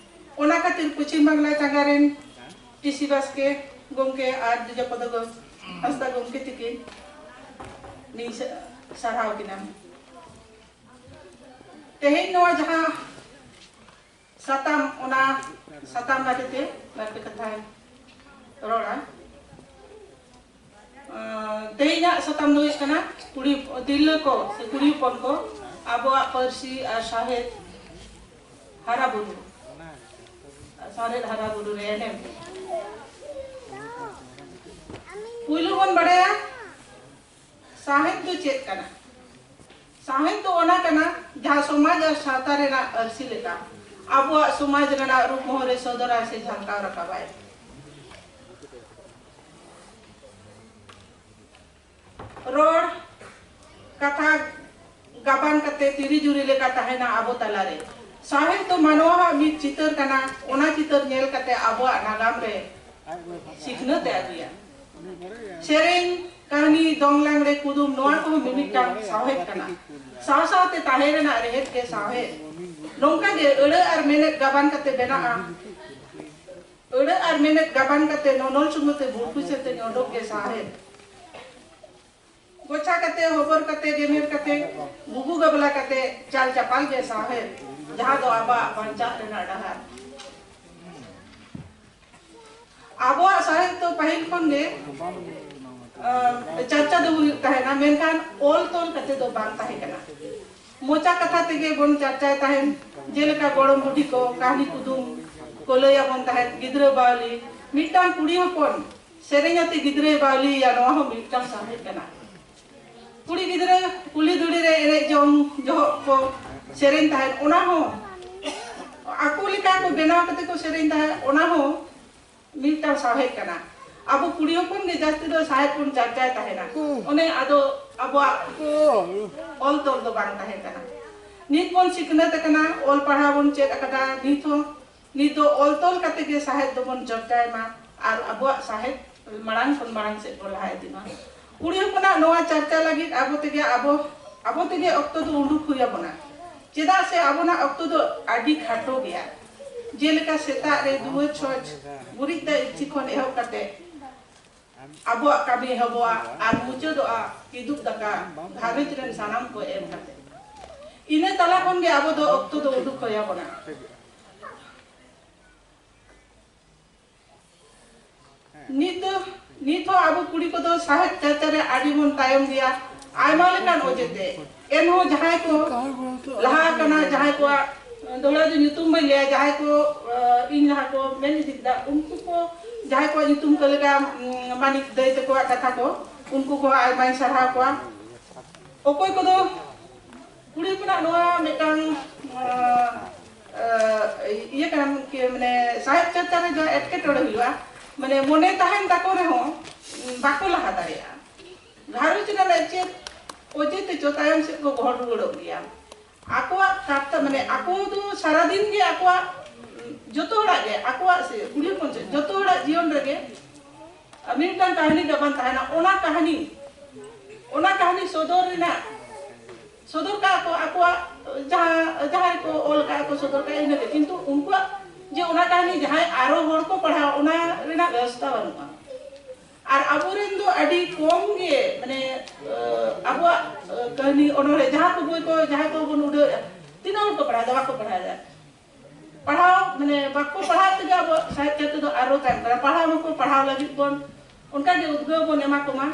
ᱚᱱᱟ ᱠᱷᱟᱹᱛᱤᱨ ᱯᱚᱪᱷᱤᱢ ᱵᱟᱝᱞᱟ ᱪᱟᱸᱜᱟ ᱨᱮᱱ ᱴᱤ ᱥᱤ ᱵᱟᱥᱠᱮ ᱜᱚᱢᱠᱮ ᱟᱨ ᱫᱤᱡᱚᱯᱚᱫᱚ ᱜᱚ-, ᱦᱟᱸᱥᱫᱟ ᱜᱚᱢᱠᱮ ᱛᱤᱠᱤᱱ ᱞᱤᱧ ᱥᱟ-, ᱥᱟᱨᱦᱟᱣ ᱠᱤᱱᱟ᱾ ᱛᱮᱦᱮᱧ ᱱᱚᱣᱟ ᱡᱟᱦᱟᱸ ᱥᱟᱛᱟᱢ, ᱚᱱᱟ ᱥᱟᱛᱟᱢ ᱵᱟᱨᱮᱛᱮ ᱵᱟᱨ ᱯᱮ ᱠᱟᱛᱷᱟᱧ ᱨᱚᱲᱟ᱾ ᱟᱸ, ᱛᱮᱦᱮᱧᱟᱜ ᱥᱟᱛᱟᱢ ᱫᱚ ᱦᱩᱭᱩᱜ ᱠᱟᱱᱟ ᱠᱩᱲᱤ, ᱛᱤᱨᱞᱟᱹ ᱠᱚ ᱥᱮ ᱠᱩᱲᱤ ᱦᱚᱯᱚᱱ ᱠᱚ ᱟᱵᱚᱣᱟᱜ ᱯᱟᱹᱨᱥᱤ ᱟᱨ ᱥᱟᱶᱦᱮᱫ ᱦᱟᱨᱟ ᱵᱩᱨᱩ, ᱥᱟᱶᱦᱮᱫ ᱦᱟᱨᱟ ᱵᱩᱨᱩ ᱨᱮ ᱮᱱᱮᱢ᱾ ᱯᱩᱭᱞᱩ ᱵᱚᱱ ᱵᱟᱲᱟᱭᱟ, ᱥᱟᱶᱦᱮᱫ ᱫᱚ ᱪᱮᱫ ᱠᱟᱱᱟ? ᱥᱟᱶᱦᱮᱫ ᱫᱚ ᱚᱱᱟ ᱠᱟᱱᱟ ᱡᱟᱦᱟᱸ ᱥᱚᱢᱟᱡᱽ ᱟᱨ ᱥᱟᱶᱛᱟ ᱨᱮᱱᱟᱜ ᱟᱹᱨᱥᱤ ᱞᱮᱠᱟ ᱟᱵᱚᱣᱟᱜ ᱥᱚᱢᱟᱡᱽ ᱨᱮᱱᱟᱜ ᱨᱩᱯ ᱢᱚᱦᱚᱨᱮ ᱥᱚᱫᱚᱨᱟᱭ ᱥᱮ ᱡᱷᱟᱞᱠᱟᱣ ᱨᱟᱠᱟᱵᱟᱭ᱾ ᱨᱚᱲ, ᱠᱟᱛᱷᱟ ᱜᱟᱵᱟᱱ ᱠᱟᱛᱮ ᱛᱤᱨᱤ ᱡᱩᱨᱤ ᱞᱮᱠᱟ ᱛᱟᱦᱮᱱᱟ ᱟᱵᱚ ᱛᱟᱞᱟᱨᱮ᱾ ᱥᱟᱶᱦᱮᱫ ᱫᱚ ᱢᱟᱱᱣᱟᱣᱟᱜ ᱢᱤᱫ ᱪᱤᱛᱟᱹᱨ ᱠᱟᱱᱟ, ᱚᱱᱟ ᱪᱤᱛᱟᱹᱨ ᱧᱮᱞ ᱠᱟᱛᱮ ᱟᱵᱚᱣᱟᱜ ᱱᱟᱜᱟᱢ ᱨᱮ ᱥᱤᱠᱷᱱᱟᱹᱛ ᱮ ᱟᱹᱜᱩᱭᱟ᱾ ᱥᱮᱨᱮᱧ, ᱠᱟᱹᱦᱱᱤ, ᱫᱚᱝ, ᱞᱟᱜᱽᱲᱮ, ᱠᱩᱫᱩᱢ, ᱱᱚᱣᱟ ᱠᱚᱦᱚᱸ ᱢᱤᱢᱤᱫᱴᱟᱝ ᱥᱟᱶᱦᱮᱫ ᱠᱟᱱᱟ᱾ ᱥᱟᱶ ᱥᱟᱶᱛᱮ ᱛᱟᱦᱮᱸ ᱨᱮᱱᱟᱜ ᱨᱮᱦᱮᱫ ᱜᱮ ᱥᱟᱶᱦᱮᱫ᱾ ᱱᱚᱝᱠᱟ ᱜᱮ ᱟᱹᱲᱟᱹ ᱟᱨ ᱢᱮᱱᱮᱫ ᱜᱟᱵᱟᱱ ᱠᱟᱛᱮ ᱵᱮᱱᱟᱜᱼᱟ᱾ ᱟᱹᱲᱟᱹ ᱟᱨ ᱢᱮᱱᱮᱫ ᱜᱟᱵᱟᱱ ᱠᱟᱛᱮ ᱱᱚᱱᱚᱞ ᱥᱩᱢᱩᱝ ᱛᱮ ᱵᱷᱩᱞ ᱵᱩᱡᱷᱟᱹᱣ ᱛᱮ ᱚᱰᱚᱠ ᱜᱮ ᱥᱟᱶᱦᱮᱫ᱾ ᱠᱚᱪᱟ ᱠᱟᱛᱮ, ᱦᱚᱵᱚᱨ ᱠᱟᱛᱮ, ᱜᱮᱢᱮᱨ ᱠᱟᱛᱮ, ᱵᱩᱵᱩ ᱜᱟᱵᱞᱟ ᱠᱟᱛᱮ, ᱪᱟᱞ ᱪᱟᱯᱟᱞ ᱜᱮ ᱥᱟᱶᱦᱮᱫ, ᱡᱟᱦᱟᱸ ᱫᱚ ᱟᱵᱚᱣᱟᱜ ᱵᱟᱧᱪᱟᱜ ᱨᱮᱱᱟᱜ ᱰᱟᱦᱟᱨ᱾ ᱟᱵᱚᱣᱟᱜ ᱥᱟᱶᱦᱮᱫ ᱫᱚ ᱯᱟᱹᱦᱤᱞ ᱠᱷᱚᱱ ᱜᱮ, ᱟᱸ, ᱪᱟᱨᱪᱟ ᱫᱚ ᱦᱩᱭᱩᱜ ᱛᱟᱦᱮᱱᱟ, ᱢᱮᱱᱠᱷᱟᱱ ᱚᱞ ᱛᱚᱞ ᱠᱟᱛᱮ ᱫᱚ ᱵᱟᱝ ᱛᱟᱦᱮᱸ ᱠᱟᱱᱟ᱾ ᱢᱚᱪᱟ ᱠᱟᱛᱷᱟ ᱛᱮᱜᱮ ᱵᱚᱱ ᱪᱟᱨᱪᱟᱭ ᱛᱟᱦᱮᱱ, ᱡᱮᱞᱮᱠᱟ ᱜᱚᱲᱚᱢ ᱵᱩᱰᱷᱤ ᱠᱚ ᱠᱟᱹᱦᱱᱤ ᱠᱩᱫᱩᱢ ᱠᱚ ᱞᱟᱹᱭ ᱟᱵᱚᱱ ᱛᱟᱦᱮᱸᱫ, ᱜᱤᱫᱽᱨᱟᱹ ᱵᱟᱣᱞᱤ, ᱢᱤᱫᱴᱟᱝ ᱠᱩᱲᱤ ᱦᱚᱯᱚᱱ ᱥᱮᱨᱮᱧ ᱟᱛᱮ ᱜᱤᱫᱽᱨᱟᱹᱭ ᱵᱟᱣᱞᱤᱭᱮᱭᱟ, ᱱᱚᱣᱟ ᱦᱚᱸ ᱢᱤᱫᱴᱟᱝ ᱥᱟᱶᱦᱮᱫ ᱠᱟᱱᱟ᱾ ᱠᱩᱲᱤ ᱜᱤᱫᱽᱨᱟᱹ ᱠᱩᱞᱦᱤ ᱫᱷᱩᱲᱤ ᱨᱮ ᱮᱱᱮᱡ ᱡᱚᱝ ᱡᱚᱦᱚᱜ ᱠᱚ ᱥᱮᱨᱮᱧ ᱛᱟᱦᱮᱸᱫ, ᱚᱱᱟ ᱦᱚᱸ ᱟᱠᱚ ᱞᱮᱠᱟ ᱠᱚ ᱵᱮᱱᱟᱣ ᱠᱟᱛᱮ ᱠᱚ ᱥᱮᱨᱮᱧ ᱛᱟᱦᱮᱸᱫ, ᱚᱱᱟ ᱦᱚᱸ ᱢᱤᱫᱴᱟᱝ ᱥᱟᱶᱦᱮᱫ ᱠᱟᱱᱟ᱾ ᱟᱵᱚ ᱠᱩᱲᱤ ᱦᱚᱯᱚᱱ ᱜᱮ ᱡᱟᱹᱥᱛᱤ ᱫᱚ ᱥᱟᱶᱦᱮᱫ ᱵᱚᱱ ᱪᱟᱨᱪᱟᱭ ᱛᱟᱦᱮᱱᱟ, ᱚᱱᱮ ᱟᱫᱚ ᱟᱵᱚᱣᱟᱜ ᱚᱞ ᱛᱚᱞ ᱫᱚ ᱵᱟᱝ ᱛᱟᱦᱮᱸ ᱠᱟᱱᱟ᱾ ᱱᱤᱛ ᱵᱚᱱ ᱥᱤᱠᱷᱱᱟᱹᱛ ᱟᱠᱟᱱᱟ, ᱚᱞ ᱯᱟᱲᱦᱟᱣ ᱵᱚᱱ ᱪᱮᱫ ᱟᱠᱟᱫᱟ, ᱱᱤᱛ ᱦᱚᱸ ᱱᱤᱛ ᱫᱚ ᱚᱞ ᱛᱚᱞ ᱠᱟᱛᱮ ᱜᱮ ᱥᱟᱶᱦᱮᱫ ᱫᱚᱵᱚᱱ ᱪᱚᱨᱪᱟᱭ ᱢᱟ ᱟᱨ ᱟᱵᱚᱣᱟᱜ ᱥᱟᱶᱦᱮᱫ ᱢᱟᱲᱟᱝ ᱠᱷᱚᱱ ᱢᱟᱲᱟᱝ ᱥᱮᱫ ᱵᱚᱱ ᱞᱟᱦᱟ ᱤᱫᱤ ᱢᱟ᱾ ᱠᱩᱲᱤ ᱦᱚᱯᱚᱱᱟᱜ ᱱᱚᱣᱟ ᱪᱟᱨᱪᱟ ᱞᱟᱹᱜᱤᱫ ᱟᱵᱚ ᱛᱮᱜᱮ, ᱟᱵᱚ, ᱟᱵᱚ ᱛᱮᱜᱮ ᱚᱠᱛᱚ ᱫᱚ ᱩᱰᱩᱠ ᱦᱩᱭ ᱟᱵᱚᱱᱟ, ᱪᱮᱫᱟᱜ ᱥᱮ ᱟᱵᱚᱱᱟᱜ ᱚᱠᱛᱚ ᱫᱚ ᱟᱹᱰᱤ ᱠᱷᱟᱴᱚ ᱜᱮᱭᱟ᱾ ᱡᱮᱞᱮᱠᱟ ᱥᱮᱛᱟᱜ ᱨᱮ ᱫᱩᱣᱟᱹᱨ ᱪᱷᱚᱸᱪ, ᱜᱩᱨᱤᱡ ᱫᱟᱜ ᱤᱨᱪᱤ ᱠᱷᱚᱱ ᱮᱦᱚᱵ ᱠᱟᱛᱮ ᱟᱵᱚᱣᱟᱜ ᱠᱟᱹᱢᱤ ᱮᱦᱚᱵᱚᱜᱼᱟ ᱟᱨ ᱢᱩᱪᱟᱹᱫᱚᱜᱼᱟ ᱠᱤᱫᱩᱵ ᱫᱟᱠᱟ ᱜᱷᱟᱨᱚᱸᱡᱽ ᱨᱮᱱ ᱥᱟᱱᱟᱢ ᱠᱚ ᱮᱢ ᱠᱟᱛᱮ᱾ ᱤᱱᱟᱹ ᱛᱟᱞᱟ ᱠᱷᱚᱱ ᱜᱮ ᱟᱵᱚ ᱫᱚ ᱚᱠᱛᱚ ᱫᱚ ᱩᱰᱩᱠ ᱦᱩᱭ ᱟᱵᱚᱱᱟ᱾ ᱱᱤᱛ ᱫᱚ, ᱱᱤᱛ ᱦᱚᱸ ᱟᱵᱚ ᱠᱩᱲᱤ ᱠᱚᱫᱚ ᱥᱟᱶᱦᱮᱫ ᱪᱟᱨᱪᱟ ᱨᱮ ᱟᱹᱰᱤ ᱵᱚᱱ ᱛᱟᱭᱚᱢ ᱜᱮᱭᱟ ᱟᱭᱢᱟ ᱞᱮᱠᱟᱱ ᱚᱡᱮ ᱛᱮ᱾ ᱮᱱᱦᱚᱸ ᱡᱟᱦᱟᱸᱭ ᱠᱚ ᱞᱟᱦᱟ ᱟᱠᱟᱱᱟ, ᱡᱟᱦᱟᱸᱭ ᱠᱚᱣᱟᱜ ᱫᱚᱦᱲᱟ ᱫᱚ ᱧᱩᱛᱩᱢ ᱵᱟᱹᱧ ᱞᱟᱹᱭᱟ, ᱡᱟᱦᱟᱸᱭ ᱠᱚ, ᱟᱸ, ᱤᱧ ᱞᱟᱦᱟ ᱠᱚ ᱢᱮᱱ ᱤᱫᱤ ᱠᱮᱫᱟ, ᱩᱱᱠᱩ ᱠᱚ, ᱡᱟᱦᱟᱸᱭ ᱠᱚᱣᱟᱜ ᱧᱩᱛᱩᱢ ᱠᱚ ᱞᱮᱠᱟ, ᱩᱸ, ᱢᱟᱹᱱᱤᱠ ᱫᱟᱹᱭ ᱛᱟᱠᱚᱣᱟᱜ ᱠᱟᱛᱷᱟ ᱠᱚ, ᱩᱱᱠᱩ ᱠᱚ ᱟᱭᱢᱟᱧ ᱥᱟᱨᱦᱟᱣ ᱠᱚᱣᱟ᱾ ᱚᱠᱚᱭ ᱠᱚᱫᱚ ᱠᱩᱲᱤ ᱦᱚᱯᱚᱱᱟᱜ ᱱᱚᱣᱟ ᱢᱤᱫᱴᱟᱝ, ᱟᱸ, ᱟᱸ, ᱤᱭᱟᱹ ᱠᱟᱱᱟ, ᱠᱤ, ᱢᱟᱱᱮ, ᱥᱟᱦᱮᱵ ᱪᱟᱨᱪᱟ ᱨᱮ ᱡᱟᱦᱟᱸ ᱮᱴᱠᱮᱴᱚᱬᱮ ᱦᱩᱭᱩᱜᱼᱟ, ᱢᱟᱱᱮ, ᱢᱚᱱᱮ ᱛᱟᱦᱮᱱ ᱛᱟᱠᱚ ᱨᱮᱦᱚᱸ, ᱩᱸ, ᱵᱟᱠᱚ ᱞᱟᱦᱟ ᱫᱟᱲᱮᱭᱟᱜᱼᱟ᱾ ᱜᱷᱟᱨᱚᱸᱡᱽ ᱨᱮᱱᱟᱜ ᱪᱮᱫ ᱚᱡᱮ ᱛᱮᱪᱚ ᱛᱟᱭᱚᱢ ᱥᱮᱫ ᱠᱚ ᱜᱚᱦᱚᱲ ᱨᱩᱣᱟᱹᱲᱚᱜ ᱜᱮᱭᱟ᱾ ᱟᱠᱚᱣᱟᱜ ᱠᱟᱛᱷᱟ, ᱢᱟᱱᱮ, ᱟᱠᱚ ᱫᱚ ᱥᱟᱨᱟᱫᱤᱱ ᱜᱮ ᱟᱠᱚᱣᱟᱜ, ᱩᱸ, ᱡᱚᱛᱚ ᱦᱚᱲᱟᱜ ᱜᱮ, ᱟᱠᱚᱣᱟᱜ ᱥᱮ ᱠᱩᱲᱤ ᱦᱚᱯᱚᱱ ᱥᱮ ᱡᱚᱛᱚ ᱦᱚᱲᱟᱜ ᱡᱤᱭᱚᱱ ᱨᱮᱜᱮ ᱟᱨ ᱢᱤᱫᱴᱟᱝ ᱠᱟᱹᱦᱱᱤ ᱜᱟᱵᱟᱱ ᱛᱟᱦᱮᱱᱟ, ᱚᱱᱟ ᱠᱟᱹᱦᱱᱤ, ᱚᱱᱟ ᱠᱟᱹᱦᱱᱤ ᱥᱚᱫᱚᱨ ᱨᱮᱱᱟᱜ, ᱥᱚᱫᱚᱨ ᱠᱟᱜᱼᱟ ᱠᱚ ᱟᱠᱚᱣᱟᱜ ᱡᱟᱦᱟᱸ, ᱡᱟᱦᱟᱸ ᱨᱮᱠᱚ ᱚᱞ ᱠᱟᱜᱼᱟ ᱠᱚ, ᱥᱚᱫᱚᱨ ᱠᱟᱜᱼᱟ ᱤᱱᱟᱹᱜᱮ, ᱠᱤᱱᱛᱩ ᱩᱱᱠᱩᱣᱟᱜ ᱡᱮ ᱚᱱᱟ ᱠᱟᱹᱦᱱᱤ ᱡᱟᱦᱟᱸᱭ ᱟᱨᱚ ᱦᱚᱲ ᱠᱚ ᱯᱟᱲᱦᱟᱣᱟ, ᱚᱱᱟ ᱨᱮᱱᱟᱜ ᱵᱮᱵᱚᱥᱛᱷᱟ ᱵᱟᱹᱱᱩᱜᱼᱟ᱾ ᱟᱨ ᱟᱵᱚᱨᱮᱱ ᱫᱚ ᱟᱹᱰᱤ ᱠᱚᱢ ᱜᱮ, ᱢᱟᱱᱮ, ᱟᱵᱚᱣᱟᱜ ᱠᱟᱹᱦᱱᱤ ᱚᱱᱚᱬᱦᱮ ᱡᱟᱦᱟᱸ ᱠᱚ ᱵᱳᱭ ᱠᱚ ᱡᱟᱦᱟᱸᱭ ᱠᱚᱵᱚᱱ ᱩᱰᱷᱟᱹᱣᱮᱫᱼᱟ, ᱛᱤᱱᱟᱹᱜ ᱦᱚᱲ ᱠᱚ ᱯᱟᱲᱦᱟᱣ ᱮᱫᱟ? ᱵᱟᱠᱚ ᱯᱟᱲᱦᱟᱣ ᱮᱫᱟ᱾ ᱯᱟᱲᱦᱟᱣ, ᱢᱟᱱᱮ, ᱵᱟᱠᱚ ᱯᱟᱲᱦᱟᱣ ᱛᱮᱜᱮ ᱟᱵᱚ ᱥᱟᱦᱤᱛᱭᱚ ᱛᱮᱫᱚ ᱟᱨᱚ ᱛᱟᱭᱚᱢ ᱠᱟᱱᱟ᱾ ᱯᱟᱲᱦᱟᱣ ᱢᱟᱠᱚ ᱯᱟᱲᱦᱟᱣ ᱞᱟᱹᱜᱤᱫ ᱵᱚᱱ, ᱚᱱᱠᱟ ᱜᱮ ᱩᱫᱽᱜᱟᱹᱣ ᱵᱚᱱ ᱮᱢᱟ ᱠᱚᱢᱟ᱾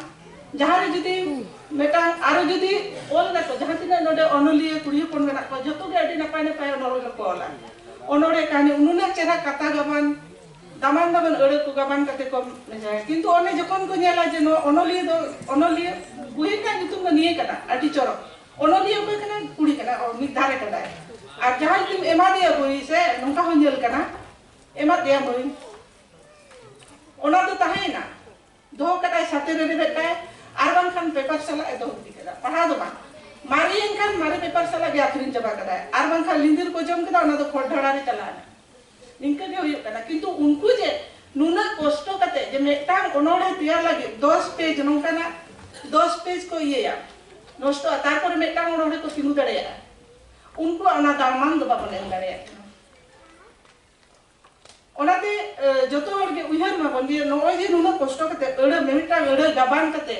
ᱡᱟᱦᱟᱸ ᱨᱮ ᱡᱩᱫᱤ ᱢᱤᱫᱴᱟᱝ ᱟᱨᱚ ᱡᱩᱫᱤ ᱚᱞ ᱫᱟᱠᱚ, ᱡᱟᱦᱟᱸ ᱛᱤᱱᱟᱹᱜ ᱱᱚᱰᱮ ᱚᱱᱚᱞᱤᱭᱟᱹ ᱠᱩᱲᱤ ᱦᱚᱯᱚᱱ ᱢᱮᱱᱟᱜ ᱠᱚᱣᱟ, ᱡᱚᱛᱚ ᱜᱮ ᱟᱹᱰᱤ ᱱᱟᱯᱟᱭ ᱱᱟᱯᱟᱭ ᱚᱱᱚᱬᱦᱮ ᱠᱚ ᱚᱞᱟ᱾ ᱚᱱᱚᱬᱦᱮ ᱠᱟᱹᱦᱱᱤ, ᱱᱩᱱᱟᱹᱜ ᱪᱮᱦᱨᱟ ᱠᱟᱛᱷᱟ ᱜᱟᱵᱟᱱ, ᱫᱟᱢᱟᱱ ᱫᱟᱢᱟᱱ ᱟᱹᱲᱟᱹ ᱠᱚ ᱜᱟᱵᱟᱱ ᱠᱟᱛᱮ ᱠᱚ ᱢᱮᱛᱟᱭᱟ᱾ ᱠᱤᱱᱛᱩ ᱚᱱᱮ ᱡᱚᱠᱷᱚᱱ ᱠᱚ ᱧᱮᱞᱟ ᱡᱮ ᱱᱚᱣᱟ ᱚᱱᱚᱞᱤᱭᱟᱹ ᱫᱚ, ᱚᱱᱚᱞᱤᱭᱟᱹ ᱵᱩᱦᱤ ᱨᱮᱱᱟᱜ ᱧᱩᱛᱩᱢ ᱫᱚ ᱱᱤᱭᱟᱹ ᱠᱟᱱᱟ, ᱟᱹᱰᱤ ᱪᱚᱨᱚᱠ, ᱚᱱᱚᱞᱤᱭᱟᱹ ᱚᱠᱚᱭ ᱠᱟᱱᱟᱭ? ᱠᱩᱲᱤ ᱠᱟᱱᱟᱭ, ᱚ, ᱢᱤᱫ ᱫᱷᱟᱨᱮ ᱠᱟᱫᱟᱭ᱾ ᱟᱨ ᱡᱟᱦᱟᱸᱭ ᱡᱩᱫᱤᱢ ᱮᱢᱟ ᱫᱮᱭᱟ ᱵᱳᱭ ᱥᱮ, ᱱᱚᱝᱠᱟ ᱦᱚᱸ ᱧᱮᱞ ᱠᱟᱱᱟ, ᱮᱢᱟ ᱫᱮᱭᱟ ᱵᱳᱭ, ᱚᱱᱟ ᱫᱚ ᱛᱟᱦᱮᱸᱭᱮᱱᱟ, ᱫᱚᱦᱚ ᱠᱟᱫᱟᱭ, ᱥᱟᱛᱮ ᱨᱮ ᱨᱮᱵᱮᱫ ᱠᱟᱭ, ᱟᱨ ᱵᱟᱝᱠᱷᱟᱱ ᱯᱮᱯᱟᱨ ᱥᱟᱞᱟᱜ ᱮ ᱫᱚᱦᱚ ᱤᱫᱤ ᱠᱟᱫᱟ, ᱯᱟᱲᱦᱟᱣ ᱫᱚ ᱵᱟᱝ᱾ ᱢᱟᱨᱮᱭᱮᱱ ᱠᱷᱟᱱ ᱢᱟᱨᱮ ᱯᱮᱯᱟᱨ ᱥᱟᱞᱟᱜ ᱜᱮ ᱟᱹᱠᱷᱨᱤᱧ ᱪᱟᱵᱟ ᱠᱟᱫᱟᱭ, ᱟᱨ ᱵᱟᱝᱠᱷᱟᱱ ᱞᱤᱸᱫᱤᱨ ᱠᱚ ᱡᱚᱢ ᱠᱮᱫᱟ, ᱚᱱᱟ ᱫᱚ ᱠᱷᱚᱲ ᱰᱷᱟᱲᱟ ᱨᱮ ᱪᱟᱞᱟᱣ ᱮᱱᱟ᱾ ᱱᱤᱝᱠᱟᱹ ᱜᱮ ᱦᱩᱭᱩᱜ ᱠᱟᱱᱟ᱾ ᱠᱤᱱᱛᱩ ᱩᱱᱠᱩ ᱡᱮ ᱱᱩᱱᱟᱹᱜ ᱠᱚᱥᱴᱚ ᱠᱟᱛᱮ ᱡᱮ ᱢᱤᱫᱴᱟᱝ ᱚᱱᱚᱬᱦᱮ ᱛᱮᱭᱟᱨ ᱞᱟᱹᱜᱤᱫ ᱫᱚᱥ ᱯᱮᱡᱽ, ᱱᱚᱝᱠᱟᱱᱟᱜ ᱫᱚᱥ ᱯᱮᱡᱽ ᱠᱚ ᱤᱭᱟᱹᱭᱟ, ᱱᱚᱥᱴᱚᱜᱼᱟ, ᱛᱟᱨᱯᱚᱨᱮ ᱢᱤᱫᱴᱟᱝ ᱚᱱᱚᱬᱦᱮ ᱠᱚ ᱛᱤᱸᱜᱩ ᱫᱟᱲᱮᱭᱟᱜᱼᱟ, ᱩᱱᱠᱩᱣᱟᱜ ᱚᱱᱟ ᱫᱟᱢᱟᱱ ᱫᱚ ᱵᱟᱵᱚᱱ ᱮᱢ ᱫᱟᱲᱮᱭᱟᱜ ᱠᱟᱱᱟ᱾ ᱚᱱᱟᱛᱮ, ᱮ, ᱡᱚᱛᱚ ᱦᱚᱲ ᱜᱮ ᱩᱭᱦᱟᱹᱨ ᱢᱟᱵᱚᱱ ᱡᱮ ᱱᱚᱜᱼᱚᱭ ᱡᱮ ᱱᱩᱱᱟᱹᱜ ᱠᱚᱥᱴᱚ ᱠᱟᱛᱮ ᱟᱹᱲᱟᱹ, ᱢᱤᱢᱤᱫᱴᱟᱝ ᱟᱹᱲᱟᱹ ᱜᱟᱵᱟᱱ ᱠᱟᱛᱮ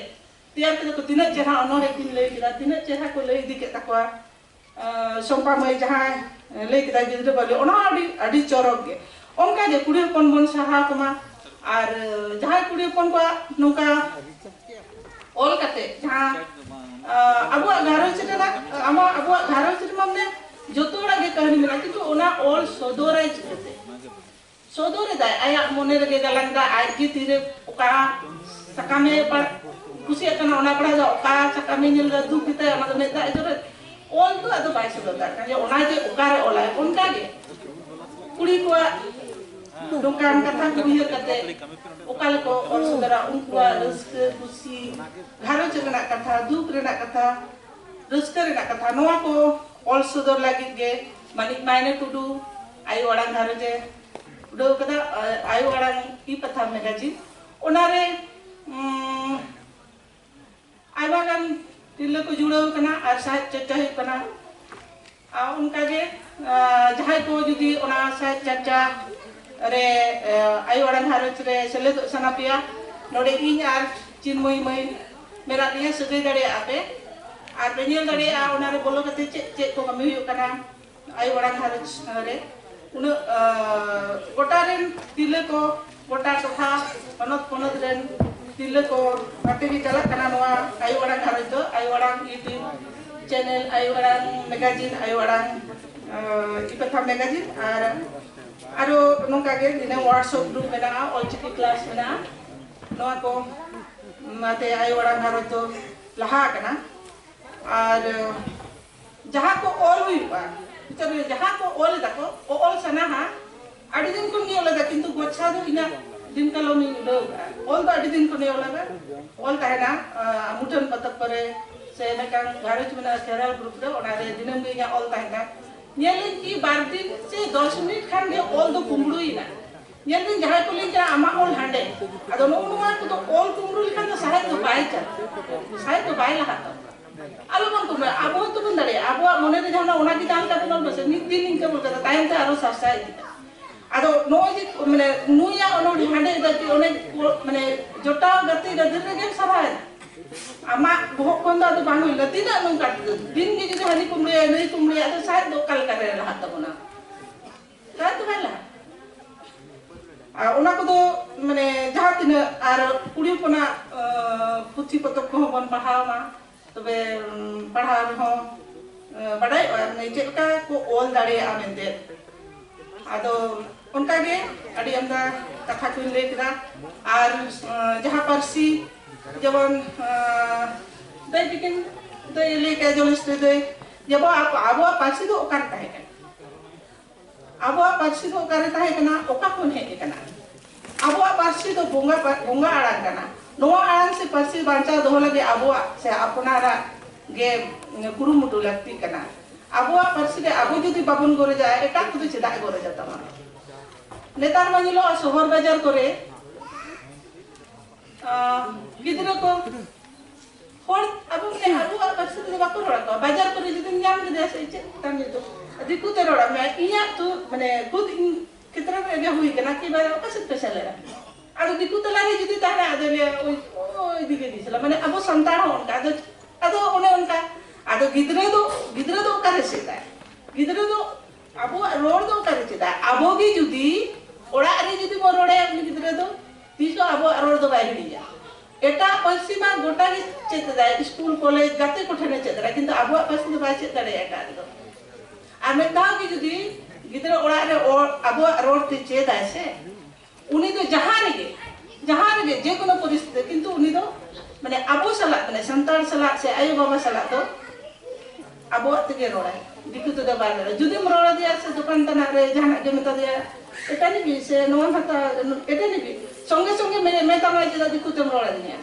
ᱛᱮᱭᱟᱨ ᱠᱮᱫᱟ ᱠᱚ, ᱛᱤᱱᱟᱹᱜ ᱪᱮᱦᱨᱟ ᱚᱱᱚᱬᱦᱮ ᱠᱤᱱ ᱞᱟᱹᱭ ᱠᱮᱫᱟ, ᱛᱤᱱᱟᱹᱜ ᱪᱮᱦᱨᱟ ᱠᱚ ᱞᱟᱹᱭ ᱤᱫᱤ ᱠᱮᱫ ᱛᱟᱠᱚᱣᱟ᱾ ᱮ, ᱥᱚᱢᱯᱟ ᱢᱟᱹᱭ ᱡᱟᱦᱟᱸᱭ ᱞᱟᱹᱭ ᱠᱮᱫᱟ ᱜᱤᱫᱽᱨᱟᱹ ᱵᱟᱹᱣᱞᱤ, ᱚᱱᱟ ᱦᱚᱸ ᱟᱹᱰᱤ, ᱟᱹᱰᱤ ᱪᱚᱨᱚᱠ ᱜᱮ᱾ ᱚᱱᱠᱟ ᱜᱮ ᱠᱩᱲᱤ ᱦᱚᱯᱚᱱ ᱵᱚᱱ ᱥᱟᱨᱦᱟᱣ ᱠᱚᱢᱟ᱾ ᱟᱨ, ᱮ, ᱡᱟᱦᱟᱸᱭ ᱠᱩᱲᱤ ᱦᱚᱯᱚᱱ ᱠᱚᱣᱟᱜ ᱱᱚᱝᱠᱟ ᱚᱞ ᱠᱟᱛᱮ ᱡᱟᱦᱟᱸ, ᱟ, ᱟᱵᱚᱣᱟᱜ ᱜᱷᱟᱨᱚᱸᱡᱽ ᱨᱮᱱᱟᱜ, ᱟᱢᱟᱜ, ᱟᱵᱚᱣᱟᱜ ᱜᱷᱟᱨᱚᱸᱡᱽ ᱨᱮᱢᱟ ᱢᱟᱱᱮ ᱡᱚᱛᱚ ᱦᱚᱲᱟᱜ ᱜᱮ ᱠᱟᱹᱦᱱᱤ ᱢᱮᱱᱟᱜᱼᱟ, ᱠᱤᱱᱛᱩ ᱚᱱᱟ ᱚᱞ ᱥᱚᱫᱚᱨᱟᱭ ᱪᱤᱠᱟᱹᱛᱮ? ᱥᱚᱫᱚᱨ ᱮᱫᱟᱭ ᱟᱭᱟᱜ ᱢᱚᱱᱮ ᱨᱮᱜᱮ ᱜᱟᱞᱟᱝ ᱮᱫᱟ, ᱟᱡ ᱜᱮ ᱛᱤᱨᱮ ᱚᱠᱟ ᱥᱟᱠᱟᱢᱮ ᱯᱟᱲ-, ᱠᱩᱥᱤᱭᱟᱜ ᱠᱟᱱᱟ, ᱚᱱᱟ ᱯᱟᱲᱦᱟᱣ ᱮᱫᱟ, ᱚᱠᱟ ᱥᱟᱠᱟᱢᱮ ᱧᱮᱞ ᱮᱫᱟ, ᱫᱩᱠ ᱜᱮᱛᱟᱭ, ᱚᱱᱟ ᱫᱚ ᱢᱮᱫ ᱫᱟᱜ ᱮ ᱡᱚᱨᱚᱭ, ᱚᱞ ᱫᱚ ᱟᱫᱚ ᱵᱟᱭ ᱥᱚᱫᱚᱨ ᱫᱟᱲᱮᱭᱟᱜ ᱠᱟᱱᱟ ᱡᱮ ᱚᱱᱟ ᱡᱮ ᱚᱠᱟᱨᱮ ᱚᱞᱟᱭ᱾ ᱚᱱᱠᱟ ᱜᱮ ᱠᱩᱲᱤ ᱠᱚᱣᱟᱜ ᱱᱚᱝᱠᱟᱱ ᱠᱟᱛᱷᱟ ᱠᱚ ᱩᱭᱦᱟᱹᱨ ᱠᱟᱛᱮ ᱚᱠᱟ ᱞᱮᱠᱟ ᱚᱞ ᱥᱚᱫᱚᱨᱟ, ᱩᱱᱠᱩᱣᱟᱜ ᱨᱟᱹᱥᱠᱟᱹ ᱠᱩᱥᱤ, ᱜᱷᱟᱨᱚᱸᱡᱽ ᱨᱮᱱᱟᱜ ᱠᱟᱛᱷᱟ, ᱫᱩᱠ ᱨᱮᱱᱟᱜ ᱠᱟᱛᱷᱟ, ᱨᱟᱹᱥᱠᱟᱹ ᱨᱮᱱᱟᱜ ᱠᱟᱛᱷᱟ, ᱱᱚᱣᱟ ᱠᱚ ᱚᱞ ᱥᱚᱫᱚᱨ ᱞᱟᱹᱜᱤᱫ ᱜᱮ ᱢᱟᱹᱱᱤᱡ ᱢᱟᱭᱱᱮ ᱴᱩᱰᱩ ᱟᱭᱳ ᱟᱲᱟᱝ ᱜᱷᱟᱨᱚᱸᱡᱽ ᱮ ᱩᱰᱟᱹᱣ ᱠᱟᱫᱟ, ᱟ-, ᱟᱭᱳ ᱟᱲᱟᱝ ᱤ ᱯᱟᱛᱷᱟᱢ ᱢᱮᱜᱟᱡᱤᱱ᱾ ᱚᱱᱟᱨᱮ, ᱩᱢ, ᱟᱭᱢᱟ ᱜᱟᱱ ᱛᱤᱨᱞᱟᱹ ᱠᱚ ᱡᱩᱲᱟᱹᱣ ᱠᱟᱱᱟ ᱟᱨ ᱥᱟᱦᱮᱫ ᱪᱚᱨᱪᱟ ᱦᱩᱭᱩᱜ ᱠᱟᱱᱟ᱾ ᱟᱨ ᱚᱱᱠᱟᱜᱮ, ᱟ, ᱡᱟᱦᱟᱸᱭ ᱠᱚ ᱡᱩᱫᱤ ᱚᱱᱟ ᱥᱟᱦᱮᱫ ᱪᱚᱨᱪᱟ ᱨᱮ, ᱟ, ᱟᱭᱳ ᱟᱲᱟᱝ ᱜᱷᱟᱨᱚᱸᱡᱽ ᱨᱮ ᱥᱮᱞᱮᱫᱚᱜ ᱥᱟᱱᱟ ᱯᱮᱭᱟ, ᱱᱚᱰᱮ ᱤᱧ ᱟᱨ ᱪᱤᱱᱢᱚᱭ ᱢᱟᱹᱭ ᱢᱮᱱᱟᱜ ᱞᱤᱧᱟ, ᱥᱟᱹᱜᱟᱹᱭ ᱫᱟᱲᱮᱭᱟᱜᱼᱟ ᱯᱮ᱾ ᱟᱨ ᱯᱮ ᱧᱮᱞ ᱫᱟᱲᱮᱭᱟᱜᱼᱟ ᱚᱱᱟᱨᱮ ᱵᱚᱞᱚ ᱠᱟᱛᱮ ᱪᱮᱫ ᱪᱮᱫ ᱠᱚ ᱠᱟᱹᱢᱤ ᱦᱩᱭᱩᱜ ᱠᱟᱱᱟ ᱟᱭᱳ ᱟᱲᱟᱝ ᱜᱷᱟᱨᱚᱸᱡᱽ ᱨᱮ᱾ ᱩᱱᱟᱹᱜ, ᱟᱸ, ᱜᱚᱴᱟ ᱨᱮᱱ ᱛᱤᱨᱞᱟᱹ ᱠᱚ, ᱜᱚᱴᱟ ᱴᱚᱴᱷᱟ, ᱯᱚᱱᱚᱛ ᱯᱚᱱᱚᱛ ᱨᱮᱱ ᱛᱤᱨᱞᱟᱹ ᱠᱚ ᱟᱯᱮ ᱜᱮ ᱪᱟᱞᱟᱜ ᱠᱟᱱᱟ ᱱᱚᱣᱟ ᱟᱭᱳ ᱟᱲᱟᱝ ᱜᱷᱟᱨᱚᱸᱡᱽ ᱫᱚ, ᱟᱭᱳ ᱟᱲᱟᱝ YouTube ᱪᱮᱱᱮᱞ, ᱟᱭᱳ ᱟᱲᱟᱝ ᱢᱮᱜᱟᱡᱤᱱ, ᱟᱭᱳ ᱟᱲᱟᱝ, ᱟᱸ, ᱤᱯᱟᱛᱷᱟ ᱢᱮᱜᱟᱡᱤᱱ, ᱟᱨ ᱟᱨᱚ ᱱᱚᱝᱠᱟ ᱜᱮ ᱫᱤᱱᱟᱹᱢ WhatsApp ᱜᱨᱩᱯ ᱢᱮᱱᱟᱜᱼᱟ, ᱚᱞᱪᱤᱠᱤ ᱠᱞᱟᱥ ᱢᱮᱱᱟᱜᱼᱟ᱾ ᱱᱚᱣᱟ ᱠᱚ, ᱚᱱᱟᱛᱮ ᱟᱭᱳ ᱟᱲᱟᱝ ᱜᱷᱟᱨᱚᱸᱡᱽ ᱫᱚ ᱞᱟᱦᱟ ᱟᱠᱟᱱᱟ᱾ ᱟᱨ ᱡᱟᱦᱟᱸ ᱠᱚ ᱚᱞ ᱦᱩᱭᱩᱜᱼᱟ, ᱱᱤᱛᱚᱜ ᱫᱚ ᱡᱟᱦᱟᱸ ᱠᱚ ᱚᱞ ᱮᱫᱟ ᱠᱚ, ᱚᱞ ᱥᱟᱱᱟᱣᱟ᱾ ᱟᱹᱰᱤ ᱫᱤᱱ ᱠᱷᱚᱱ ᱜᱮ ᱚᱞ ᱮᱫᱟ, ᱠᱤᱱᱛᱩ ᱜᱚᱪᱷᱟ ᱫᱚ ᱤᱧᱟᱹᱜ ᱫᱤᱱ ᱠᱟᱞᱚᱢ ᱤᱧ ᱩᱰᱟᱹᱣ ᱟᱠᱟᱫᱼᱟ᱾ ᱚᱞ ᱫᱚ ᱟᱹᱰᱤ ᱫᱤᱱ ᱠᱷᱚᱱ ᱜᱮ ᱚᱞ ᱮᱫᱟ, ᱚᱞ ᱛᱟᱦᱮᱱᱟ, ᱟᱸ, ᱢᱩᱴᱷᱟᱹᱱ ᱯᱚᱛᱚᱵ ᱠᱚᱨᱮ ᱥᱮ ᱢᱤᱫᱴᱟᱝ ᱜᱷᱟᱨᱚᱸᱡᱽ ᱢᱮᱱᱟᱜᱼᱟ, ᱠᱷᱮᱨᱣᱟᱞ ᱜᱨᱩᱯ ᱨᱮ, ᱚᱱᱟᱨᱮ ᱫᱤᱱᱟᱹᱢ ᱜᱮ ᱤᱧᱟᱹᱜ ᱚᱞ ᱛᱟᱦᱮᱱᱟ᱾ ᱧᱮᱞ ᱞᱤᱧ ᱠᱤ ᱵᱟᱨ ᱫᱤᱱ ᱥᱮ ᱫᱚᱥ ᱢᱤᱱᱤᱴ ᱠᱷᱟᱱ ᱜᱮ ᱚᱞ ᱫᱚ ᱠᱩᱢᱵᱽᱲᱩᱭᱮᱱᱟ᱾ ᱧᱮᱞ ᱵᱤᱱ, ᱡᱟᱦᱟᱸᱭ ᱠᱚ ᱞᱟᱹᱭ ᱠᱮᱫᱟ ᱟᱢᱟᱜ ᱚᱞ ᱦᱟᱸᱰᱮ, ᱟᱫᱚ ᱱᱚᱜᱼᱚ ᱱᱚᱣᱟ ᱠᱚᱫᱚ ᱚᱞ ᱠᱩᱢᱵᱽᱲᱩ ᱞᱮᱠᱷᱟᱱ ᱫᱚ ᱥᱟᱦᱮᱫ ᱫᱚ ᱵᱟᱭ ᱪᱟᱞᱟᱜᱼᱟ, ᱥᱟᱦᱮᱫ ᱫᱚ ᱵᱟᱭ ᱞᱟᱦᱟᱜ ᱛᱟᱵᱚᱱᱟ᱾ ᱟᱞᱚ ᱵᱚᱱ ᱠᱩᱢᱵᱽᱲᱩᱭᱟ, ᱟᱵᱚ ᱦᱚᱸᱛᱚ ᱵᱚᱱ ᱫᱟᱲᱮᱭᱟᱜᱼᱟ, ᱟᱵᱚᱣᱟᱜ ᱢᱚᱱᱮ ᱨᱮ ᱡᱟᱦᱟᱸ ᱚᱱᱟ ᱜᱮ ᱛᱟᱦᱮᱱ ᱛᱟᱵᱚᱱᱟ, ᱵᱟᱥᱮ ᱢᱤᱫ ᱫᱤᱱ ᱱᱤᱝᱠᱟᱹ ᱵᱚᱱ ᱠᱟᱫᱟ, ᱛᱟᱭᱚᱢ ᱛᱮ ᱟᱨᱚ ᱥᱟᱨᱥᱟ ᱤᱫᱤᱜᱼᱟ᱾ ᱟᱫᱚ ᱱᱚᱜᱼᱚᱭ ᱡᱮ ᱢᱟᱱᱮ ᱱᱩᱭᱟᱜ ᱚᱱᱚᱞ ᱦᱟᱸᱰᱮ ᱫᱚ ᱠᱤ ᱚᱱᱮ ᱠᱚ-, ᱢᱟᱱᱮ ᱡᱚᱴᱟᱣ ᱜᱟᱛᱮ ᱜᱟᱫᱮᱞ ᱨᱮᱜᱮᱢ ᱥᱟᱨᱦᱟᱣᱮᱱᱟ, ᱟᱢᱟᱜ ᱵᱚᱦᱚᱜ ᱠᱷᱚᱱ ᱫᱚ ᱟᱫᱚ ᱵᱟᱝ ᱦᱩᱭ ᱞᱮᱱᱟ᱾ ᱛᱤᱱᱟᱹᱜ ᱱᱚᱝᱠᱟ ᱫᱤᱱ ᱜᱮ ᱡᱩᱫᱤ ᱦᱟᱹᱱᱤ ᱠᱩᱢᱵᱽᱲᱩᱭᱟ ᱱᱩᱭ ᱠᱩᱢᱵᱽᱲᱩᱭᱟ, ᱟᱫᱚ ᱥᱟᱦᱮᱫ ᱫᱚ ᱚᱠᱟ ᱞᱮᱠᱟ ᱨᱮ ᱞᱟᱦᱟᱜ ᱛᱟᱵᱚᱱᱟ? ᱥᱟᱦᱮᱫ ᱫᱚ ᱵᱟᱭ ᱞᱟᱦᱟᱜᱼᱟ᱾ ᱟᱨ ᱚᱱᱟ ᱠᱚᱫᱚ ᱢᱟᱱᱮ ᱡᱟᱦᱟᱸ ᱛᱤᱱᱟᱹᱜ ᱟᱨ ᱠᱩᱲᱤ ᱦᱚᱯᱚᱱᱟᱜ, ᱟᱸ, ᱯᱩᱛᱷᱤ ᱯᱚᱛᱚᱵ ᱠᱚᱦᱚᱸ ᱵᱚᱱ ᱯᱟᱲᱦᱟᱣ ᱢᱟ, ᱛᱚᱵᱮ, ᱩᱸ, ᱯᱟᱲᱦᱟᱣ ᱨᱮᱦᱚᱸ, ᱟᱸ, ᱵᱟᱰᱟᱭᱚᱜᱼᱟ ᱢᱟᱱᱮ ᱪᱮᱫ ᱞᱮᱠᱟ ᱠᱚ ᱚᱞ ᱫᱟᱲᱮᱭᱟᱜᱼᱟ ᱢᱮᱱᱛᱮ᱾ ᱟᱫᱚ ᱚᱱᱠᱟᱜᱮ ᱟᱹᱰᱤ ᱟᱢᱫᱟ ᱠᱟᱛᱷᱟ ᱠᱚᱧ ᱞᱟᱹᱭ ᱠᱮᱫᱟ᱾ ᱟᱨ, ᱟᱸ, ᱡᱟᱦᱟᱸ ᱯᱟᱹᱨᱥᱤ ᱡᱮᱢᱚᱱ, ᱟᱸ, ᱫᱟᱹᱭ ᱛᱤᱠᱤᱱ ᱫᱟᱹᱭ ᱞᱟᱹᱭ ᱠᱮᱫᱟ, ᱡᱚᱱᱤᱥᱴᱨᱤ ᱫᱟᱹᱭ, ᱡᱮᱢᱚᱱ ᱟᱵᱚ-, ᱟᱵᱚᱣᱟᱜ ᱯᱟᱹᱨᱥᱤ ᱫᱚ ᱚᱠᱟᱨᱮ ᱛᱟᱦᱮᱸ ᱠᱟᱱᱟ? ᱟᱵᱚᱣᱟᱜ ᱯᱟᱹᱨᱥᱤ ᱫᱚ ᱚᱠᱟᱨᱮ ᱛᱟᱦᱮᱸ ᱠᱟᱱᱟ, ᱚᱠᱟ ᱠᱷᱚᱱ ᱦᱮᱡ ᱟᱠᱟᱱᱟ? ᱟᱵᱚᱣᱟᱜ ᱯᱟᱹᱨᱥᱤ ᱫᱚ ᱵᱚᱸᱜᱟ ᱯᱟ-, ᱵᱚᱸᱜᱟ ᱟᱲᱟᱝ ᱠᱟᱱᱟ᱾ ᱱᱚᱣᱟ ᱟᱲᱟᱝ ᱥᱮ ᱯᱟᱹᱨᱥᱤ ᱵᱟᱧᱪᱟᱣ ᱫᱚᱦᱚ ᱞᱟᱹᱜᱤᱫ ᱟᱵᱚᱣᱟᱜ ᱥᱮ ᱟᱯᱱᱟᱨᱟᱜ ᱜᱮ ᱠᱩᱨᱩᱢᱩᱴᱩ ᱞᱟᱹᱠᱛᱤ ᱠᱟᱱᱟ᱾ ᱟᱵᱚᱣᱟᱜ ᱯᱟᱹᱨᱥᱤ ᱨᱮ ᱟᱵᱚ ᱡᱩᱫᱤ ᱵᱟᱵᱚᱱ ᱜᱚᱨᱚᱡᱟ, ᱮᱴᱟᱜ ᱠᱚᱫᱚ ᱪᱮᱫᱟᱜ ᱮ ᱜᱚᱨᱚᱡᱟ ᱛᱟᱵᱚᱱᱟ? ᱱᱮᱛᱟᱨ ᱢᱟ ᱧᱮᱞᱚᱜᱼᱟ ᱥᱚᱦᱚᱨ ᱵᱟᱡᱟᱨ ᱠᱚᱨᱮ, ᱟᱸ, ᱜᱤᱫᱽᱨᱟᱹ ᱠᱚ ᱦᱚᱲ ᱟᱵᱚ ᱢᱟᱱᱮ ᱟᱵᱚᱣᱟᱜ ᱯᱟᱹᱨᱥᱤ ᱛᱮᱫᱚ ᱵᱟᱠᱚ ᱨᱚᱲ ᱟᱠᱚᱣᱟ᱾ ᱵᱟᱡᱟᱨ ᱠᱚᱨᱮ ᱡᱩᱫᱤᱢ ᱧᱟᱢ ᱠᱮᱫᱮᱭᱟ ᱥᱮ ᱪᱮᱫ ᱛᱟᱢ ᱧᱩᱛᱩᱢ, ᱫᱤᱠᱩ ᱛᱮ ᱨᱚᱲ ᱟᱢ, ᱤᱧᱟᱹᱜ ᱛᱚ ᱢᱟᱱᱮ ᱠᱷᱩᱫ ᱤᱧ ᱠᱷᱮᱛᱨᱮ ᱨᱮ ᱜᱮ ᱦᱩᱭ ᱠᱟᱱᱟ ᱠᱤ ᱵᱟᱭ ᱚᱠᱟ ᱥᱮᱫ ᱯᱮ ᱥᱮᱱ ᱞᱮᱱᱟ? ᱟᱫᱚ ᱫᱤᱠᱩ ᱛᱟᱞᱟᱨᱮ ᱡᱩᱫᱤ ᱛᱟᱦᱮᱱᱟ, ᱟᱫᱚ ᱞᱟᱹᱭᱟ, "ᱳᱭ, ᱳᱭ ᱫᱤᱠᱩ ᱫᱤᱥᱞᱟ", ᱢᱟᱱᱮ ᱟᱵᱚ ᱥᱟᱱᱛᱟᱲ ᱦᱚᱸ ᱚᱱᱠᱟ, ᱟᱫᱚ, ᱟᱫᱚ ᱚᱱᱮ ᱚᱱᱠᱟ᱾ ᱟᱫᱚ ᱜᱤᱫᱽᱨᱟᱹ ᱫᱚ, ᱜᱤᱫᱽᱨᱟᱹ ᱫᱚ ᱚᱠᱟᱨᱮ ᱪᱮᱫᱟᱭ? ᱜᱤᱫᱽᱨᱟᱹ ᱫᱚ ᱟᱵᱚᱣᱟᱜ ᱨᱚᱲ ᱫᱚ ᱚᱠᱟᱨᱮ ᱪᱮᱫᱟᱭ? ᱟᱵᱚ ᱜᱮ ᱡᱩᱫᱤ ᱚᱲᱟᱜ ᱨᱮ ᱡᱩᱫᱤ ᱵᱚᱱ ᱨᱚᱲ ᱟᱭᱟ, ᱩᱱᱤ ᱜᱤᱫᱽᱨᱟᱹ ᱫᱚ ᱛᱤᱥ ᱦᱚᱸ ᱟᱵᱚᱣᱟᱜ ᱨᱚᱲ ᱫᱚ ᱵᱟᱭ ᱦᱤᱲᱤᱧᱟ᱾ ᱮᱴᱟᱜ ᱯᱟᱹᱨᱥᱤ ᱢᱟ ᱜᱚᱴᱟ ᱜᱮ ᱪᱮᱫ ᱮᱫᱟᱭ, ᱥᱠᱩᱞ, ᱠᱚᱞᱮᱡᱽ, ᱜᱟᱛᱮ ᱠᱚ ᱴᱷᱮᱱᱮ ᱪᱮᱫ ᱮᱫᱟ, ᱠᱤᱱᱛᱩ ᱟᱵᱚᱣᱟᱜ ᱯᱟᱹᱨᱥᱤ ᱫᱚ ᱵᱟᱭ ᱪᱮᱫ ᱫᱟᱲᱮᱭᱟᱜᱼᱟ ᱮᱴᱟᱜ ᱨᱮᱫᱚ᱾ ᱟᱨ ᱢᱤᱫ ᱫᱷᱟᱣ ᱜᱮ ᱡᱩᱫᱤ ᱜᱤᱫᱽᱨᱟᱹ ᱚᱲᱟᱜ ᱨᱮ ᱚ-, ᱟᱵᱚᱣᱟᱜ ᱨᱚᱲ ᱛᱮ ᱪᱮᱫᱟᱭ ᱥᱮ, ᱩᱱᱤ ᱫᱚ ᱡᱟᱦᱟᱸ ᱨᱮᱜᱮ, ᱡᱟᱦᱟᱸ ᱨᱮᱜᱮ, ᱡᱮᱠᱳᱱᱳ ᱯᱚᱨᱤᱥᱛᱷᱤᱛᱤ, ᱠᱤᱱᱛᱩ ᱩᱱᱤ ᱫᱚ, ᱢᱟᱱᱮ, ᱟᱵᱚ ᱥᱟᱞᱟᱜ, ᱢᱟᱱᱮ, ᱥᱟᱱᱛᱟᱲ ᱥᱟᱞᱟᱜ ᱥᱮ ᱟᱭᱳ ᱵᱟᱵᱟ ᱥᱟᱞᱟᱜ ᱫᱚ ᱟᱵᱚᱣᱟᱜ ᱛᱮᱜᱮ ᱨᱚᱲᱟᱭ, ᱫᱤᱠᱩ ᱛᱮᱫᱚ ᱵᱟᱭ ᱨᱚᱲᱟ᱾ ᱡᱩᱫᱤᱢ ᱨᱚᱲ ᱟᱫᱮᱭᱟ ᱥᱮ ᱫᱚᱠᱟᱱ ᱛᱟᱱᱟᱜ ᱨᱮ ᱡᱟᱦᱟᱱᱟᱜ ᱜᱮ ᱢᱮᱛᱟ ᱫᱮᱭᱟ, "ᱮᱴᱟ ᱱᱤᱵᱤ" ᱥᱮ "ᱱᱚᱣᱟᱢ ᱦᱟᱛᱟᱣᱟ", ᱮᱴᱟ ᱱᱤᱵᱤ, ᱥᱚᱸᱜᱮ ᱥᱚᱸᱜᱮ ᱢᱮ-, ᱢᱮᱛᱟᱢᱟᱭ, "ᱪᱮᱫᱟᱜ ᱫᱤᱠᱩ ᱛᱮᱢ ᱨᱚᱲ ᱟᱹᱫᱤᱧᱟ?"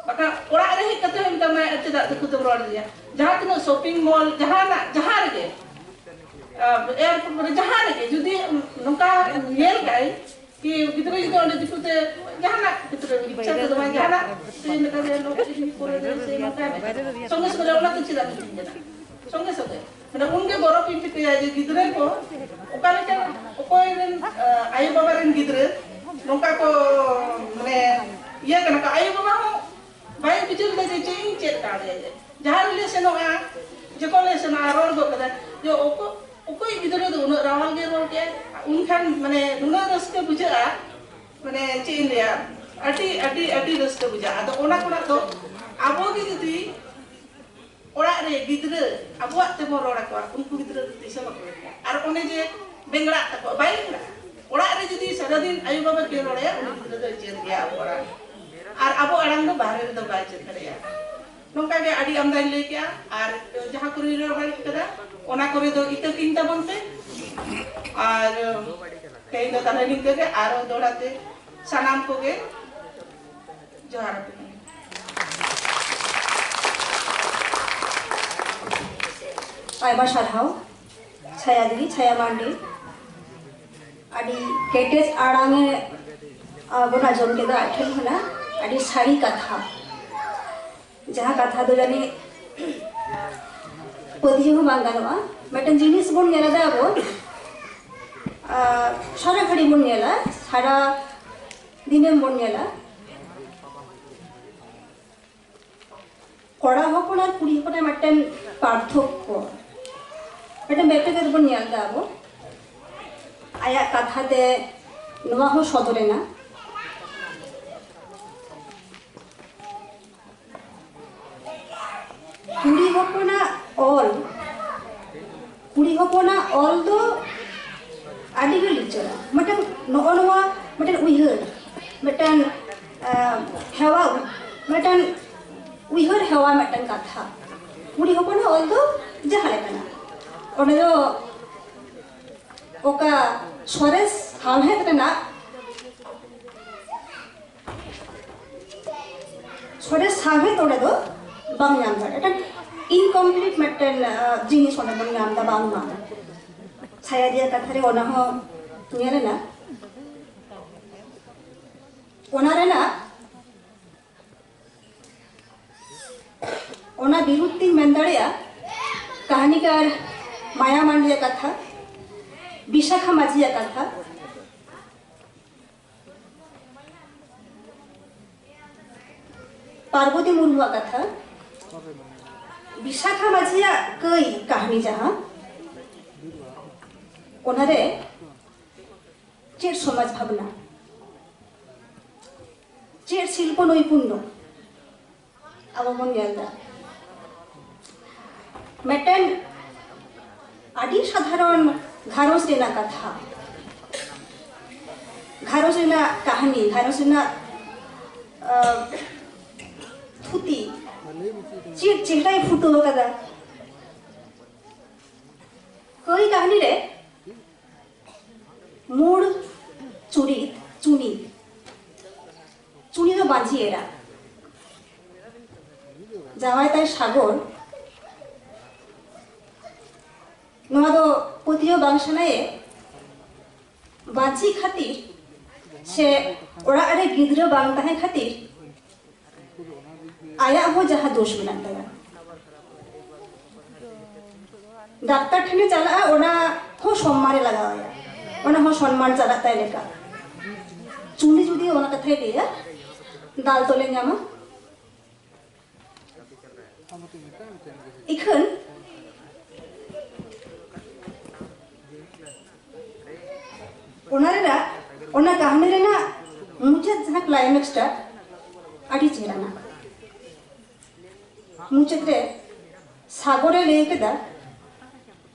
ᱵᱟᱠᱷᱟᱱ ᱚᱲᱟᱜ ᱨᱮ ᱦᱮᱡ ᱠᱟᱛᱮ ᱦᱚᱸ ᱢᱮᱛᱟᱢᱟᱭ, "ᱪᱮᱫᱟᱜ ᱫᱤᱠᱩ ᱛᱮᱢ ᱨᱚᱲ ᱟᱹᱫᱤᱧᱟ?" ᱡᱟᱦᱟᱸ ᱛᱤᱱᱟᱹᱜ ᱥᱚᱯᱤᱝ ᱢᱚᱞ, ᱡᱟᱦᱟᱱᱟᱜ, ᱡᱟᱦᱟᱸ ᱨᱮᱜᱮ, ᱟᱨ ᱮᱭᱟᱨᱯᱳᱨᱴ ᱠᱚᱨᱮ, ᱡᱟᱦᱟᱸ ᱨᱮᱜᱮ ᱡᱩᱫᱤ ᱱᱚᱝᱠᱟ ᱧᱮᱞ ᱠᱟᱜᱼᱟᱭ ᱠᱤ ᱜᱤᱫᱽᱨᱟᱹ ᱡᱩᱫᱤ ᱚᱸᱰᱮ ᱫᱤᱠᱩ ᱛᱮ ᱡᱟᱦᱟᱱᱟᱜ ᱜᱤᱫᱽᱨᱟᱹ ᱤᱪᱪᱷᱟ ᱛᱮᱫᱚ ᱵᱟᱝ ᱡᱟᱦᱟᱱᱟᱜ ᱛᱮ ᱢᱮᱛᱟ ᱫᱮᱭᱟ, "ᱱᱚᱣᱟ ᱤᱧ ᱠᱚᱨᱮ ᱫᱮ" ᱥᱮ ᱱᱚᱝᱠᱟ ᱢᱮᱛᱟ ᱫᱮᱭᱟ, ᱥᱚᱸᱜᱮ ᱥᱚᱸᱜᱮ ᱚᱱᱟ ᱫᱚ ᱪᱮᱫᱟᱜ ᱢᱤᱛᱟᱹᱧ ᱠᱟᱱᱟ? ᱥᱚᱸᱜᱮ ᱥᱚᱸᱜᱮ ᱢᱟᱱᱮ ᱩᱱᱜᱮ ᱵᱚᱨᱚᱯ ᱤᱧ ᱴᱷᱤᱠᱟᱹᱭᱟ ᱡᱮ ᱜᱤᱫᱽᱨᱟᱹ ᱠᱚ ᱚᱠᱟ ᱞᱮᱠᱟ, ᱚᱠᱚᱭ ᱨᱮᱱ, ᱟᱭᱳ ᱵᱟᱵᱟ ᱨᱮᱱ ᱜᱤᱫᱽᱨᱟᱹ ᱱᱚᱝᱠᱟ ᱠᱚ ᱢᱟᱱᱮ ᱤᱭᱟᱹ ᱠᱟᱱᱟ ᱠᱚ, ᱟᱭᱳ ᱵᱟᱵᱟ ᱦᱚᱸ ᱵᱟᱭ ᱵᱩᱡᱷᱟᱹᱣ ᱞᱮᱫᱟ ᱡᱮ ᱪᱮᱫ ᱤᱧ ᱪᱮᱫ ᱠᱟᱣᱫᱮᱭᱟ᱾ ᱡᱟᱦᱟᱸ ᱨᱮᱞᱮ ᱥᱮᱱᱚᱜᱼᱟ, ᱡᱚᱠᱷᱚᱱ ᱞᱮ ᱥᱮᱱᱚᱜᱼᱟ, ᱨᱚᱲ ᱜᱚᱫ ᱠᱟᱫᱟ ᱡᱮ, "ᱚᱠᱚ-, ᱚᱠᱚᱭ ᱜᱤᱫᱽᱨᱟᱹ ᱫᱚ ᱩᱱᱟᱹᱜ ᱨᱟᱣᱟᱞ ᱜᱮ ᱨᱚᱲ ᱠᱮᱜᱼᱟᱭ?" ᱩᱱᱠᱷᱟᱱ ᱢᱟᱱᱮ ᱱᱩᱱᱟᱹᱜ ᱨᱟᱹᱥᱠᱟᱹ ᱵᱩᱡᱷᱟᱹᱜᱼᱟ, ᱢᱟᱱᱮ ᱪᱮᱫ ᱤᱧ ᱞᱟᱹᱭᱟ, ᱟᱹᱰᱤ, ᱟᱹᱰᱤ, ᱟᱹᱰᱤ ᱨᱟᱹᱥᱠᱟᱹ ᱵᱩᱡᱷᱟᱹᱜᱼᱟ᱾ ᱟᱫᱚ ᱚᱱᱟ ᱠᱷᱚᱱᱟᱜ ᱫᱚ ᱟᱵᱚ ᱜᱮ ᱡᱩᱫᱤ ᱚᱲᱟᱜ ᱨᱮ ᱜᱤᱫᱽᱨᱟᱹ ᱟᱵᱚᱣᱟᱜ ᱛᱮᱵᱚᱱ ᱨᱚᱲ ᱟᱠᱚᱣᱟ, ᱩᱱᱠᱩ ᱜᱤᱫᱽᱨᱟᱹ ᱫᱚ ᱛᱤᱥ ᱦᱚᱸ ᱵᱟᱠᱚ ᱞᱟᱹᱭᱟ᱾ ᱟᱨ ᱚᱱᱮ ᱡᱮ ᱵᱮᱸᱜᱲᱟᱜ ᱛᱟᱠᱚ, ᱵᱟᱭ ᱵᱮᱸᱜᱲᱟᱜᱼᱟ᱾ ᱚᱲᱟᱜ ᱨᱮ ᱡᱩᱫᱤ ᱥᱟᱨᱟᱫᱤᱱ ᱟᱭᱳ ᱵᱟᱵᱟ ᱠᱤᱱ ᱨᱚᱲ ᱟᱭᱟ, ᱩᱱᱤ ᱜᱤᱫᱽᱨᱟᱹ ᱫᱚᱭ ᱪᱮᱫ ᱜᱮᱭᱟ ᱟᱵᱚ ᱟᱲᱟᱝ᱾ ᱟᱨ ᱟᱵᱚ ᱟᱲᱟᱝ ᱫᱚ ᱵᱟᱦᱨᱮ ᱨᱮᱫᱚ ᱵᱟᱭ ᱪᱮᱫ ᱫᱟᱲᱮᱭᱟᱜᱼᱟ᱾ ᱱᱚᱝᱠᱟ ᱜᱮ ᱟᱹᱰᱤ ᱟᱢᱫᱟᱧ ᱞᱟᱹᱭ ᱠᱮᱜᱼᱟ, ᱟᱨ ᱡᱟᱦᱟᱸ ᱠᱚᱨᱮᱧ ᱨᱚᱲ ᱫᱟᱲᱮ ᱠᱟᱫᱟ, ᱚᱱᱟ ᱠᱚᱨᱮ ᱫᱚ ᱤᱠᱟᱹ ᱠᱤᱧ ᱛᱟᱵᱚᱱ ᱯᱮ᱾ ᱟᱨ ᱛᱮᱦᱮᱧ ᱫᱚ ᱛᱟᱦᱞᱮ ᱱᱤᱝᱠᱟᱹ ᱜᱮ, ᱟᱨᱦᱚᱸ ᱫᱚᱦᱲᱟ ᱛᱮ ᱥᱟᱱᱟᱢ ᱠᱚᱜᱮ ᱡᱚᱦᱟᱨ ᱟᱯᱮ ᱠᱟᱱᱟ᱾ ᱟᱭᱢᱟ ᱥᱟᱨᱦᱟᱣ ᱪᱷᱟᱭᱟ ᱫᱤᱫᱤ, ᱪᱷᱟᱭᱟ ᱢᱟᱱᱰᱤ᱾ ᱟᱹᱰᱤ ᱠᱮᱴᱮᱡ ᱟᱲᱟᱝ ᱮ, ᱟ, ᱵᱚᱱ ᱟᱸᱡᱚᱢ ᱠᱮᱫᱟ ᱟᱡ ᱴᱷᱮᱱ ᱠᱷᱚᱱᱟᱜ᱾ ᱟᱹᱰᱤ ᱥᱟᱹᱨᱤ ᱠᱟᱛᱷᱟ, ᱡᱟᱦᱟᱸ ᱠᱟᱛᱷᱟ ᱫᱚ ᱡᱟᱹᱱᱤᱡ ᱯᱟᱹᱛᱭᱟᱹᱣ ᱦᱚᱸ ᱵᱟᱝ ᱜᱟᱱᱚᱜᱼᱟ᱾ ᱢᱤᱫᱴᱮᱱ ᱡᱤᱱᱤᱥ ᱵᱚᱱ ᱧᱮᱞ ᱮᱫᱟ ᱟᱵᱚ, ᱟ, ᱥᱟᱨᱟ ᱜᱷᱟᱹᱲᱤ ᱵᱚᱱ ᱧᱮᱞᱟ, ᱥᱟᱨᱟ ᱫᱤᱱᱟᱹᱢ ᱵᱚᱱ ᱧᱮᱞᱟ, ᱠᱚᱲᱟ ᱦᱚᱯᱚᱱ ᱟᱨ ᱠᱩᱲᱤ ᱦᱚᱯᱚᱱᱟᱜ ᱢᱤᱫᱴᱮᱱ ᱯᱟᱨᱛᱷᱚᱠᱠᱚ, ᱢᱤᱫᱴᱮᱱ ᱵᱮᱯᱟᱨ ᱵᱚᱱ ᱧᱮᱞ ᱮᱫᱟ ᱟᱵᱚ᱾ ᱟᱭᱟᱜ ᱠᱟᱛᱷᱟ ᱛᱮ ᱱᱚᱣᱟ ᱦᱚᱸ ᱥᱚᱫᱚᱨ ᱮᱱᱟ, ᱠᱩᱲᱤ ᱦᱚᱯᱚᱱᱟᱜ ᱚᱞ, ᱠᱩᱲᱤ ᱦᱚᱯᱚᱱᱟᱜ ᱚᱞ ᱫᱚ ᱟᱹᱰᱤ ᱜᱮ ᱞᱤᱪᱟᱹᱲᱟ᱾ ᱢᱤᱫᱴᱮᱱ ᱱᱚᱜᱼᱚ ᱱᱚᱣᱟ ᱢᱤᱫᱴᱮᱱ ᱩᱭᱦᱟᱹᱨ, ᱢᱤᱫᱴᱮᱱ, ᱟᱸ, ᱦᱮᱣᱟ, ᱢᱤᱫᱴᱮᱱ ᱩᱭᱦᱟᱹᱨ ᱦᱮᱣᱟ, ᱢᱤᱫᱴᱮᱱ ᱠᱟᱛᱷᱟ᱾ ᱠᱩᱲᱤ ᱦᱚᱯᱚᱱᱟᱜ ᱚᱞ ᱫᱚ ᱡᱟᱦᱟᱸ ᱞᱮᱠᱟᱱᱟ, ᱚᱸᱰᱮ ᱫᱚ ᱚᱠᱟ ᱥᱚᱨᱮᱥ ᱥᱟᱶᱦᱮᱫ ᱨᱮᱱᱟᱜ ᱥᱚᱨᱮᱥ ᱥᱟᱶᱦᱮᱫ ᱚᱸᱰᱮ ᱫᱚ ᱵᱟᱝ ᱧᱟᱢ ᱫᱟᱲᱮᱭᱟᱜᱼᱟ᱾ ᱢᱤᱫᱴᱮᱱ incomplete ᱢᱤᱫᱴᱮᱱ, ᱟᱸ, ᱡᱤᱱᱤᱥ ᱚᱸᱰᱮ ᱵᱚᱱ ᱧᱟᱢ ᱮᱫᱟ, ᱵᱟᱝ ᱧᱟᱢ᱾ ᱥᱟᱭᱟ ᱨᱮᱭᱟᱜ ᱠᱟᱛᱷᱟ ᱨᱮ ᱚᱱᱟ ᱦᱚᱸ ᱧᱮᱞ ᱮᱱᱟ᱾ ᱚᱱᱟ ᱨᱮᱱᱟᱜ, ᱚᱱᱟ ᱵᱤᱨᱩᱫᱷ ᱛᱤᱧ ᱢᱮᱱ ᱫᱟᱲᱮᱭᱟᱜᱼᱟ, ᱠᱟᱹᱦᱱᱤᱠᱟᱨ ᱢᱟᱭᱟ ᱢᱟᱱᱰᱤᱭᱟᱜ ᱠᱟᱛᱷᱟ, ᱵᱤᱥᱟᱠᱷᱟ ᱢᱟᱹᱡᱷᱤᱭᱟᱜ ᱠᱟᱛᱷᱟ, ᱯᱟᱨᱵᱚᱛᱤ ᱢᱩᱨᱢᱩᱣᱟᱜ ᱠᱟᱛᱷᱟ, ᱵᱤᱥᱟᱠᱷᱟ ᱢᱟᱹᱡᱷᱤᱭᱟᱜ ᱠᱟᱹᱭ ᱠᱟᱹᱦᱱᱤ ᱡᱟᱦᱟᱸ, ᱚᱱᱟᱨᱮ ᱪᱮᱫ ᱥᱚᱢᱟᱡᱽ ᱵᱷᱟᱵᱽᱱᱟ, ᱪᱮᱫ ᱥᱤᱞᱯᱚ ᱱᱳᱭᱯᱩᱱᱱᱚ ᱟᱵᱚ ᱵᱚᱱ ᱧᱮᱞ ᱮᱫᱟ᱾ ᱢᱤᱫᱴᱮᱱ ᱟᱹᱰᱤ ᱥᱟᱫᱷᱟᱨᱚᱱ ᱜᱷᱟᱨᱚᱸᱡᱽ ᱨᱮᱱᱟᱜ ᱠᱟᱛᱷᱟ, ᱜᱷᱟᱨᱚᱸᱡᱽ ᱨᱮᱱᱟᱜ ᱠᱟᱹᱦᱱᱤ, ᱜᱷᱟᱨᱚᱸᱡᱽ ᱨᱮᱱᱟᱜ, ᱟᱸ, ᱛᱷᱩᱛᱤ, ᱪᱮᱫ ᱪᱮᱦᱨᱟᱭ ᱯᱷᱩᱴᱟᱹᱣ ᱟᱠᱟᱫᱟ᱾ ᱠᱟᱹᱭ ᱠᱟᱹᱦᱱᱤ ᱨᱮ ᱢᱩᱲ ᱪᱩᱨᱤᱛ ᱪᱩᱱᱤ, ᱪᱩᱱᱤ ᱫᱚ ᱢᱟᱹᱡᱷᱤ ᱮᱨᱟ, ᱡᱟᱶᱟᱭ ᱛᱟᱭ ᱥᱟᱜᱚᱨ᱾ ᱱᱚᱣᱟ ᱫᱚ ᱯᱟᱹᱛᱭᱟᱹᱣ ᱵᱟᱝ ᱥᱟᱱᱟᱭᱮ, ᱢᱟᱹᱡᱷᱤ ᱠᱷᱟᱹᱛᱤᱨ ᱥᱮ ᱚᱲᱟᱜ ᱨᱮ ᱜᱤᱫᱽᱨᱟᱹ ᱵᱟᱝ ᱛᱟᱦᱮᱸ ᱠᱷᱟᱹᱛᱤᱨ ᱟᱭᱟᱜ ᱦᱚᱸ ᱡᱟᱦᱟᱸ ᱫᱳᱥ ᱢᱮᱱᱟᱜ ᱛᱟᱭᱟ, ᱰᱟᱠᱛᱟᱨ ᱴᱷᱮᱱᱮ ᱪᱟᱞᱟᱜᱼᱟ, ᱚᱱᱟ ᱦᱚᱸ ᱥᱚᱢᱢᱟᱱᱮ ᱞᱟᱜᱟᱣ ᱟᱭᱟ, ᱚᱱᱟ ᱦᱚᱸ ᱥᱚᱱᱢᱟᱱ ᱪᱟᱞᱟᱜ ᱛᱟᱭ ᱞᱮᱠᱟ᱾ ᱪᱩᱱᱤ ᱡᱩᱫᱤ ᱚᱱᱟ ᱠᱟᱛᱷᱟᱭ ᱞᱟᱹᱭᱟ, ᱫᱟᱞ ᱛᱚᱞᱮ ᱧᱟᱢᱟ᱾ ᱤᱠᱷᱟᱹᱱ ᱚᱱᱟ ᱨᱮᱱᱟᱜ, ᱚᱱᱟ ᱠᱟᱹᱦᱱᱤ ᱨᱮᱱᱟᱜ ᱢᱩᱪᱟᱹᱫ ᱡᱟᱦᱟᱸ climax ᱴᱟ ᱟᱹᱰᱤ ᱪᱮᱦᱨᱟᱱᱟ᱾ ᱢᱩᱪᱟᱹᱫ ᱨᱮ ᱥᱟᱜᱚᱨᱮ ᱞᱟᱹᱭ ᱠᱮᱫᱟ,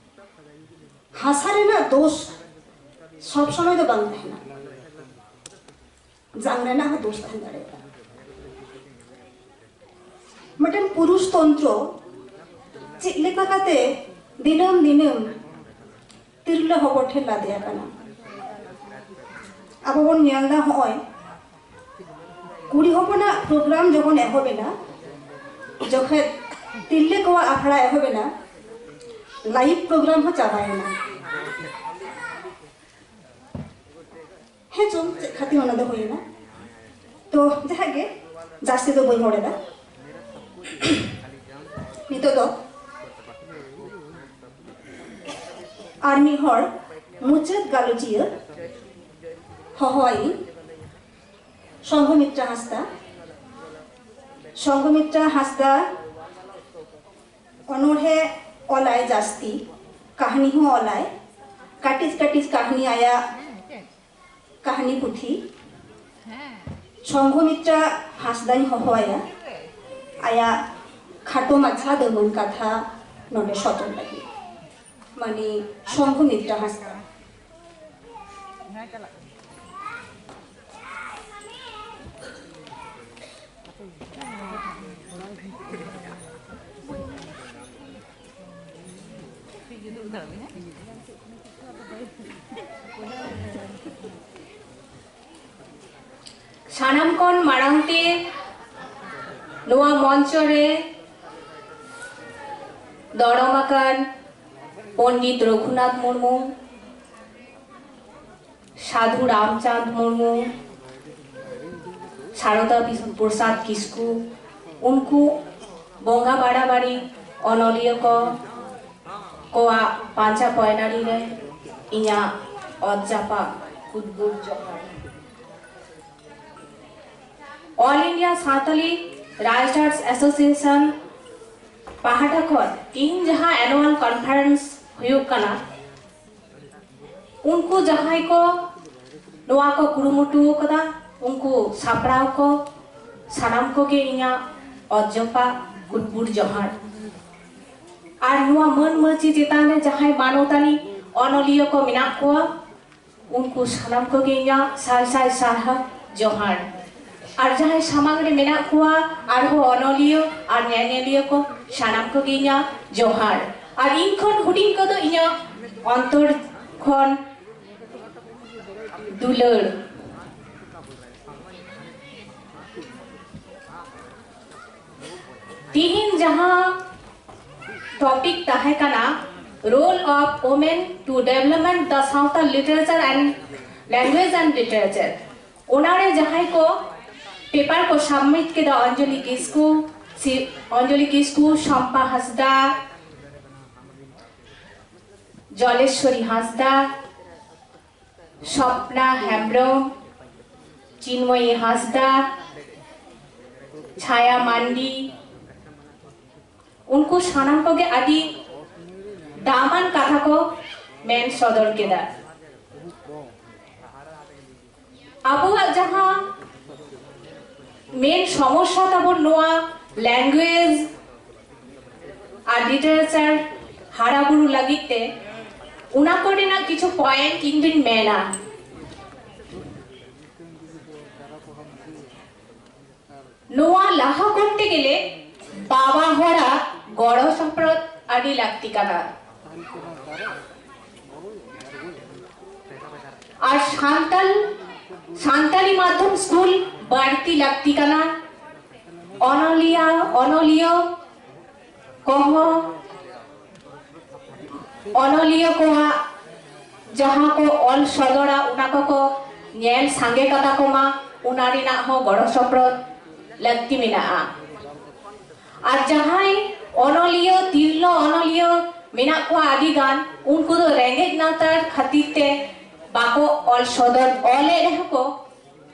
ᱦᱟᱥᱟ ᱨᱮᱱᱟᱜ ᱫᱳᱥ ᱥᱚᱵ ᱥᱚᱢᱚᱭ ᱫᱚ ᱵᱟᱝ ᱛᱟᱦᱮᱱᱟ, ᱡᱟᱝ ᱨᱮᱱᱟᱜ ᱦᱚᱸ ᱫᱳᱥ ᱛᱟᱦᱮᱸ ᱫᱟᱲᱮᱭᱟᱜᱼᱟ᱾ ᱢᱤᱫᱴᱮᱱ ᱯᱩᱨᱩᱥ ᱛᱚᱱᱛᱨᱚ ᱪᱮᱫ ᱞᱮᱠᱟ ᱠᱟᱛᱮ ᱫᱤᱱᱟᱹᱢ ᱫᱤᱱᱟᱹᱢ ᱛᱤᱨᱞᱟᱹ ᱦᱚᱯᱚᱱ ᱴᱷᱮᱱ ᱞᱟᱫᱮ ᱟᱠᱟᱱᱟ᱾ ᱟᱵᱚ ᱵᱚᱱ ᱧᱮᱞ ᱮᱫᱟ, ᱦᱚᱸᱜᱼᱚᱭ ᱠᱩᱲᱤ ᱦᱚᱯᱚᱱᱟᱜ ᱯᱨᱳᱜᱨᱟᱢ ᱡᱚᱠᱷᱚᱱ ᱮᱦᱚᱵ ᱮᱱᱟ, ᱡᱚᱠᱷᱚᱱ ᱛᱤᱨᱞᱟᱹ ᱠᱚᱣᱟᱜ ᱟᱠᱷᱲᱟ ᱮᱦᱚᱵ ᱮᱱᱟ, ᱞᱟᱭᱤᱵᱷ ᱯᱨᱳᱜᱨᱟᱢ ᱦᱚᱸ ᱪᱟᱵᱟᱭᱮᱱᱟ᱾ ᱦᱮᱸ ᱪᱚᱝ, ᱪᱮᱫ ᱠᱷᱟᱹᱛᱤᱨ ᱚᱱᱟ ᱫᱚ ᱦᱩᱭᱮᱱᱟ? ᱛᱚ ᱡᱟᱦᱟᱸ ᱜᱮ, ᱡᱟᱹᱥᱛᱤ ᱫᱚ ᱵᱟᱹᱧ ᱨᱚᱲ ᱮᱫᱟ᱾ ᱱᱤᱛᱚᱜ ᱫᱚ ᱟᱨ ᱢᱤᱫ ᱦᱚᱲ ᱢᱩᱪᱟᱹᱫ ᱜᱟᱞᱚᱪᱤᱭᱟᱹ ᱦᱚᱦᱚᱣᱟᱭᱤᱧ, ᱥᱚᱝᱜᱷᱚᱢᱤᱛᱨᱟ ᱦᱟᱸᱥᱫᱟ᱾ ᱥᱚᱝᱜᱷᱚᱢᱤᱛᱨᱟ ᱦᱟᱸᱥᱫᱟ ᱚᱱᱚᱬᱦᱮ ᱚᱞᱟᱭ ᱡᱟᱹᱥᱛᱤ, ᱠᱟᱹᱦᱱᱤ ᱦᱚᱸ ᱚᱞᱟᱭ, ᱠᱟᱹᱴᱤᱡ ᱠᱟᱹᱴᱤᱡ ᱠᱟᱹᱦᱱᱤ, ᱟᱭᱟᱜ ᱠᱟᱹᱦᱱᱤ ᱯᱩᱛᱷᱤ᱾ ᱥᱚᱝᱜᱷᱚᱢᱤᱛᱨᱟ ᱦᱟᱸᱥᱫᱟᱧ ᱦᱚᱦᱚᱣᱟᱭᱟ, ᱟᱭᱟᱜ ᱠᱷᱟᱴᱚ ᱢᱟᱪᱷᱟ ᱫᱟᱹᱢᱟᱹᱱ ᱠᱟᱛᱷᱟ ᱱᱚᱰᱮ ᱥᱚᱫᱚᱨ ᱞᱟᱹᱜᱤᱫ᱾ ᱢᱟᱱᱮ ᱥᱚᱝᱜᱷᱚᱢᱤᱛᱨᱟ ᱦᱟᱸᱥᱫᱟ᱾ ᱥᱟᱱᱟᱢ ᱠᱷᱚᱱ ᱢᱟᱲᱟᱝ ᱛᱮ ᱱᱚᱣᱟ ᱢᱚᱧᱪᱚ ᱨᱮ ᱫᱚᱲᱚᱢ ᱟᱠᱟᱱ ᱯᱚᱱᱰᱤᱛ ᱨᱚᱜᱷᱩᱱᱟᱛᱷ ᱢᱩᱨᱢᱩ, ᱥᱟᱫᱷᱩ ᱨᱟᱢᱪᱟᱸᱫᱽ ᱢᱩᱨᱢᱩ, ᱥᱟᱨᱚᱫᱟ ᱵᱤᱥ-, ᱯᱨᱚᱥᱟᱫᱽ ᱠᱤᱥᱠᱩ, ᱩᱱᱠᱩ ᱵᱚᱸᱜᱟ ᱵᱟᱲᱟᱵᱟᱲᱤ ᱚᱱᱚᱞᱤᱭᱟᱹ ᱠᱚ ᱠᱚᱣᱟᱜ ᱯᱟᱸᱡᱟ ᱯᱚᱭᱱᱟᱨᱤ ᱨᱮ ᱤᱧᱟᱹᱜ ᱚᱛ ᱡᱟᱯᱟᱜ ᱠᱩᱫᱵᱩᱨ ᱡᱚᱦᱟᱨ᱾ All India Santali Writers Association ᱯᱟᱦᱴᱟ ᱠᱷᱚᱱ ᱛᱤᱦᱤᱧ ᱡᱟᱦᱟᱸ annual conference ᱦᱩᱭᱩᱜ ᱠᱟᱱᱟ, ᱩᱱᱠᱩ ᱡᱟᱦᱟᱸᱭ ᱠᱚ ᱱᱚᱣᱟ ᱠᱚ ᱠᱩᱨᱩᱢᱩᱴᱩ ᱟᱠᱟᱫᱟ, ᱩᱱᱠᱩ ᱥᱟᱯᱲᱟᱣ ᱠᱚ ᱥᱟᱱᱟᱢ ᱠᱚᱜᱮ ᱤᱧᱟᱹᱜ ᱚᱛ ᱡᱚᱯᱟᱜ ᱜᱩᱰᱵᱩᱰ ᱡᱚᱦᱟᱨ᱾ ᱟᱨ ᱱᱚᱣᱟ ᱢᱟᱹᱱ ᱢᱟᱹᱪᱤ ᱪᱮᱛᱟᱱ ᱨᱮ ᱡᱟᱦᱟᱸᱭ ᱢᱟᱱᱚᱛᱟᱱᱤ ᱚᱱᱚᱞᱤᱭᱟᱹ ᱠᱚ ᱢᱮᱱᱟᱜ ᱠᱚᱣᱟ, ᱩᱱᱠᱩ ᱥᱟᱱᱟᱢ ᱠᱚᱜᱮ ᱤᱧᱟᱹᱜ ᱥᱟᱭ ᱥᱟᱭ ᱥᱟᱨᱦᱟᱣ ᱡᱚᱦᱟᱨ᱾ ᱟᱨ ᱡᱟᱦᱟᱸᱭ ᱥᱟᱢᱟᱝ ᱨᱮ ᱢᱮᱱᱟᱜ ᱠᱚᱣᱟ ᱟᱨᱦᱚᱸ ᱚᱱᱚᱞᱤᱭᱟᱹ ᱟᱨ ᱧᱮᱧᱮᱞᱤᱭᱟᱹ ᱠᱚ, ᱥᱟᱱᱟᱢ ᱠᱚᱜᱮ ᱤᱧᱟᱹᱜ ᱡᱚᱦᱟᱨ᱾ ᱟᱨ ᱤᱧ ᱠᱷᱚᱱ ᱦᱩᱰᱤᱧ ᱠᱚᱫᱚ ᱤᱧᱟᱹᱜ ᱚᱱᱛᱚᱨ ᱠᱷᱚᱱ ᱫᱩᱞᱟᱹᱲ᱾ ᱛᱤᱦᱤᱧ ᱡᱟᱦᱟᱸ topic ᱛᱟᱦᱮᱸ ᱠᱟᱱᱟ, Role of Women to Development the Santali Literature and Language and Literature, ᱚᱱᱟᱨᱮ ᱡᱟᱦᱟᱸᱭ ᱠᱚ paper ᱠᱚ submit ᱠᱮᱫᱟ, ᱚᱧᱡᱚᱞᱤ ᱠᱤᱥᱠᱩ, ᱥᱤ- ᱚᱧᱡᱚᱞᱤ ᱠᱤᱥᱠᱩ, ᱥᱚᱢᱯᱟ ᱦᱟᱸᱥᱫᱟ, ᱡᱚᱞᱮᱥᱣᱚᱨᱤ ᱦᱟᱸᱥᱫᱟ, ᱥᱚᱯᱱᱟ ᱦᱮᱢᱵᱨᱚᱢ, ᱪᱤᱱᱢᱚᱭᱤ ᱦᱟᱸᱥᱫᱟ, ᱪᱷᱟᱭᱟ ᱢᱟᱱᱰᱤ, ᱩᱱᱠᱩ ᱥᱟᱱᱟᱢ ᱠᱚᱜᱮ ᱟᱹᱰᱤ ᱫᱟᱢᱟᱱ ᱠᱟᱛᱷᱟ ᱠᱚ ᱢᱮᱱ ᱥᱚᱫᱚᱨ ᱠᱮᱫᱟ᱾ ᱟᱵᱚᱣᱟᱜ ᱡᱟᱦᱟᱸ main ᱥᱚᱢᱚᱥᱥᱟ ᱛᱟᱵᱚᱱ ᱱᱚᱣᱟ language ᱟᱨ literature ᱦᱟᱨᱟ ᱵᱩᱨᱩ ᱞᱟᱹᱜᱤᱫ ᱛᱮ, ᱚᱱᱟ ᱠᱚᱨᱮᱱᱟᱜ ᱠᱤᱪᱷᱩ point ᱤᱧ ᱫᱩᱧ ᱢᱮᱱᱟ᱾ ᱱᱚᱣᱟ ᱞᱟᱦᱟ ᱠᱚᱨᱛᱮ ᱜᱮᱞᱮ ᱵᱟᱵᱟ ᱦᱚᱲᱟᱜ ᱜᱚᱲᱚ ᱥᱚᱯᱚᱦᱚᱫ ᱟᱹᱰᱤ ᱞᱟᱹᱠᱛᱤ ᱠᱟᱱᱟ᱾ ᱟᱨ ᱥᱟᱱᱛᱟᱞ ᱥᱟᱱᱛᱟᱞᱤ ᱢᱟᱫᱽᱫᱷᱚᱢ ᱥᱠᱩᱞ ᱵᱟᱹᱲᱛᱤ ᱞᱟᱹᱠᱛᱤ ᱠᱟᱱᱟ᱾ ᱚᱱᱚᱞᱤᱭᱟᱹ ᱚᱱᱚᱞᱤᱭᱟᱹ ᱠᱚᱦᱚᱸ ᱚᱱᱚᱞᱤᱭᱟᱹ ᱠᱚᱣᱟᱜ ᱡᱟᱦᱟᱸ ᱠᱚ ᱚᱞ ᱥᱚᱫᱚᱨᱟ, ᱚᱱᱟ ᱠᱚᱠᱚ ᱧᱮᱞ ᱥᱟᱸᱜᱮ ᱠᱟᱛᱟ ᱠᱚᱢᱟ, ᱚᱱᱟ ᱨᱮᱱᱟᱜ ᱦᱚᱸ ᱜᱚᱲᱚ ᱥᱚᱯᱚᱦᱚᱫ ᱞᱟᱹᱠᱛᱤ ᱢᱮᱱᱟᱜᱼᱟ᱾ ᱟᱨ ᱡᱟᱦᱟᱸᱭ ᱚᱱᱚᱞᱤᱭᱟᱹ, ᱛᱤᱨᱞᱟᱹ ᱚᱱᱚᱞᱤᱭᱟᱹ ᱢᱮᱱᱟᱜ ᱠᱚᱣᱟ ᱟᱹᱰᱤ ᱜᱟᱱ, ᱩᱱᱠᱩ ᱫᱚ ᱨᱮᱸᱜᱮᱡ ᱱᱟᱪᱟᱨ ᱠᱷᱟᱹᱛᱤᱨ ᱛᱮ ᱵᱟᱠᱚ ᱚᱞ ᱥᱚᱫᱚᱨ, ᱚᱞᱮᱫ ᱨᱮᱦᱚᱸ ᱠᱚ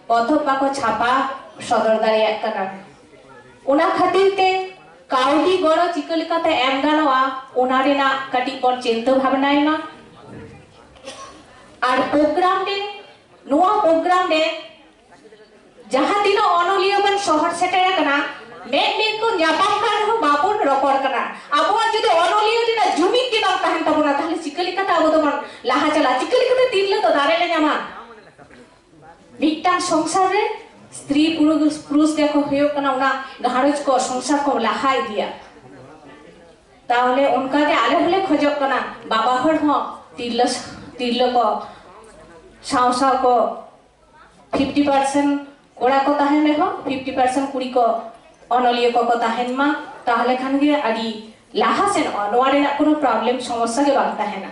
ᱯᱚᱛᱚᱵ ᱵᱟᱠᱚ ᱪᱷᱟᱯᱟ, ᱥᱚᱫᱚᱨ ᱫᱟᱲᱮᱭᱟᱜ ᱠᱟᱱᱟ᱾ ᱚᱱᱟ ᱠᱷᱟᱹᱛᱤᱨ ᱛᱮ ᱠᱟᱹᱣᱰᱤ ᱜᱚᱲᱚ ᱪᱤᱠᱟᱹ ᱞᱮᱠᱟᱛᱮ ᱮᱢ ᱜᱟᱱᱚᱜᱼᱟ, ᱚᱱᱟ ᱨᱮᱱᱟᱜ ᱠᱟᱹᱴᱤᱡ ᱵᱚᱱ ᱪᱤᱱᱛᱟᱹ ᱵᱷᱟᱵᱽᱱᱟᱭ ᱢᱟ᱾ ᱟᱨ ᱯᱨᱳᱜᱨᱟᱢ ᱨᱮ, ᱱᱚᱣᱟ ᱯᱨᱳᱜᱨᱟᱢ ᱨᱮ ᱡᱟᱦᱟᱸ ᱛᱤᱱᱟᱹᱜ ᱚᱱᱚᱞᱤᱭᱟᱹ ᱵᱚᱱ ᱥᱚᱦᱚᱨ ᱥᱮᱴᱮᱨ ᱟᱠᱟᱱᱟ, ᱢᱮᱫ ᱢᱮᱫ ᱵᱚᱱ ᱧᱟᱯᱟᱢ ᱠᱟᱱ ᱨᱮᱦᱚᱸ ᱵᱟᱵᱚᱱ ᱨᱚᱯᱚᱲ ᱠᱟᱱᱟ᱾ ᱟᱵᱚᱣᱟᱜ ᱡᱩᱫᱤ ᱚᱱᱚᱞᱤᱭᱟᱹ ᱨᱮᱱᱟᱜ ᱡᱩᱢᱤᱫ ᱜᱮ ᱵᱟᱝ ᱛᱟᱦᱮᱱ ᱛᱟᱵᱚᱱᱟ, ᱛᱟᱦᱞᱮ ᱪᱤᱠᱟᱹ ᱞᱮᱠᱟᱛᱮ ᱟᱵᱚ ᱫᱚᱵᱚᱱ ᱞᱟᱦᱟ ᱪᱟᱞᱟᱜᱼᱟ? ᱪᱤᱠᱟᱹ ᱞᱮᱠᱟᱛᱮ ᱛᱤᱨᱞᱟᱹ ᱫᱚ ᱫᱟᱲᱮ ᱞᱮ ᱧᱟᱢᱟ? ᱢᱤᱫᱴᱟᱝ ᱥᱚᱝᱥᱟᱨ ᱨᱮ ᱥᱛᱨᱤ ᱯᱩᱨᱩᱥ, ᱯᱩᱨᱩᱥ ᱜᱮᱠᱚ ᱦᱩᱭᱩᱜ ᱠᱟᱱᱟ ᱚᱱᱟ ᱜᱷᱟᱨᱚᱸᱡᱽ ᱠᱚ, ᱥᱚᱝᱥᱟᱨ ᱠᱚ ᱞᱟᱦᱟ ᱤᱫᱤᱭᱟ᱾ ᱛᱟᱦᱚᱞᱮ ᱚᱱᱠᱟᱜᱮ ᱟᱞᱮ ᱦᱚᱸᱞᱮ ᱠᱷᱚᱡᱚᱜ ᱠᱟᱱᱟ, ᱵᱟᱵᱟ ᱦᱚᱲ ᱦᱚᱸ ᱛᱤᱨᱞᱟᱹ, ᱛᱤᱨᱞᱟᱹ ᱠᱚ ᱥᱟᱶ ᱥᱟᱶ ᱠᱚ ᱯᱷᱤᱯᱴᱤ ᱯᱟᱨᱥᱮᱱᱴ ᱠᱚᱲᱟ ᱠᱚ ᱛᱟᱦᱮᱱ ᱨᱮᱦᱚᱸ ᱯᱷᱤᱯᱴᱤ ᱯᱟᱨᱥᱮᱱᱴ ᱠᱩᱲᱤ ᱠᱚ ᱚᱱᱚᱞᱤᱭᱟᱹ ᱠᱚᱠᱚ ᱛᱟᱦᱮᱱ ᱢᱟ᱾ ᱛᱟᱦᱚᱞᱮ ᱠᱷᱟᱱ ᱜᱮ ᱟᱹᱰᱤ ᱞᱟᱦᱟ ᱥᱮᱱᱚᱜᱼᱟ, ᱱᱚᱣᱟ ᱨᱮᱱᱟᱜ ᱠᱳᱱᱳ ᱯᱨᱚᱵᱞᱮᱢ, ᱥᱚᱢᱚᱥᱥᱟ ᱜᱮ ᱵᱟᱝ ᱛᱟᱦᱮᱱᱟ᱾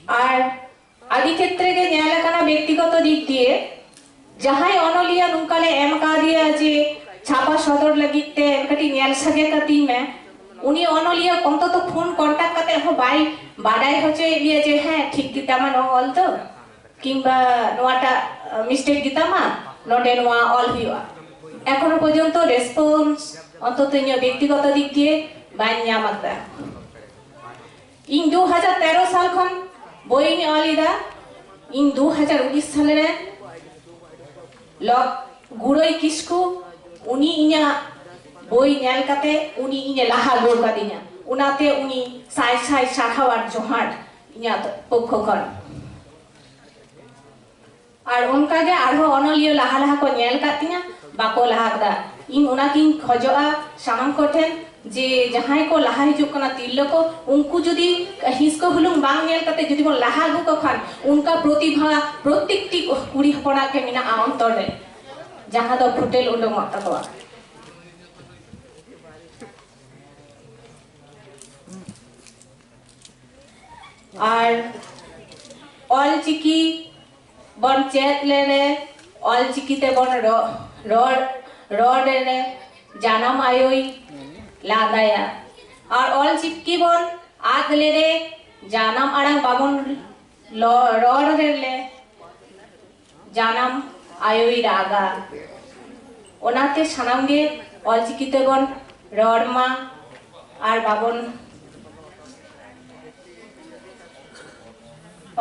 ᱟᱨ ᱟᱹᱰᱤ ᱠᱷᱮᱛᱨᱮ ᱜᱮ ᱧᱮᱞ ᱟᱠᱟᱱᱟ ᱵᱮᱠᱛᱤᱜᱚᱛᱚ ᱫᱤᱠ ᱫᱤᱭᱮ, ᱡᱟᱦᱟᱸᱭ ᱚᱱᱚᱞᱤᱭᱟᱹ ᱱᱚᱝᱠᱟ ᱞᱮ ᱮᱢ ᱠᱟᱣᱫᱮᱭᱟ ᱡᱮ ᱪᱷᱟᱯᱟ ᱥᱚᱫᱚᱨ ᱞᱟᱹᱜᱤᱫ ᱛᱮ ᱠᱟᱹᱴᱤᱡ ᱧᱮᱞ ᱥᱟᱸᱜᱮ ᱠᱟᱹᱛᱤᱧ ᱢᱮ, ᱩᱱᱤ ᱚᱱᱚᱞᱤᱭᱟᱹ ᱚᱱᱛᱚᱛᱚ ᱯᱷᱳᱱ ᱠᱚᱱᱴᱟᱠᱴ ᱠᱟᱛᱮ ᱦᱚᱸ ᱵᱟᱭ ᱵᱟᱰᱟᱭ ᱦᱚᱪᱚᱭᱮᱫ ᱞᱮᱭᱟ ᱡᱮ ᱦᱮᱸ ᱴᱷᱤᱠ ᱜᱮ ᱛᱟᱢᱟ ᱱᱚᱣᱟ ᱚᱞ ᱫᱚ, ᱠᱤᱝᱵᱟ ᱱᱚᱣᱟᱴᱟᱜ ᱢᱤᱥᱴᱮᱠ ᱜᱮ ᱛᱟᱢᱟ, ᱱᱚᱰᱮ ᱱᱚᱣᱟ ᱚᱞ ᱦᱩᱭᱩᱜᱼᱟ᱾ ᱮᱠᱷᱚᱱᱳ ᱯᱚᱨᱡᱚᱱᱛᱚ ᱨᱮᱥᱯᱚᱱᱥ ᱚᱱᱛᱚᱛᱚ ᱤᱧᱟᱹᱜ ᱵᱮᱠᱛᱤᱜᱚᱛᱚ ᱫᱤᱠ ᱫᱤᱭᱮ ᱵᱟᱹᱧ ᱧᱟᱢ ᱟᱠᱟᱫᱟ᱾ ᱤᱧ ᱫᱩ ᱦᱟᱡᱟᱨ ᱛᱮᱨᱚ ᱥᱟᱞ ᱠᱷᱚᱱ ᱵᱳᱭᱤᱧ ᱚᱞ ᱮᱫᱟ᱾ ᱤᱧ ᱫᱩ ᱦᱟᱡᱟᱨ ᱩᱱᱤᱥ ᱥᱟᱞ ᱨᱮ ᱞᱚ-, ᱜᱩᱲᱟᱹᱭ ᱠᱤᱥᱠᱩ, ᱩᱱᱤ ᱤᱧᱟᱹᱜ ᱵᱳᱭ ᱧᱮᱞ ᱠᱟᱛᱮ ᱩᱱᱤ ᱤᱧᱮ ᱞᱟᱦᱟ ᱟᱹᱜᱩ ᱟᱠᱟᱫᱤᱧᱟ᱾ ᱚᱱᱟᱛᱮ ᱩᱱᱤ ᱥᱟᱭ ᱥᱟᱭ ᱥᱟᱨᱦᱟᱣ ᱟᱨ ᱡᱚᱦᱟᱨ ᱤᱧᱟᱹᱜ ᱯᱚᱠᱠᱷᱚ ᱠᱷᱚᱱ᱾ ᱟᱨ ᱚᱱᱠᱟᱜᱮ ᱟᱨᱦᱚᱸ ᱚᱱᱚᱞᱤᱭᱟᱹ ᱞᱟᱦᱟ ᱞᱟᱦᱟ ᱠᱚ ᱧᱮᱞ ᱠᱟᱫ ᱛᱤᱧᱟ, ᱵᱟᱠᱚ ᱞᱟᱦᱟ ᱠᱟᱫᱟ᱾ ᱤᱧ ᱚᱱᱟᱜᱤᱧ ᱠᱷᱚᱡᱚᱜᱼᱟ ᱥᱟᱱᱟᱢ ᱠᱚᱴᱷᱮᱱ ᱡᱮ ᱡᱟᱦᱟᱸᱭ ᱠᱚ ᱞᱟᱦᱟ ᱦᱤᱡᱩᱜ ᱠᱟᱱᱟ ᱛᱤᱨᱞᱟᱹ ᱠᱚ, ᱩᱱᱠᱩ ᱡᱩᱫᱤ ᱦᱤᱥᱠᱟᱹ ᱦᱩᱞᱩᱝ ᱵᱟᱝ ᱧᱮᱞ ᱠᱟᱛᱮ ᱡᱩᱫᱤ ᱵᱚᱱ ᱞᱟᱦᱟ ᱟᱹᱜᱩ ᱠᱚ ᱠᱷᱟᱱ, ᱚᱱᱠᱟ ᱯᱨᱚᱛᱤᱵᱷᱟ ᱯᱨᱚᱛᱮᱠᱴᱤ ᱠᱩᱲᱤ ᱦᱚᱯᱚᱱᱟᱜ ᱜᱮ ᱢᱮᱱᱟᱜᱼᱟ ᱚᱱᱛᱚᱨ ᱨᱮ, ᱡᱟᱦᱟᱸ ᱫᱚ ᱯᱷᱩᱴᱮᱞ ᱩᱰᱩᱝᱚᱜ ᱛᱟᱠᱚᱣᱟ᱾ ᱟᱨ ᱚᱞ ᱪᱤᱠᱤ ᱵᱚᱱ ᱪᱮᱫ ᱞᱮᱨᱮ, ᱚᱞ ᱪᱤᱠᱤ ᱛᱮᱵᱚᱱ ᱨᱚ-, ᱨᱚᱲ, ᱨᱚᱲ ᱞᱮᱨᱮ ᱡᱟᱱᱟᱢ ᱟᱭᱳᱭ ᱞᱟᱸᱫᱟᱭᱟ᱾ ᱟᱨ ᱚᱞ ᱪᱤᱠᱤ ᱵᱚᱱ ᱟᱫ ᱞᱮᱨᱮ ᱡᱟᱱᱟᱢ ᱟᱲᱟᱝ ᱵᱟᱵᱚᱱ ᱞᱚ-, ᱨᱚᱲ ᱨᱮᱞᱮ ᱡᱟᱱᱟᱢ ᱟᱭᱳᱭ ᱨᱟᱜᱟ᱾ ᱚᱱᱟᱛᱮ ᱥᱟᱱᱟᱢ ᱜᱮ ᱚᱞᱪᱤᱠᱤ ᱛᱮᱵᱚᱱ ᱨᱚᱲ ᱢᱟ ᱟᱨ ᱵᱟᱵᱚᱱ,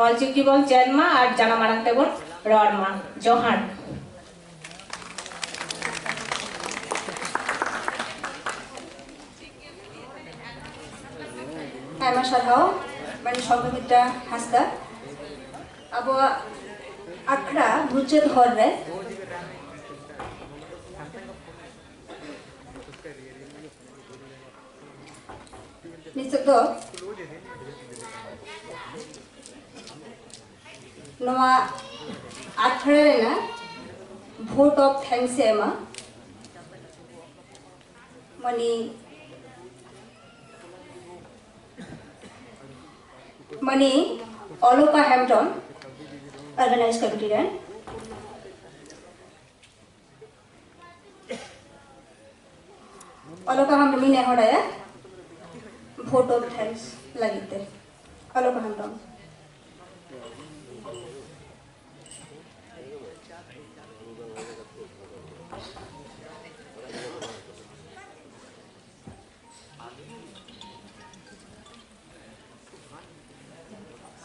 ᱚᱞᱪᱤᱠᱤ ᱵᱚᱱ ᱪᱮᱫ ᱢᱟ ᱟᱨ ᱡᱟᱱᱟᱢ ᱟᱲᱟᱝ ᱛᱮᱵᱚᱱ ᱨᱚᱲ ᱢᱟ᱾ ᱡᱚᱦᱟᱨ᱾ ᱟᱭᱢᱟ ᱥᱟᱨᱦᱟᱣ ᱢᱟᱱ ᱥᱚᱝᱜᱷᱚᱢᱤᱛᱨᱟ ᱦᱟᱸᱥᱫᱟ᱾ ᱟᱵᱚᱣᱟᱜ ᱟᱠᱷᱲᱟ ᱢᱩᱪᱟᱹᱫ ᱦᱚᱨ ᱨᱮ ᱱᱤᱛᱚᱜ ᱫᱚ ᱱᱚᱣᱟ ᱟᱠᱷᱲᱟ ᱨᱮᱱᱟᱜ vote of thanks ᱮ ᱮᱢᱟ᱾ ᱢᱟᱹᱱᱤ, ᱢᱟᱹᱱᱤ ᱚᱞᱚᱠᱟ ᱦᱮᱢᱵᱽᱨᱚᱢ, organize committee ᱨᱮᱱ᱾ ᱚᱞᱚᱠᱟ ᱦᱮᱢᱵᱽᱨᱚᱢ ᱤᱧ ᱱᱮᱦᱚᱨᱟᱭᱟ vote of thanks ᱞᱟᱹᱜᱤᱫ ᱛᱮ᱾ ᱚᱞᱚᱠᱟ ᱦᱮᱢᱵᱽᱨᱚᱢ᱾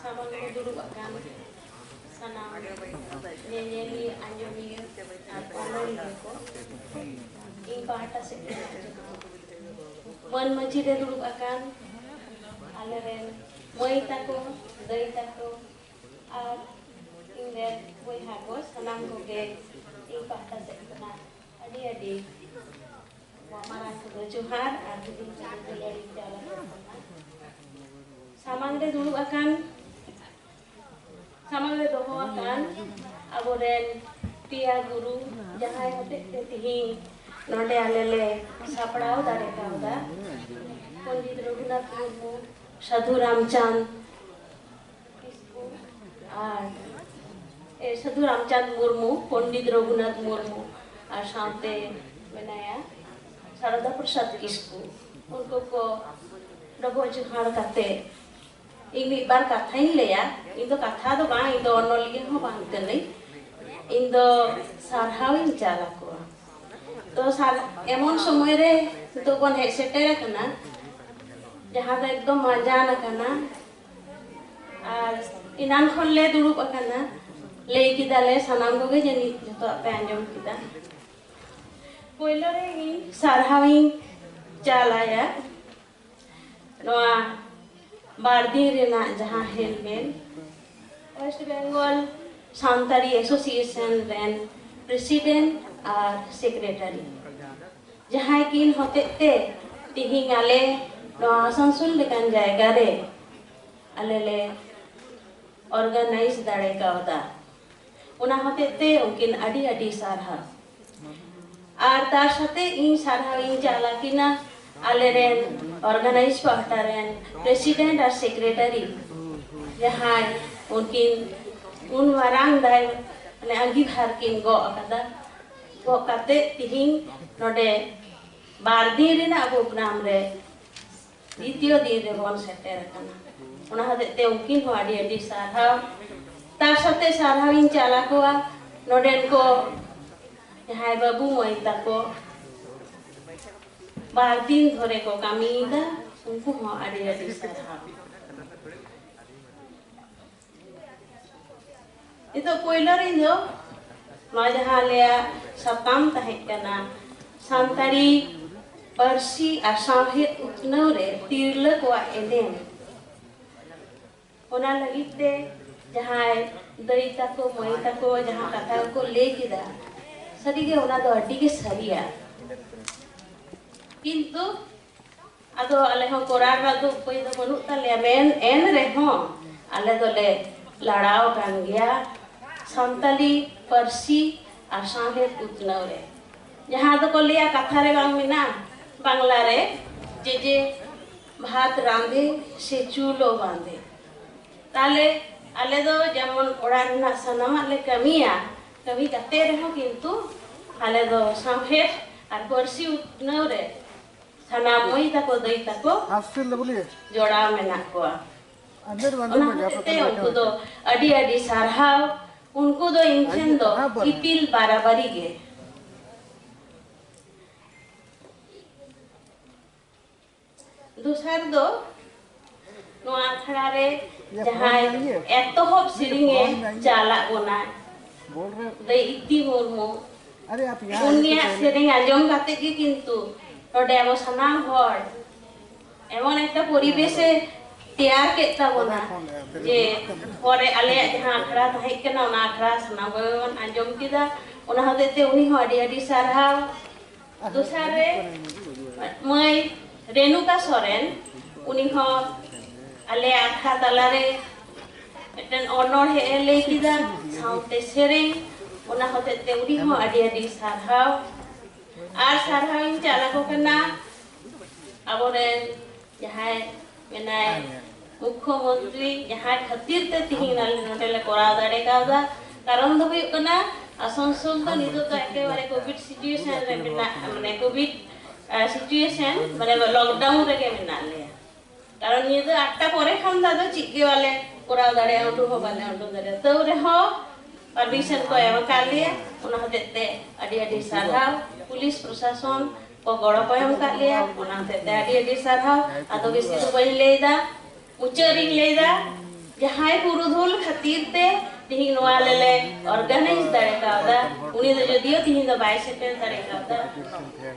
ᱥᱟᱢᱟᱝ ᱨᱮ ᱫᱩᱲᱩᱵ ᱟᱠᱟᱱ ᱥᱟᱱᱟᱢ ᱧᱮᱧᱮᱞᱤᱭᱟᱹ, ᱟᱸᱡᱚᱢᱤᱭᱟᱹ ᱟᱨ ᱚᱱᱚᱞᱤᱭᱟᱹ ᱠᱚ, ᱤᱧ ᱯᱟᱦᱴᱟ ᱥᱮᱫ ᱠᱷᱚᱱᱟᱜ ᱡᱚᱦᱟᱨ᱾ ᱢᱟᱹᱱ ᱢᱟᱹᱪᱤ ᱨᱮ ᱫᱩᱲᱩᱵ ᱟᱠᱟᱱ ᱟᱞᱮᱨᱮᱱ ᱢᱟᱹᱭ ᱛᱟᱠᱚ, ᱫᱟᱹᱭ ᱛᱟᱠᱚ ᱟᱨ ᱤᱧ ᱨᱮᱱ ᱵᱚᱭᱦᱟ ᱠᱚ, ᱥᱟᱱᱟᱢ ᱠᱚᱜᱮ ᱤᱧ ᱯᱟᱦᱴᱟ ᱥᱮᱫ ᱠᱷᱚᱱᱟᱜ ᱟᱹᱰᱤ ᱟᱹᱰᱤ ᱢᱟᱨᱟᱝ ᱠᱚᱫᱚ ᱡᱚᱦᱟᱨ ᱟᱨ ᱦᱩᱰᱤᱧ ᱠᱚᱫᱚ ᱫᱩᱞᱟᱹᱲ ᱤᱧ ᱪᱟᱞ ᱟᱠᱚ ᱠᱟᱱᱟ᱾ ᱥᱟᱢᱟᱝ ᱨᱮ ᱫᱩᱲᱩᱵ ᱟᱠᱟᱱ, ᱥᱟᱢᱟᱝ ᱨᱮ ᱫᱚᱦᱚ ᱟᱠᱟᱱ ᱟᱵᱚᱨᱮᱱ ᱯᱮᱭᱟ ᱜᱩᱨᱩ, ᱡᱟᱦᱟᱸᱭ ᱦᱚᱛᱮᱡ ᱛᱮ ᱛᱤᱦᱤᱧ ᱱᱚᱰᱮ ᱟᱞᱮ ᱞᱮ ᱥᱟᱯᱲᱟᱣ ᱫᱟᱲᱮ ᱠᱟᱣᱫᱟ, ᱯᱚᱱᱰᱤᱛ ᱨᱚᱜᱷᱩᱱᱟᱛᱷ ᱢᱩᱨᱢᱩ, ᱥᱟᱹᱫᱷᱩ ᱨᱟᱢᱪᱟᱸᱫᱽ ᱠᱤᱥᱠᱩ ᱟᱨ, ᱮ, ᱥᱟᱹᱫᱷᱩ ᱨᱟᱢᱪᱟᱸᱫᱽ ᱢᱩᱨᱢᱩ, ᱯᱚᱱᱰᱤᱛ ᱨᱚᱜᱷᱩᱱᱟᱛᱷ ᱢᱩᱨᱢᱩ ᱟᱨ ᱥᱟᱶᱛᱮ ᱢᱮᱱᱟᱭᱟ ᱥᱟᱨᱚᱫᱟ ᱯᱨᱚᱥᱟᱫᱽ ᱠᱤᱥᱠᱩ᱾ ᱩᱱᱠᱩ ᱠᱚ ᱰᱚᱵᱚᱜ ᱡᱚᱦᱟᱨ ᱠᱟᱛᱮ ᱤᱧ ᱢᱤᱫ ᱵᱟᱨ ᱠᱟᱛᱷᱟᱧ ᱞᱟᱹᱭᱟ᱾ ᱤᱧ ᱫᱚ ᱠᱟᱛᱷᱟ ᱫᱚ ᱵᱟᱝ, ᱤᱧ ᱫᱚ ᱚᱱᱚᱞᱤᱭᱟᱹ ᱦᱚᱸ ᱵᱟᱝ ᱠᱟᱹᱱᱟᱹᱧ᱾ ᱤᱧ ᱫᱚ ᱥᱟᱨᱦᱟᱣ ᱤᱧ ᱪᱟᱞ ᱟᱠᱚᱣᱟ᱾ ᱛᱚ ᱥᱟᱨ ᱮᱢᱚᱱ ᱥᱚᱢᱚᱭ ᱨᱮ ᱱᱤᱛᱚᱜ ᱵᱚᱱ ᱦᱮᱡ ᱥᱮᱴᱮᱨ ᱟᱠᱟᱱᱟ, ᱡᱟᱦᱟᱸ ᱫᱚ ᱮᱠᱫᱚᱢ ᱢᱟᱸᱡᱟᱱ ᱟᱠᱟᱱᱟ᱾ ᱟᱨ ᱮᱱᱟᱱ ᱠᱷᱚᱱ ᱞᱮ ᱫᱩᱲᱩᱵ ᱟᱠᱟᱱᱟ, ᱞᱟᱹᱭ ᱠᱮᱫᱟᱞᱮ, ᱥᱟᱱᱟᱢ ᱠᱚᱜᱮ ᱡᱟᱹᱱᱤᱡ ᱡᱚᱛᱚᱣᱟᱜ ᱯᱮ ᱟᱸᱡᱚᱢ ᱠᱮᱫᱟ᱾ ᱯᱳᱭᱞᱳ ᱨᱮ ᱤᱧ ᱥᱟᱨᱦᱟᱣ ᱤᱧ ᱪᱟᱞ ᱟᱭᱟ ᱱᱚᱣᱟ ᱵᱟᱨ ᱫᱤᱱ ᱨᱮᱱᱟᱜ ᱡᱟᱦᱟᱸ ᱦᱮᱞᱢᱮᱞ, West Bengal Santali Association ᱨᱮᱱ president ᱟᱨ secretary, ᱡᱟᱦᱟᱸᱭ ᱠᱤᱱ ᱦᱚᱛᱮᱡ ᱛᱮ ᱛᱤᱦᱤᱧ ᱟᱞᱮ ᱱᱚᱣᱟ ᱟᱥᱟᱱᱥᱳᱞ ᱞᱮᱠᱟᱱ ᱡᱟᱭᱜᱟ ᱨᱮ ᱟᱞᱮ ᱞᱮ organize ᱫᱟᱲᱮ ᱠᱟᱣᱫᱟ᱾ ᱚᱱᱟ ᱦᱚᱛᱮᱡ ᱛᱮ ᱩᱱᱠᱤᱱ ᱟᱹᱰᱤ ᱟᱹᱰᱤ ᱥᱟᱨᱦᱟᱣ᱾ ᱟᱨ ᱛᱟᱨ ᱥᱟᱛᱮ ᱤᱧ ᱥᱟᱨᱦᱟᱣ ᱤᱧ ᱪᱟᱞ ᱟᱹᱠᱤᱱᱟ ᱟᱞᱮᱨᱮᱱ organize ᱯᱟᱦᱴᱟ ᱨᱮᱱ president ᱟᱨ secretary, ᱡᱟᱦᱟᱸᱭ ᱩᱱᱠᱤᱱ ᱩᱱ ᱢᱟᱨᱟᱝ ᱫᱟᱭ, ᱢᱟᱱᱮ, ᱟᱸᱜᱤᱵᱷᱟᱨ ᱠᱤᱱ ᱜᱚᱜ ᱟᱠᱟᱫᱟ᱾ ᱜᱚᱜ ᱠᱟᱛᱮ ᱛᱤᱦᱤᱧ ᱱᱚᱰᱮ ᱵᱟᱨ ᱫᱤᱱ ᱨᱮᱱᱟᱜ program ᱨᱮ ᱫᱤᱛᱤᱭᱚ ᱫᱤᱱ ᱨᱮᱵᱚᱱ ᱥᱮᱴᱮᱨ ᱟᱠᱟᱱᱟ᱾ ᱚᱱᱟ ᱦᱚᱛᱮᱡ ᱛᱮ ᱩᱱᱠᱤᱱ ᱦᱚᱸ ᱟᱹᱰᱤ ᱟᱹᱰᱤ ᱥᱟᱨᱦᱟᱣ᱾ ᱛᱟᱨ ᱥᱟᱛᱮ ᱥᱟᱨᱦᱟᱣ ᱤᱧ ᱪᱟᱞ ᱟᱠᱚᱣᱟ ᱱᱚᱰᱮᱱ ᱠᱚ ᱡᱟᱦᱟᱸᱭ ᱵᱟᱹᱵᱩ ᱢᱟᱹᱭ ᱛᱟᱠᱚ ᱵᱟᱨ ᱫᱤᱱ ᱫᱷᱚᱨᱮ ᱠᱚ ᱠᱟᱹᱢᱤᱭᱮᱫᱟ, ᱩᱱᱠᱩ ᱦᱚᱸ ᱟᱹᱰᱤ ᱟᱹᱰᱤ ᱥᱟᱨᱦᱟᱣ᱾ ᱱᱤᱛᱚᱜ ᱯᱳᱭᱞᱳ ᱨᱮ ᱤᱧ ᱫᱚ ᱱᱚᱣᱟ ᱡᱟᱦᱟᱸ ᱟᱞᱮᱭᱟᱜ ᱥᱟᱛᱟᱢ ᱛᱟᱦᱮᱸ ᱠᱟᱱᱟ ᱥᱟᱱᱛᱟᱲᱤ ᱯᱟᱹᱨᱥᱤ ᱟᱨ ᱥᱟᱶᱦᱮᱫ ᱩᱛᱱᱟᱹᱣ ᱨᱮ ᱛᱤᱨᱞᱟᱹ ᱠᱚᱣᱟᱜ ᱮᱱᱮᱢ, ᱚᱱᱟ ᱞᱟᱹᱜᱤᱫ ᱛᱮ ᱡᱟᱦᱟᱸᱭ ᱫᱟᱹᱭ ᱛᱟᱠᱚ, ᱢᱟᱹᱭ ᱛᱟᱠᱚ ᱡᱟᱦᱟᱸ ᱠᱟᱛᱷᱟ ᱠᱚ ᱞᱟᱹᱭ ᱠᱮᱫᱟ, ᱥᱟᱹᱨᱤᱜᱮ ᱚᱱᱟ ᱫᱚ ᱟᱹᱰᱤ ᱜᱮ ᱥᱟᱹᱨᱤᱭᱟ᱾ ᱠᱤᱱᱛᱩ ᱟᱫᱚ ᱟᱞᱮ ᱦᱚᱸ ᱠᱚᱨᱟᱣ ᱨᱮᱱᱟᱜ ᱫᱚ ᱩᱯᱟᱹᱭ ᱫᱚ ᱵᱟᱹᱱᱩᱜ ᱛᱟᱞᱮᱭᱟ, ᱢᱮᱱ ᱮᱱ ᱨᱮᱦᱚᱸ ᱟᱞᱮ ᱫᱚᱞᱮ ᱞᱟᱲᱟᱣ ᱟᱠᱟᱱ ᱜᱮᱭᱟ ᱥᱟᱱᱛᱟᱞᱤ ᱯᱟᱹᱨᱥᱤ ᱟᱨ ᱥᱟᱶᱦᱮᱫ ᱩᱛᱱᱟᱹᱣ ᱨᱮ᱾ ᱡᱟᱦᱟᱸ ᱫᱚᱠᱚ ᱞᱟᱹᱭᱟ, ᱠᱟᱛᱷᱟ ᱨᱮ ᱵᱟᱝ ᱢᱮᱱᱟᱜᱼᱟ ᱵᱟᱝᱞᱟ ᱨᱮ, ᱡᱮ ᱡᱮ ᱵᱷᱟᱛ ᱨᱟᱸᱫᱷᱮ ᱥᱮ ᱪᱩᱞᱳ ᱵᱟᱸᱫᱷᱮ᱾ ᱛᱟᱦᱞᱮ ᱟᱞᱮ ᱫᱚ ᱡᱮᱢᱚᱱ ᱚᱲᱟᱜ ᱨᱮᱱᱟᱜ ᱥᱟᱱᱟᱢᱟᱜ ᱞᱮ ᱠᱟᱹᱢᱤᱭᱟ, ᱠᱟᱹᱢᱤ ᱠᱟᱛᱮ ᱨᱮᱦᱚᱸ ᱠᱤᱱᱛᱩ ᱟᱞᱮ ᱫᱚ ᱥᱟᱶᱦᱮᱫ ᱟᱨ ᱯᱟᱹᱨᱥᱤ ᱩᱛᱱᱟᱹᱣ ᱨᱮ ᱥᱟᱱᱟᱢ ᱢᱟᱹᱭ ᱛᱟᱠᱚ, ᱫᱟᱹᱭ ᱛᱟᱠᱚ ᱟᱥᱛᱮ ᱞᱮ ᱵᱚᱞᱮ᱾ ᱡᱚᱲᱟᱣ ᱢᱮᱱᱟᱜ ᱠᱚᱣᱟ᱾ ᱟᱸᱫᱮᱨ ᱵᱟᱸᱫᱮᱨ ᱚᱱᱟ ᱢᱮ ᱦᱚᱛᱮᱡ ᱜᱟᱯᱟ ᱛᱮ ᱠᱚ ᱩᱱᱠᱩ ᱫᱚ ᱟᱹᱰᱤ ᱟᱹᱰᱤ ᱥᱟᱨᱦᱟᱣ᱾ ᱩᱱᱠᱩ ᱫᱚ ᱤᱧ ᱴᱷᱮᱱ ᱫᱚ ᱟᱹᱰᱤ ᱥᱟᱨᱦᱟᱣ ᱵᱚᱞᱮ᱾ ᱤᱯᱤᱞ ᱵᱟᱨᱟᱵᱟᱨᱤ ᱜᱮ᱾ ᱫᱚᱥᱟᱨ ᱫᱚ ᱱᱚᱣᱟ ᱟᱠᱷᱲᱟ ᱨᱮ ᱡᱟᱦᱟᱸᱭ ᱮᱛᱚᱦᱚᱵ ᱥᱮᱨᱮᱧ ᱮ ᱪᱟᱞᱟᱜ ᱵᱚᱱᱟ, ᱫᱟᱹᱭ ᱤᱛᱤ ᱢᱩᱨᱢᱩ, ᱩᱱᱤᱭᱟᱜ ᱥᱮᱨᱮᱧ ᱟᱸᱡᱚᱢ ᱠᱟᱛᱮ ᱜᱮ ᱠᱤᱱᱛᱩ ᱱᱚᱰᱮ ᱟᱵᱚ ᱥᱟᱱᱟᱢ ᱦᱚᱲ ᱮᱢᱚᱱ ᱮᱠᱴᱟ ᱯᱚᱨᱤᱵᱮᱥ ᱮ ᱛᱮᱭᱟᱨ ᱠᱮᱫ ᱛᱟᱵᱚᱱᱟ ᱡᱮ ᱯᱚᱨᱮ ᱟᱞᱮᱭᱟᱜ ᱡᱟᱦᱟᱸ ᱟᱠᱷᱲᱟ ᱛᱟᱦᱮᱸ ᱠᱟᱱᱟ, ᱚᱱᱟ ᱟᱠᱷᱲᱟ ᱥᱟᱱᱟᱢ ᱠᱚᱜᱮ ᱵᱚᱱ ᱟᱸᱡᱚᱢ ᱠᱮᱫᱟ᱾ ᱚᱱᱟ ᱦᱚᱛᱮᱡ ᱛᱮ ᱩᱱᱤ ᱦᱚᱸ ᱟᱹᱰᱤ ᱟᱹᱰᱤ ᱥᱟᱨᱦᱟᱣ᱾ ᱫᱚᱥᱟᱨ ᱨᱮ ᱢᱟᱹᱭ ᱨᱮᱱᱩᱠᱟ ᱥᱚᱨᱮᱱ, ᱩᱱᱤ ᱦᱚᱸ ᱟᱞᱮ ᱟᱠᱷᱲᱟ ᱛᱟᱞᱟᱨᱮ ᱢᱤᱫᱴᱮᱱ ᱚᱱᱚᱬᱦᱮ ᱮ ᱞᱟᱹᱭ ᱠᱮᱫᱟ, ᱥᱟᱶᱛᱮ ᱥᱮᱨᱮᱧ, ᱚᱱᱟ ᱦᱚᱛᱮᱡ ᱛᱮ ᱩᱱᱤ ᱦᱚᱸ ᱟᱹᱰᱤ ᱟᱹᱰᱤ ᱥᱟᱨᱦᱟᱣ᱾ ᱟᱨ ᱥᱟᱨᱦᱟᱣ ᱤᱧ ᱪᱟᱞ ᱟᱠᱚ ᱠᱟᱱᱟ ᱟᱵᱚᱨᱮᱱ ᱡᱟᱦᱟᱸᱭ ᱢᱮᱱᱟᱭ ᱢᱩᱠᱷᱭᱚ ᱢᱚᱱᱛᱨᱤ, ᱡᱟᱦᱟᱸᱭ ᱠᱷᱟᱹᱛᱤᱨ ᱛᱮ ᱛᱤᱦᱤᱧ ᱟᱞᱮ ᱱᱚᱰᱮ ᱞᱮ ᱠᱚᱨᱟᱣ ᱫᱟᱲᱮ ᱠᱟᱣᱫᱟ᱾ ᱠᱟᱨᱚᱱ ᱫᱚ ᱦᱩᱭᱩᱜ ᱠᱟᱱᱟ ᱟᱥᱟᱱᱥᱳᱞ ᱫᱚ ᱱᱤᱛᱚᱜ ᱫᱚ ᱮᱠᱮᱵᱟᱨᱮ ᱠᱳᱵᱷᱤᱰ ᱥᱤᱪᱩᱭᱮᱥᱚᱱ ᱨᱮ ᱢᱮᱱᱟᱜ, ᱢᱟᱱᱮ ᱠᱳᱵᱷᱤᱰ ᱥᱤᱪᱩᱭᱮᱥᱚᱱ, ᱢᱟᱱᱮ ᱞᱚᱠᱰᱟᱣᱩᱱ ᱨᱮᱜᱮ ᱢᱮᱱᱟᱜ ᱞᱮᱭᱟ᱾ ᱠᱟᱨᱚᱱ ᱧᱤᱫᱟᱹ ᱟᱴᱴᱟ ᱯᱚᱨᱮ ᱠᱷᱟᱱ ᱫᱚ ᱟᱫᱚ ᱪᱮᱫ ᱜᱮ ᱵᱟᱞᱮ ᱠᱚᱨᱟᱣ ᱫᱟᱲᱮᱭᱟᱜᱼᱟ, ᱩᱰᱩᱠ ᱦᱚᱸ ᱵᱟᱞᱮ ᱩᱰᱩᱠ ᱫᱟᱲᱮᱭᱟᱜᱼᱟ᱾ ᱛᱟᱹᱣ ᱨᱮᱦᱚᱸ ᱯᱟᱨᱢᱤᱥᱚᱱ ᱠᱚ ᱮᱢ ᱟᱠᱟᱫ ᱞᱮᱭᱟ, ᱚᱱᱟ ᱦᱚᱛᱮᱡ ᱛᱮ ᱟᱹᱰᱤ ᱟᱹᱰᱤ ᱥᱟᱨᱦᱟᱣ᱾ ᱯᱩᱞᱤᱥ ᱯᱨᱚᱥᱟᱥᱚᱱ ᱠᱚ ᱜᱚᱲᱚ ᱠᱚ ᱮᱢ ᱟᱠᱟᱫ ᱞᱮᱭᱟ, ᱚᱱᱟ ᱦᱚᱛᱮᱡ ᱛᱮ ᱟᱹᱰᱤ ᱟᱹᱰᱤ ᱥᱟᱨᱦᱟᱣ᱾ ᱟᱫᱚ ᱵᱮᱥᱤ ᱫᱚ ᱵᱟᱹᱧ ᱞᱟᱹᱭᱫᱟ, ᱢᱩᱪᱟᱹᱫ ᱨᱤᱧ ᱞᱟᱹᱭᱫᱟ, ᱡᱟᱦᱟᱸᱭ ᱯᱩᱨᱩᱫᱷᱩᱞ ᱠᱷᱟᱹᱛᱤᱨ ᱛᱮ ᱛᱤᱦᱤᱧ ᱱᱚᱣᱟ ᱞᱮ ᱚᱨᱜᱟᱱᱟᱭᱤᱡᱽ ᱫᱟᱲᱮ ᱠᱟᱣᱫᱟ, ᱩᱱᱤ ᱫᱚ ᱡᱚᱫᱤᱭᱳ ᱛᱤᱦᱤᱧ ᱫᱚ ᱵᱟᱭ ᱥᱮᱴᱮᱨ ᱫᱟᱲᱮ ᱠᱟᱣᱫᱟ,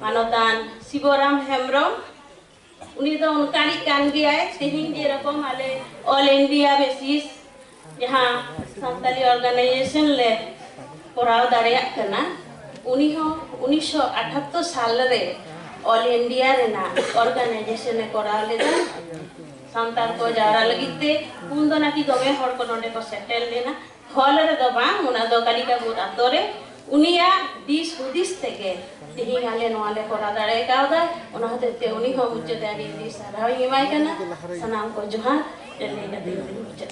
ᱢᱟᱱᱚᱛᱟᱱ ᱥᱤᱵᱚᱨᱟᱢ ᱦᱮᱢᱵᱨᱚᱢ, ᱩᱱᱤ ᱫᱚ ᱚᱱᱠᱟᱱᱤᱡ ᱠᱟᱱ ᱜᱮᱭᱟᱭ᱾ ᱛᱮᱦᱮᱧ ᱡᱮᱨᱚᱠᱚᱢ ᱟᱞᱮ ᱚᱞ ᱤᱱᱰᱤᱭᱟ ᱵᱮᱥᱤᱥ ᱡᱟᱦᱟᱸ ᱥᱟᱱᱛᱟᱞᱤ ᱚᱨᱜᱟᱱᱟᱭᱡᱮᱥᱚᱱ ᱞᱮ ᱠᱚᱨᱟᱣ ᱫᱟᱲᱮᱭᱟᱜ ᱠᱟᱱᱟ, ᱩᱱᱤ ᱦᱚᱸ ᱩᱱᱤᱥᱥᱚ ᱟᱴᱷᱟᱛᱛᱳᱨ ᱥᱟᱞ ᱨᱮ ᱚᱞ ᱤᱱᱰᱤᱭᱟ ᱨᱮᱱᱟᱜ ᱚᱨᱜᱟᱱᱟᱭᱡᱮᱥᱚᱱ ᱮ ᱠᱚᱨᱟᱣ ᱞᱮᱫᱟ ᱥᱟᱱᱛᱟᱲ ᱠᱚ ᱡᱟᱣᱨᱟ ᱞᱟᱹᱜᱤᱫ ᱛᱮ᱾ ᱩᱱ ᱫᱚ ᱱᱟᱠᱤ ᱫᱚᱢᱮ ᱦᱚᱲ ᱠᱚ ᱱᱚᱰᱮ ᱠᱚ ᱥᱮᱴᱮᱨ ᱞᱮᱱᱟ, ᱦᱚᱞ ᱨᱮᱫᱚ ᱵᱟᱝ, ᱚᱱᱟ ᱫᱚ ᱠᱟᱞᱤᱠᱟᱯᱩᱨ ᱟᱛᱳ ᱨᱮ᱾ ᱩᱱᱤᱭᱟᱜ ᱫᱤᱥ ᱦᱩᱫᱤᱥ ᱛᱮᱜᱮ ᱛᱮᱦᱮᱧ ᱟᱞᱮ ᱱᱚᱣᱟ ᱞᱮ ᱠᱚᱨᱟᱣ ᱫᱟᱲᱮ ᱠᱟᱣᱫᱟ᱾ ᱚᱱᱟ ᱦᱚᱛᱮᱡ ᱛᱮ ᱩᱱᱤ ᱦᱚᱸ ᱢᱩᱪᱟᱹᱫ ᱨᱮ ᱟᱹᱰᱤ ᱟᱹᱰᱤ ᱥᱟᱨᱦᱟᱣ ᱤᱧ ᱮᱢᱟᱭ ᱠᱟᱱᱟ᱾ ᱥᱟᱱᱟᱢ ᱠᱚ ᱡᱚᱦᱟᱨ ᱞᱟᱹᱭ ᱠᱟᱛᱮ ᱤᱧ ᱢᱩᱪᱟᱹᱫ᱾